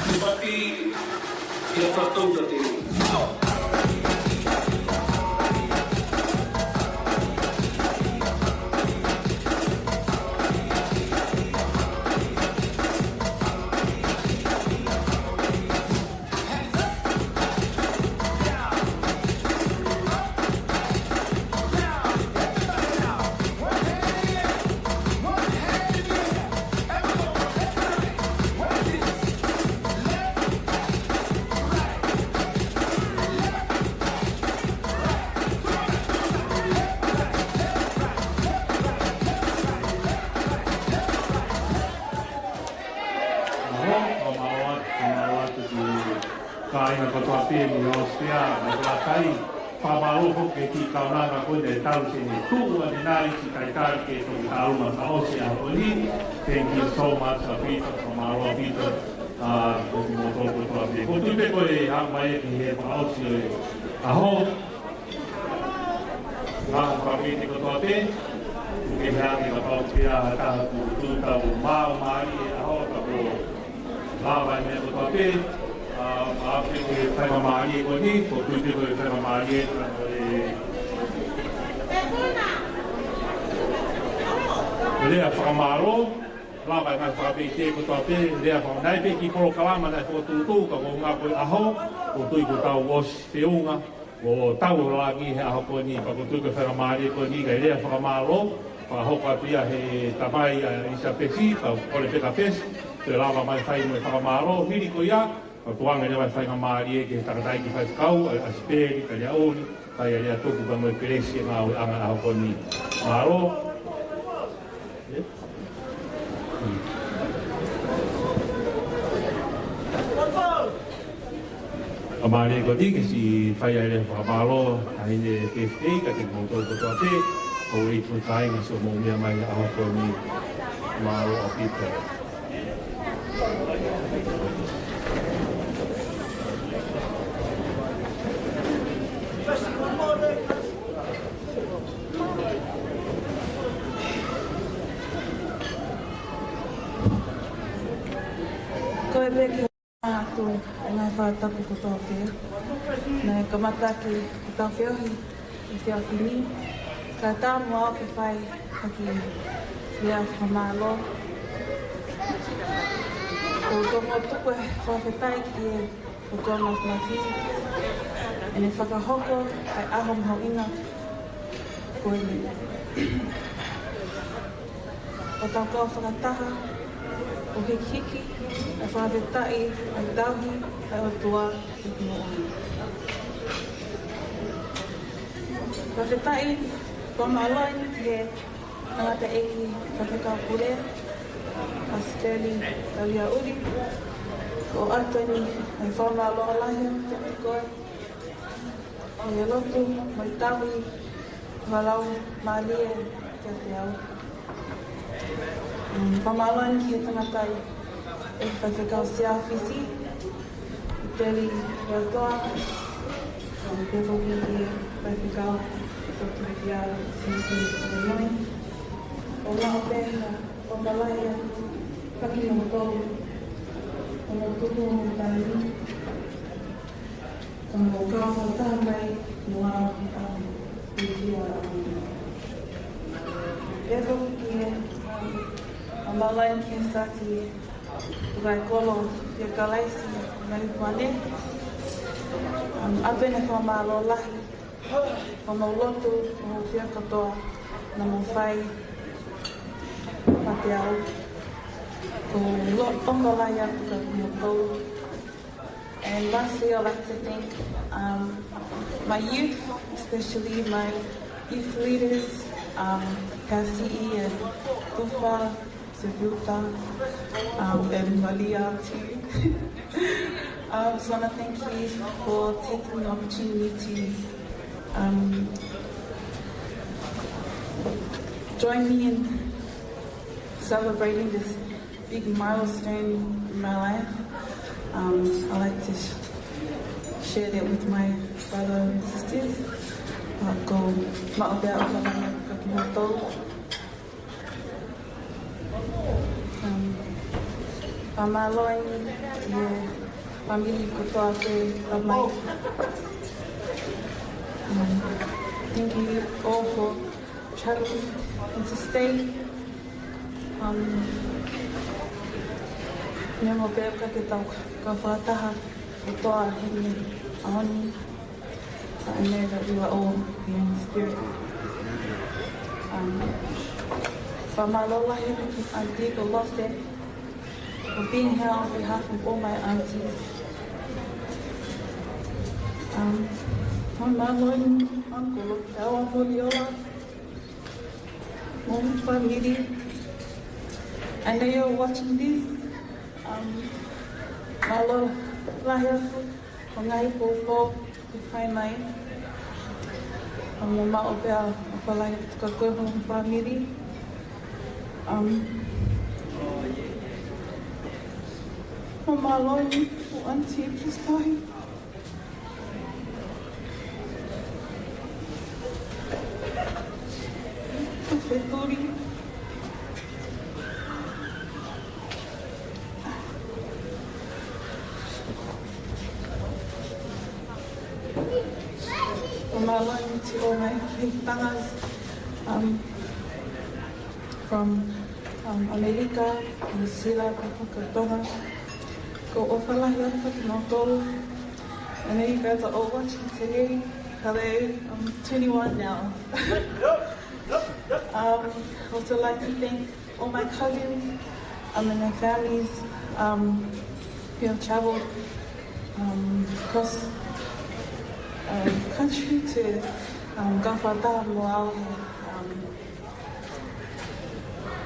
Papi, ia patau ka te. Mālō, mālō atu, mālō atu ki he kāinga kotoa pē mei Australia, mei Tautai. Fakamālō foki ki he kaunanga ko eni ʻoku tau sene tuʻu ʻanenai, siʻi talitali ki he toki tālunga fakaʻosi ʻo e ʻaho ko eni. Thank you so much, ʻa Pita, fakamālō ʻa Pita, ʻa, ko kimoutolu kotoa pē. Ko e tuʻu pē ko e hā mai ki he fakaʻosi ʻo e ʻaho. Ngaahi fāmili kotoa pē, ʻoku ke hea ke kapau pē ʻa ha taha ʻoku tuʻu tau māmālie ʻaho ka ko lava e meʻa kotoa pē, ʻa, ʻa pē ko e faingamālie ko eni, ko e tuʻu pē ko e faingamālie, ʻa, ko e lea fakamālō, lava e ngaahi fāmili kotoa pē, lea fakamālō, naʻe pē ki he polokalama naʻe fokotuʻutuʻu, ka ko e ʻuhinga ko e ʻaho, ʻoku ou tui kuo tau ʻosi feʻunga, ʻo tau ʻo langi he ʻaho ko eni, pea ʻoku ou tui ko e faingamālie ko eni, kae lea fakamālō, fakahoko atu ia he tamai ʻa ʻIsapesi, ka ko Lepeka Pesi, ke lava mai fai mo e fakamālō, hili ko ia, ka tuku ange leva e faingamālie ki he tangataʻeiki faifekau, ʻa, ʻa Sipeli, Kaliaʻuli, fai ʻa e lea tuku pea mo e kelesi ʻa e ngāueʻanga ʻaho ko eni. Mālō. ʻA mālie ko eni ke siʻi fai ʻa e lea fakamālō ʻa e hine pefitei kiate kimoutolu kotoa pē, ʻoku ou tui ko e kāinga siʻomou meʻa mai he ʻaho ko eni. Mālō ʻaupito. Ko e peki atu e ngaahi fakatapu kotoa pē. Naʻe kamata ʻaki ʻetau feohi he efiafi ni. Kae ʻatā muʻa au ke fai ha kiʻi lea fakamālō. ʻOku ou tuku e fakafetaʻi ki he ʻOtua Māfimafi, ʻene fakahoko ʻa e ʻaho mahuʻinga ko eni. ʻO tau kau fakataha, ʻo hikihiki, ʻa e fakafetaʻi, ʻa e tauhi, ʻa e ʻOtua, ki he moʻui. Fakafetaʻi, fakamālō eni ki he tangataʻeiki faifekau pule, ʻa Sipeli Kaliaʻuli, ʻoku ʻoatu eni e fakamālō lahi kiate koe, ʻi he lotu mo e tauhi fakalaumālie kiate au. Mm, fakamālō eni ki he tangataʻeiki faifekau Siaofi, Teli Leotoa, um, pea foki ki he faifekau Tokifia Siki Leone. ʻO maʻu pē ha ʻofa lahi atu kiate kimoutolu, ʻo mou tuku mo tali, ka mou kau fakataha mai mo au, um, ʻi he ʻaho ni. Pea foki ki he, um, fakamālō eni ki he Siasi Tukaikolo Fia Kalaisi Malipuane. Um, ʻoatu eni e fakamālō lahi, hoʻomou lotu, hoʻomou feohi kotoa naʻa mou fai maʻa au. ʻOku ou ʻofa lahi atu kiate kimoutolu. And lastly, I'd like to thank, um, my youth, especially my youth leaders, um, Kasi and Tufa, Sebuta, um, and Malia too. Um, just wanna thank you for taking the opportunity to, um, join me in celebrating this big milestone in my life. Um, I like to sh- share that with my brother and sisters. Uh, ko maʻu pē ʻa e ʻofa lahi atu kiate kimoutolu. Um, Fakamālō ʻi he fāmili kotoa pē ʻoku mai. Um, thank you all for traveling interstate. Um, neongo pē ʻoku ʻikai ke tau kau fakataha kotoa heni ʻaho ni. But I know that we are all here in spirit. Um, fakamālō lahi atu ki Aunty Kolose for being here on behalf of all my aunties. Um, fakamālō ʻi Uncle Tauamoliola, mo e fāmili. I know you're watching this. Um, mālō lahi atu. Ko e ngaahi poupou ʻoku fai mai. Um, ʻoku maʻu pē ʻa e ʻofa lahi atu kia koe mo e fāmili. Um, ʻoku mālō ʻi he Aunty Pistohi. Ko e fetuli. ʻOku mālō ʻi he ʻomai he tangas, um, from, um, ʻAmelika, New Zealand, Pāpua, Tonga. Ko e ʻofa lahi atu kia kimoutolu. I know you guys are all watching today. Hello, I'm twenty-one now. Um, also like to thank all my cousins, um, and their families, um, who have traveled, um, across, um, country to, um, kau fakataha mo au, um,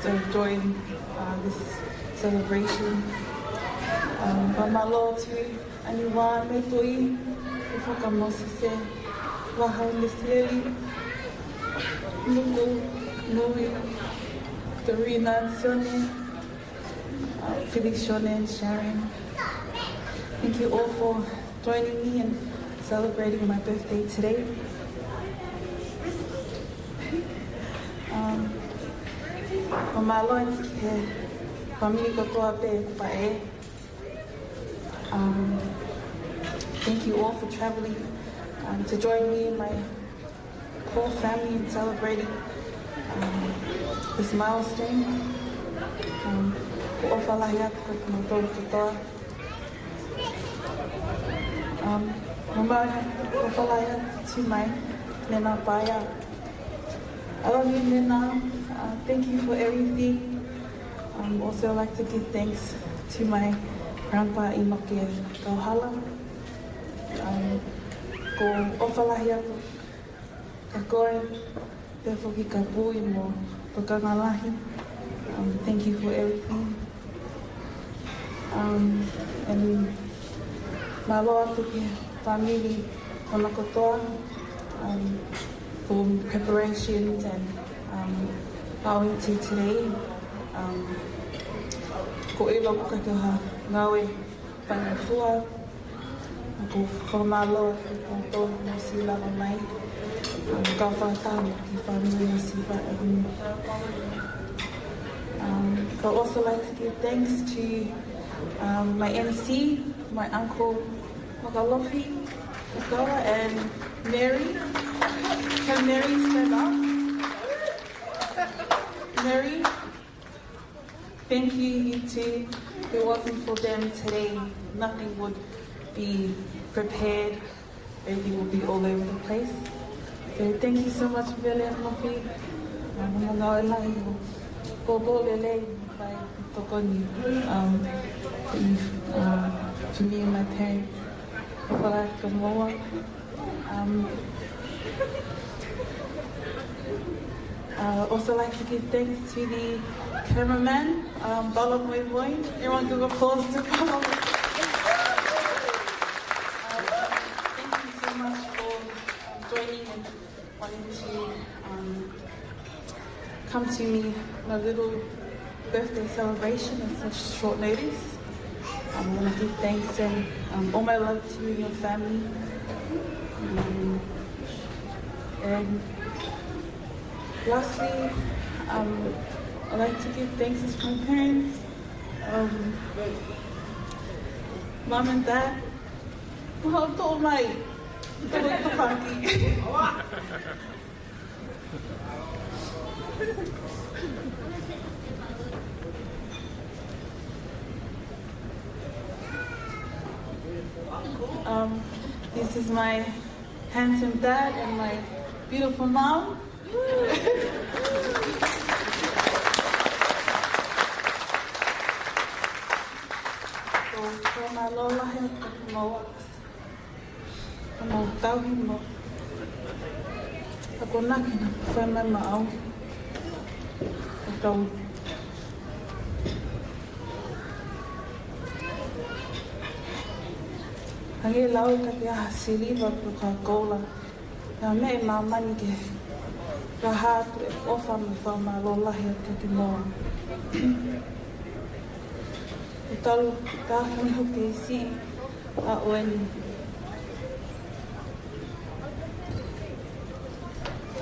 to join, uh, this celebration. Um, fakamālō atu ʻAniwa Metui, Fakamosi Se, Vaha Misieli, Nuku, Nui, Dorina, Sione, uh, Philly, Sione, and Sharon. Thank you all for joining me in celebrating my birthday today. Um, ʻoku mālō ʻi he fāmili kotoa pē ʻoku paʻē. Um, thank you all for traveling, um, to join me and my whole family in celebrating, um, this milestone. Um, ʻoku ʻofa lahi atu kia kimoutolu kotoa. Um, ʻoku mālō, ʻofa lahi atu to my nena paea. I love you, Nena. Uh, thank you for everything. Um, also like to give thanks to my grandpa, ʻInoke Kauhala. Um, ʻoku ʻofa lahi atu kia koe, pea foki kia Pui mo Tokanga Lahi. Um, thank you for everything. Um, and mālō atu ki he fāmili ʻoʻona kotoa, um, for preparations and, um, bowing to today. Um, ʻoku ou ʻilo ʻoku ʻikai ke ʻi ai ha ngāue faingofua, ʻoku ou fakamālō atu kia kimoutolu ʻoku mou siʻi lava mai, um, kau fakataha mo e kiʻi fāmili ʻo Siva Avenue. Um, I would also like to give thanks to, um, my M C, my uncle Makalofi Kakawa, and Mary. Can Mary stand up? Mary, thank you, you two. If it wasn't for them today, nothing would be prepared. Everything would be all over the place. So thank you so much, Vele Mofi. Um, ʻoku ou ngāue lahi mo Popo Lele, my tokoni, um, if, um, to me and my parents. Fala Kamoa. Um, uh, also like to give thanks to the cameraman, um, Bala Moi Moi. Everyone give applause to Bala. Um, thank you so much for, um, joining and wanting to, um, come to me on a little birthday celebration at such short notice. Um, I want to give thanks and, um, all my love to you and your family. Um, and lastly, um, I'd like to give thanks to my parents, Um, Mum and Dad, ko hoʻo toʻo mai, toʻo mai tō fāki. Um, this is my handsome dad and my beautiful mom. Ko, ko mālō lahi atu ki he moa. Ka mau tauhi mo akonaki naʻa fai mai maʻau. Ka tau hangē lau ka ke aha siliva pe ko ha koula. Naʻa meʻe māmani ke ka hā atu e ʻofa mo e fakamālō lahi atu ki he moa. Ko talu ka hon hoki si a oeni.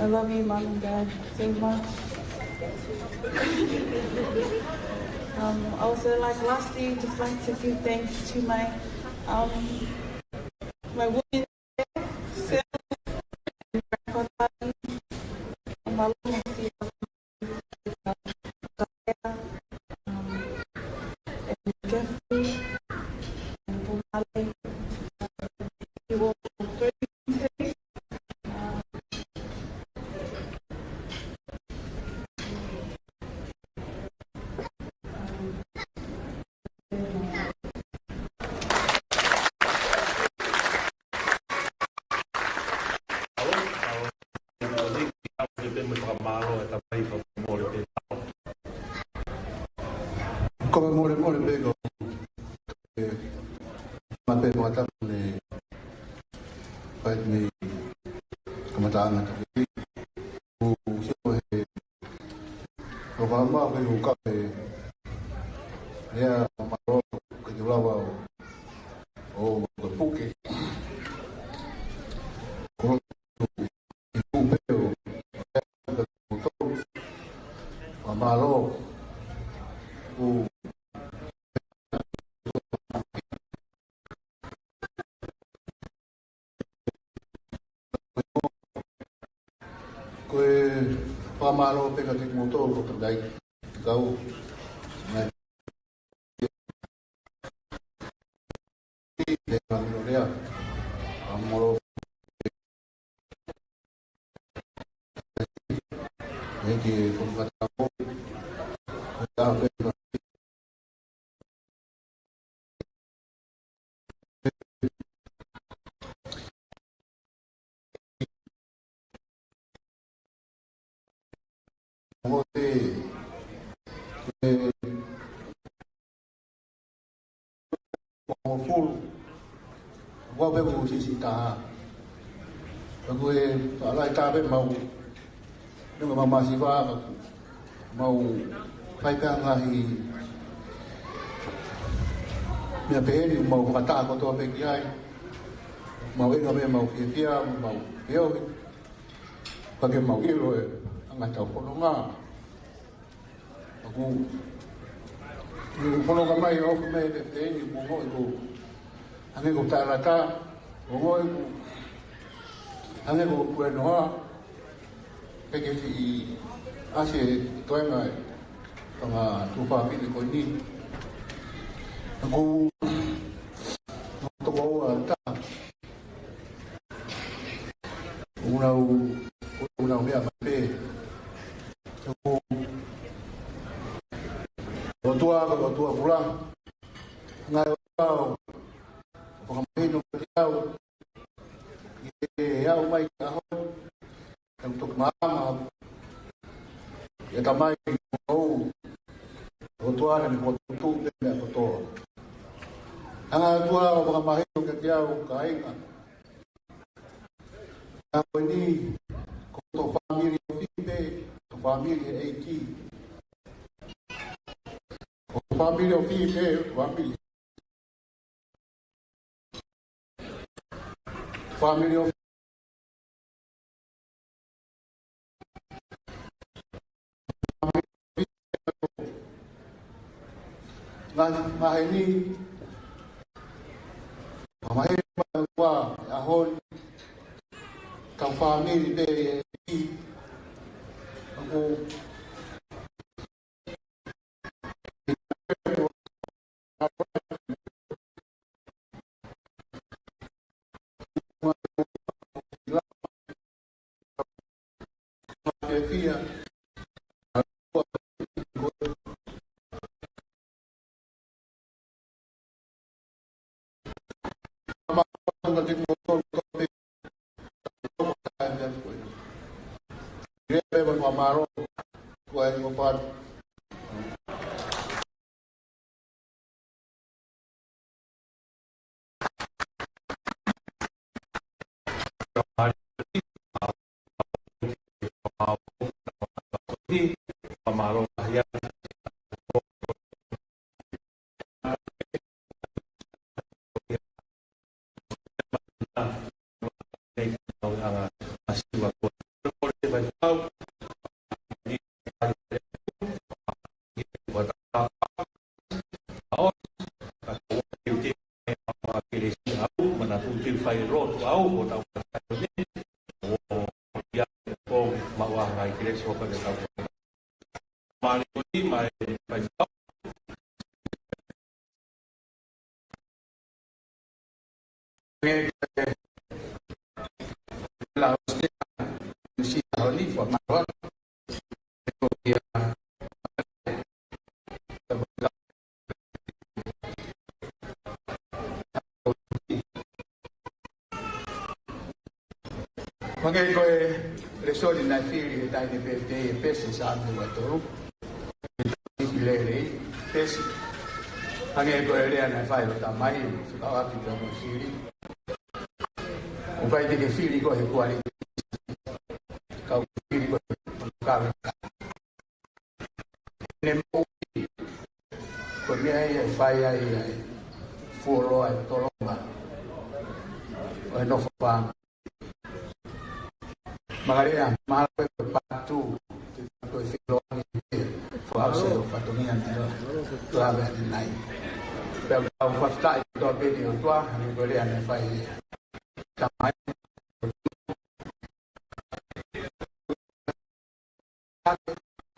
I love you, Mum and Dad, so much. Um, also, like, lastly, just like to give thanks to my, um, my women, Sally, and grandfather, and my little Ko e molemole pē ko e mape mo ata ne pai ni kamataʻanga taku i ku sio he Ko ka ma ke u ka pe. Ia, mālō ke te lava ʻo, ʻo ke puke. Ko lo tu i pupe ʻo, ʻo mālō. Ko Ko e fakamālō pē kiate kimoutolu ko Tangataʻeiki kau. Ngai. Te ka mino lea. Fakamālō. Ngai ke fakamālō. Ko e Ko e, ko e, ko e fulu. Ko e peku sisi taha. Ko e, ko e ala i tā pē mau. Nunga mamasiva ka mau fai pē ngaahi meʻa pehē ni mau fakataha kotoa pē ki ai. Mau ʻenga pē mau fiefia, mau feohi. Pea ke mau ʻilo e anga ʻetau fononga. Aku, ʻi he fononga mai, ʻoku mai e pehē ni, ʻoku ongoʻi ko, hangē ko Taʻelata, ʻoku ongoʻi ko, hangē ko Kuenoa, Pea ke siʻi ʻasi e toenga e fanga tuofāfine ko eni. Naʻa ku, naʻa ku tokoua ta. Unau, unau meʻa mai pē. Naʻa ku, ʻOtua, ko ʻOtua kula. Ngaahi ʻOtua ʻoku fakamahino kiate au. ʻI he aʻu mai ki he ʻaho ni, ʻoku ou toki maama ʻi he Tamai ʻoku ou ʻOtua naʻa ne fokotuʻutuʻu pē meʻa kotoa. Anga ʻOtua ʻoku fakamahino kiate au, kāinga. Ka ko eni, ko hoto fāmili ʻo Filipe, ko e fāmili ʻo e ʻEiki. Ko hoto fāmili ʻo Filipe, fāmili Family of, family of, Ngaahi maheni, maheni mai ua, ʻaho ni, kau fāmili pē ʻi he ʻEiki, ʻoku Hangē ko e lēsoni naʻe fili he taimi pē ʻe pesi Saame ua tolu. Sipi lelei, pesi. Hangē ko e lea naʻe fai ʻe he tamai, fekauʻaki pea mo e fili. ʻOku ʻikai te ke fili koe he kualiti. Ka ʻoku ke fili koe he kaveinga. Ne moʻui. Ko e meʻa ia ʻe fai ai ʻa e fuoloa ʻo e tolonga ʻo e nofo fānau. Makalea, mahalo ko e part two, ko e filo ange ia, fakaʻosi ʻo e fatongia naʻe ʻosi lave ʻanenai. Pea ʻoku ou fakafetaʻi kotoa pē ki he ʻOtua, hangē ko e lea naʻe fai ʻe he tamai.